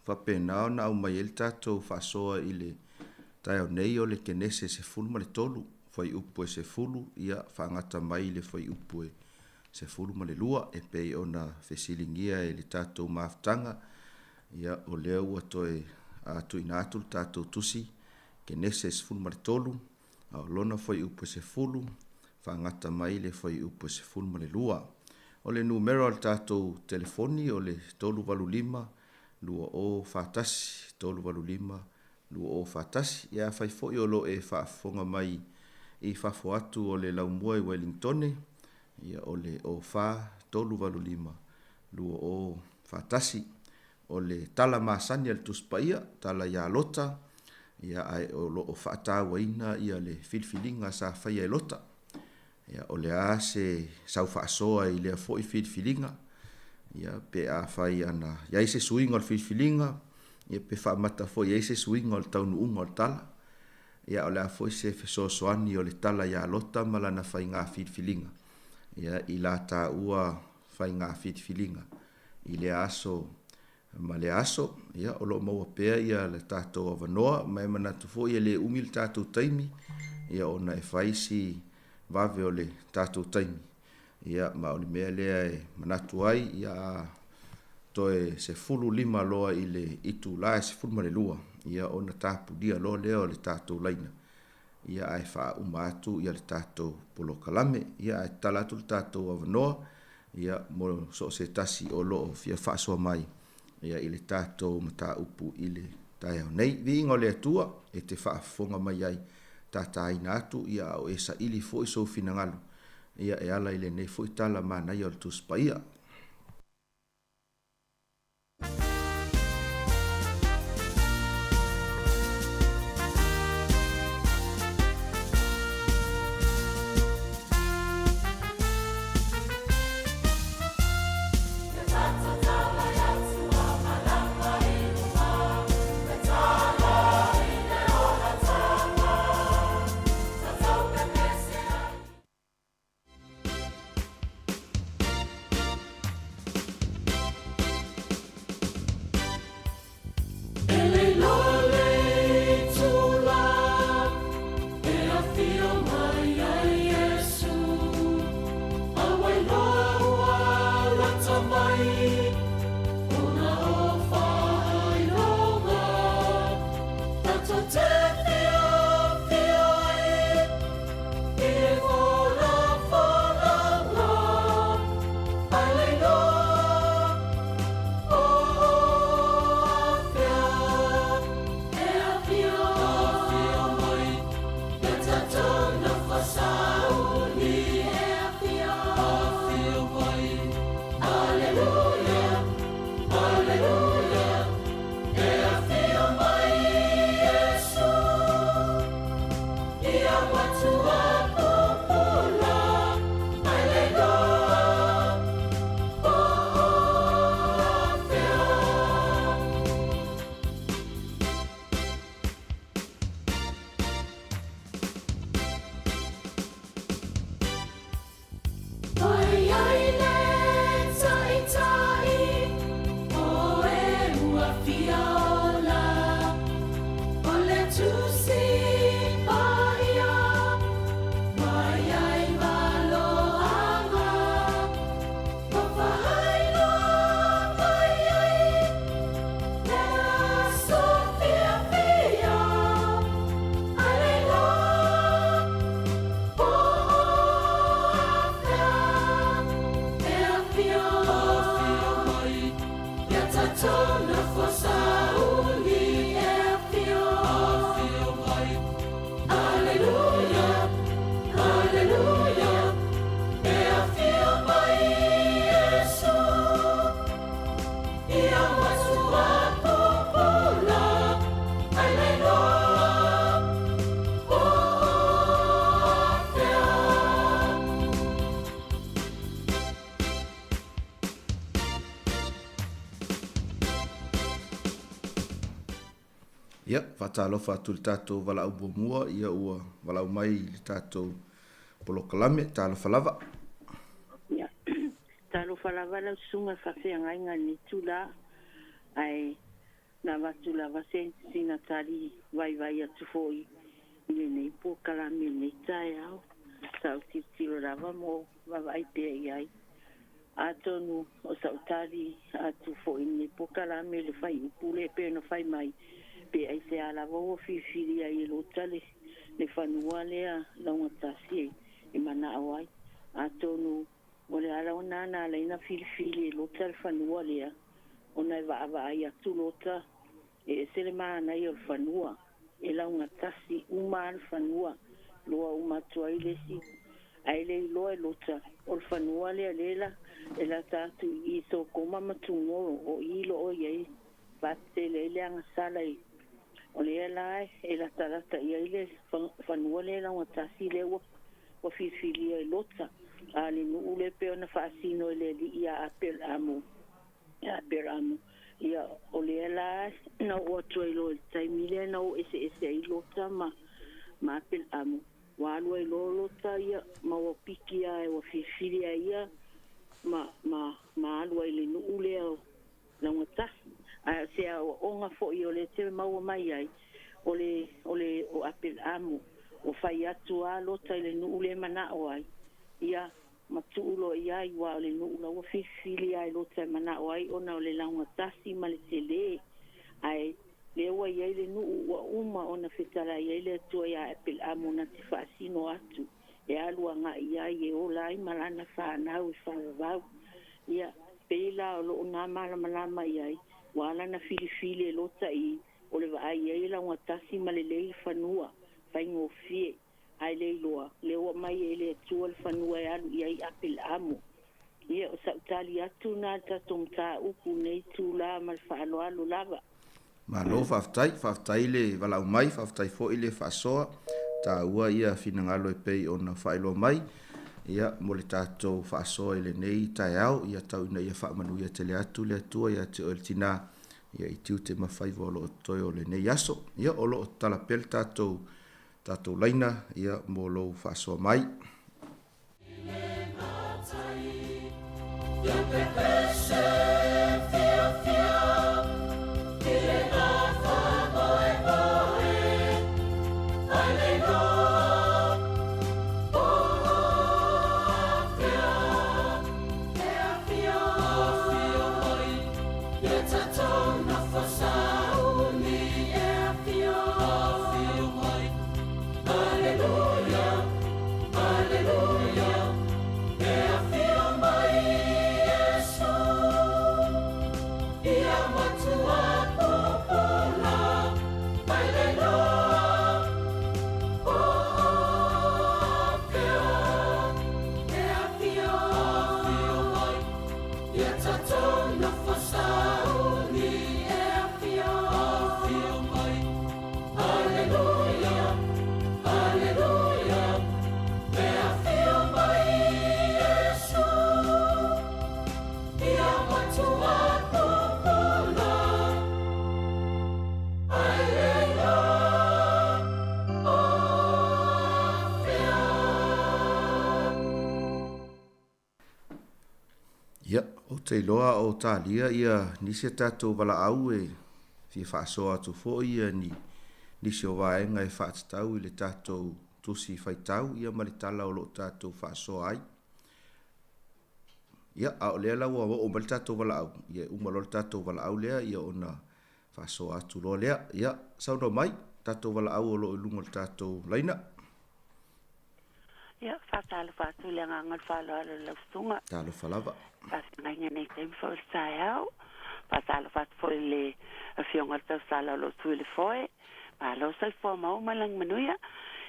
faapena ona aumai ai le tatou faasoa i le taeao nei o le Kenese 13, fuaiupu e 10, ia faagata mai i le fuaiupu e 12, e pei ona fesiligia e le tatou mafutaga, ia o lea ua toe tuuina atu le tatou Tusi Kenese 13, a o lona fuaiupu e 10, faagata mai le fuaiupu e 12. O le numera o le tatou telefoni o le 385 2041, 385 2041. Ia afai foi o lo o e faafofoga mai i fafo atu o le laumua i Uelintone, ia o le 04 385 2041. O le tala masani a le Tusi Paia, tala ia Lota, ia ae o lo o faatauaina ia le filifiliga sa faia e Lota. Ia o le a se sau faasoa i lea foi filifiliga, ia pe afai ana i ai se suiga o le filifiliga, ia pe faamata foi i ai se suiga o le taunuuga o le tala. Ia o le a foi se fesoasoani o le tala ia Lota ma lana faiga filifiliga, ia i la taua faiga filifiliga i lea aso ma lea aso. Ia, o lo o maua pea ia le tatou avanoa, ma e manatu foi e le umi le tatou taimi, ia ona e fai si vave o le tatou taimi. Ia, ma o le mea lea e manatu ai, ia a toe 15 loa i le itula e 12, ia ona tapunia loa lea o le tatou laina, ia ae faauma atu ia le tatou polokalame. Ia ae tatala atu le tatou avanoa ia mo so o se tasi o lo o fia faasoa mai ia i le tatou mataupu i le taeao nei. Viiga o le Atua e te faafofoga mai ai, tataina atu ia a o e saili foi sou finagalo ia e ala i lenei foi tala manaia o le Tusi Paia. Ia, faatalofa atu i le tatou valaau muamua, ia ua valaau mai i le tatou polokalame, talofa lava. Ia, talofa lava lau susuga faafeagaiga i lenei itula. Ae na avatu lava se sina tali vaivai atu foi i lenei polokalame i lenei taeao. Sa ou tilotilo lava ma ou vaavaai pea i ai. Atonu o sau tali atu foi i lenei polokalame i le fuaiupu lea e pei ona fai mai, pe aisea lava ua filifili ai e Lota le le fanua lea laugatasi e manao ai. Atonu o le ala ona na ala ai ona filifili e Lota le fanua lea, ona e vaavaai atu Lota e ese le manaia o le fanua, e laugatasi uma lava le fanua, loa uma atu ai le isi, ae le iloa e Lota o le fanua lea lea la e lata atu i i Sotoma ma Tumoro, o i lo o i ai faatetele ai le agasala i o lea la e latalata i ai le fanua lea laugatasi lea ua ua filifilia e Lota, a le nuu lea pei ona faasino e le Alii ia Aperamo, ia Aperamo. Ia, o lea la na oo atu ai loa i le taimi lea na o eseese ai Lota ma, ma Aperamo, ua alu ai loa Lota ia, ma ua piki lava ua filifili lava ia ma, ma, ma alu ai i le nuu lea o laugatasi. Ae o se aoaoga foi o lea te maua mai ai, o le, o le, o Aperamo, ua fai atu lava Lota i le nuu lea e manao ai, ia, ma tuu loa i ai, aua o le nuu la ua filifili lava e Lota e manao ai ona o le laugatasi ma le tele. Ae lea ua i ai le nuu ua uma ona fetalai ai le Atua iā Aperamo na te faasino atu e alu agai i ai e ola ai ma lana fanau e faavavau. Ia, pei la o loo na malamalama i ai, ua ala na filifili e Lota i o le vaai i ai e laugatasi ma lelei le fanua, faigofie, ae le iloa, lea ua aumai e le Atua le fanua e alu i ai Apelamo. Ia, o sau tali atu na i le tatou mataupu i lenei itula ma le faaaloalo lava. Malo faafetai, faafetai le valaau mai, faafetai foi le faasoa, taua ia finagalo e pei ona faailoa mai, ia mo le tatou faasoa i lenei taeao, ia tau ina ia faamanuia tele atu le Atua ia te oe le tina, ia i tiute ma faiva o lo o totoe o lenei aso. Ia o lo o tatala pea le tatou tatou laina ia mo lou faasoa mai. Ia, ou te iloa o talia ia nisi a tatou valaau e fia faasoa atu foi ia ni nisi o vaega e faatatau i le tatou tusi faitau ia ma le tala o lo o tatou faasoa ai. Ia, a o lea la ua oo mai le tatou valaau, ia e uma loa le tatou valaau lea ia ona faasoa atu loa lea. Ia, saunoa mai, tatou valaau o lo o i luga o le tatou laina. Ia, faatalofa atu i le agaga o le faaaloalo i lau susuga. Talofa lava. Faafeagaiga nei taimi foi o le taeao. Faatalofa atu foi i le Afioga i le Tausala o lo o tu i le foe. Malo soifua maua ma lagi manuia.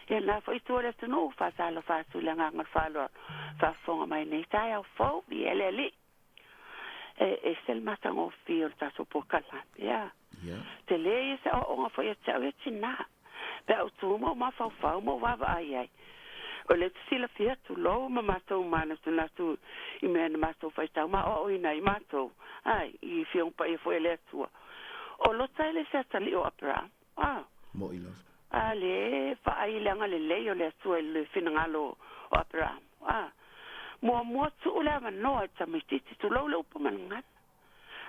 Ia, lena foi itu o le atunuu, faatalofa atu i le agaga o le faaaloalo, faafofoga mai nei taeao fou, viia le Alii. E ese le matagofie o le tatou polokalame, ia. Yeah. Tele ia se aoaoga foi ia te au ia tinā. Pe a ou tu ma ou mafaufau ma ou vaavaai ai, o lea ou te silafia, tulou ma matou manatunatu i mea na matou faitau ma aoaoina ai matou, ai, i Afioga Paia foi a le Atua. O Lota e le se atalii o Aperahama, a. Moʻi lava. A lea e vaai i le agalelei o le Atua i le finagalo o Aperahama, a. Muamua tuu le avanoa i le tamaitiiti, tulou le upu ma le gagana.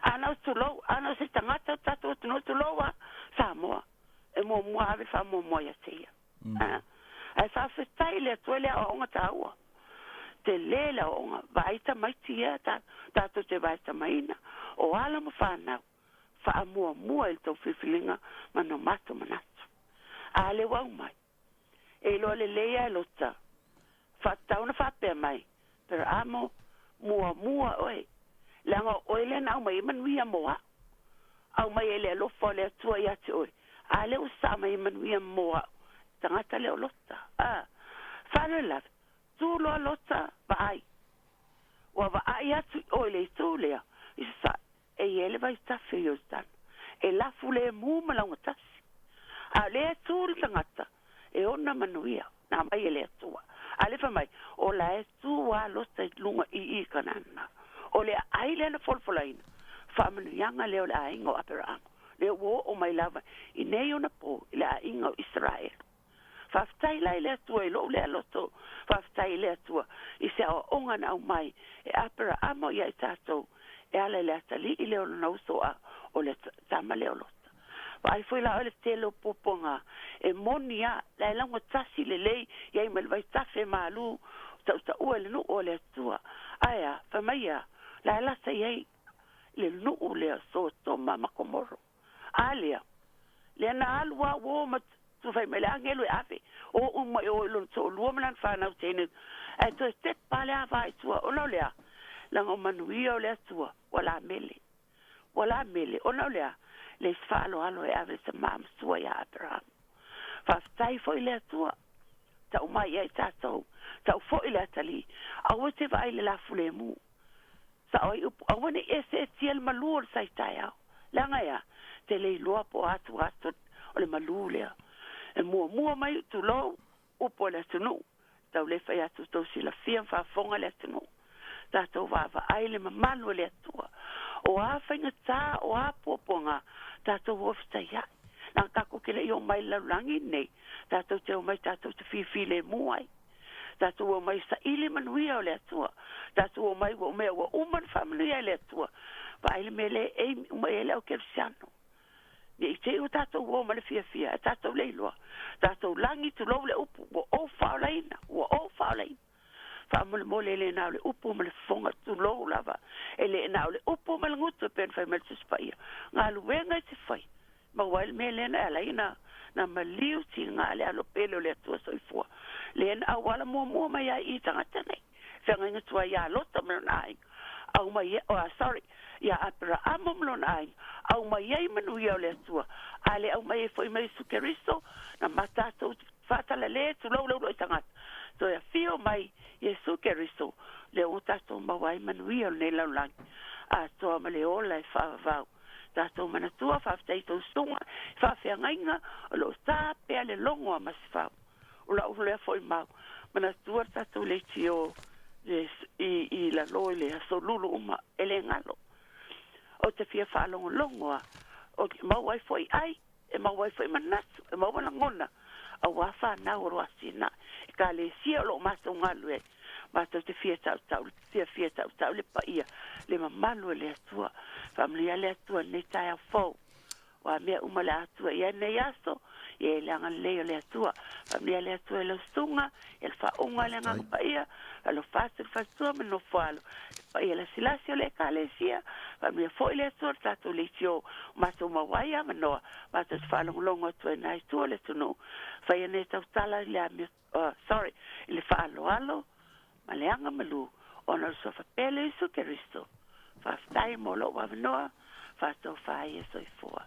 Ana o tulou, ana o se tagata o tatou atunuu, tulou a Samoa. E muamua ave le faamuamua ia te ia. Ae faafetai i le Atua i le aoaoga taua. Tele le aoaoga, vaai tamaiti ia ta, tatou te vaetamaina, o alo ma fanau, faamuamua i le tou filifiliga ma no matou manatu. A lea ua aumai, e iloa lelei lava e Lota, faatatau ona faapea mai, Aperamo, muamua oe, leaga o oe lea na aumai ai manuia mo au. Aumai ai le alofa o le Atua ia te oe, a lea ua sasaa mai ai manuia mo au, tagata lea o Lota. A, faalavelave, tu loa Lota, vaai. Ua vaai atu i o i le itu lea, i sasae, e i ai le vaitafe o Ioritana, e lafu lemu ma laugatasi. A o lea e tu le tagata e ona manuia, na aumai e le Atua. A lea fai mai, o la e tu lava Lota i luga i i Kanana. O le aai lea na folafolaina, faamanuiaga lea o le aiga o Aperaamo, lea ua oo mai lava i nei ona po i le aiga o Isaraelu. Faafetai la i le Atua i lou lea loto, faafetai i le Atua i se aoaoga na aumai e Aperaamo ia i tatou e ala i le atalii lea o lona uso a o le tama lea o Lota. Vaai foi la oe le tele o puapuaga e moni a, la e laugatasi lelei i ai ma le vaitafe malu tautaua i le nuu o le Atua. Ae a, fai mai a, la e lata i ai le nuu lea o Sotoma ma Komoro. A lea, lea na alu a ua o ma fai mai le agelu e ave, o uma i o i lona toalua ma lana fanau teine, ae toe tepa le ava i tua, ona o le a? Leaga o manuia o le Atua, ua la mele. Ua la mele, ona o le a? Le isi faaaloalo e ave le tamā matua iā Aperahama. Faafetai foi i le Atua, tau mai ia i tatou, tau foi le atalii, aua e te vaai i le lafulemu. Sao ai upu, aua ne i e seetia le malu o le sai taeao. Leaga e a? Te le iloa po o a tua atu o le malu lea. E muamua mai, tulou, upu a le atunuu, tau le fai atu tou silafia ma faafofoga le atunuu. Tatou vaavaai le mamalu o le Atua. O a faigata, o a puapuaga, tatou o fetaiai. Leaga tatou te le i omai i le lalolagi lenei, tatou te omai tatou te fifilemu ai. Tatou omai e saili manuia o le Atua. Tatou omai ua mea ua uma ona faamanuia e le Atua. Vaai le mea lea e emi uma i ai le au kerisiano. Ne i te i ua tatou o ma le fiafia, ae tatou le iloa. Tatou lagi, tulou le upu, ua ou faaolaina, ua ou faaolaina. Faamolemole e le na o le upu ma le fofoga, tulou lava. E le na o le upu ma le gutu e pei ona fai mai le Tusi Paia. Galuega e te fai, maua ai le mea lea na e ala ai na, na maliu tiga le alo pele o le Atua Soifua, lea na auala muamua mai ai i tagata nei. Feagaiga tuai iā Lota ma lona aiga, aumai ai, oh, sorry, iā Aperaamo ma lona aiga, aumai ai manuia o le Atua, a le aumai ai foi ma Iesu Keriso, na ma tatou faatalalē, tulou le uluai tagata, toe afio mai Iesu Keriso, lea ua tatou maua ai manuia o lenei lalolagi atoa ma le ola e faavavau. Tatou manatua, faafetai i tou susuga i faafeagaiga o lo o ta pea le logo a Masefau. O lau lea foi mau, manatua le tatou leitio le i, i lalo i le aso lulu uma, e le galo. Ou te fia faalogologo a, o te maua ai foi ai, e maua ai foi manatu, e maua lagona, auā whānau o lo atinae, ekalesia o lo o matou galue ai, matou te fia tautau, fiafia tautau le paia, le mamalu o le Atua. Faamanuia le Atua i lenei taeao fou. O a mea uma le a atua i ai lenei aso, ia i le agalelei o le Atua. Faamanuia le Atua i lau susuga, ia le faauga o le Agaga Paia, faalofa atu i le faletua ma le nofoalo, le paia lasilasi o le Ekalesia. Faamanuia foi le Atua i le tatou leitio o matou maua ai avanoa, matou te faalogologo atu ai na itu o le atunuu. Faia nei tautala i le amio, oh, sorry, i le faaaloalo ma le agamalu ona o le Suafa Pele o Iesu Keriso. Faafetai mo lou avanoa, faatofa ai e soifua.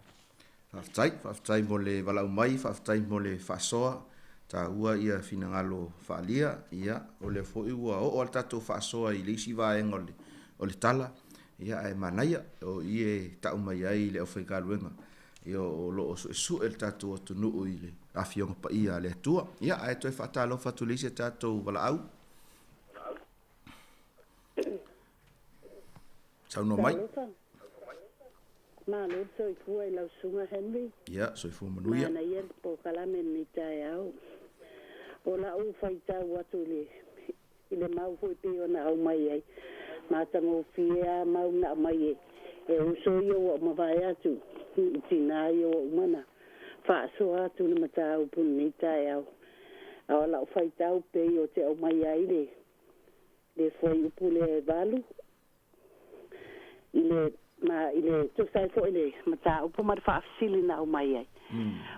Faafetai, faafetai mo le valaau mai, faafetai mo le faasoa, taua ia finagalo faaalia, ia o lea foi ua oo lava le tatou faasoa i le isi vaega o le, o le tala, ia ae manaia, o i e tau mai ai le aufaigaluega, ia o lo o suesue le tatou atunuu i le Afioga Paia a le Atua. Ia ae toe faatalofa atu i le isi a tatou valaau. Saunoa mai. Talofa. Malo le soifua i lau susuga Henry. Ia, soifua manuia. Manaia le polokalame i lenei taeao. O la'u faitau atu i le i le mau foi pei ona aumai ai, matagofie a mau na aumai e E uso ia ua mavae atu i tinā ia ua uma ona faasoa atu le mataupu i lenei taeao. A o lau faitau pei ou te aumaia ai le le fuaiupu lea e 8 i le ma i le tusa ai foi le mataupu ma le faafesili na aumai ai.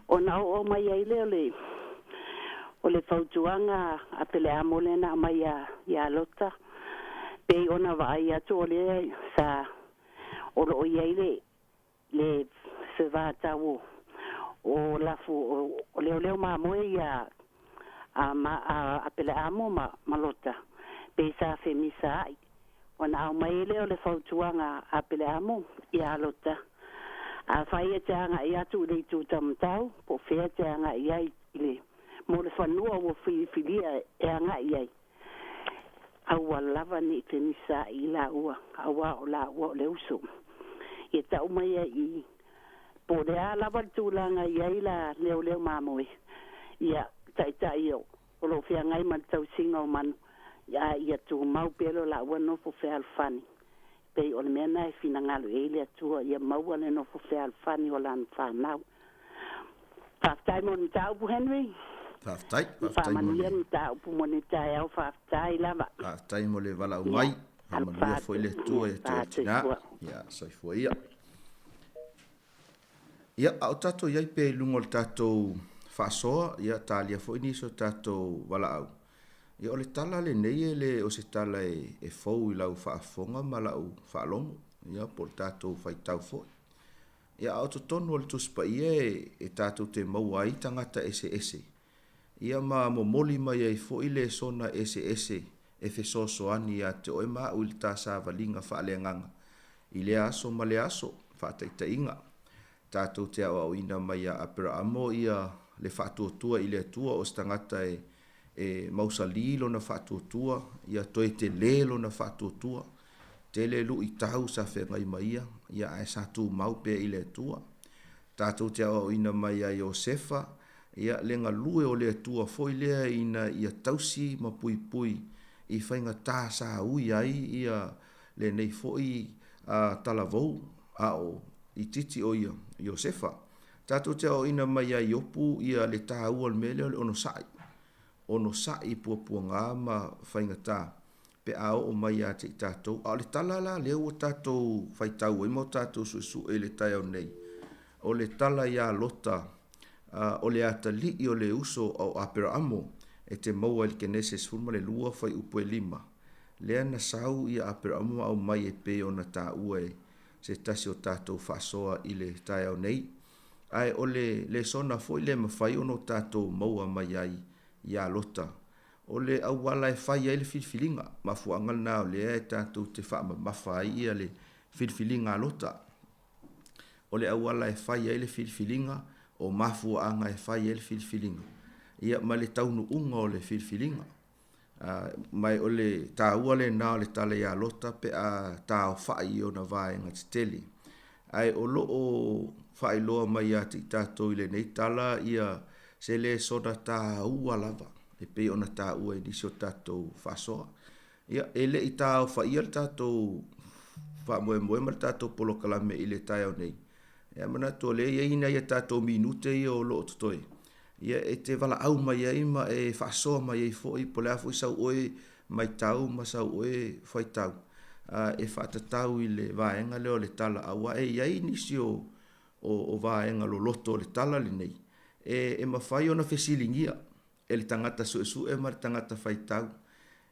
Ona ou aumai ai lea o le o le fautuaga a Peleamo lea na aumai ia ia Lota, pei ona vaai atu o lea sa o lo o i ai le le fevatau o o lafu o leoleo mamoe ia a ma a Apeleamo ma ma Lota, pei sa femisaai. Ona aumai ai lea o le fautuaga a Apeleamo ia Lota, Afai e te agai atu i le itu taumatau, po o fea e te agai ai i le mo le fanua ua filifilia e agai i ai, aua lava ne i femisaai i laua, auā o laua o le uso. Ia tau mai ai i po o le a lava le tulaga e i ai la leoleo mamoe, ia taitai o o lo o feagai ma le tausiga o manu, a ia tumau pea lo laua nofo fealofani. Pei o le mea lena e finagalo i ai le Atua ia maua le nofo fealofani o lana fanau. Faafetai mo le mataupu Henry. Faafetai, faafetai mo le. Faamanuia le mataupu mo lenei taeao, faafetai lava. Faafetai mo le valaau mai. Faamanuia foi le Atua ia te oe tina. Ia, soifua ia. Ia, a o tatou i ai pea i luga o le tatou faasoa, ia talia foi nisi o tatou valaau. Ia, o le tala lenei e le o se tala e fou i lau faafofoga ma lau faalogo, ia po o le tatou faitau foi. Ia, a o totonu o le Tusi Paia e tatou te maua ai tagata eseese, ia ma momoli mai ai foi lesona eseese e fesoasoani ia te oe ma au i le ta savaliga faaleagaga i lea aso ma lea aso. Faataitaiga, tatou te aoaoina mai ia Aperaamo ia le faatuatua i le Atua o se tagata e e mausali lona faatuatua, ia toe tele lona faatuatua. Tele luitau sa feagai ma ia, ia ae sa tumau pea i le Atua. Tatou te aoaoina mai ia Iosefa, ia le galue o le Atua foi lea ina ia tausi ma puipui i faigata sa ui ai ia lenei foi talavou a o itiiti o ia Iosefa. Tatou te aoaoina mai ia Iopu ia le taua o le mea lea o le onosai, onosai i puapuaga ma faigata pe a oo mai ia te i tatou. A o le tala la lea ua tatou faitau ai ma o tatou suesue i le taeao nei, o le tala ia Lota, o le atalii o le uso o Aperaamo, e te maua i le Kenese 12 fuaiupu e 5, lea na sau ia Aperaamo ma aumai e pei ona taua e se tasi o tatou faasoa i le taeao nei. Ae o le lesona foi lea e mafai ona o tatou maua mai ai ia Lota, O le auala e fai ai le filifiliga, mafuaaga lena o lea e tatou te faamamafa ai ia le filifiliga a Lota. O le auala e fai ai le filifiliga, o mafuaaga e fai ai le filifiliga, ia ma le taunuuga o le filifiliga. Ma o le taua lena o le tala ia Lota pe a taaofai i ona vaega tetele. Ae o lo o faailoa mai ia te i tatou i lenei tala ia se lesona taua lava e pei ona taua i nisi o tatou faasoa. Ia, e le i taaofaia le tatou faamoemoe ma le tatou polokalame i le taeao nei, ae manatu o lea e i ai nai a tatou minute ia o lo o totoe, ia e te valaau mai ai ma e faasoa mai ai foi po o le a foi sau oe matau ma sau oe faitau e faatatau i le vaega lea o le tala, aua e i ai nisi o o vaega loloto o le tala lenei e mafai ona fesiligia e le tagata suesue ma le tagata faitau,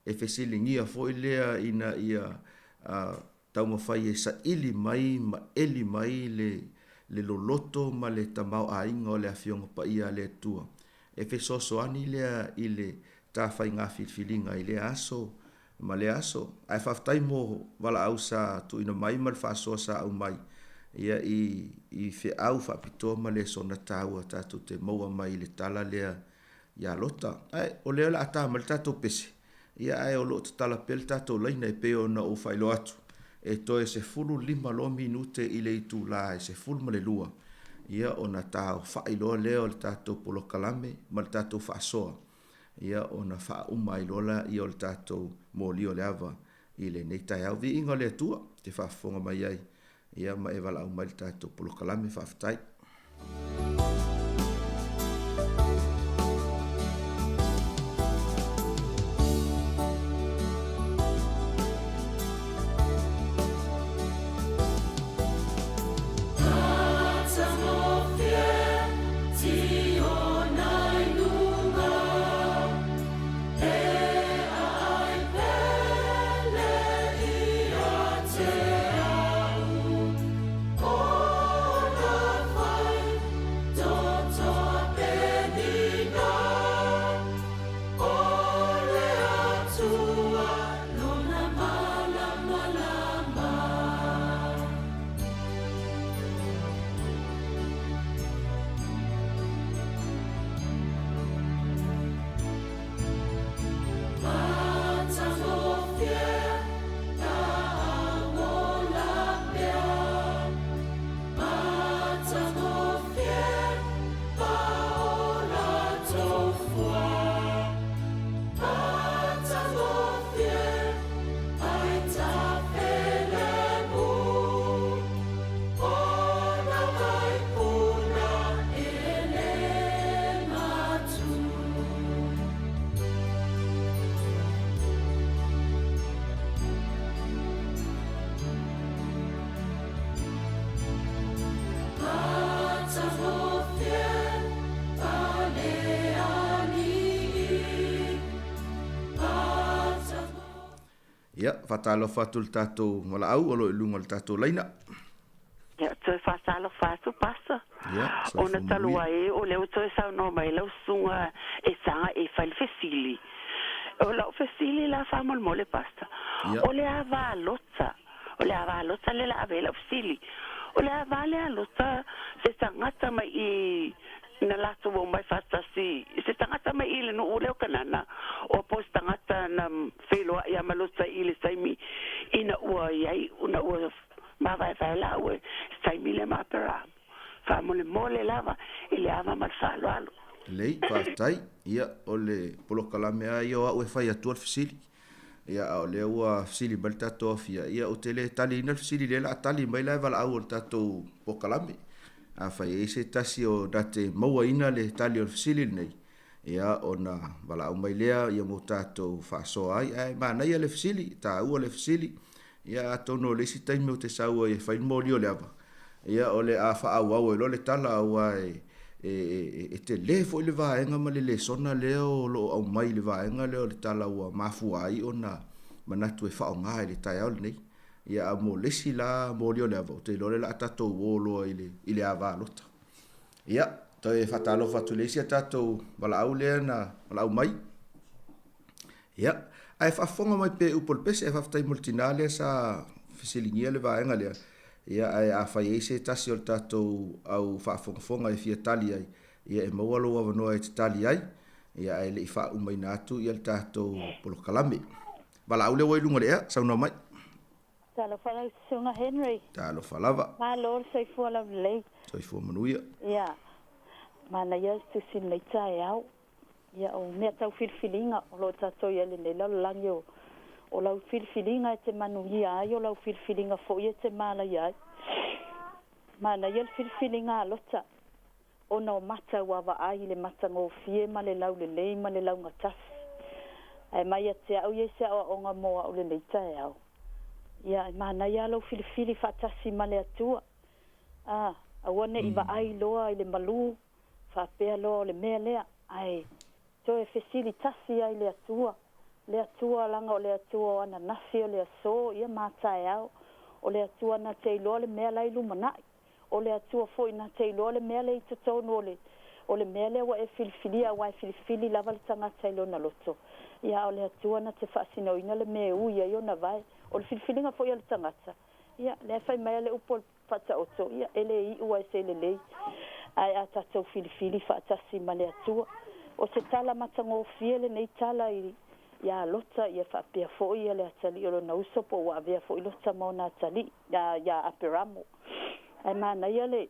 e fesiligia foi lea ina ia taumafai e saili mai ma eli mai le loloto ma le tamaoaiga o le Afioga Paia a le Atua. E fesoasoani lea i le ta faiga filifiliga i lea aso ma lea aso. Ae faafetai mo valaau sa tuuina mai ma le faasoa sa aumai ia i i feau faapitoa ma lesona taua tatou te maua mai i le tala lea ia Lota. Ae o lea o le a ta mai le tatou pese, ia ae o lo o tatala pea le tatou laina e pei ona ou faailoa atu, e toe 15 loa minute i le itula e 12, ia ona taaofai loa lea o le tatou polokalame ma le tatou faasoa ia ona faauma ai loa lea o le tatou moli o le ava i lenei taeao. Viiga o le Atua, te faafofoga mai ai. Ia ma e valaau mai i le tatou polokalame. Faafetai. Ia, faatalofa atu i le tatou valaau o lo o i luga o le tatou laina. Ia, toe faatalofa atu, Pastor. Ia, soifua Ona talu manuia. ai o lea ua toe saunoa mai lau susuga e saga e fai le fesili. O lau fesili la faamolemole, Pastor, Ia. o le ava a Lota, o le ava a Lota lea la ave ai lau fesili. O le ava lea a Lota se tagata mai i na latou omai faatasi, se tagata mai i le nuu lea o Kanana, o po o se tagata na feiloai lava ma Lota i le taimi ina ua i ai, ina ua mavaevae laua i se taimi lea ma Aperahama. Faamolemole lava i le ava ma le faaaloalo. Lelei, faafetai. Ia, o le polokalame lava ia o au e fai atua le fesili. Ia, a o lea ua fesili mai le tatou afia, ia ou te le taliina le fesili lea o le a tali mai la e valaau o le tatou polokalame. Afai e i ai se tasi o na te mauaina le tali o le fesili lenei, ia ona valaau mai lea ia mo tatou faasoa ai. Ae manaia le fesili, e taua le fesili. Ia atonu o le isi taimi ou te sau ai e fai le moli o le ava, ia o le a faaauau ai loa le tala aua e e tele foi le vaega ma le lesona lea o lo o aumai i le vaega lea o le tala ua mafua ai ona manatu e faaaoga i le taeao lenei. Ia a mo le isi la moli o le ava, ou te iloa o lea o le a tatou o loa i le i le ava a Lota. Ia, toe faatalofa atu i le isi a tatou valaau lea na valaau mai. Ia, ae faafofoga mai pea i upu o le pese, ae faafetai mo le tinā lea sa fesiligia le vaega lea. Ia, ae afai e i ai se tasi o le tatou au faafogafoga e fia tali ai, ia e maua lou avanoa e te tali ai, ia ae le i faaumaina atu ia le tatou polokalame. Valaau lea ua i luga o le ea, saunoa mai. Talofa lau Susuga Henry. Talofa lava. Malo le soifua laulelei. Soifua manuia. Ia, manaia le tusi lenei taeao. Ia, o mea tau filifiliga o lo o tatou i ai i lenei lalolagi, o, o lau filifiliga e te manuia ai, o lau filifiliga foi e te malaia ai. Manaia le filifiliga a Lota, ona o mata ua vaai i le matagofie ma le laulelei ma le laugatasi. Ae mai ia te au ia i se aoaoga mo au lenei taeao. Ia, e manaia lava lou filifili faatasi ma le Atua. A, aua ne i vaai loa i le malu, faapea loa o le mea lea, ae toe fesili tasi ai le Atua, le Atua laga o le Atua o ananafi, o le aso, ia ma taeao, o le Atua na te iloa le mea la i lumanai, o le Atua foi na te iloa le mea lea i totonu o le o le mea lea ua e filifilia, aua e filifili lava le tagata i lona loto, ia a o le Atua na te faasinoina le mea e ui ai ona vae. O le filifiliga foi a le tagata, ia, lea e fai mai a le upu o le Faataoto, ia, e le iu ai se lelei, ae a tatou filifili faatasi ma le Atua. O se tala matagofie lenei tala i iā Lota, ia faapea foi ia le atalii o lona uso, po ua avea foi Lota ma ona atalii, iā, iā Aperamo. Ae manaia le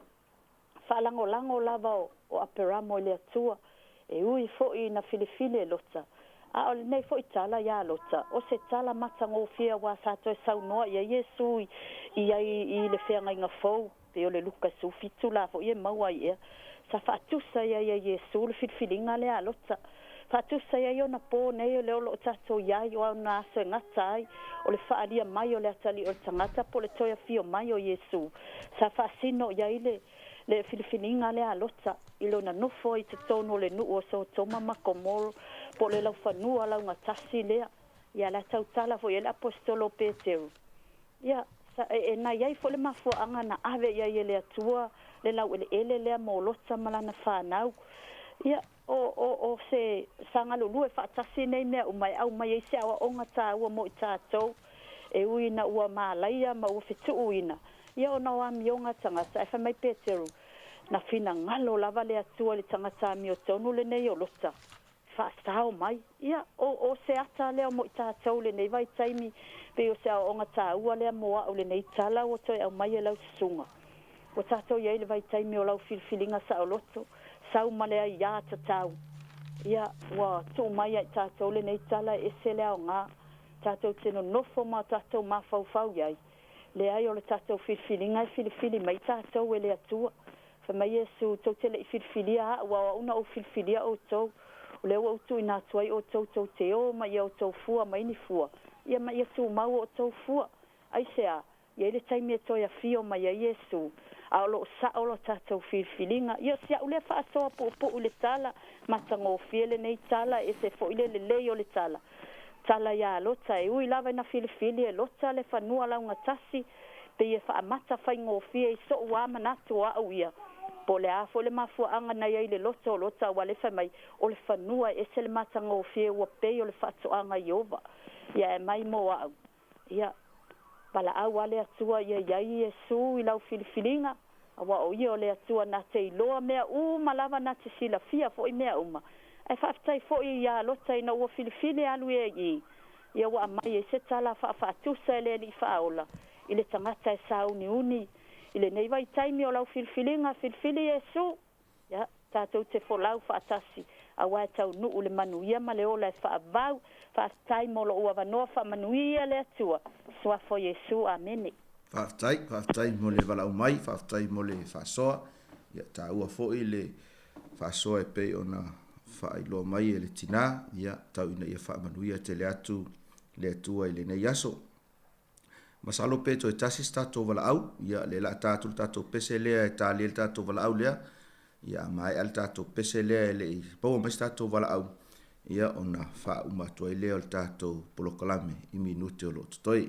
faalagolago lava o, o Aperamo i le Atua, e ui foi ina filifili e Lota, A o lenei foi tala iā Lota, o se tala matagofie auā sa toe saunoa i ai Iesu i ai i le Feagaiga Fou, pei o le Luka 17 la foi e maua ai ea. Sa faatusa i ai e Iesu le filifiliga lea a Lota. Faatusa i ai ona po nei o lea o lo o tatou i ai, o ona aso e gata ai, o le faaalia mai o le atalii o le tagata po o le toe afio mai o Iesu. Sa faasino i ai le le filifiliga lea a Lota i lona nofo ai i totonu o le nuu o Sotoma ma Komoro, po o le laufanua laugatasi lea. Ia, la tautala foi i ai le Aposetolo o Peteru. Ia, sa, e, e, na i ai foi le mafuaaga na ave i ai e le Atua le laueleele lea mo Lota ma lana fanau. Ia, o, o, o se, sa galulue faatasi nei mea uma e aumai ai se aoaoga taua mo i tatou, e ui ina ua malaia ma ua fetuuina, ia ona o amioga a tagata. Ae fai mai Peteru, Na finagalo lava le Atua i le tagata amiotonu lenei o Lota, faasao mai. Ia, o, o se ata lea mo i tatou i lenei vaitaimi, pei o se aoaoga taua lea mo a'u lenei tala ua toe aumai e lau susuga. Ua tatou i ai i le vaitaimi o lau filifiliga saoloto, sau ma le aiā tatau. Ia, ua tuu mai ia i tatou lenei tala e ese le aoga, tatou te nonofo ma o tatou mafaufau i ai. Leai, o le tatou filifiliga e filifili mai tatou e le Atua. Fai mai Iesu, Tou te le i filifilia a'u, a o a'u na ou filifilia outou. O lea ua ou tuuina atu ai outou tou te ō ma ia outou fua mai ni fua, ia ma ia tumau o outou fua. Aisea? I ai le taimi e toe afio mai ai Iesu, a o lo o sa'o lo tatou filifiliga. Ia, o si a'u lea faasoa puupuu i le tala, matagofie lenei tala, e ese foi le lelei o le tala. Tala iā Lota, e ui lava ina filifili e Lota le fanua laugatasi, pei e faamata faigofie i soʻu lava manatu o a'u ia, po o le a foi le mafuaaga na i ai le loto o Lota aua lea fai mai, o le fanua e ese le matagofie ua pei o le faatoaga a Ieova. Ia e aumai mo a'u. Ia, valaau a le Atua ia i ai Iesu i lau filifiliga, aua o Ia o le Atua na te iloa mea uma lava na te silafia foi mea uma. Ae faafetai foi iā Lota ina ua filifili e alu ia i i. Ia ua aumai ai se tala faafaatusa e le Alii Faaola i le tagata e sauniuni i lenei vaitaimi o lau filifiliga, filifili Iesu! Ia, tatou te folau faatasi, aua e taunuu le manuia ma le ola e faavau. Faafetai mo lou avanoa faamanuia le Atua. Suafa o Iesu. Amene. Faafetai, faafetai mo le valaau mai, faafetai mo le faasoa. Ia, taua foi le faasoa e pei ona faailoa mai e le tina, ia, tau ina ia faamanuia tele atu le Atua i lenei aso. Masalo pe toe tasi se tatou valaau, ia lea la ta atu le tatou pese lea e talia le tatou valaau lea, ia a maea le tatou pese lea e le i maua mai se tatou valaau, ia ona faauma atu ai lea o le tatou polokalame i minute o lo o totoe.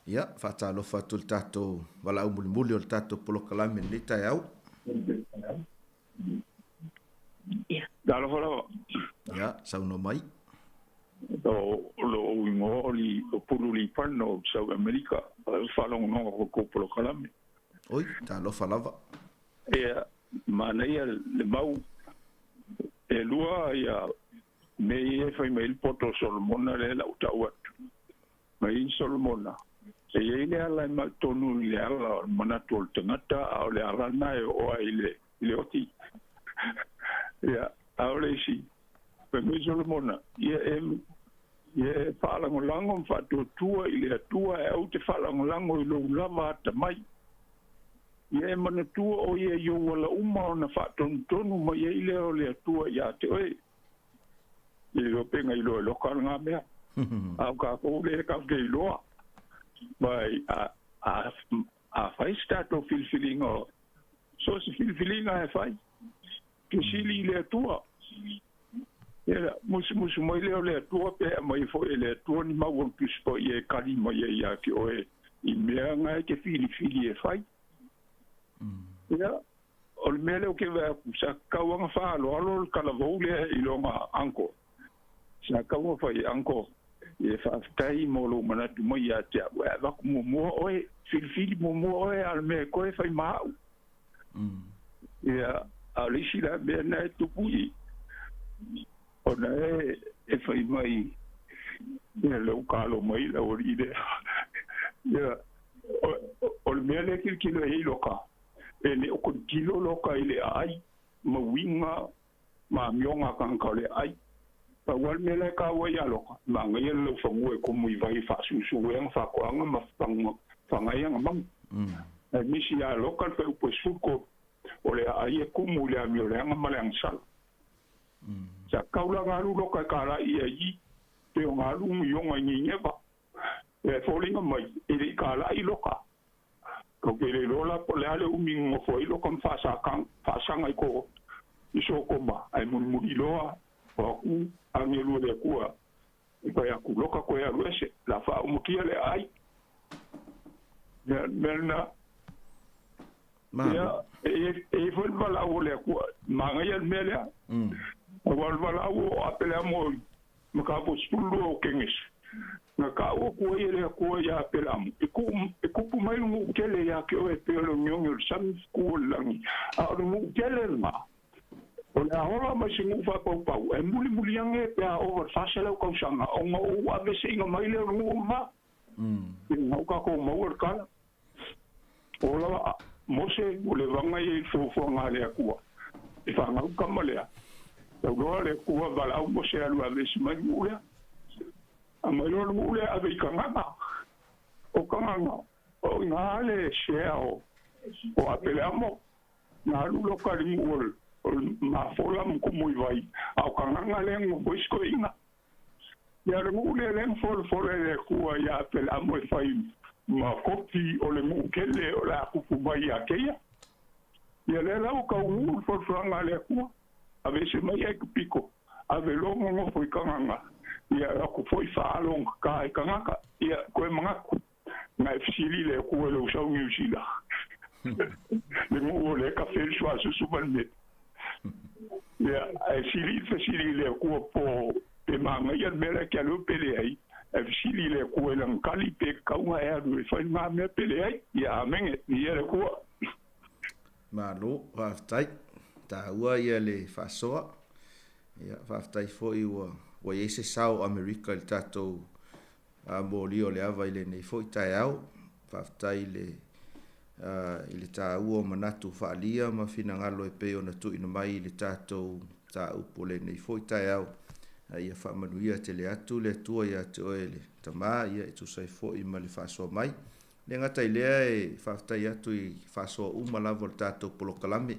Ia, faatalofa atu i le tatou valaau mulimuli o le tatou polokalame i lenei taeao. Talofa lava. Ia, saunoa mai. O lou igoa o li o Pulu Lipano o South America, faalogologo ko kou polokalame. Oi, talofa lava. Ia, manaia le mau e lua ia mea ia e fai mai ai le poto o Solomona lea la ua tau atu. Mai i Solomona, e i ai le ala e mautonu i le ala o le manatu o le tagata, a o le ala lena e oo ai i le, i le oti. Ia, a o le isi, fai mai Solomona, ia e, ia e faalagolago ma faatuatua i le Atua e aua te faalagolago i lou lava atamai. Ia e manatua o ia i ou ala uma ona faatonutonu mai ai lea o le Atua iā te oe. E le iloa pe na iloa e loka lena mea. A o kākou lea tatou te iloa. Mai a, a, Afai se tatou filifiliga so o se filifiliga e fai, fesili i le Atua. Ia, musumusu mai lea o le Atua pe aumai foi e le Atua ni mau o le Tusi Paia e kali mai ai ia te oe i mea na e te filifili e fai. Ia, o le mea lea ou te vaai atu, sa tatau lava ona faaaloalo le talavou lea i lona uncle. Sa tatau ona fai, Uncle, ia faafetai mo lou manatu mai ia te au, ae avatu muamua oe, filifili muamua oe, a o le mea e toe fai ma au. Ia, a o le isi la mea lena e tupu i i, ona e fai mai, ia lea ua talo mai le aualii lea. Ia, o le mea lea e tilotilo i ai Loka, e le o tilotilo Loka i le aai ma uiga ma amioga a tagata o le aai. Pau lava le mea la e taua ia Loka, e manaia le laufanua e komo i vai e faasusu ai ana faatoaga ma faga ai ana manu. Ae misi ia Loka le fuaiupu e 13, o le aai e kumu i le amio leaga ma le agasala. Sa tatau la ona alu Loka e kalai ia i pe ona alu ioga i Nineva. E foliga mai e le i kalai Loka. Ou te le iloa la po o le a le umi na nofo ai Loka ma faasaga i ko i Sotoma, ae mulimuli loa o aku agelu a le Atua i fai atu, Loka koe alu ese, o le a faaumakia le aai. Ia, le mea lena. Ia, e i ai foi le valaau a le Atua, manaia le mea lea. Aua o le valaau o Apeleamo i mataupu 12 o Kenese, na taua atu ai e le Atua iā Apelamu, e e kupu mai le nuu tele iā te oe e pei o le ogeoge o le sami ku o le lagi, a o le nuu tele lena, o le a ola mai se nuu faapaupau, ae mulimuli ane pe a ova i le 400 tausaga, ona ou aveseina mai lea o le nuu o ma. I lena ua tatou maua le tala. Ola a Mose ua levaga ia i le fuafuaga a le Atua, e fanau tama lea. Tauloa le Atua valaau Mose alu aveese mai le nuu lea. Aumai loa le nuu lea ave i Kanana. O Kanana, o i ina le sea o Apeleamo, na alu loka i le nuu o le mafola ma tumu i vai, a o Kanana lea na nofo ai si toeaina. Ia le nuu lea lea na folafola e le Atua ia Apeleamo e fai ma kopi o le nuu tele o le a tupu mai ia te ia. Ia lea la ua taunuu le folafolaga a le Atua, aveese mai Aikupito, ave loa nonofo i Kanana, ia atu foi faalogata i tagata, ia toe manatu, na e fesili le Atua i lou sau Niu Sila, le nuu o lea e kafe ai le suasusu ma le meli. Ia, ae sili le fesili i le Atua po pe manaia le mea la e te alu ai pe leai, ae fesili i le Atua i lana tali pe tatau ona e alu e fai lena mea pe leai. Ia, amene. Viia le Atua. Malo, faafetai. Taua ia le faasoa. Ia, faafetai foi ua ua i ai se sao o Amerika i le tatou molia o le ava i lenei foi taeao. Faafetai i le i le taua o manatu faaalia ma finagalo e pei ona tuuina mai i le tatou mataupu o lenei foi taeao. A ia faamanuia tele atu le Atua ia te oe le Tama, ia e tusa ai foi ma le faasoa mai. E le gata i lea e faafetai atu i faasoa uma lava o le tatou polokalame,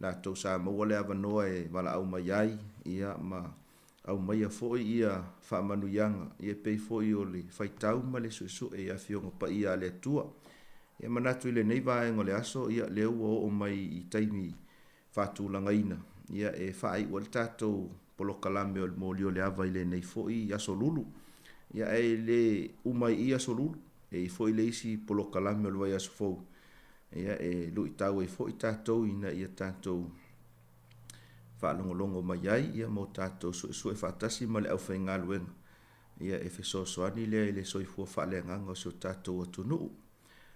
latou sa maua le avanoa e valaau mai ai, ia ma aumaia foi ia faamanuiaga, ia e pei foi o le faitau ma le suesue i Afioga Paia a le Atua. Ia manatu i lenei vaega o le aso, ia lea ua oo mai i taimi faatulagaina, ia e faaiu ai le tatou polokalame o le moli o le ava i lenei foi aso lulu. Ia ae le uma ai i i aso lulu, e i ai foi le isi polokalame o le vaiaso fou, ia e luitau ai foi tatou ina ia tatou faalogologo mai ai, ia ma o tatou suesue faatasi ma le aufaigaluega, ia e fesoasoani lea i le soifua faaleagaga o si o tatou atunuu.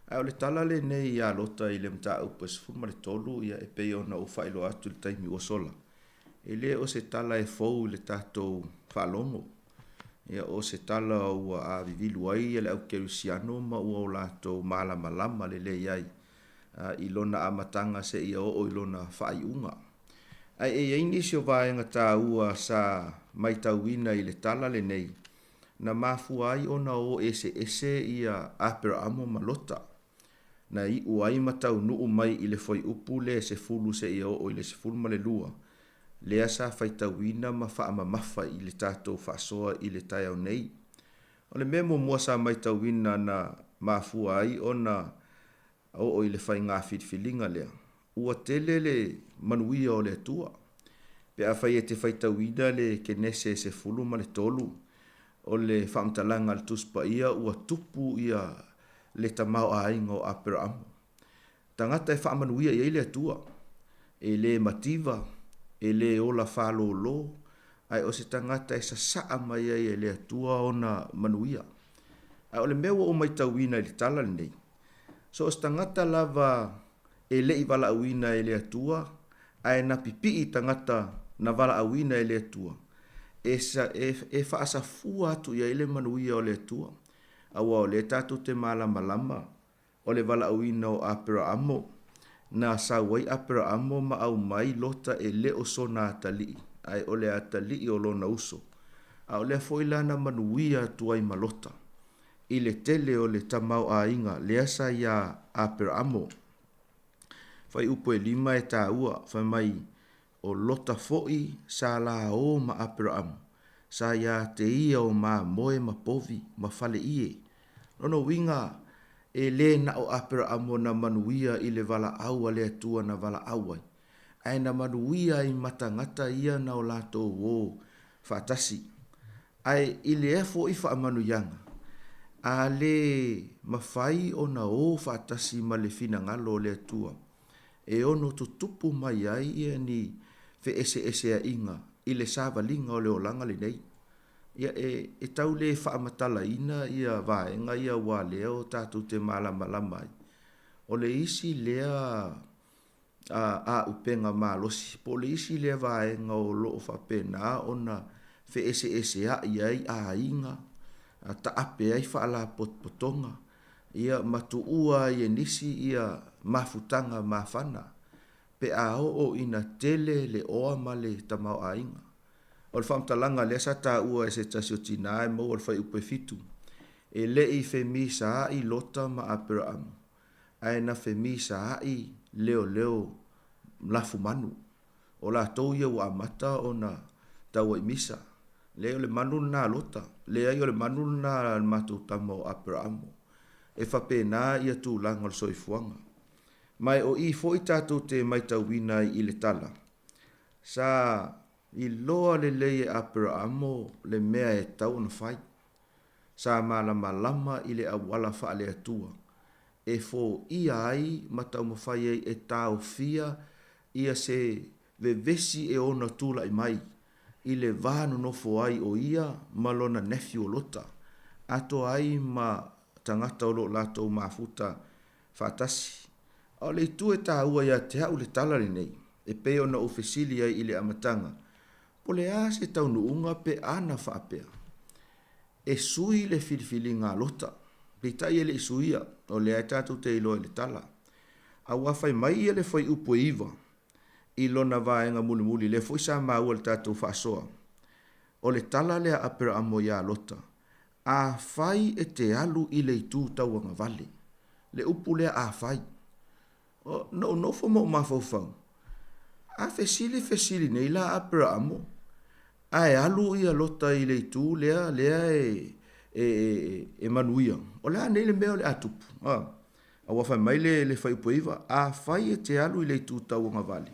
Ae o le tala lenei ia Lota i le mataupu e 13, ia e pei ona ou faailoa atu i le taimi ua sola, e le o se tala e fou i le tatou faalogo. Ia o se tala ua avivilu ai le au kerisiano ma ua o latou malamalama lelei ai i lona amataga seia oo i lona faaiuga. Ae e i ai nisi o vaega taua sa maitauina i le tala lenei, na mafua ai ona o eseese ia Aperaamo ma Lota, na iu ai ma taunuu mai i le fuaiupu le 10 seia oo i le 12, lea sa faitauina ma faamamafa i le tatou faasoa i le taeao nei. O le mea muamua sa maitauina na mafua ai ona oo i le faigā filifiliga lea, ua tele le manuia o le Atua. Pe afai e te faitauina le Kenese 13, o le faamatalaga a le Tusi Paia ua tupu ia le tamaoaiga o Aperaamo. Tagata e faamanuia i ai le Atua, e le mativa, e le ola fālōlō, ae o se tagata e sasaa mai ai e le Atua ona manuia. Ae o le mea ua ou matauina i le tala lenei, so o se tagata lava e le i valaauina e le Atua, ae na pipii tagata na valaauina e le Atua, e, e, e faasafua atu i ai le manuia o le Atua. Aua o lea tatou te malamalama o le valaauina o Aperaamo, na sau ai Aperaamo ma aumai Lota e le o sona atalii, ae o le atalii o lona uso. A o lea foi la na manuia atu ai ma Lota, i le tele o le tamaoaiga lea sa iā Aperaamo. Fuaiupu e 5 e taua, fai mai, O Lota foi sa la o ma Aperaamo, sa iā te ia o mamoe ma povi ma fale ie. Lona uiga, e lē na o Aperaamo na manuia i le valaau a le Atua na valaau ai, ae na manuia ai ma tagata ia na o latou o faatasi. Ae i lea foi faamanuiaga, a lē mafai ona o faatasi ma le finagalo o le Atua, e ono tutupu mai ai ia ni feeseeseaiga i le savaliga o le olaga lenei. Ia, e, e tau le faamatalaina ia vaega ia aua lea o tatou te malamalama ai. O le isi lea a, aupega malosi, po o le isi lea vaega o lo o faapena ona feeseeseai ai aiga, taape ai faalapotopotoga, ia ma tuua ai e nisi ia mafutaga mafana pe a oo ina tele le oa ma le tamaoaiga. O le faamatalaga lea sa taua e se tasi o tinā e maua i le fuaiupu e 7, e le i femisaai Lota ma Aperaamu, ae na femisaai leoleo lafumanu. O latou ia ua amata ona tauaimisa. Leai o le manu lena a Lota, leai o le manu lena a le matou tama o Aperaamo. E faapena ia tulaga o le soifuaga. Ma e o i foi tatou te maitauina ai i le tala, sa iloa lelei e Aperaamo le mea e tatau ona fai. Sa malamalama i le auala faale-Atua e foia ai ma taumafai ai e taofia ia se vevesi e ono tulai mai i le va nonofo ai o ia ma lona nephew o Lota, atoa ai ma tagata o lo o latou mafuta faatasi. A o le itu e taua ia te a'u le tala lenei, e pei ona ou fesili ai i le amataga, po le a se taunuuga pe a na faapea e sui le filifiliga a Lota? Peitai e le i suia, o lea e tatou te iloa i le tala. A ua fai mai ia le fuaiupu e 9 i lona vaega mulimuli, lea foi sa maua i le tatou faasoa, o le tala lea a Aperaamo iā Lota, Afai e te alu i le itu tauagavale. Le upu lea afai. O, na ou nofo ma ou mafaufau, a fesili fesili nei la Aperaamo, ae alu ia Lota i le itu lea, lea e, e, e, e manuia. O le a nei le mea o le a tupu? A, a ua fai mai le, le fuaiupu e 9, afai e te alu i le itu tauagavale,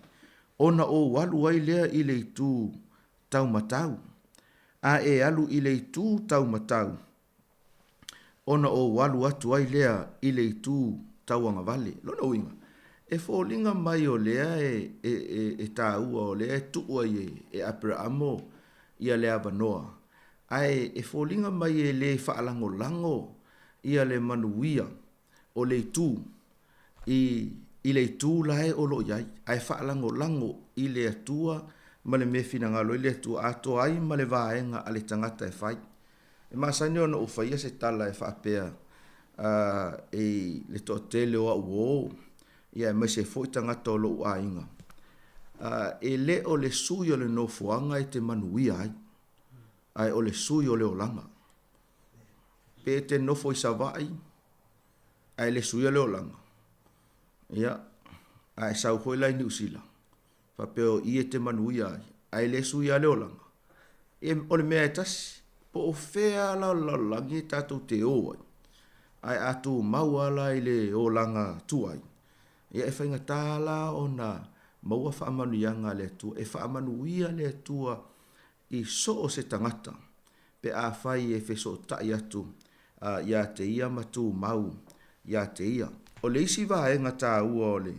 ona ou alu ai lea i le itu taumatau. A e alu i le itu taumatau, ona ou alu atu ai lea i le itu tauagavale. Lona uiga, e foliga mai o lea e, e, e, e taua, o lea e tuu ai e, e Aperaamo ia le avanoa, ae e foliga mai e le faalagolago ia le manuia o le itu i, i le itu la e o lo o i ai, ae faalagolago i le Atua ma le mea e finagalo ai le Atua, atoa ai ma le vaega a le tagata e fai. E masani ona ou faia se tala e faapea, uh, i le toatele o au uō, ia aemaise foi tagata o lou aiga, uh, e le o le sui o le nofoaga e te manuia ai, ae o le sui o le olaga. Pe e te nofo i Savaii, ae le suia le olaga, ia, a e sau foi la i Niu Sila, faapea o i e te manuia ai, ae le suia le olaga, ia, o le mea e tasi, po o fea la o le lalolagi e tatou te o ai. Ae a tumau lava la i le olaga tuai, ia e faigata la ona maua faamanuiaga a le Atua. E faamanuia le Atua i so o se tagata pe afai e fesootai atu ia te ia ma tumau ia te ia. O le isi vaega taua o le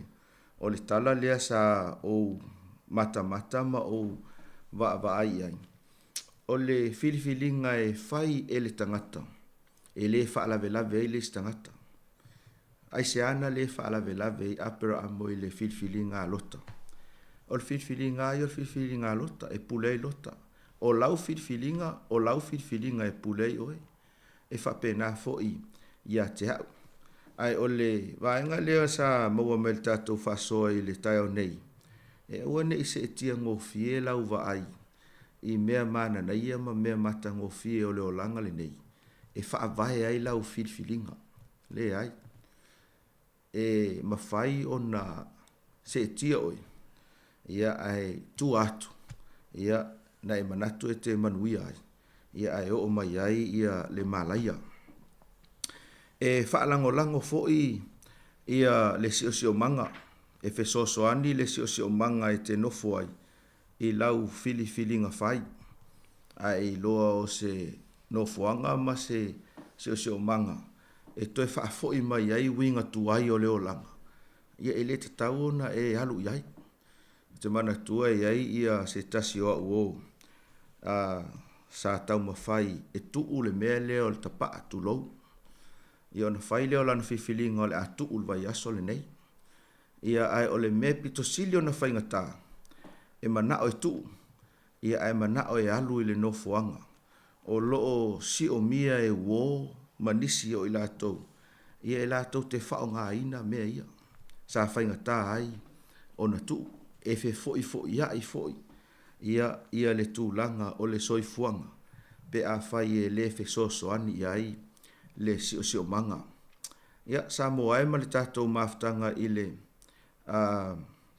o le tala lea sa ou matamata ma ou vaavaai i ai, o le filifiliga e fai e le tagata e le faalavelave ai le isi tagata. Aisea na le faalavelave ai Aperaamo i le filifiliga a Lota? O le filifiliga lava ia o le filifiliga a Lota, e pule ai Lota. O lau filifiliga, o lau filifiliga e pule ai oe. E faapena foi ia te au. Ae o le vaega lea sa maua mai i le tatou faasoa i le taeao nei, e aua ne i seetia gofie lau vaai i mea mananaia ma mea matagofie o le olaga lenei e faavae ai lau filifiliga. Leai. E mafai ona seetia oe, ia, ae tua atu, ia, na e manatu e te manuia ai, ia, ae oo mai ai ia le malaia. E faalagolago foi ia le siosiomaga, e fesoasoani le siosiomaga e te nofo ai i lau filifiliga fai, ae e iloa o se nofoaga ma se siosiomaga e toe faafoi mai ai uiga tuai o le olaga, ia e le tatau ona e alu i ai. Ou te manatua e i ai ia se tasi o au uo a sa taumafai e tuu le mea lea o le tapaa, tulou, ia ona fai lea o lana filifiliga o le a tuu i le vaiaso lenei. Ia ae o le mea pito sili ona faigata, e manao e tuu, ia ae manao e alu i le nofoaga o lo o siomia e uo ma nisi o i latou, ia e latou te faaaogaina mea ia sa faigata ai ona tuu, e fefoifoiai foi ia ia le tulaga o le soifuaga pe afai e le fesoasoani i ai le siosiomaga. Ia, Samoa e ma le tatou mafutaga i le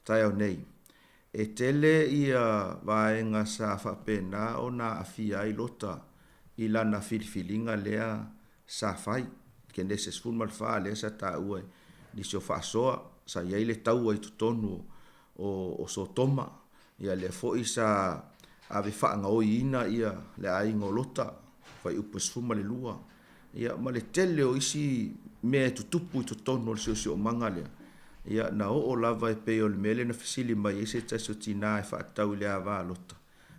taeao nei, e tele ia vaega sa faapena ona aafia ai Lota i lana filifiliga lea sa fai. Kenese 14 lea sa taua e nisi o faasoa, sa i ai le taua i totonu o Sotoma, ia lea foi sa ave faagaoiina ia le aiga o Lota, fuaiupu e 12, ia ma le tele o isi mea e tutupu i totonu o le siosiomaga lea, ia na oo lava e pei o le mea lea na fesili mai ai se tasi o tina e faatatau i le ava a Lota.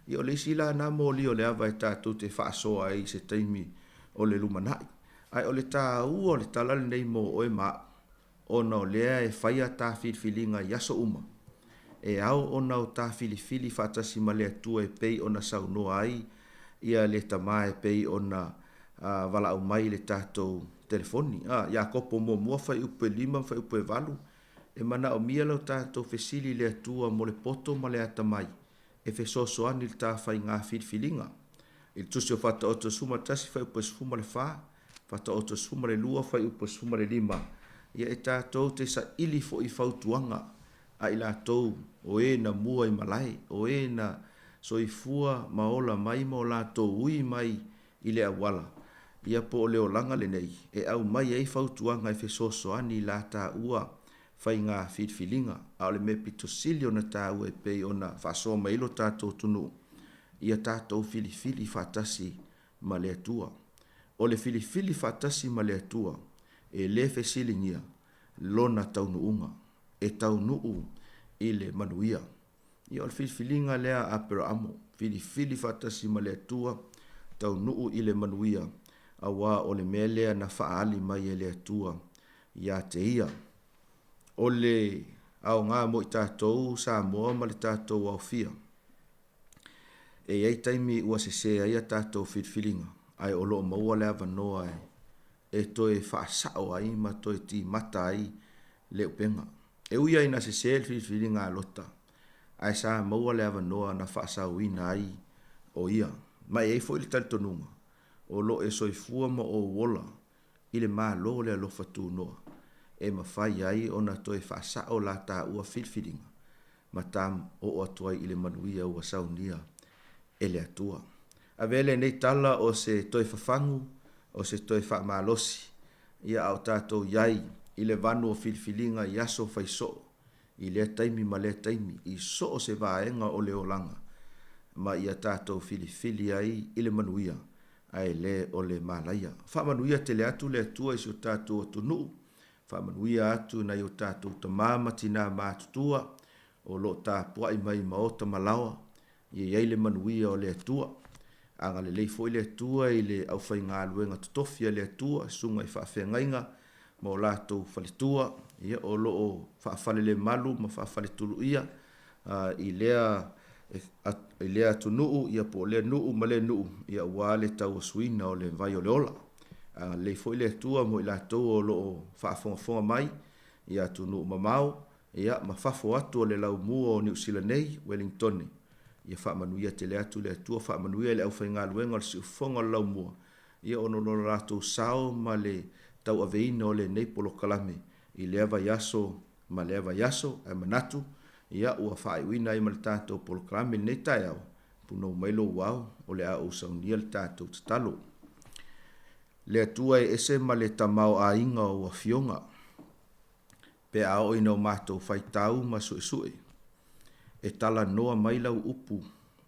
Ia o le isi la na moli o le ava e tatou te faasoa ai i se taimi o le lumanai. Ae o le taua o le tala lenei mo oe ma au, ona o lea e fai a ta filifiliga i aso uma. E ao ona o ta filifili faatasi ma le Atua e pei ona saunoa ai ia le tama e pei ona valaau mai i le tatou telefoni. A, Iakopo muamua fuaiupu e 5 ma fuaiupu e 8, E manaomia lo tatou fesili i le Atua mo le poto ma le atamai e fesoasoani i le ta faiga filifiliga. I le Tusi o Faataoto 11 fuaiupu e 14, Faataoto 12 fuaiupu e 15, ia e tatou te saili foi i fautuaga a i latou o e na mua i malae, o e na soifua ma ola mai ma o latou ui mai i le auala, ia po o le olaga lenei, e aumai ai fautuaga e fesoasoani i la taua faiga filifiliga, a o le mea pito sili ona taua e pei ona faasoa mai ai lo tatou atunuu, ia tatou filifili faatasi ma le Atua. O le filifili faatasi ma le Atua, e le fesiligia lona taunuuga, e taunuu i le manuia. Ia o le filifiliga lea a Aperaamo, filifili faatasi ma le Atua, taunuu i le manuia, auā o le mea lea na faaali mai e le Atua ia te ia. O le aoga mo i tatou Samoa ma le tatou aofia. E i ai taimi ua sese ai a tatou filifiliga, ae o lo o maua le avanoa e toe faasao ai ma toe timata ai le upega. E ui lava ina sese le filifiliga a Lota, ae sa maua le avanoa na faasaoina ai o ia. Ma e i ai foi le talitonuga, o lo o e soifua ma ou ola i le Malo o le alofa tunoa, e mafai ai ona toe faasao la taua filifiliga ma ta oo atu ai i le manuia ua saunia e le Atua. Avea lenei tala o se toe fafagu, o se toe faamalosi. Ia, a o tatou i ai i le vanu o filifiliga i aso fai soo, i lea taimi ma lea taimi, i so o se vaega o le olaga, ma ia tatou filifili ai i le manuia, ae le o le malaia. Faamanuia tele atu le Atua i si o tatou atunuu, faamanuia atu i nai o tatou tama ma tinā matutua o lo o tapuai mai i maota ma laoa, Ia i ai le manuia o le Atua. Agalelei foi le Atua i le aufaigaluega totofi a le Atua, susuga i faafeagaiga ma o latou faletua, ia, o lo o faafalelemalu ma faafaletuluia i lea i lea atunuu, ia, po o lea nuu ma lea nuu, ia, aua le tauasuina o le vai o le ola. Agalelei foi le Atua mo i latou o lo o faafogafoga mai i atunuu mamao, Ia, ma fafo atu o le laumua o Niu Sila nei, Welingtone. Ia faamanuia tele atu le Atua, faamanuia i le aufaigaluega o le siufofoga o le laumua, ia ona o lo latou sao ma le tauaveina o lenei polokalame i lea vaiaso ma lea vaiaso, ae manatu, ia, ua faaiuina ai ma le tatou polokalame i lenei taeao, punou mai lou ao, o le a ou saunia le tatou tatalo. Le Atua e ese ma le tamaoaiga o ou afioga. Pe a oo ina o matou faitau ma suesue, e talanoa mai lau upu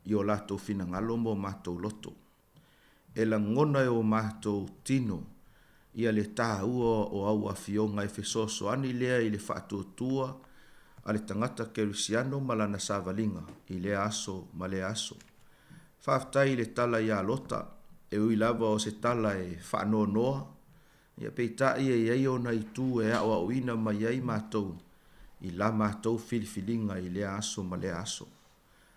i o latou finagalo ma o matou loto. E lagona e o matou tino ia le taua o au afioga e fesoasoani lea i le faatuatua a le tagata Kerisiano ma lana savaliga i lea aso ma lea aso. Faafetai i le tala ia Lota, e ui lava o se tala e faanoanoa, Ia peitai e i ai ona itu e aoaoina mai ai matou i la matou filifiliga i lea aso ma lea aso.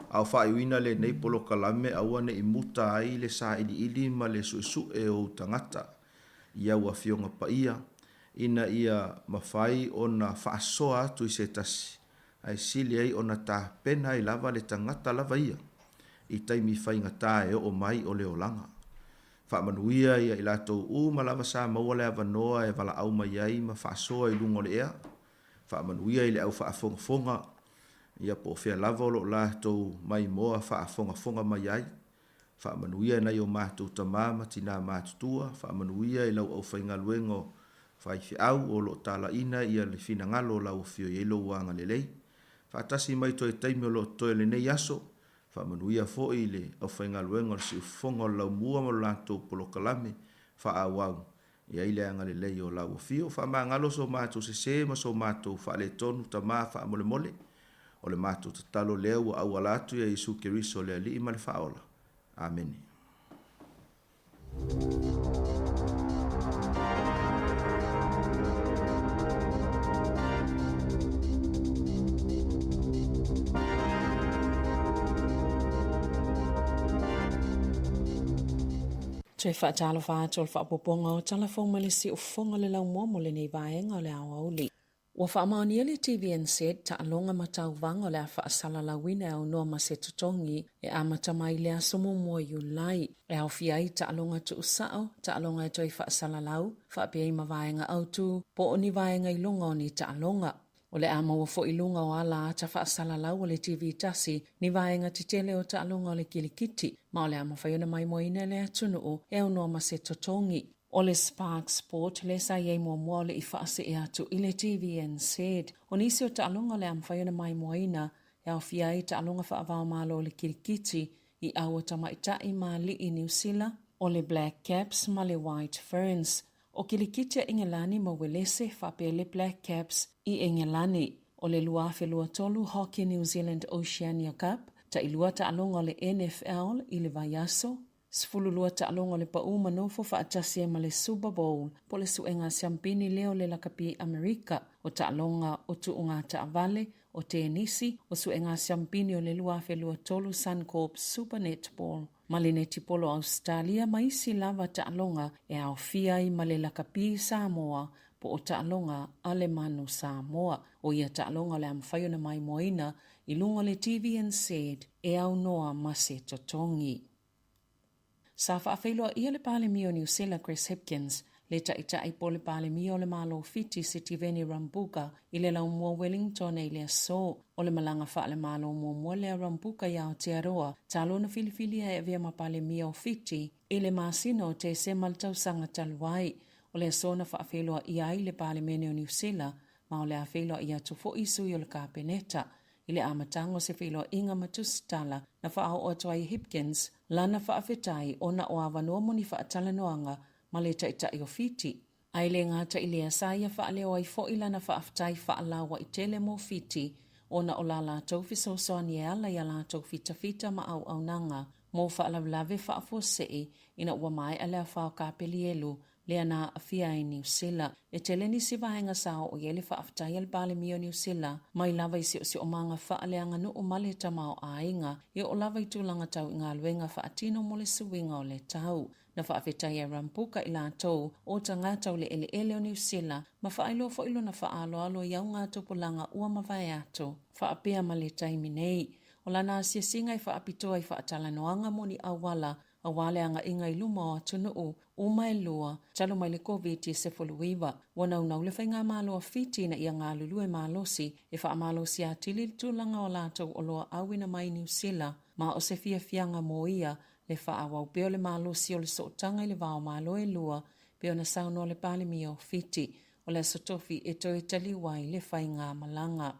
A o faaiuina lenei polokalame aua ne i muta ai le sailiili ma le suesue o ou tagata i au Afioga Paia ina ia mafai ona faasoa atu i se tasi ae sili ai ona tapena ai lava le tagata lava ia i taimi faigata e oo mai o le olaga. Faamanuia ia i latou uma lava sa maua le avanoa e valaau mai ai ma faasoa i luga o le ea. Faamanuia i le au faafogafoga, ia po o fea lava o lo o latou maimoa faafogafoga mai ai. Faamanuia i nai o matou tama ma tinā matutua, faamanuia i lau aufaigaluega o faifeau o lo o talaina ia le finagalo o lau Afio i ai lou agalelei. Faatasi mai toe taimi o lo o totoe o lenei aso, Faamanuia foi i le aufaigaluega o le siufofoga o le laumua ma lo latou polokalame faaauau e ai le agalelei o lau afio. Faamagalo so matou sese ma so matou faaletonu, Tama faamolemole, o le matou tatalo lea ua auala atu ia Iesu Keriso le Alii ma le Faaola. Amene. Toe faatalofa atu o le faaopoopoga o Tala Fou mai le Siufofoga o le Laumua mo lenei vaega o le aoauli. Ua faamaonia le TVNZ taaloga ma tauvaga o le a faasalalauina e aunoa ma se totogi e amata mai i le aso muamua o Iulai. E aofia ai taaloga tuusao, taaloga e toe faasalalau, faapea ai ma vaega autu, po o ni vaega i luga o ni taaloga. O le a maua foi i luga o ala ata faasalalau o le TV tasi ni vaega tetele o taaloga o le kilikiti, ma o le a mafai ona maimoaina e le atunuu e aunoa ma se totogi. O le Spark Sport lea sa i ai muamua o le i faasee atu i le TVNZ. O nisi o taaloga o le a mafai ona maimoaina e aofia ai taaloga faava-o-Malo o le kirikiti i aua tamaitai ma alii Niu Sila, o le Black Caps ma le White Ferns, o kilikiti a Ingelani ma Uelese faapea le Black Caps i Engelani, o le 2023 Hockey New Zealand Oceania Cup, tailua taaloga o le NFL i le vaiaso, 12 taaloga o le pau ma nofo faatasi ai ma le Super Bowl po o le suega siampini lea o le lakapi Amerika, o taaloga o tuuga taavale, o tenisi, o suega siampini o le 2023 Suncorp Super Netball ma le netipolo Ausetalia ma isi lava taaloga e aofia ai ma le lakapi Samoa po o taaloga a le Manu Samoa. O ia taaloga o le a mafai ona maimoaina i luga o le TVNZ e aunoa ma se totogi. Sa faafeiloaia le Palemia o Niu Sila Chris Hipkins, le Taitai po o le Palemia o le Malo Fiti Sitiveni Rabuka i le laumua Wellington i le aso. O le malaga faale-Malo muamua lea a Rabuka i Aotearoa talu ona filifilia e avea ma Palemia o Fiti i le masina o Tesema le tausaga talu ai. O le aso na faafeiloaia ai le Palemene o Niu Sila, ma o le a feiloai atu foi i sui o le Kapeneta. I le amataga o se feiloaiga ma tusitala na faaoo atu ai e Hipkins lana faafetai ona o avanoa mo ni faatalanoaga ma le Taitai o Fiti. Ae le gata i lea, sa ia faaleo ai foi lana faafetai faalauaitele mo Fiti ona o la latou fesoasoani e ala i a latou fitafita ma auaunaga mo faalavelave faafuasei ina ua maea le afa o Kapelielu lea na aafia ai Niu Sila. E tele nisi vaega sa oo i ai le faafetai a le Palemia o Niu Sila mai lava i siosiomaga faaleaganuu ma le tamaoaiga e oo lava i tulaga tau i galuega faatino mo le suiga o le tau. Na faafetai a Rambuka i latou o tagata o le eleele o Niu Sila ma faailoa foi lona faaaloalo i augatupulaga ua mavae atu faapea ma le taimi nei. O lana asiasiga e faapitoa i faatalanoaga mo ni auala aua le agaiga i luma o atunuu uma e lua talu mai le Koviti-19. Ua naunau le Faigamalo a Fiti ina ia galulue malosi e faamalosi atili le tulaga o latou oloa auina mai Niu Sila, ma o se fiafiaga mo ia le faaauau pea o le malosi o le sootaga i le va o Malo e lua, pei ona saunoa le Palemia o Fiti. O le Aso Tofi e toe taliu ai le faigamalaga.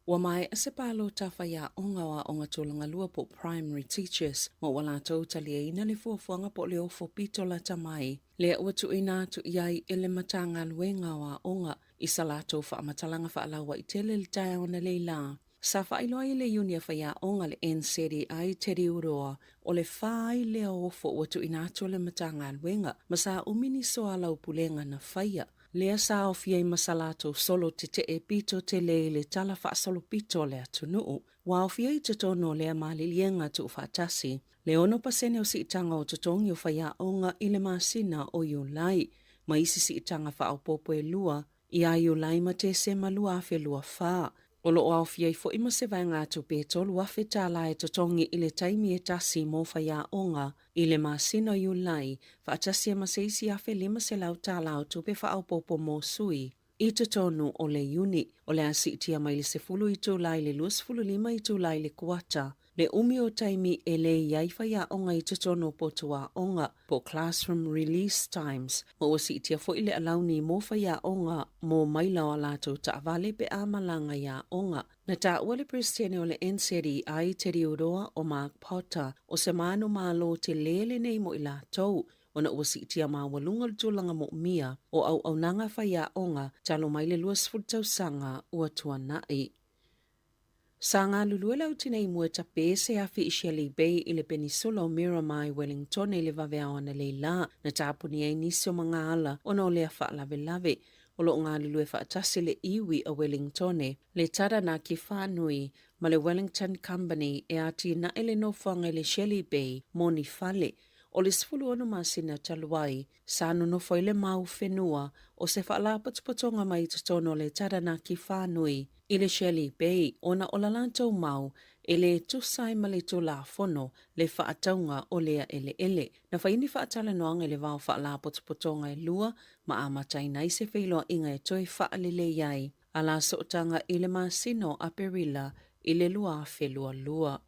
Ua maea se palota faiaoga o aoga tulagalua po o Primary Teachers ma ua latou taliaina le fuafuaga po o le ofo pito lata mai lea ua tuuina atu i ai e le Matagaluega o Aoga i sa latou faamatalaga faalauaitele i le taeao analeila. Sa faailoa ai e le Iuni a Faiaoga le NZEI Teddy Uroa o le fa ai lea o ofo ua tuuina atu e le Matagaluega ma sa umi ni soalaupulega na faia lea sa aofia ai ma sa latou solo tetee pito tele i le tala faasolopito o le atunuu. Ua aofia i totonu o lea maliliega tuufaatasi le 6% o siitaga o totogi o faiaoga i le masina o Iulai ma isi siitaga faaopoopo e lua Ia Iulai ma Tesema 2024, o lo o aofia ai foi ma se vaegatupe e $3,000 e totogi i le taimi e tasi mo faiaoga i le masina o Iulai, faatasi ai ma se isi $1,500 o tupe faaopoopo mo sui i totonu o le Iuni. O le a siitia mai le 10 itula i le 25 itula i le kuata Le umi o taimi e lē i ai faiaoga i totonu o potu aoga, po o classroom release times, ma ua siitia foi le alauni mo faiaoga mo maila o a latou taavale pe a malaga i aoga. Na taua le Peresetene o le NZEI Teddy Uroa o Mark Potter o se manumalo telē lenei mo i latou ona ua siitia maualuga le tulaga moomia o auaunaga faiaoga talu mai le 20 tausaga ua tuanai. Sa galulue le autinei mua tape se afi i Shelley Bay i le Penisula o Miramar i Wellingtone i le vaveao analeila, na tapuni ai nisi o magaala ona o lea faalavelave. O lo o galulue faatasi le iwi a Wellingtone, le Taranaki Whānui ma le Wellington Company e atinae le nofoaga i le Shelley Bay mo ni fale. O le 16 masina talu ai, Sa nonofo ai le mau whenua o se faalapotopotoga mai totonu o le Taranaki whānui i le Shelley Bay ona o la latou mau e lē tusa ai ma le Tulafono le faatauga o lea eleele. Na fai ni faatalanoaga i le va o faalapotopotoga e lua ma amataina ai se feiloaiga e toe faalelei ai a la sootaga i le masina o Aperila i le 2022.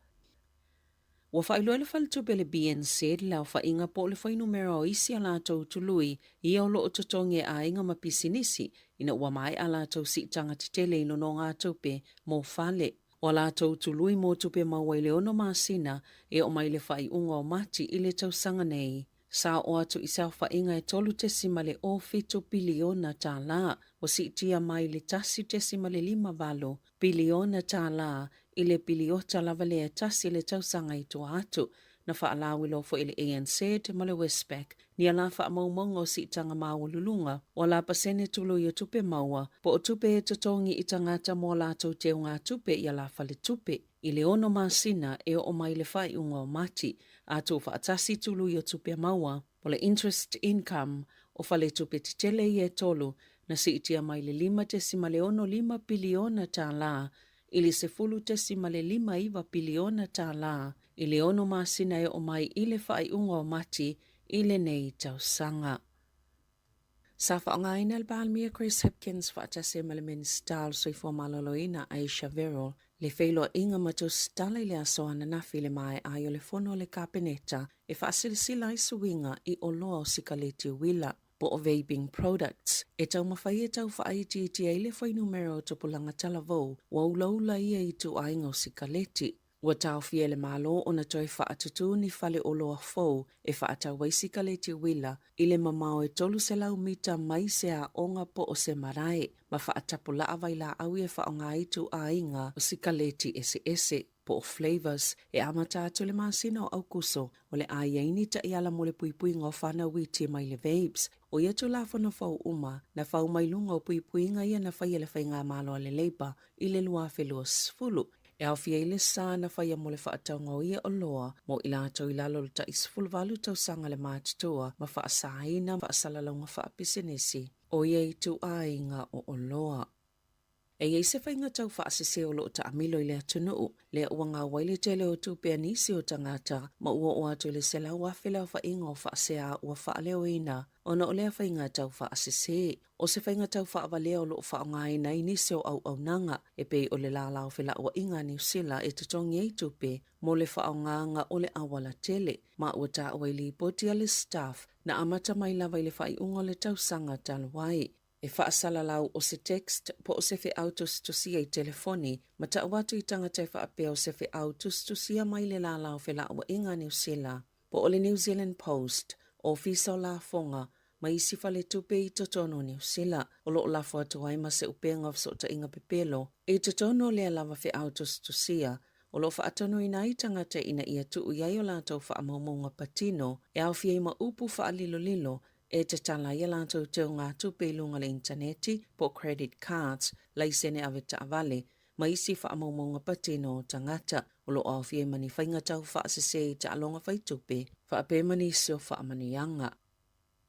Ua faailoa e le faletupe le BNZ le aofaiga po o le fuainumera o isi a latou tului ia o lo o totogi e aiga ma pisinisi ina ua maea a latou siitaga tetele i nonogatupe mo fale. O a latou tului mo tupe maua i le ono masina e oo mai le faaiuga o Mati i le tausaga nei. Sa oo atu i se aofaiga e $3.07 piliona ua siitia mai le $1.58 piliona i le piliota lava lea e tasi i le tausaga i tua atu. Na faalauiloa foi e le ANZ ma le Westpac ni ala faamaumauga o siitaga maualuluga o ala pasene tului o tupe maua po o tupe e totogi i tagata mo a latou teugatupe i ala faletupe i le ono masina e oo mai le faaiuga o Mati, a tuufaatasi tului o tupe maua, o le interest income o faletupe tetele ia e tolu, na siitia mai le $5.65 piliona i le $10.59 piliona i le ono masina e oo mai i le faaiuga o Mati i lenei tausaga. Sa faaaogaina e le Palemia Chris Hipkins faatasi ai ma le Minisita o le Soifua Maloloina Ayesha Verrall le feiloaiga ma tusitala i le aso ananafi i le maea ai o le fono a le Kapeneta e faasilasila ai suiga i oloa o sikaleti uila. po o vaping products, e taumafai e tau faaitiitia ai le fuainumera o tupulaga talavou ua ulaula ia ituaiga o sikaleti. Ua taofia e le Malo ona toe faatutū ni fale oloa fou e faatau ai sikaleti uila i le mamao e 300 mita mai se aoga po o se marae ma faatapulaa vailaau e faaaoga ai ituaiga o sikaleti eseese, po o flavours, e amata atu i le masina o Aukuso. O le a i ai ni taiala mo le puipuiga o fanau iti mai le vapes. ʻO ia Tulafono fou uma, na fau mai luga o puipuiga ia na faia e le Faigamalo a le Labour i le 2020, e aofia ai le sa na faia mo le faatauga o ia oloa mo i latou i lalo o le tai 18 tausaga le matutua ma faasaina faasalalauga faapisinisi o ia ituaiga o oloa. E i ai se faiga tau faasese o lo o taamilo i le atunuu, lea ua gau ai le tele o tupe a nisi o tagata ma ua oo atu i le 100,000 le aofaiga o faasea ua faaleoina ona o lea faiga tau faasese. ʻO se faiga tau faavalea o lo o faaaogaina ai nisi o auaunaga e pei o le lālā o felauaiga a Niu Sila e totogi ai tupe mo le faaaogaga o le auala tele, ma ua taua i lipoti a le Stuff na amata mai lava i le faaiuga o le tausaga talu ai. E faasalalau o se text po o se feau tusitusia i telefoni ma tau atu i tagata e faapea o se feau tusitusia mai le lālā o felauaiga a Niu Sila po o le New Zealand Post, Ofisa o Lafoga, ma isi faletupe i totonu o Niu Sila, o lo o lafo atu ai ma se upega o fesootaiga pepelo i totonu o lea lava feau tusitusia o lo o faatonuina ai tagata ina ia tuu i ai o latou faamaumauga patino e aofia ai ma upu faalilolilo e tatala ai a latou teugatupe i luga o le initaneti po o credit cards, laisene ave taavale, ma isi faamaumauga patino o tagata o lo o aofia ai ma ni faiga tau faasese i taaloga faitupe faapea ma nisi o faamanuiaga.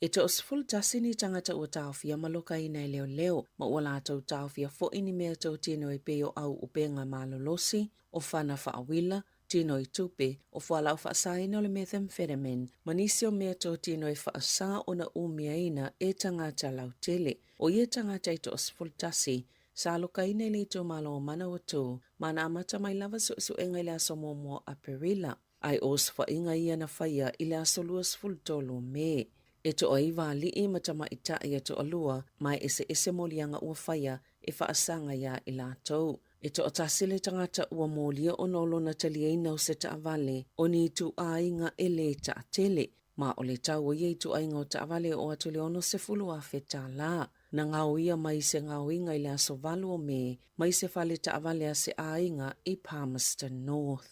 E 11 ni tagata ua taofia ma lokaina e leoleo ma ua latou taofia foi ni mea totino e pei o au upega malolosi, o fana faauila, tino i tupe, o fualaau faasaina o le methamphetamine, ma nisi o mea totino e faasa ona umiaina e tagata lautele. ʻO ia tagata e 11, Sa alokaina i le itumalo o Manawatu, ma na amata mai lava suesuega i le aso muamua o Aperila, ae o osofaiga ia na faia i le aso 23 o Me. E toaiva alii ma tamaitai e toalua, ma e eseese moliaga ua faia e faasaga iā i latou. E toatasi le tagata ua molia ona o lona taliaina o se taavale o ni ituaiga e lē taatele, ma o le tau o ia ituaiga o taavale e oo atu i le $60,000 tālā. Na gaoia mai se gaoiga i le aso 8 o Me mai se fale taavale a se aiga i Palmerston North.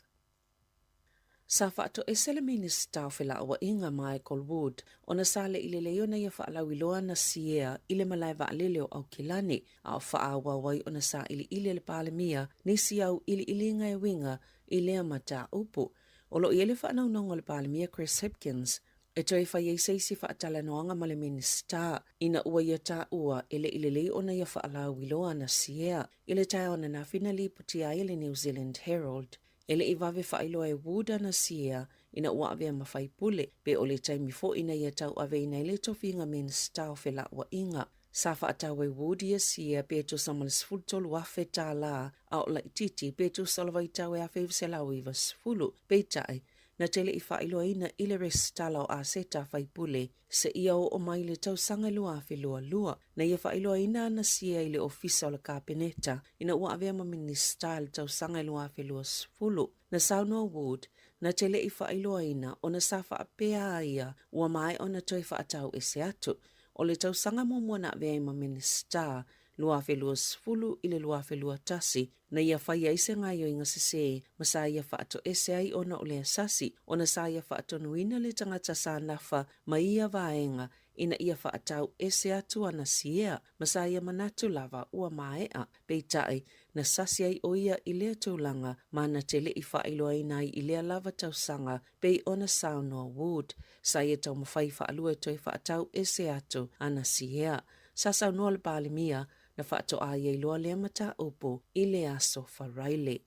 Sa faatoese le Minisita o Felauaiga Michael Wood ona sa leʻi lelei ona ia faalauiloa na siea i le malae vaalele o Aukilani a o faaauau ai ona sailiili e le Palemia nisi au iliiliga e uiga i lea mataupu. O lo o i ai le faanaunauga o le Palemia Chris Hipkins e toe fai ai se isi faatalanoaga ma le Minisita ina ua ia taua e le i lelei ona ia faalauiloa ana siea i le taeao ananafi na lipotia ai e le New Zealand Herald. E le i vave faailoa e Wood ana siea ina ua avea ma faipule, pe o le taimi foi na ia tauaveina ai le tofiga Minisita o Felauaiga. Sa faatau e Wood ia siea pe tusa ma le $13,000 tālā a o laitiiti pe tusa o le vaitau e 1990. Peitai, na te le i faailoaina i le resitala o aseta a faipule seia oo mai le tausaga 2022, na ia faailoaina ana siea i le Ofisa o le Kapeneta ina ua avea ma Minisita i le tausaga 2020. Na saunoa Wood, na te le i faailoaina ona sa faapea a ia ua maea ona toe faatau ese atu. O le tausaga muamua na avea ai ma Minisita, 2020 i le 2021, na ia fai ai se gaoioiga sesē ma sa ia faatoese ai ona o le asasi, ona sa ia faatonuina le tagata sa nafa ma ia vaega ina ia faatau ese atu ana siea ma sa ia manatu lava ua maea. Peitai, na sasi ai ʻo ia i lea tulaga ma na te le i faailoaina ai i lea lava tausaga pei ona saunoa Wood, sa ia taumafai faalua e toe faatau ese atu ana siea. Sa saunoa le Palemia na faatoa ia iloa lea mataupu i le aso Faraile.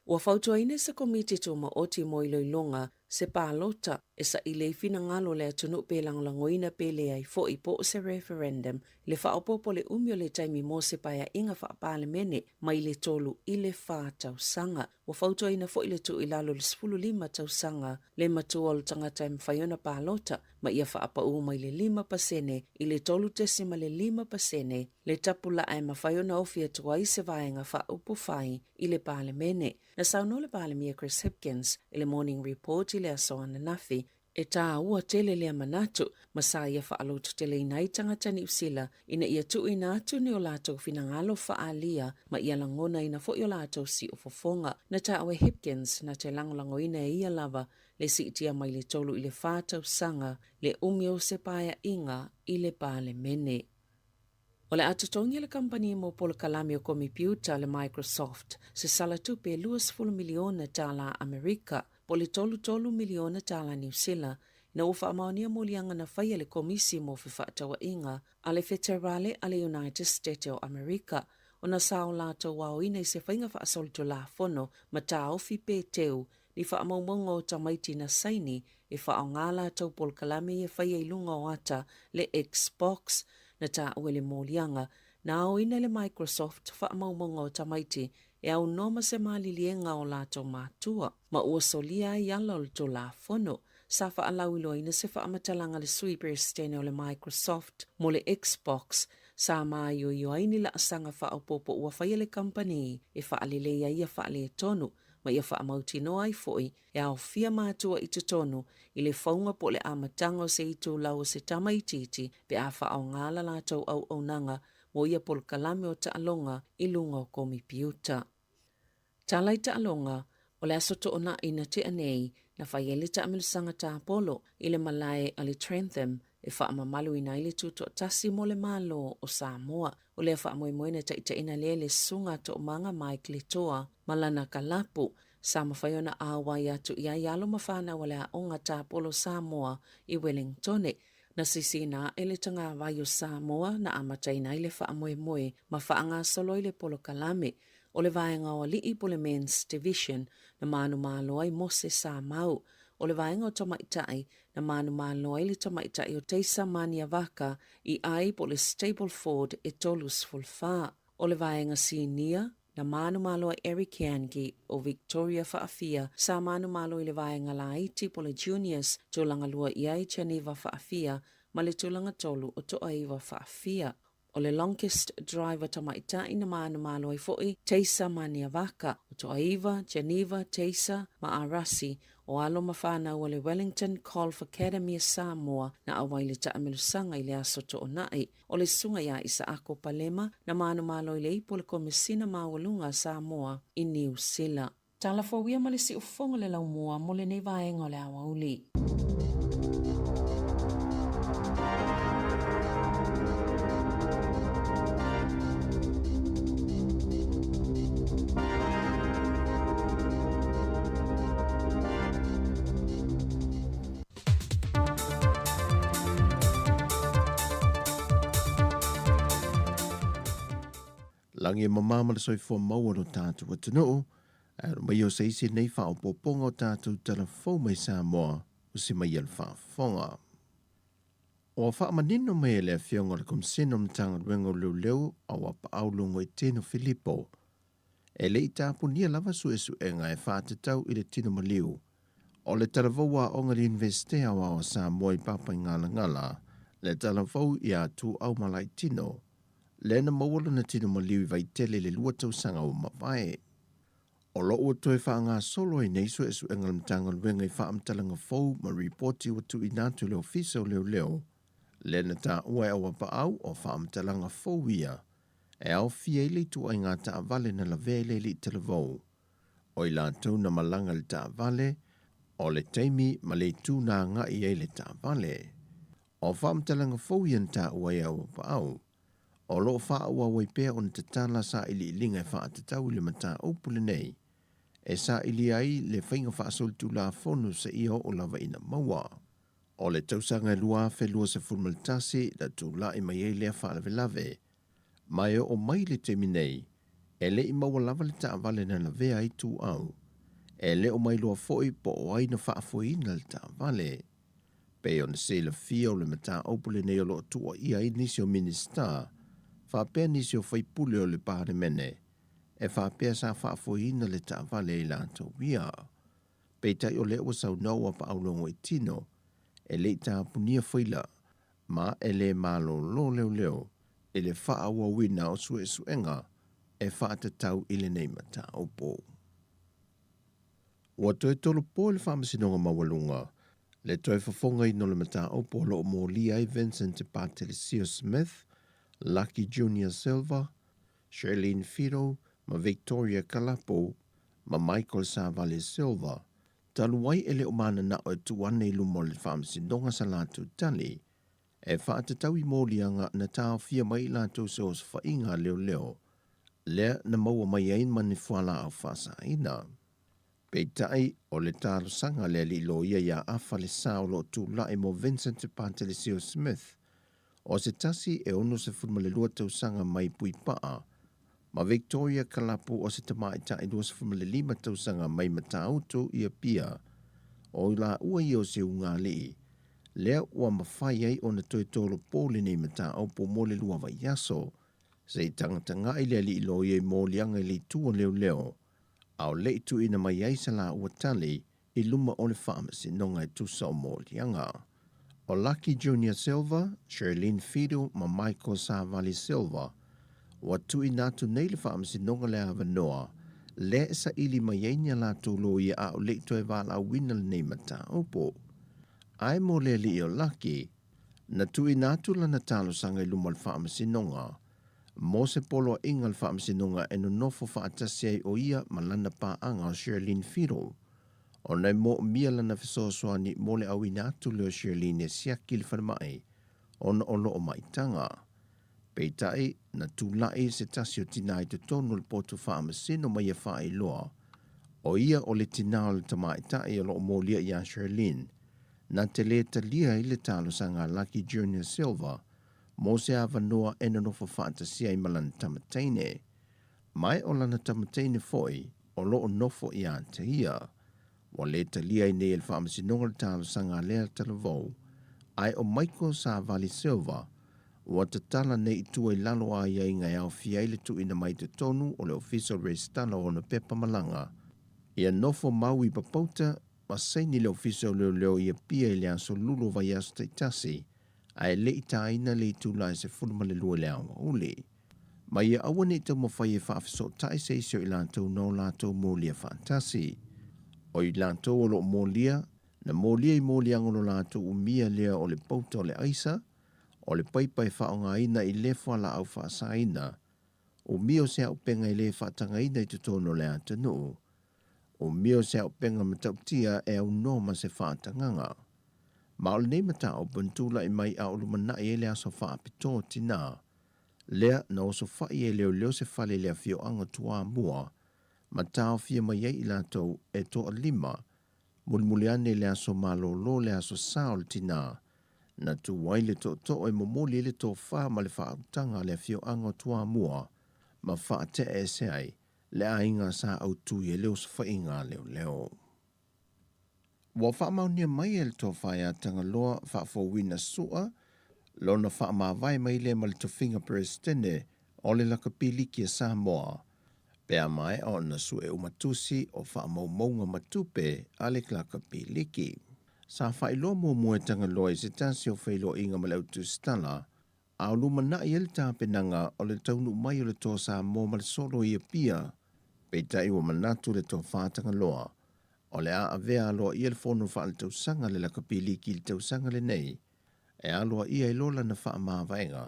Ua fautuaina e se Komiti Tumaoti mo Iloiloga se palota e saili ai finagalo o le atunuu pe lagolagoina pe leai foi po o se referendum le faaopoopo le umi o le taimi mo se paeaiga faa-Palemene mai le tolu i le fa tausaga. Ua fautuaina foi le tuu i lalo i le 15 tausaga le matua o le tagata e mafai ona palota ma ia faapaū mai le 5% i le 3.5% le tapulaa e mafai ona ofi atu ai se vaega faaupufai i le Palemene. Na saunoa le Palemia Chris Hipkins i le Morning Report i le aso ananafi, e tāua tele lea manatu ma sa ia faalototeleina ai tagata Niu Sila ina ia tuuina atu ni o latou finagalo faaalia ma ia lagonaina foi o latou siufofoga. Na taua e Hipkins na te lagolagoina e ia lava le siitia mai le 3 i le 4 tausaga le umi o se paeaiga i le Palemene. O le a totogi e le kamupani mo polokalame o komipiuta le Microsoft se sala tupe e $20 miliona tālā Amerika, po o le $33 miliona tālā Niu Sila, ina ua faamaonia moliaga na faia e le Komisi mo Fefaatauaiga a le Feterale a le United State o Amerika ona sa o latou aoina i se faiga faasolitulafono ma taofi pe teu ni faamaumauga o tamaiti na saini e faaaoga a latou polokalame ia faia i luga o ata le Xbox na taua i le moliaga na aoina e le Microsoft faamaumauga o tamaiti e aunoa ma se maliliega o latou matua ma ua solia ai ala o le Tulafono. Sa faalauiloaina se faamatalaga a le Sui Peresetene o le Microsoft mo le Xbox sa māioio ai ni laasaga faaopoopo ua faia le kamupani e faalelei ai ia faaletonu ma ia faamautinoa ai foi e aofia matua i totonu i le fauga po o le amataga o se itulau o se tama itiiti pe a faaaoga la latou auaunaga mo ia polokalame o taaloga i luga o komipiuta. Tala i taaloga, o le aso Toonai na tea nei, na fai ai le taamilosaga tapolo i le malae a le Trentham e faamamaluina ai le Tutoatasi mo le Malo o Samoa. O lea faamoemoe na taitaiina lea e le Susuga a Toomaga Mike Letoa ma lana kalapu, sa mafai ona auai atu i ai alo ma fanau a le Aoga Tapolo Samoa i Wellingtone. Na sisina aʻe le tagawai o Samoa na amataina ai le faamoemoe ma faagasolo ai le polokalame o le vaega o alii po le Men's Division na manumalo ai Mose Samau. O le vaega o tamaitai na manumalo ai le tamaitai o Teisa Maniavaka i ai po o le Stableford e 34. O le vaega sinia, na manumalo ai Eric Yangi o Victoria Faafia, sa manumalo i le vaega laiti po o le Juniors, tulaga lua i ai Geneva Faafia ma le tulaga tolu o Toaiva Faafia. O le Longest Driver tamaitai na manumalo ai foi Teisa Maniavaka, o Toaiva, Geneva, Teisa ma Arasi, o alo ma fanau a le Wellington Golf Academy a Samoa na auai le taamilosaga i le aso Toonai. O le susuga ia Isaako Palema na manumalo i le ipu o le Komesina Maualuga a Samoa i Niu Sila. Tala fou ia ma le siufofoga le laumua mo lenei vaega o le aoauli. Lagi e mamā ma le soifua maua lo tātou atunuu, ae alo mai o se isi nei faaopoopoga o tātou tala fou mai Samoa o se mai a le faafofoga. Ua faamanino mai e le Afioga o le Komisene o Matagaluega o Leoleo Auapaau Logoitino Filipo, e le i tapunia lava suesuega e faatatau i le tino maliu o le talavou aoga i le Iunivesite Aoao a Samoa i Papaigalagala, le talavou iā Tuau Malaitino, lea na maua lona tino maliu i Vaitele i le 2 tausaga ua mavae. O lo o ua toe faagasolo ai nei suesuega a le Matagaluega i faamatalaga fou ma ripoti ua tuuina atu i le Ofisa o Leoleo, lea na taua e Auapaau o faamatalaga fou ia e aofia ai le ituaiga taavale na lavea i le alii talavou, o i latou na malaga i le taavale, o le taimi ma le itu na agai ai le taavale. O faamatalaga fou ia na taua ai e Auapaau, o lo o faaauau ai pea ona tatala sailiiliga e faatatau i le mataupu lenei, e sailia ai le faiga faasolitulafono seia oo lava ina maua. O le tausaga e 2021 na tulai mai ai lea faalavelave, ma e oo mai i le taimi nei, e le i maua lava le taavale na lavea ai Tuau. E le o mailoa foi po o ai na faafoeina le taavale. Pei ona silafia o le mataupu lenei o lo o tuuaia ai nisi o Minisita faapea nisi o faipule o le Palemene. e faapea sa faafoeina le taavale e i latou ia. Peitai o lea ua saunoa ua paaulogoitino e le i tapunia faila ma e le malolo leoleo i le faaauauina o suesuega e faatatau i lenei mataupu. Ua toe tolopo e le Faamasinoga Maualuga le toe fofogaina o le mataupu o lo o molia ai Vincent Patelesio Smith, Lucky Junior Silva, Shirlene Fido ma Victoria Kalapo ma Michael Savale Silva, talu ai e le o mananao e tuu ane i luma o le Faamasinoga sa latou tali e faatatau i moliaga na taofia mai i latou se osofaiga a leoleo lea na maua mai ai ma ni fualaau faasaina. Peitai, o le talosaga a le alii loia iā Afa Lesa o lo o tulai mo Vincent Patelesio Smith, o se tasi e 62 tausaga mai Puipaa, ma Victoria Kalapu o se tamaitai 25 tausaga mai Matautu i Apia, o i laua ia o se ugaalii, lea ua mafai ai ona toe tolopo lenei mataupu mo le lua vaiaso, se i tagatagai le alii loia i moliaga i le itu o leoleo, a o le i tuuina mai ai sa laua tali i luma o le Faamasinoga e tusa o moliaga. O Lucky Junior Silva, Shirlene Fido ma Michael Savali Silva, ua tuuina atu nei le Faamasinoga le avanoa lea e saili mai ai ni a latou loia a o le i toe valaauina lenei mataupu. Ae mo le alii o Lucky, na tuuina atu lana talosaga i luma o le Faamasinoga mo se poloaiga a le Faamasinoga e nonofo faatasi ai o ia ma lana paaga o Shirlene Fido, ona e moomia lana fesoasoani mo le auina atu lea o Shirlene e siaki i le falemai ona o loo maitaga. Peitai, na tulai se tasi o tinā i totonu o le potu faamasino ma ia faailoa, o ia o le tinā o le tamaitai o loo molia iā Shirlene, na te lē talia ai le talosaga a Lucky Junior Silva mo se avanoa e nonofo faatasia ai ma lana tama teine. Mai o lana tama teine foi o loo nofo iā te ia. Ua lē talia ai nei e le Faamasinoga le talosaga a lea talavou, ae o Michael Savali Silva ua tatala nei i tua i lalo o aiaiga e aofia ai le tuuina mai i totonu o le Ofisa o le Resitala o ona pepa malaga ia nofo mau i Papauta ma saini le Ofisa o Leoleo i Apia i le aso Lulu o vaiaso taitasi ae le i tāina le itula e 12 i le aoauli. Ma ia aua ne i taumafai e faafesootai se isi o i latou na o latou molia faatasi. O i latou o lo o molia, na molia i moliaga o lo latou umia lea o le pauta o le aisa, o le paipa e faaaogaina i le fualaau faasaina, umia o se auupega e le faatagaina i totonu o le atunuu, umia o se auupega matautia e aunoa ma se faatagaga. Ma o lenei mataupu na tulai mai a o lumanai ai le aso faapitoa o tinā, lea na osofai e leoleo se fale i le afioaga o Toamua ma taofia mai ai i latou e toalima, mulimuli ane i le aso malolo le aso sa o le tinā, na tū ai le tootoo e momoli ai le tofa ma le faautaga a le afioaga o Toamua ma faatea ese ai le aiga sa autu i ai le osofaiga a leoleo. Ua faamaonia mai e le Tofa ia Tagaloa Faafouina Su'a lona faamavae mai lea ma le tofiga Peresetene o le Lakapiliki a Samoa, pe a maea ona sue uma tusi o faamaumauga ma tupe a le Lakapiliki. Sa faailoa muamua e Tagaloa i se tasi o feiloaiga ma le au tusitala, a o lumanai ai le tapenaga o le taunuu mai o le Toa Samoa ma le solo i Apia, peitai ua manatu le Tofa Tagaloa O le a avea aloaia le fono faaletausaga a le Lakapiliki i le tausaga lenei e aloaia ai loa lana faamavaega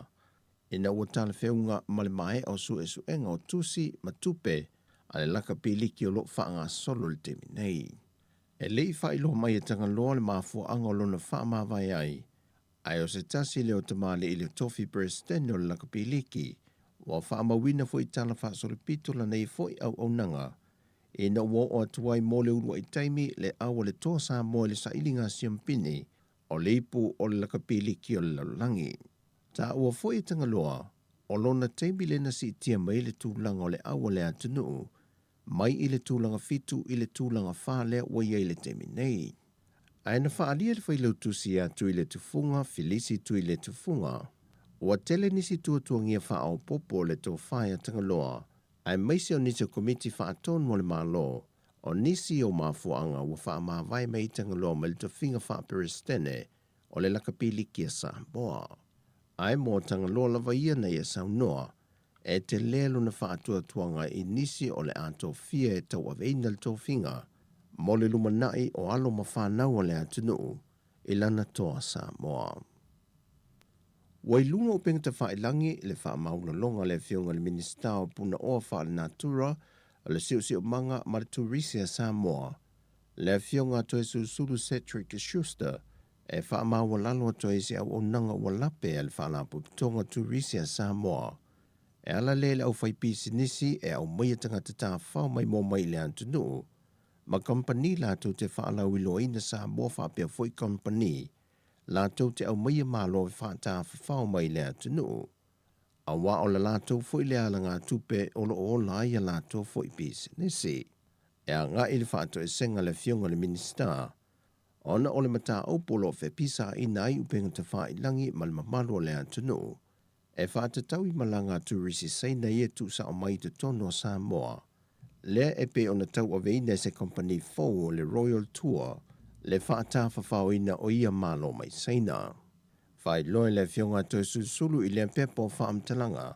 ina ua talafeuga ma le maea o suesuega o tusi ma tupe a le Lakapiliki o lo o faagasolo i le taimi nei. E le i faailoa mai e Tagaloa le mafuaaga o lona faamavae ai, ae o se tasi lea o tamalii i le tofi Peresetene o le Lakapiliki, ua faamauina foi i tala faasolopito lana ia foi auaunaga ina ua oo atu ai mo le uluai taimi le au a le Toa Samoa i le sailiga siampini o le ipu o le lakapiliki o le lalolagi. Taua foi e Tagaloa, o lona taimi lea na siitia mai ai le tulaga o le au a le atunuu mai i le tulaga fitu i le tulaga fa lea ua i ai i le taimi nei. Ae na faaalia le failautusi ia Tuiletufuga, Filisi Tuiletufuga, ua tele nisi tuatuagia faaopoopo o le tofa ia Tagaloa. aemaise o nisi o Komiti Faatonu a le Malo, o nisi o mafuaaga ua faamavae mai ai Tagaloa mai le tofiga faa-Peresetene o le Lakapiliki a Samoa. Ae mo Tagaloa lava ia na ia saunoa, e tele lona faatuatuaga i nisi o le a tofia e tauaveina le tofiga mo le lumanai o alo ma fanau a le atunuu i lana toa Samoa. Ua i luga o upega tafailagi le faamaualaloga a le Afioga i le Minisita o Punaoa Faalenatura, o le Siosiomaga ma le Turisi a Samoa, le Afioga a Toesulusulu Cedric Schuster, e faamaualalo atu ai se auaunaga ua lape a le Faalapotopotoga Turisi a Samoa e ala lea i le aufaipisinisi e aumaia tagata tafao maimoa mai i le atunuu ma kamupani latou te faalauiloaina Samoa faapea foi kamupani latou te aumaia malo e faatafafao mai i le atunuu, aua o le latou foi lea alagatupe o lo o ola ai a latou foi pisinisi. E agai le faatoesega a le Afioga i le Minisita ona o le mataupu o lo o fepisaina ai upega tafailagi ma le mamalu o le atunuu e faatatau i malaga a turisi Saina ia e tuusao mai i totonu o Samoa, lea e pei ona tauaveina e se kamupani fou o le Royal Tour le faatafafaoina o ia malo mai Saina. Faailoa e le Afioga a Toesulusulu i lea pepa o faamatalaga,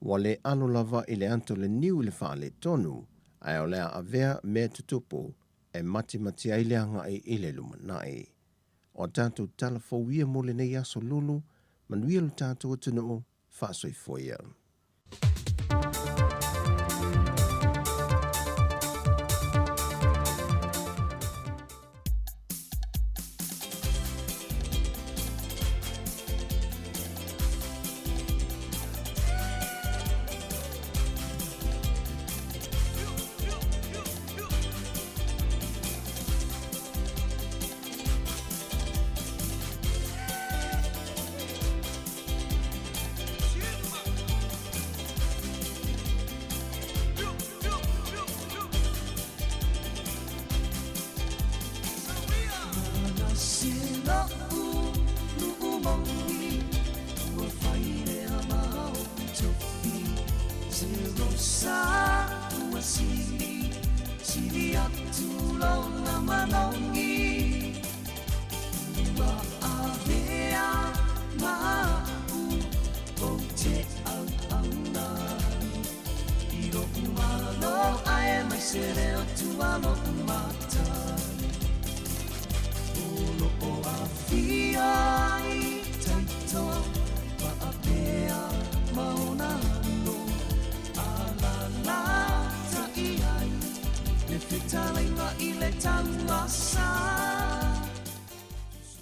ua le alo lava i le ata o le niu i le faaletonu, ae o le a avea mea tutupu e matimati ai le agai i le lumanai. O a tatou tala fou ia mo lenei aso lulu, manuia lo tatou atunuu, faasoifua ia.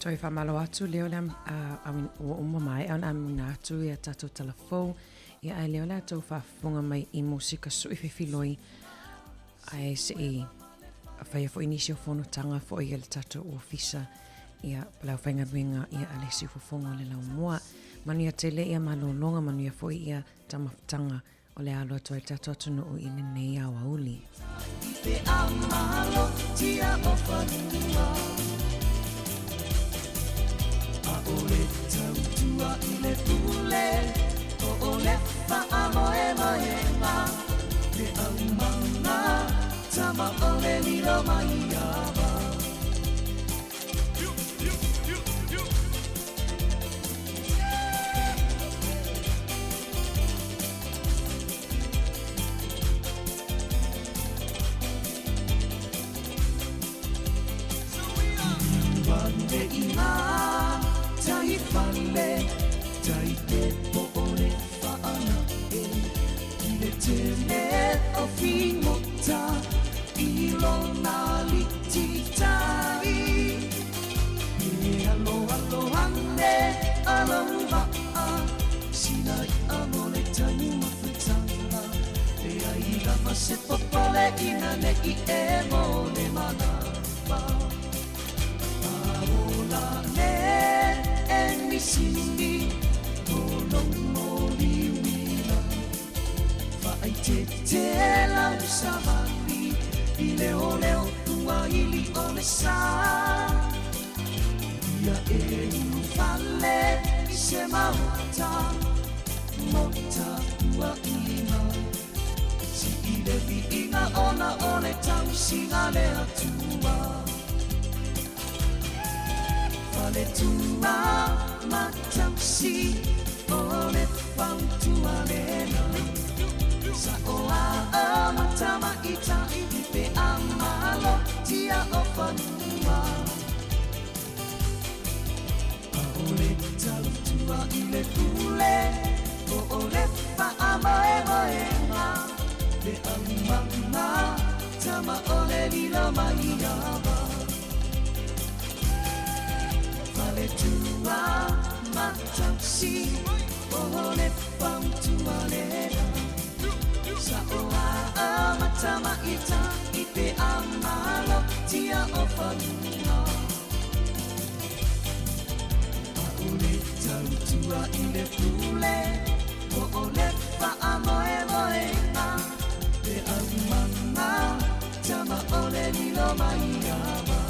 Toe faamalo atu lea o le ua uma maea ona amuina atu ia tatou tala fou ia ae lea o le a tou faafofoga mai i musika sui fefiloi ae se i faia foi nisi o fonotaga foi a le tatou ofisa ia po le aufaigaluega ia a le siufofoga o le laumua. Manuia tele ia malologa, manuia foi ia taumafataga o le a alu atu ai le tatou atunuu i lenei aoauli. tausiga le Atua. Faletua ma tausi o le fautua lena. Sa o a matama i tai pe a malo tia o fanua. A o le tautua i le pule o o le faamoemoega le aumanga tama o le lilo mai ava. Faletua ma tausi o le fautua lena. Sa o a matama i tai pe a malo tia o fanua. A o le tautua i le pule o o le faamoemoega le aumanga tama o le lilo mai ava.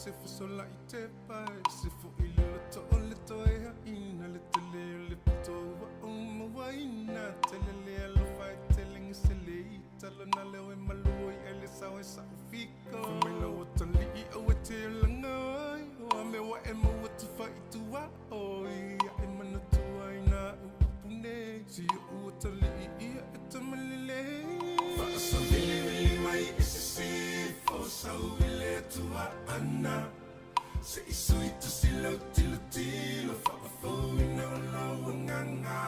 se fesolai tepa E se foʻi le loto o le toe haʻina le tele o le pito ua ou mauaina Tele le alofa e tele gesele i talona leo e malu ai ai le sao e saʻu fika Fai mai lau atalii aua e te olaga ai O a mea ua e maua tufaituaʻo Ia e manatu ai na upu nei Si oʻu atalii ia e tamalelei Faasavilivili mai i sisifo sau i le Atua ana Se i sui tusi lau tilotilo faafouina o lou agaga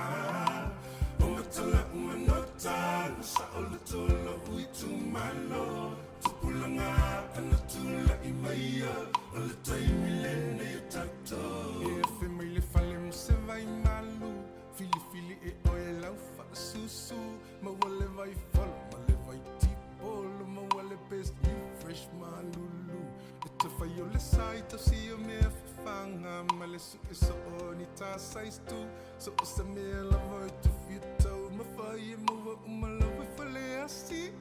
O matala uma nota na saoloto lou itumalo Tupulaga ana tula'i maia o le taimi lenei o tatou E afe mai le fale mo se vai malu Filifili e oe lau faasusu Maua le vai folo ma le vai tipolo Maua le best new fresh malulu E te fai o le sa i tausi o mea fafaga Ma le sue soo o ni ta size tu So o se mea lava e te fia tau Mafai e maua uma lau e fale asiu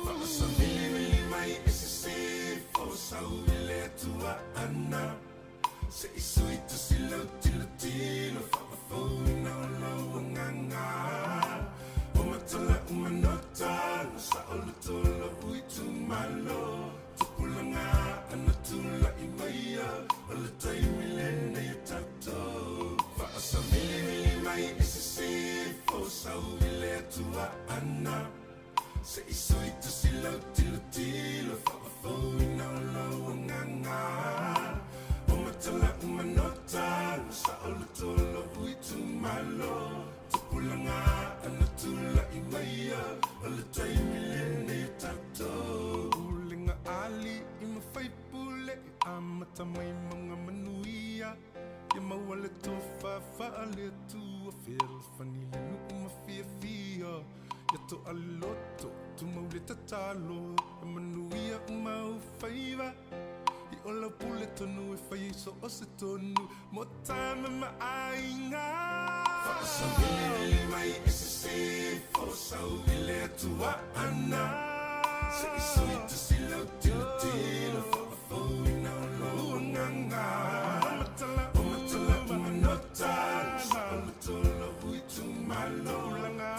Faasavilivili mai i sisifo sau i le Atua ana Se i sui tusi lau tilotilo faafouina o lou agaga O matala uma nota na saoloto lou itumalo Tupulaga ana tula'i maia o le taimi lenei o tatou Faasavilivili mai i sisifo sau i le Atua ana Se i sui tusi lau tilotilo faafouina o lou agaga O matala uma nota na saoloto lou itumalo Tupulaga ana tula'i maia o le taimi lenei o tatou Pulega a alii ma faipule e amata mai mauga manuia Ia maua le tofa faale-Atua fealofani le nuu ma fiafia Ia toa le loto tumau le tatalo E manuia uma ou faiva I o lau pule tonu e fai ai so o se tonu Mo tama ma aiga Faasavilivili mai i sisifo sau i le Atua ana Se i sui tusi lau tilotilo faafouina o lou agaga O matala uma nota na saoloto lou itumalo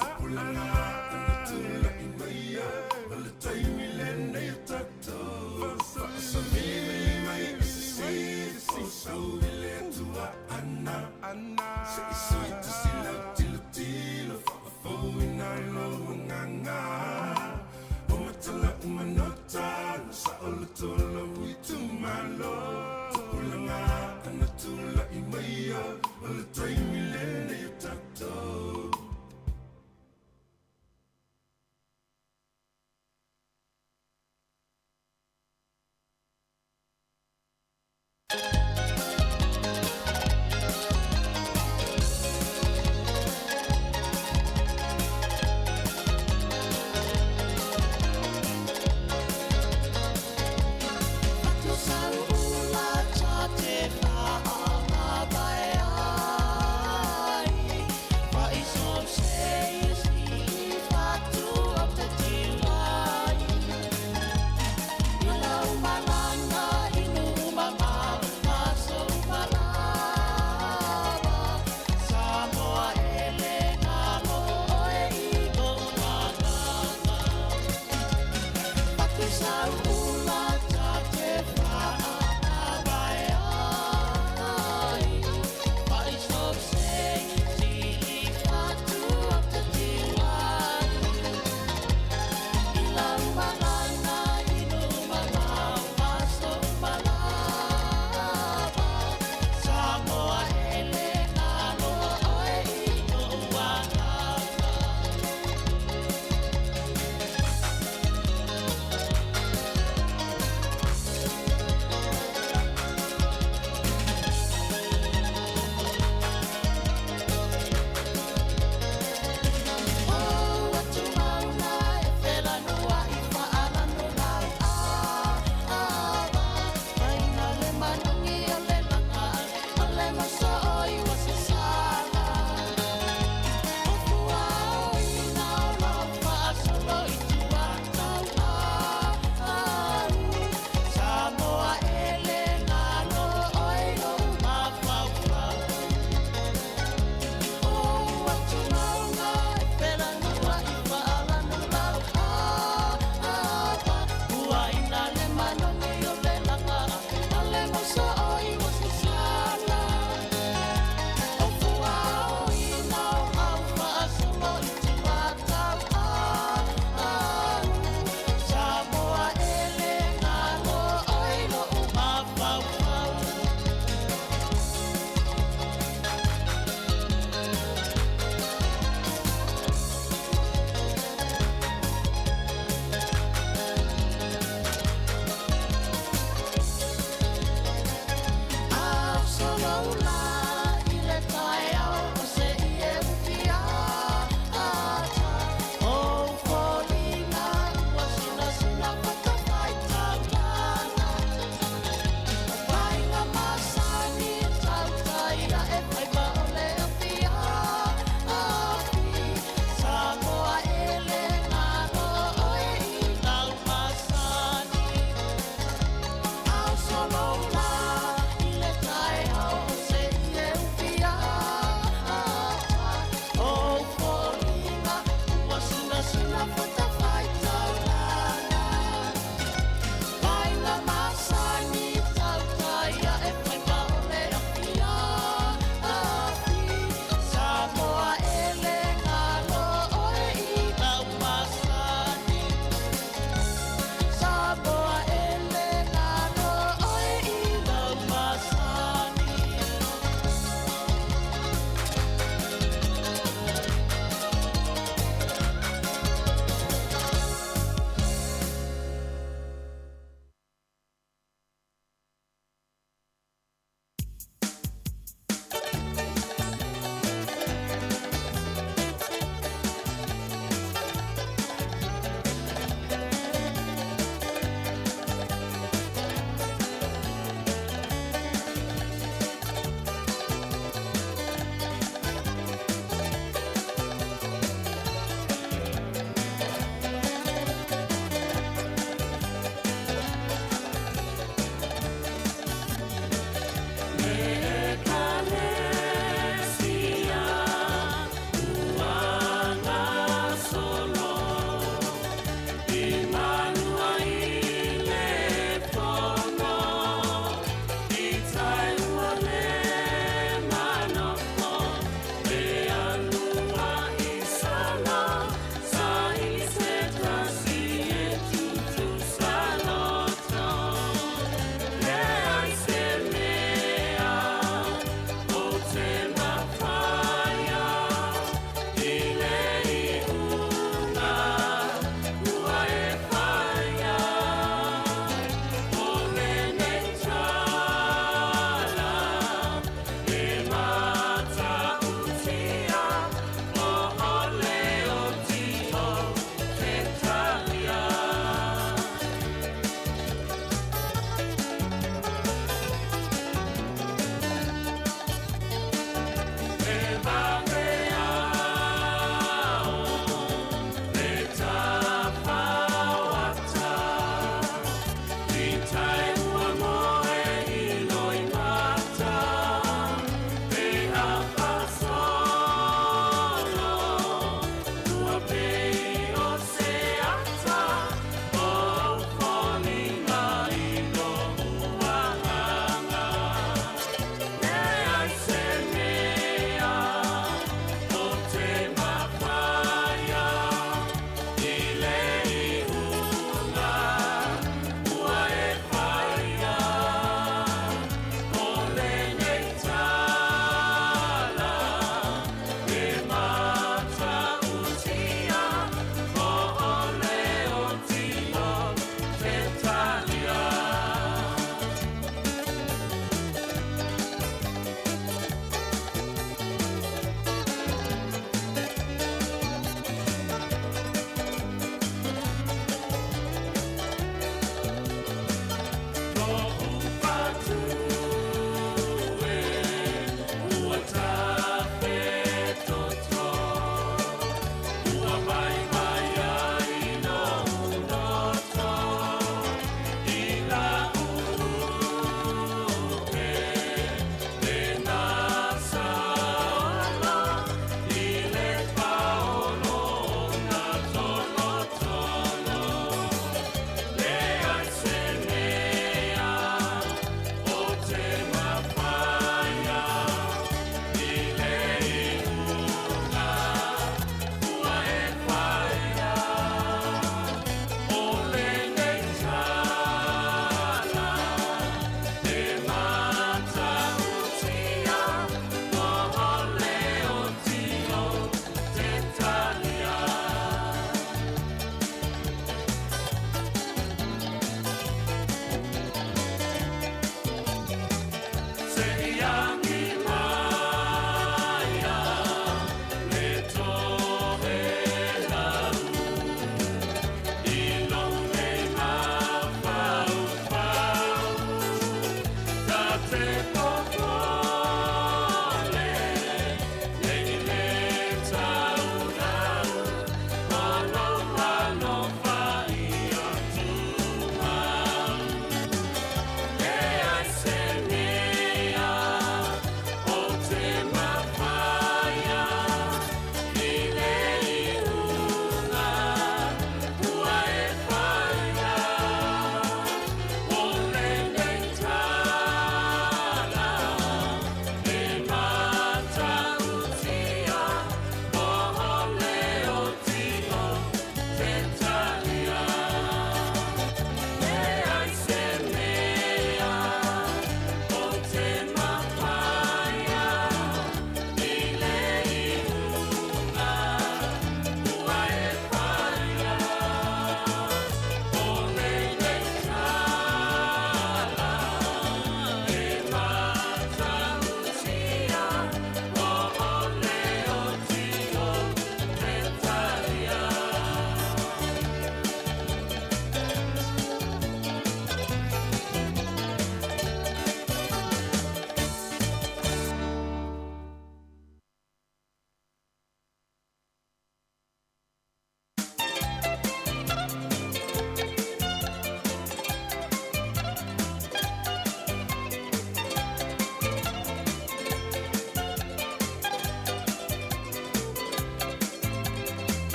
Tupulaga ana tula'i maia o le taimi lenei o tatou Faasavilivili mai i sisifo sau i le Atua ana Se i sui tusi lau tilotilo faafouina o lou agaga O matala uma nota na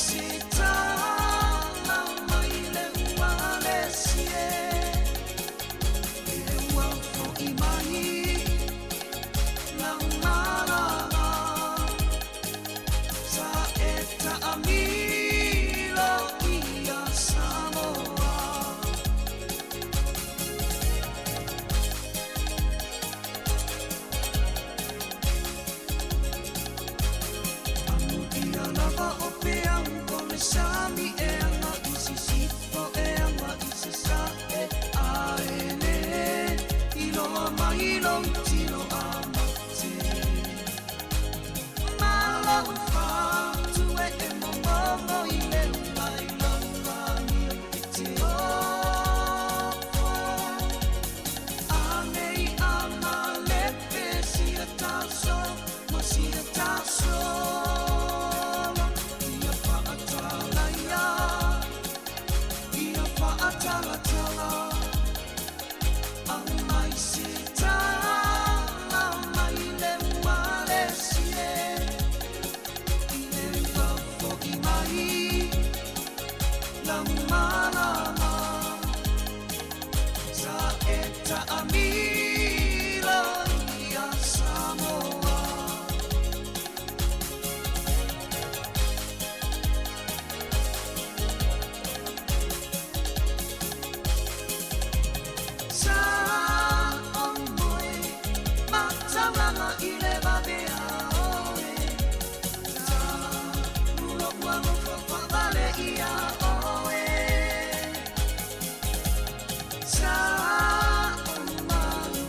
se tala mai le ua le si e Le ua fo'i mai lau malala Sa e ta'amilo ia Samoa. Amuia lava o peau o le sami e aga i sisifo e aga i sasa'e ae lē iloa mai lou tino a mate. Ma lou fatu e e momomo i le ua i lau amio e te ofo. Anei a malepe sia taso ma sia tasolo. Ia fa'atala ia, ia fa'atalatala. Aumai se tala mai le ua le si e. I le ua fo'i mai lau malama. Sa e ta'amilo ia Samoa. Sa o moe mataulanga i le vavea oe. Ta ulo ua alofa fa'avale ia oe. Sa o malu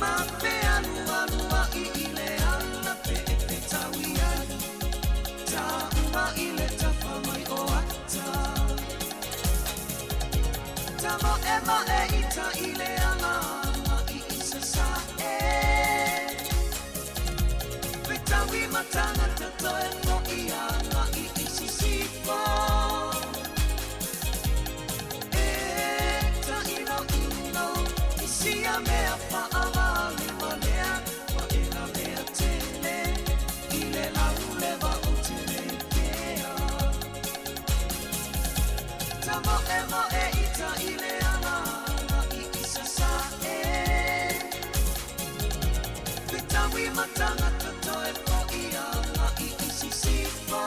ma fealualua'i i le ala pe e fetaui ai. Ta uma i le tafa mai o ata. Ta mo'emo'e ita i le agaga i i sasa'e. Fetaui ma tagata toe fo'i aga'i i sisifo. E taʻinoʻino i sia mea fa'avalewalea ua e lavea tele i le laulewa o te lekea. Ta mo'emo'e ita i le agaga i i sasa'e. Fetaui ma tagata toe fo'i aga'i i sisifo.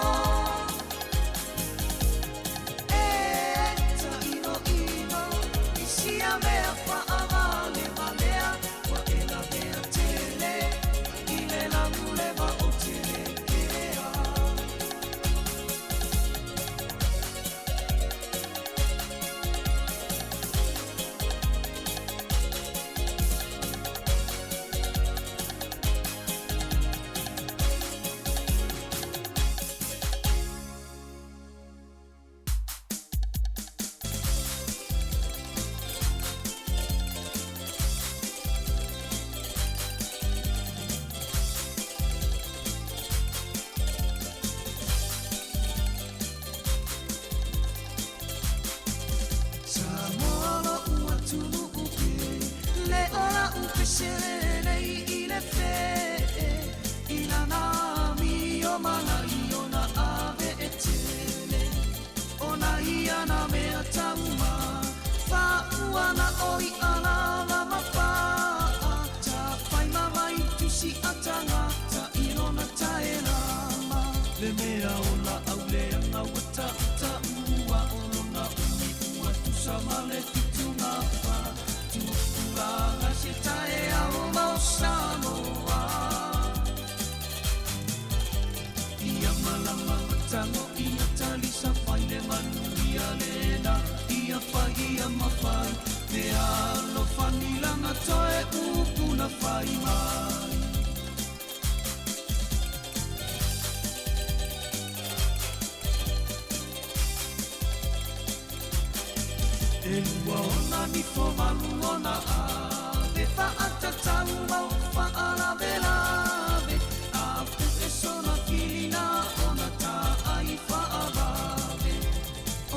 E taʻinoʻino i sia mea fa'avalewalea ua e lavea tele i le laulewa o te lekea. Samoa lo'u atunu'u pe le o la'u feselelei i le fe'e i lana amio mala'i ona ave e tele ona ia na mea tauma fa'auana o i'a lava ma pa'a tafai ma vaitusi a tagata i lona taelama le mea o la'au leaga ua ta'uta'ua o lona umi ua tusa ma le fitugafa tupulaga se taeao ma o Samoa. Ia malama matago ia talisa fai le manuia lena ia fai ia mafai le alofanilanga toe upu na fai mai. E lua ona nifo valu ona ave fa'atatau mau fa'alavelave a pu'e sona kilina ona ta'ai fa'avave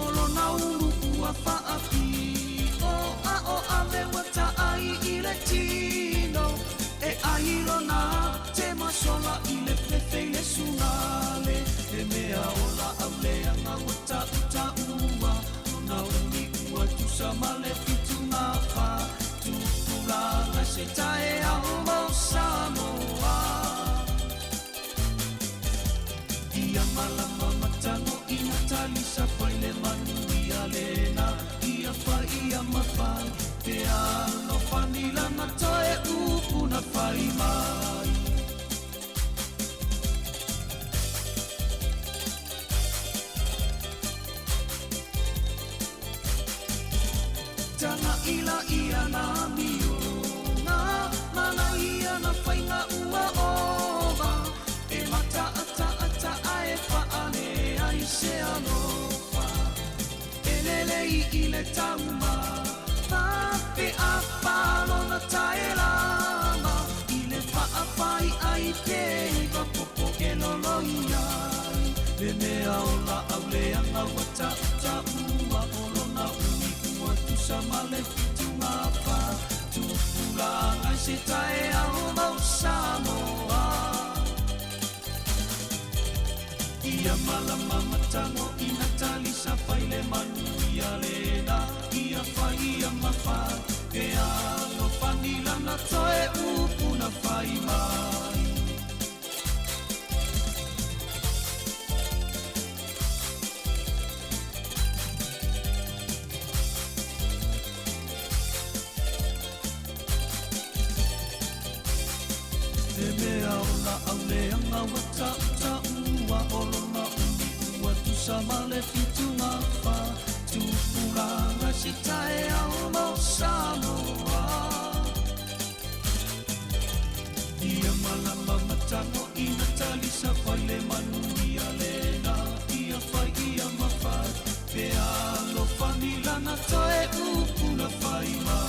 o lona ulu ua fa'api'o a o ave ua ta'ai i le tino e ai lona temasola i le fefe i le sugale e mea o la'au leaga. fai mai. Tana ila ia na mioga, mana ia na whainga ua ova, e mata ata ata ae whaale ai se alofa. E lele i ile tauma, pape a palona taelama, i le whaawhai ai te iwa popo e loloi ai. Le mea o la au leanga ua ta ua o lona umi ua tusa ma le fitu ngā Tupulanga se tae ao mau Samoa. Ia malama matango ina talisa faile manu ia lena. Ia fai ia mafa, e alo fanilana toe upuna fai mai. E mea o la au leanga ua ta ta ua o lona umi ua tusa ma le fitu ngā wha. Tupulanga si tae ao mau Samoa. Ia malama matango ina talisa faile manu ia lena. Ia fai ia mawhai, pe alo fanilana toe upuna fai mai.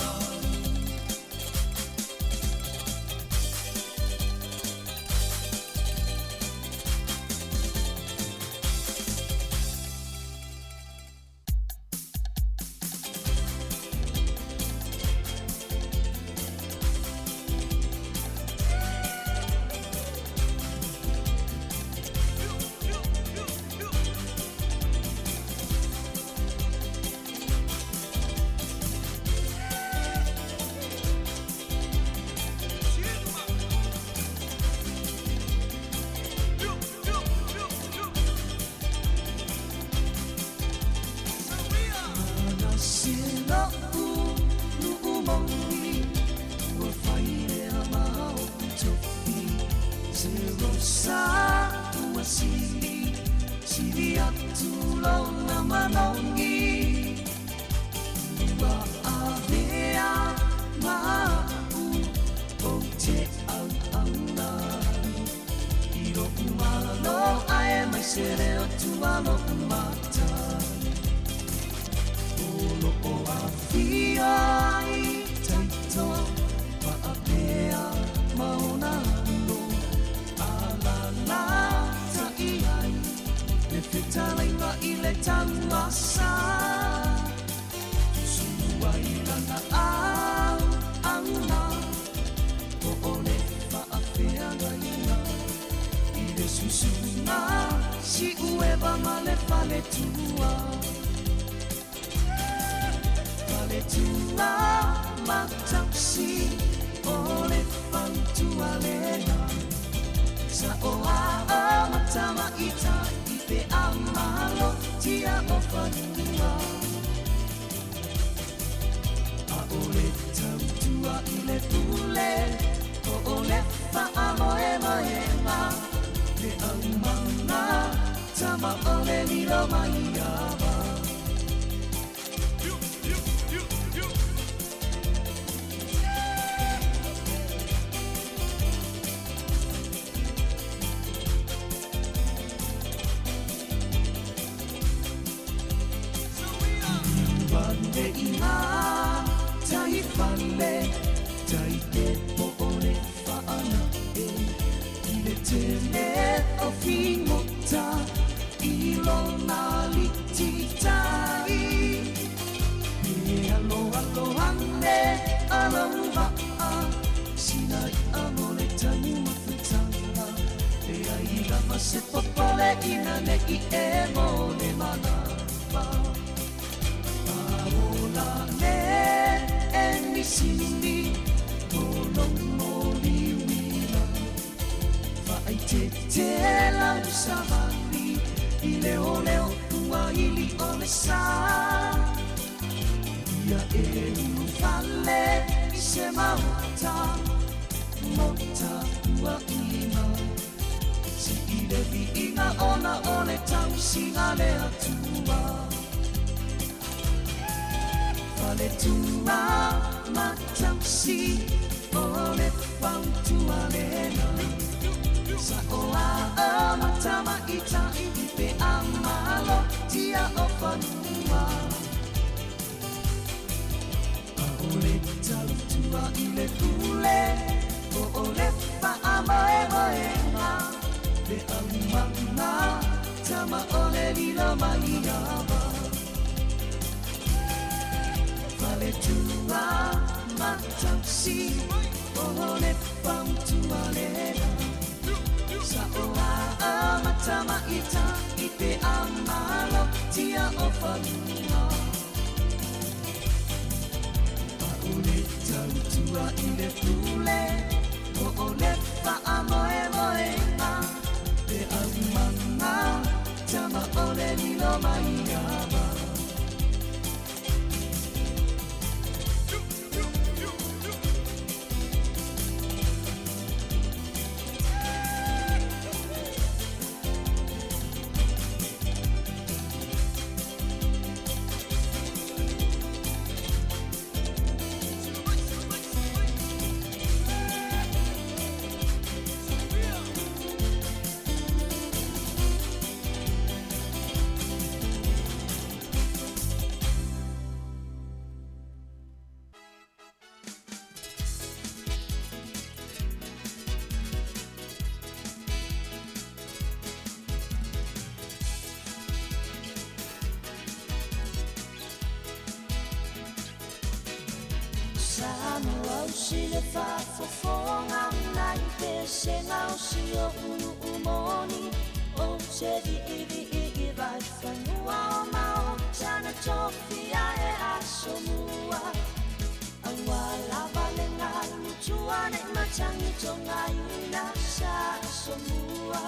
mo tapuaʻiga. Siʻi le viiga ona o le tausiga le Atua. Faletua ma tausi o le fautua lena. Sa o a matamaʻitaʻi pe a malo tia o fanua. ʻAʻole tautua i le pule o o le faamoemoega. Le aumaga tama o le lilo mai ava. Faletua ma tausi o le fautua lena. Sa o a matamaʻitaʻi pe a malo tia o fanua. ʻAʻole tautua i le pule o o le faamoemoega. Le aumaga tama o le lilo mai ava. Samoa o si le faafofoga nai pesega o si oʻu nuʻu moni o se viʻiviʻi vai fanua o maota na tofia e asomua. Aua lava le galu tua nei matagi togaina sa asomua.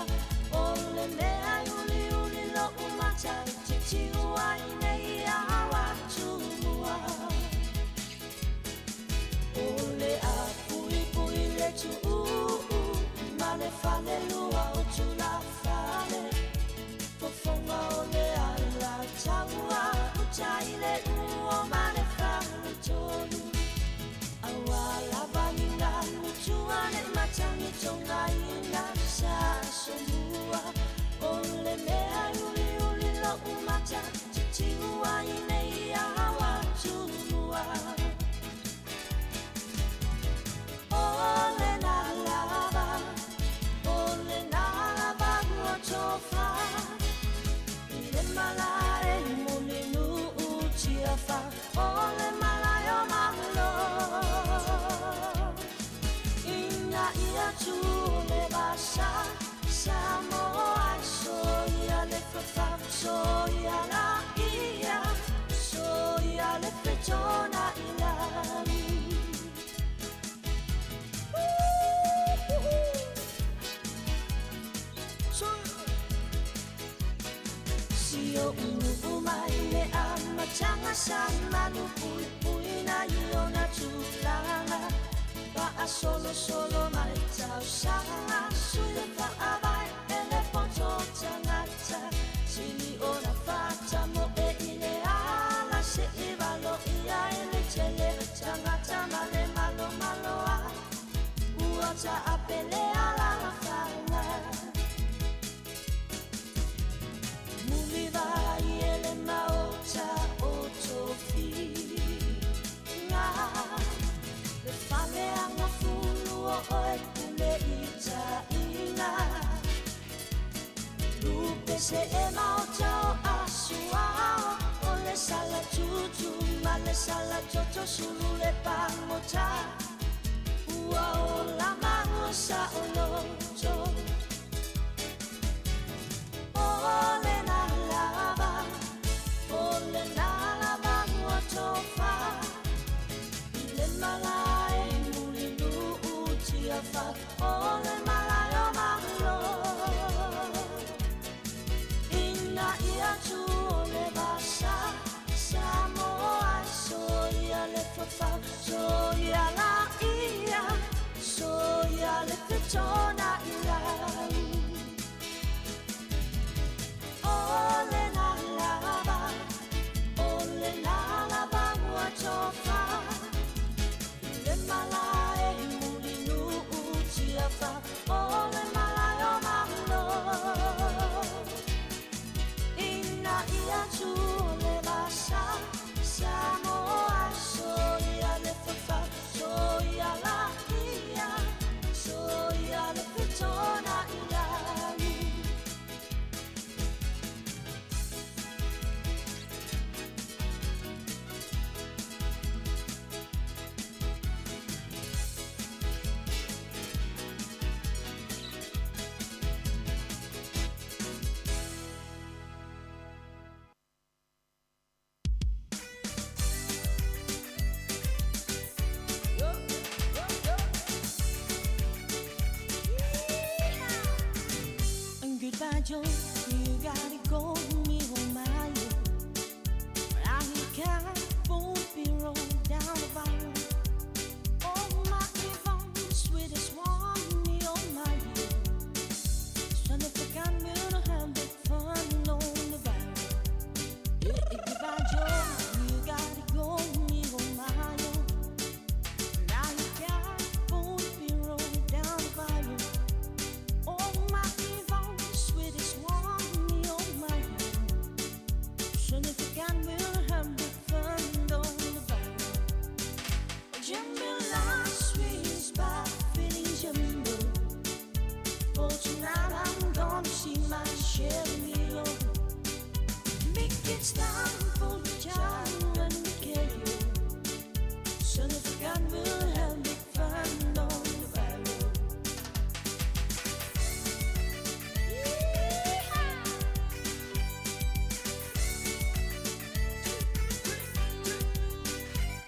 O le mea e uliuli loʻu matautitiu ai nei ao atumua. O le apuipui le tuʻuu ma le falelua o tulafale. Fofoga o le alataua utai le ua ma le faletolu. Aua lava ni galu tua nei matagi togaina sa asomua. O le mea e uliuli loʻu matautitiu ai nei ao atumua. O le na lava, o le na lava ua tofa. I le malae mulinuu tiafa, o le malae o malo. Ina ia tu le vasa, Samoa so ia le fafa, so ia la ia, so ia le fetona ilani. Si o unu mai le amataga sa manu puipuina i ona tulaga. Faasolosolo mai tausaga, sui le faavae e le poto tagata. Sili ona fatamoe i le ala se i valo ia e le tele tagata ma le malomaloa. Ua taapele ala lafaga. Muli vai e le maota o tofiga. Le fale anga fulu o oe pule i taina. Lupe se e maota o asuao. O le sala tutu ma le sala toto sulu le pangota. Ua o la mango sa o loto. O le na lava, o le na lava ua tofa. I le malae mulinuu tiafa, o le malae o malo. Ina ia tu o le vasa, Samoa so ia le fafa, so ia la You got it going me on my own. I can't be rolled down the barrel. Oh my Yvonne, sweetest one, me on my own. Son of a gun, we'll have big fun on the barrel. If you got it going me on my own. Now you can't be rolled down the barrel. Oh my Yvonne, sweetest one, me on my own. Son of a gun, we'll have big fun on the barrel. Jamila, sweetest by feeling jumbo. For tonight I'm gonna see my share of you. Make it stand for the child and the you. Son of a gun, we'll have big fun on the barrel.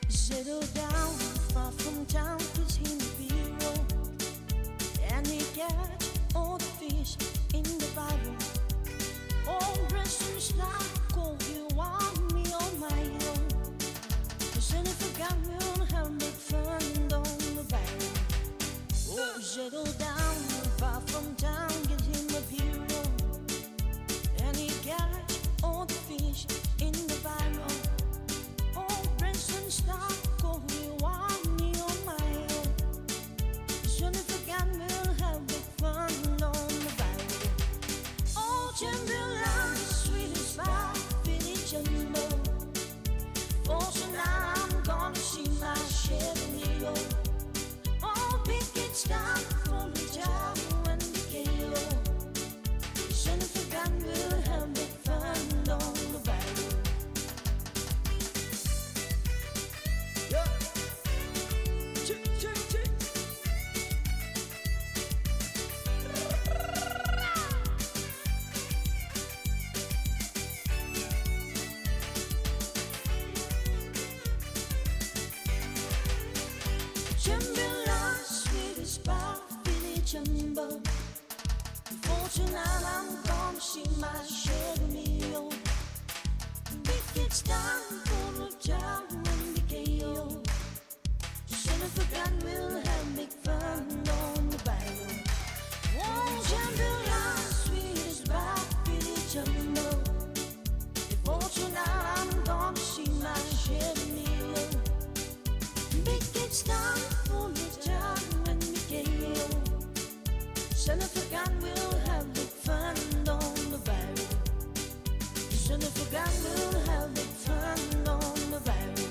Settle down, far from town, 'cause he may be wrong. And he catch all the fish in the barrel. Oh, dress like oh, you want me on my own. Cause if a gun will have big fun on the barrel. Oh, settle down, far from town, get him a hero. And he catch all the fish in the barrel. Oh, Princeton Star, oh, you want me on my own. Soon if a gun will have big fun on the barrel. Oh, Jamila, sweetest my finish jumbo. For tonight I'm gonna see my share of meal. Oh, big it's time for the job and the kilo. Soon if a gun will have big fun on the barrel. Yeah. Chick, chick, chick. Jamila, sweetest pie, Billy Jumbo. For tonight I'm gonna see my share of meal. Big it's time for the town and the gale. Son of a gun, we'll have big fun on the barrel. Oh, Jamila, sweetest pie, Billy Jumbo. Before tonight I'm gonna see my share of meal. Big it's time for the town and the gale. Son of a gun, we'll have big fun on the barrel. Son of a gun, we'll have big fun on the barrel.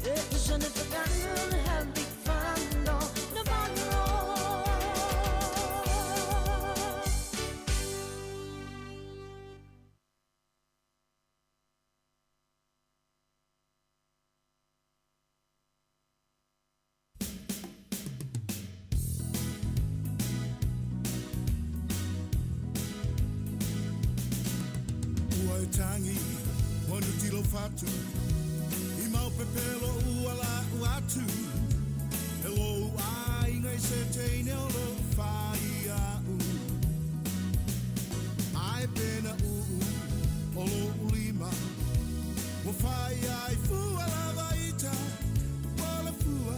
Yeah, son of a gun, we'll have big fun on the barrel. Ua e tangi, wanu tilo fatu I mau pepelo ua la atu E lou ai ngai se teine o lo whai au Ai pena uu o lo ulima Wa whai ai fua la vaita Wala fua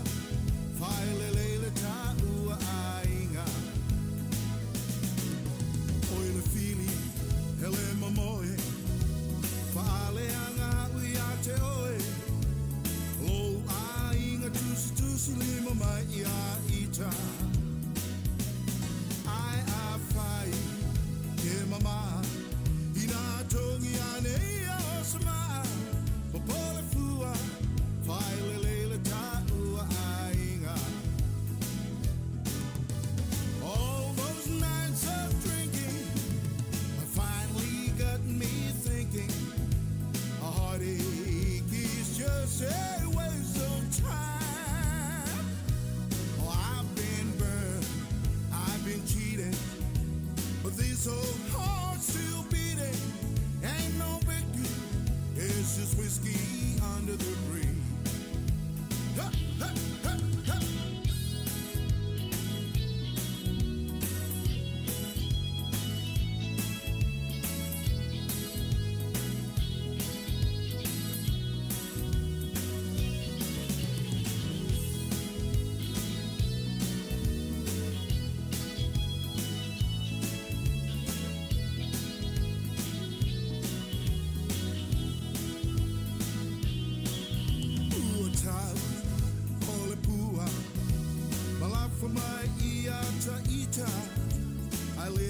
Whai le lele ta ua ainga Oi le fili hele mamoe Faale anga ui a te oe Lou ainga tusi tusi lima mai ia ita Ai a whai ke mama Ina tongi ane ia o sama Popole fua Whai le lele ta ua ainga All those nights of drinking have finally got me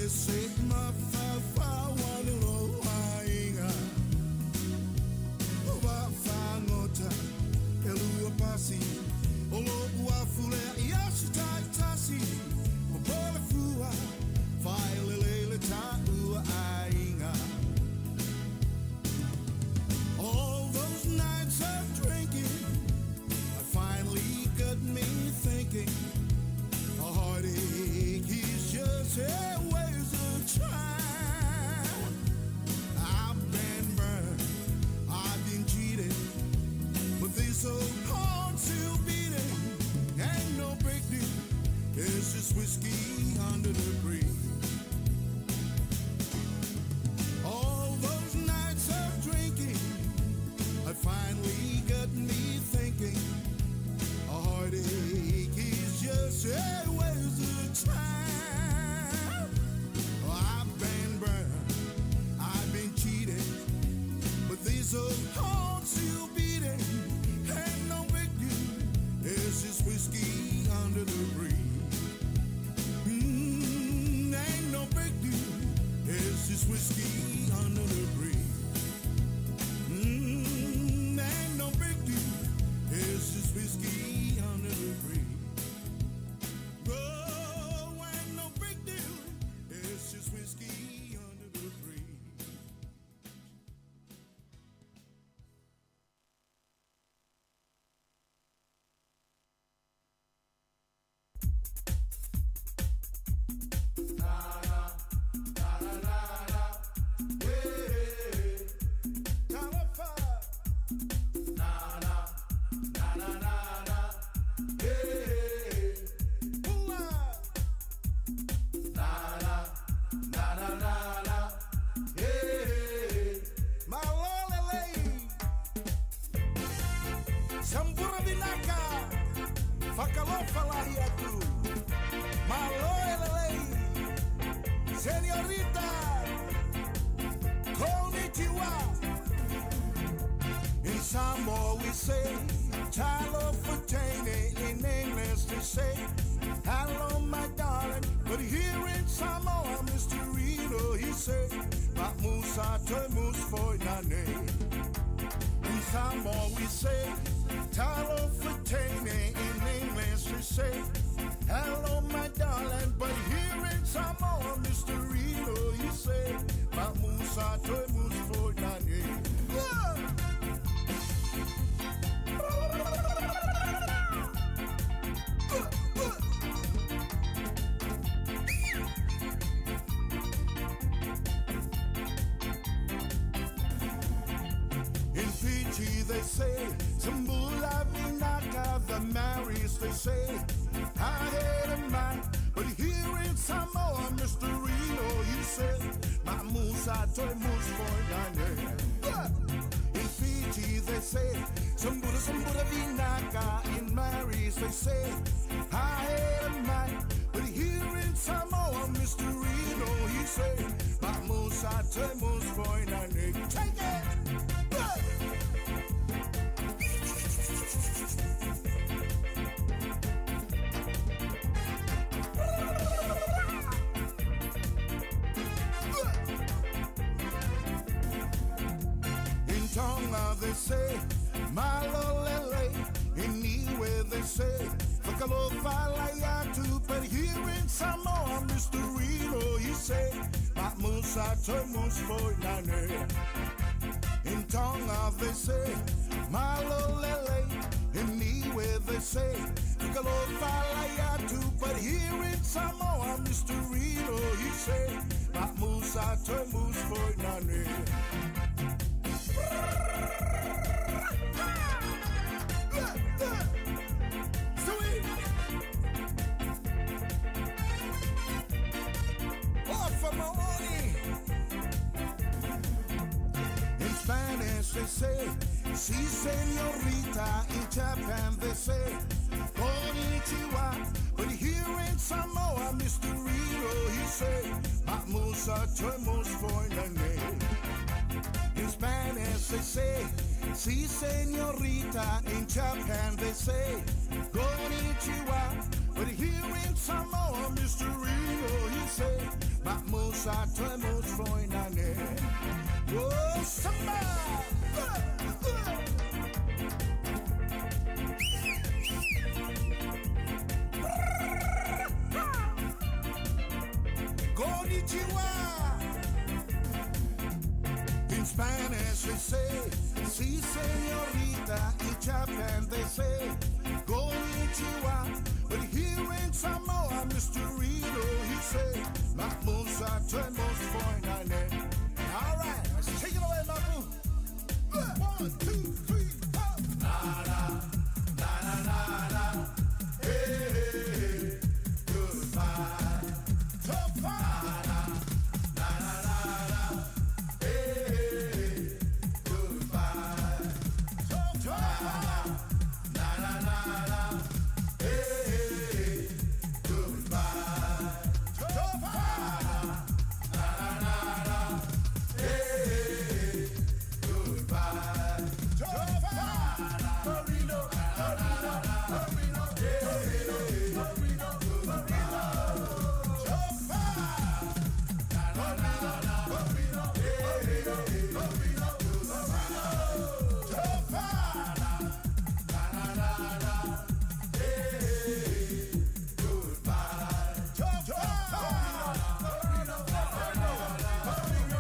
se mafaufau ane lou aiga. O vaafagota e lua pasi o lo'u afu lea i aso taitasi. Popola fua faelelei le ta'ua aiga. All those nights of drinking I finally got me thinking. A heartache is just a waste of time. I've been burned, I've been cheated, but this old heart's still beating. Ain't no big deal, it's just whiskey under the bridge. All those nights of drinking I finally got me thinking. A heartache is just a waste of time. I've been burned, I've been cheated, but this old heart's still beating. Ain't no big deal, it's just whiskey under the bridge. Ain't no big deal, it's just whiskey under the bridge. Ain't no big deal, it's just whiskey under the bridge. Oh, ain't no big deal, it's just whiskey under the bridge. Sambura vinaka, fakalofa lahi atu, malo elelei, senorita, konnichiwa. In Samoa we say, talo fatene, in English they say, hello my darling. But here in Samoa, Mr. Reno, he say, Musa te mus foi nane. In Samoa we say, talo fatene, in English they say, hello my darling. But here in Samoa, Mr. Reno, he say, Musa te mus foi nane. Yeah! In Fiji they say, Sambula Vinaka, the Marys they say, I had a man. But here in Samoa, Mr. Reno, he say, Ma Musa toi mus foi nane. In Fiji they say, Sambura Sambura Vinaka, in Marys they say, I had a man. But here in Samoa, Mr. Reno, he say, Ma Musa toi mus foi nane. Take it! In Tonga they say, Malolele. In Niue they say, Fakalofalaiatu. But here in Samoa, Mr. Reno, he say, Musa tomus foi nane. In Tonga they say, Malolele. In Niue they say, Fakalofalaiatu. But here in Samoa, Mr. Reno, he say, Musa tomus foi nane. In Spanish they say, si senorita. In Japan they say, konnichiwa. But here in Samoa, Mr. Reno, he say, Musa tomus foi nane. In Spanish they say, si senorita. In Japan they say, konnichiwa. But here in Samoa, Mr. Reno, he say, Mamusa tremus froinane. Oh, samba! Konnichiwa! In Spanish they say, si señorita. In Japan they say, konnichiwa. But here in Samoa, Mr. Reno, he say, Mamusa tremos foinane. All right, let's take it away, Mamu. 1, 2, 3, 4. Na, na, na, na, na, na. Hey, hey, hey. Goodbye. Tofa. Na, na, na, na, na. Hey, hey, hey. Goodbye. Tofa. Na, na, na, na. Hey, hey, hey. Goodbye. Tofa. Na, na, na, na. Hey, hey, hey. Goodbye. Tofa. Marino, Marino, Marino, Marino, Marino, Marino. Tofa. Marino, Marino, Marino, Marino, Marino. Tofa. Na, na, na, na. Hey, hey, hey. Goodbye. Tofa. Marino, Marino, Marino, Marino,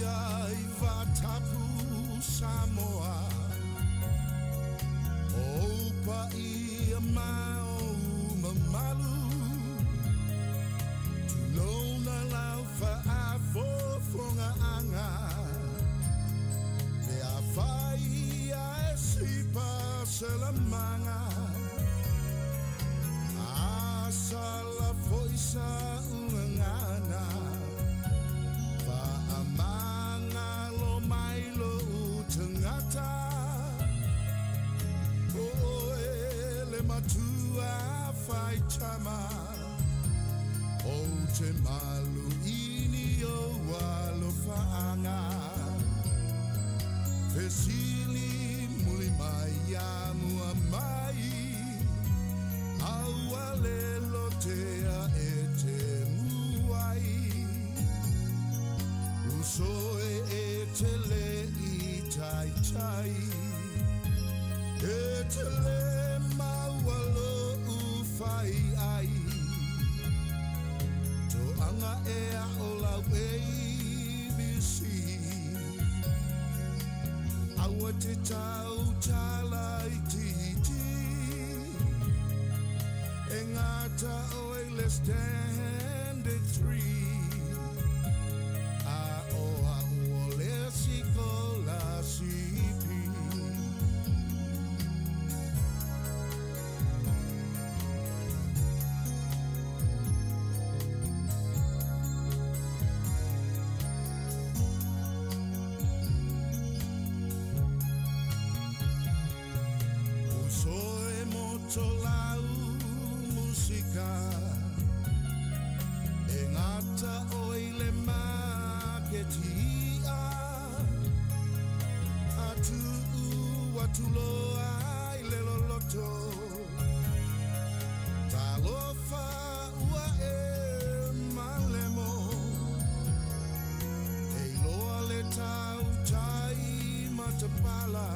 Ia i watapu Samoa O pa ia mau mamalu Tulona lau whaafofonga anga Le a whai a e sipa selamanga Asala foisa ungangana Whaamanga lo mai lo utangata O oe le matua whai tama O te malu ini o alo whaanga Fesili muli mai ia mua mai Aua le lotea e te muai Usoe e te le i tai tai E te le maualo u whai ai To anga e a o lau ABC Aua te tau tala i titi E ngata o e le standard 3 A o a o le siko la sipi Uso e moto lau musika E ngata o i le maketia Atu u atu loa i le loloto Talofa ua e malemo E iloa le tau tai matapala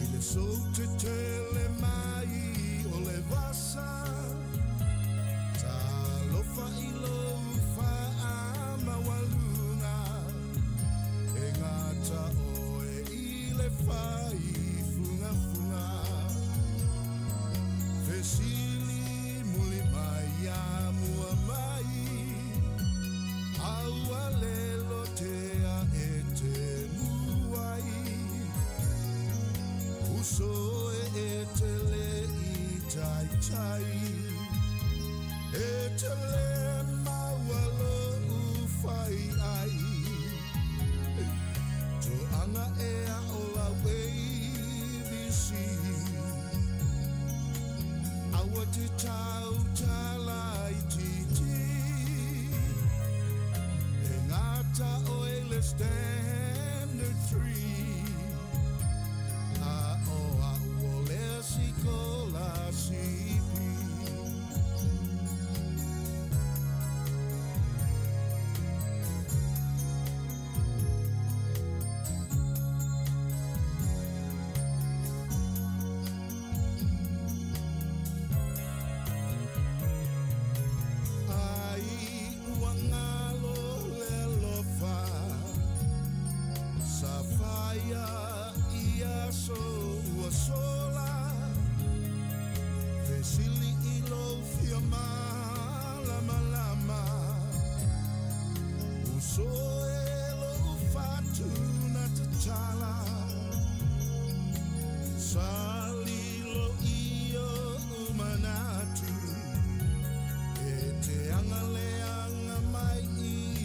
I le soute tele mai o le vasa Talofa i lou whaamawaluga. Uso e e te le i tai tai E te le maualo u fai ai To anga e a o la ABC Aua te tau tala i titi E ngata o e le standard 3 A o a o le sikola sipi Ai ua ngalo le alofa Sa faia i aso ua sola Fesili i lou fia malamalama Uso e lou fatu na tatala Salilo i oʻu manatu E te agaleaga mai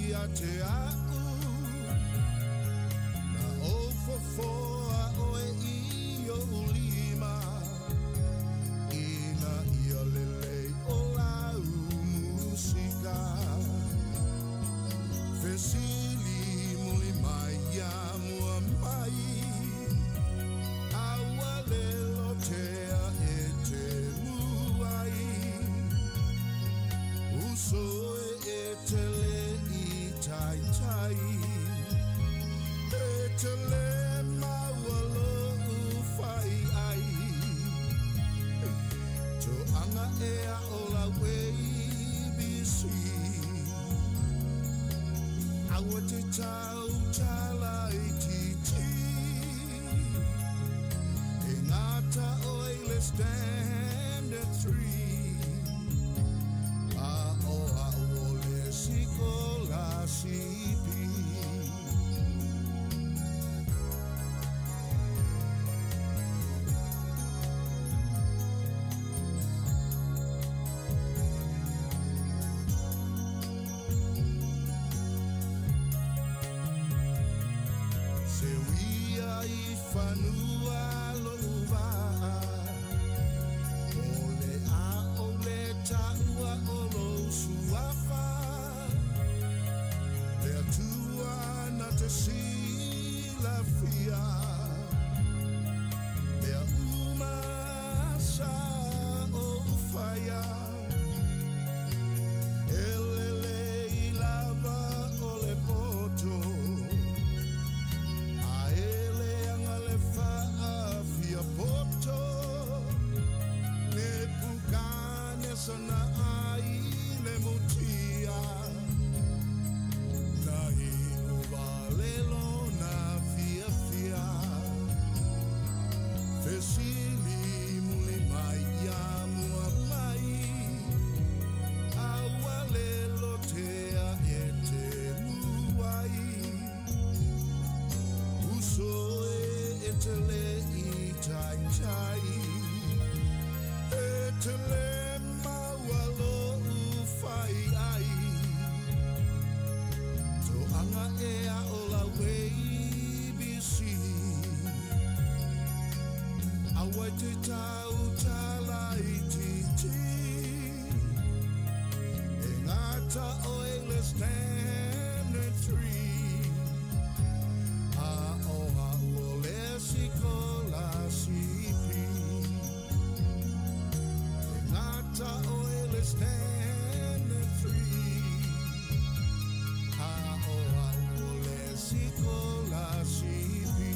ia te a'u Na ou fofoa oe i oʻu lima Ina ia lelei o lau musika Fesili muli mai ia mua mai A ua le lotea e te muai Uso e e te le i taitai E te le maua lou fai ai Toaga e ao lau ABC Aua te tau tala i titi E gata oe i le standard 3 A o a'u o le sikolasipi. Se uia i fanua lou vaa O le a ou le taua o lou suafa Le Atua na te silafia Mea uma sa ou faia E lelei lava o le poto A e leaga le faafiapoto Nepukanesa na ai le mutia Na iu wale lona fiafia Fesili muli mai ia mua mai A ua le lotea e te muai Uso e e te le i taitai E te le maua lou fai ai Toaga e ao lau ABC Aua te tau tala i titi E gata oe i le standard 3 A o a'u o le sikolasipi E gata oe i le standard 3 A o a'u o le sikolasipi.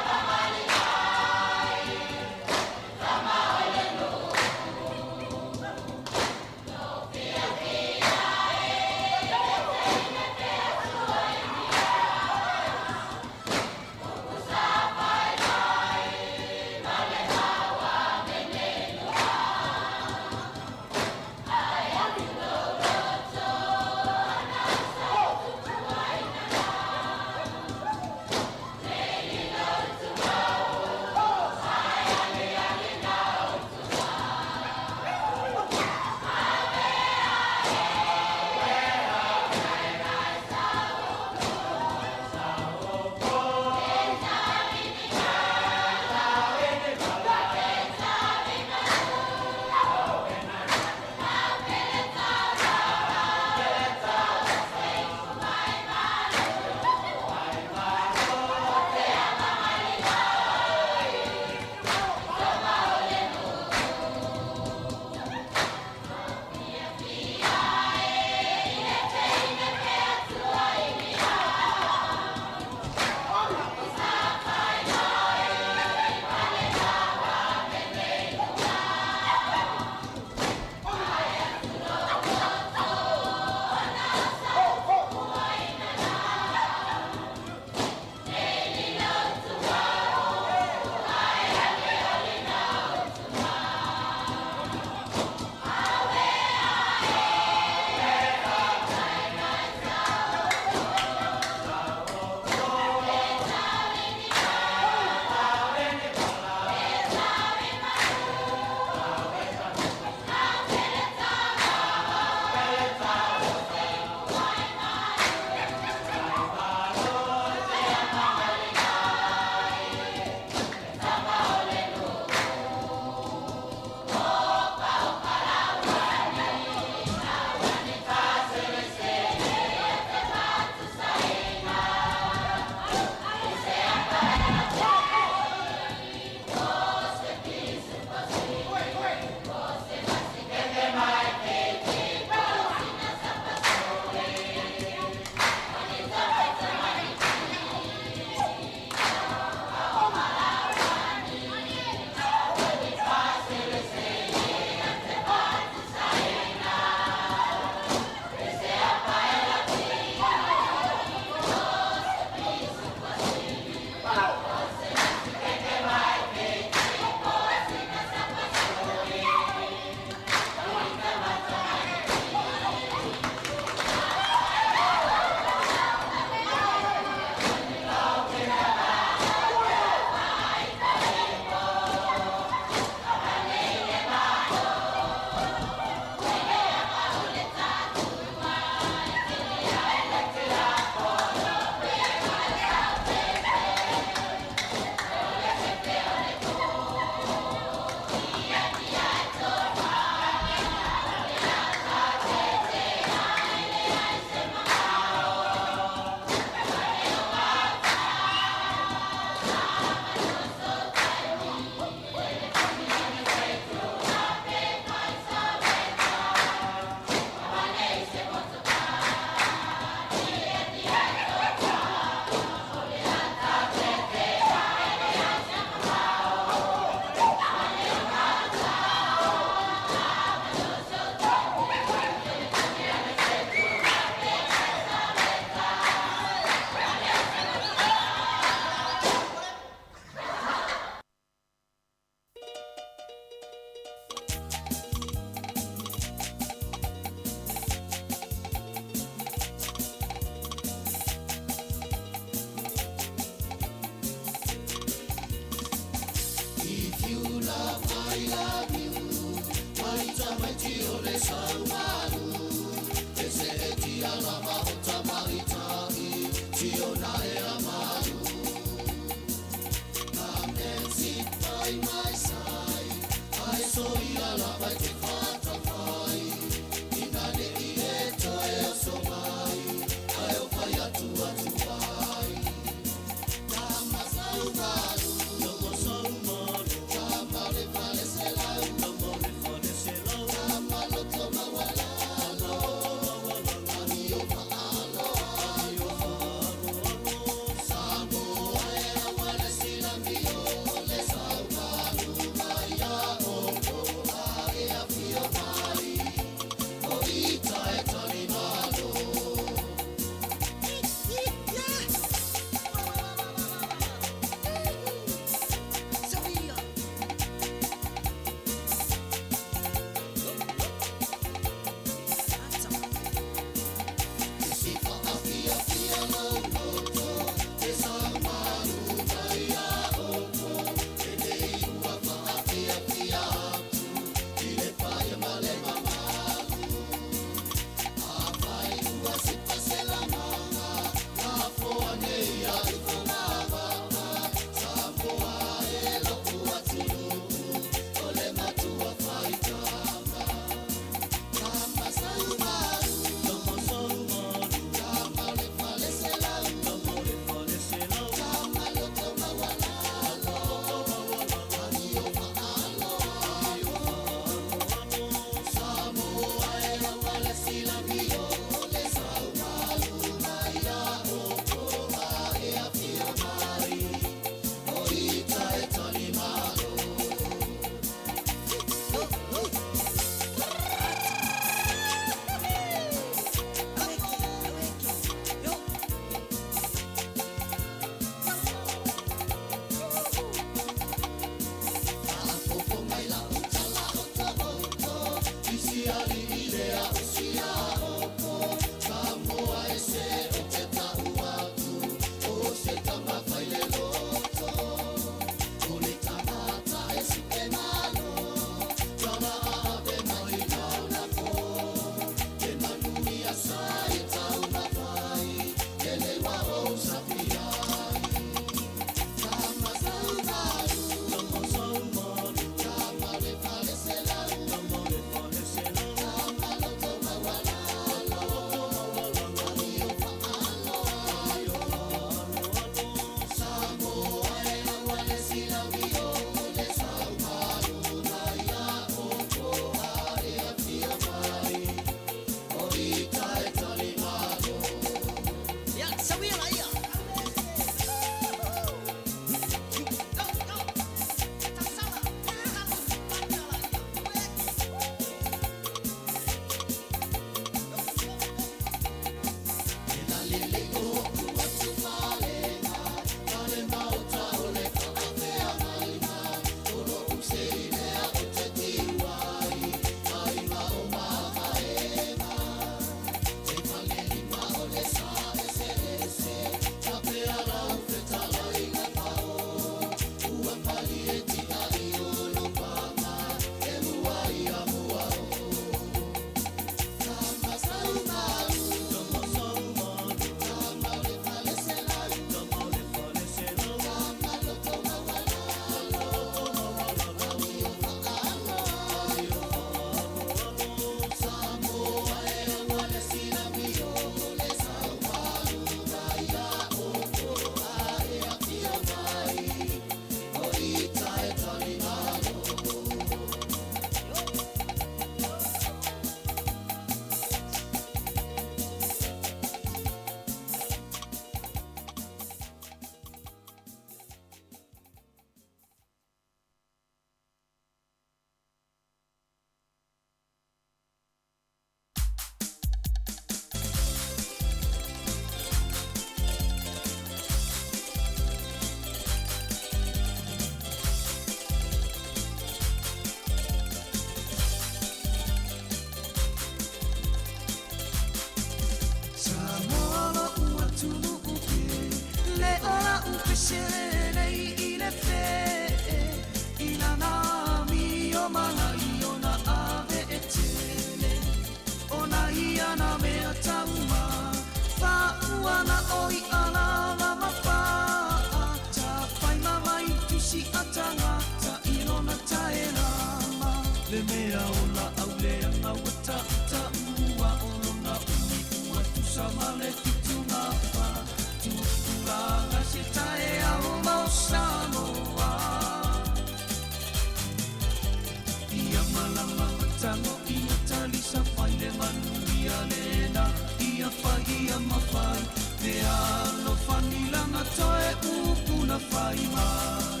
fai mai.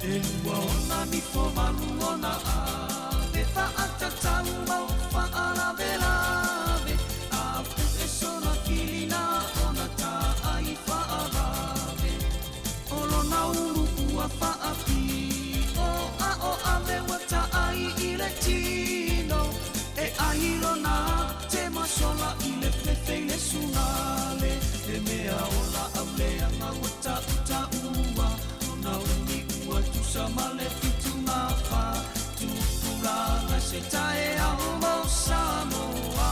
E lua ona nifo malu ona ave faatatau mau faalavelave a puʻe sona kilina ona taai faavave o lona ulu ua faapiʻo a o ave ua taai i le tino e ai lona temasola i le fefe i le sugale le mea ola auleaga ua taʻutaʻua ona umi ua tusa ma le fitugafa tupulaga se taeao mo Samoa.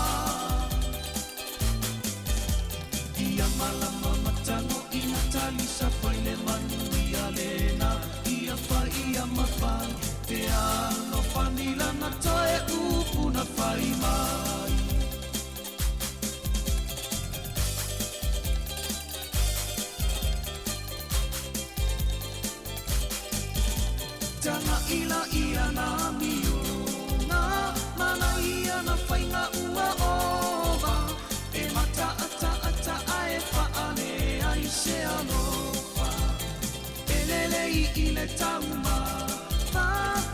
Ia malama matago ina talisa fai le manuia lena ia fai ia mafai pe alofani lana toe upu na fai mai. Taga ila ia na mioga mana ia na faiga ua ova e mataataata ae faale ai se alofa e lelei i le tauma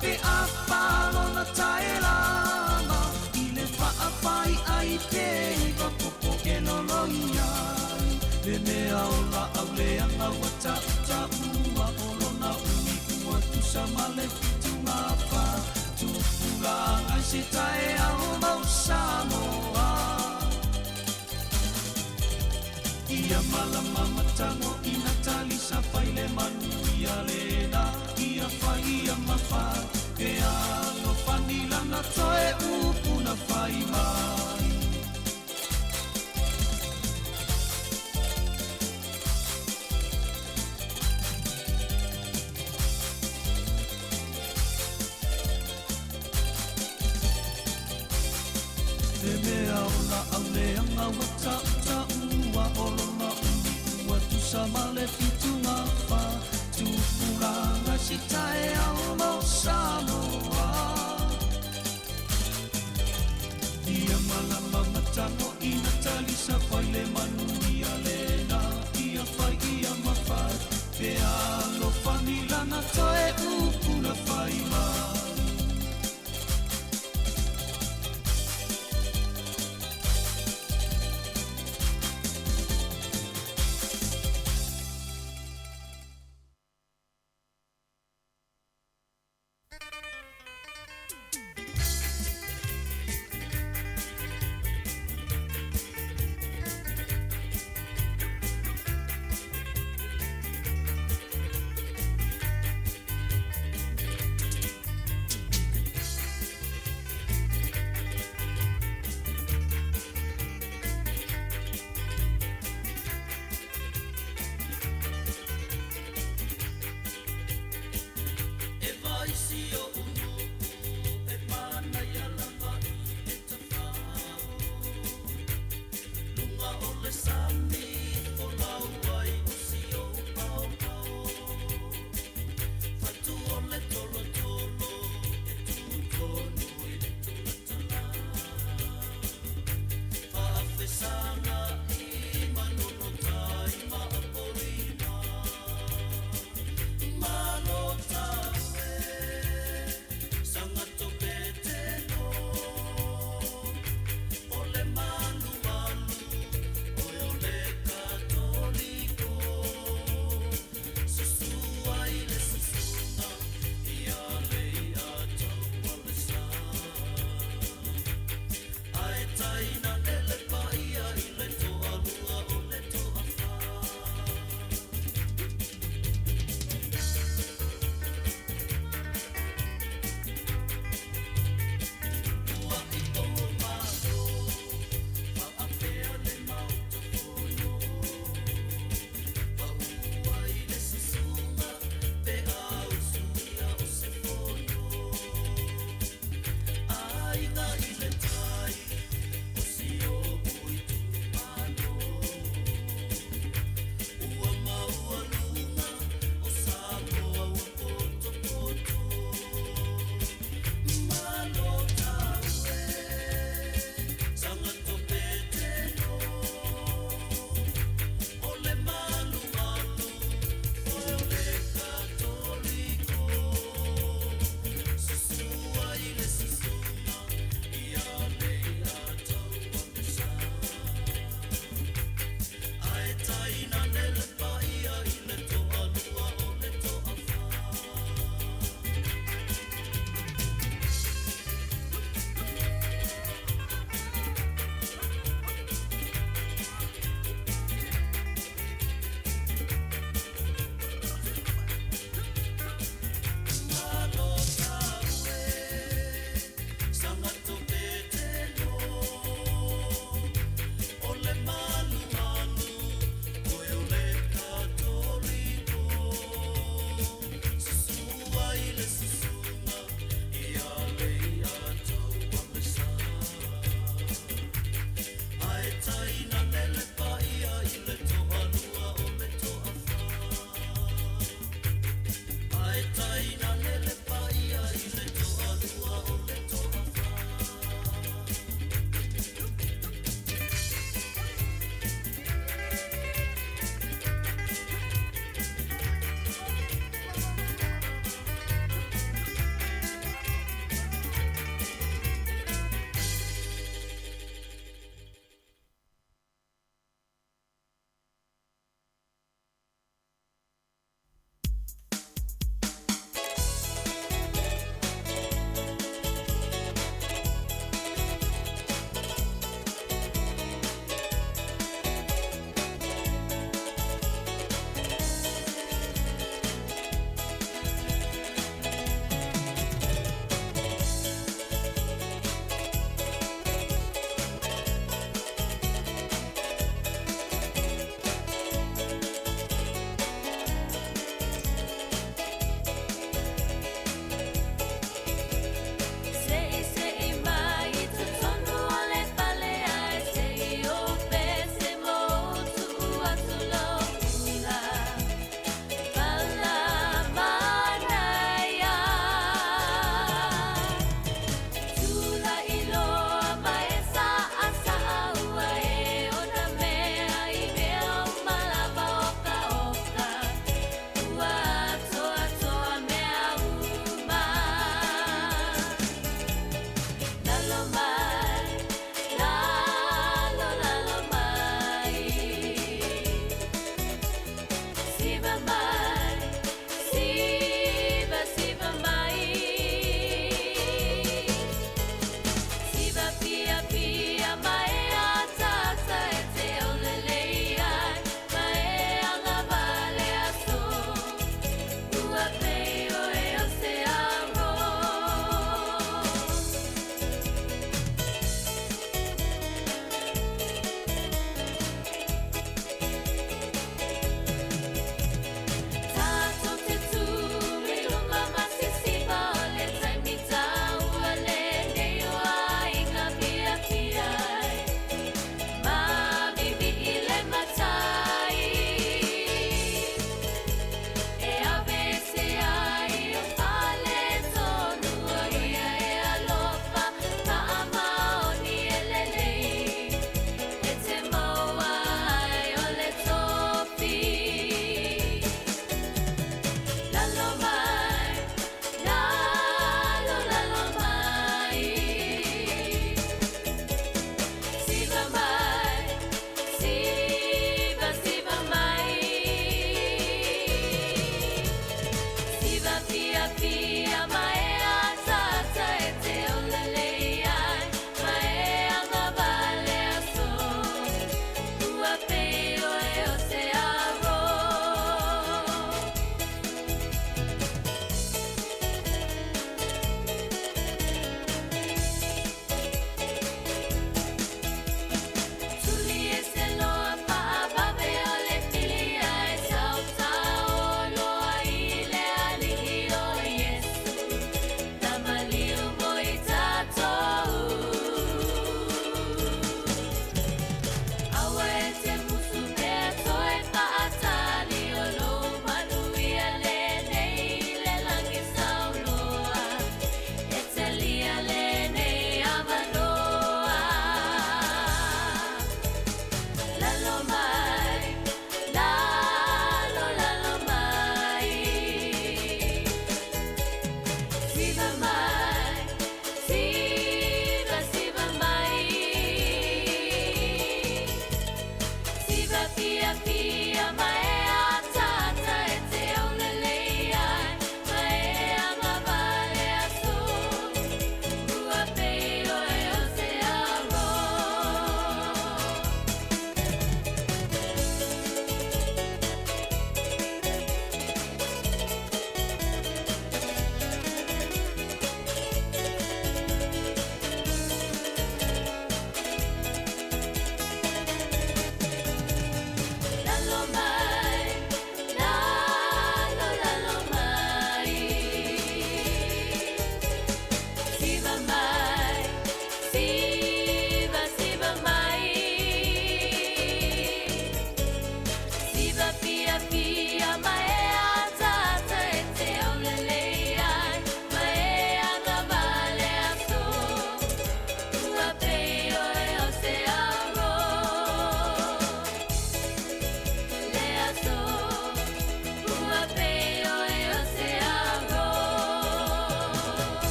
pe apalona taelama i le faafai ai pe iwa popo e loloiai le mea o laau leaga ua tautaua o lona umi ua tusa ma le fitugafa tupulaga i se taeao mau Samoa. Ia malama matago ina talisa fai le manuia lena ia fai ia mafai pe alofani lana toe upu na fai mai. Le mea o laau leaga ua tautaua o lona umi ua tusa ma le fitugafa tupulaga se taeao mo Samoa. Ia malama matago ina talisa fai le manuia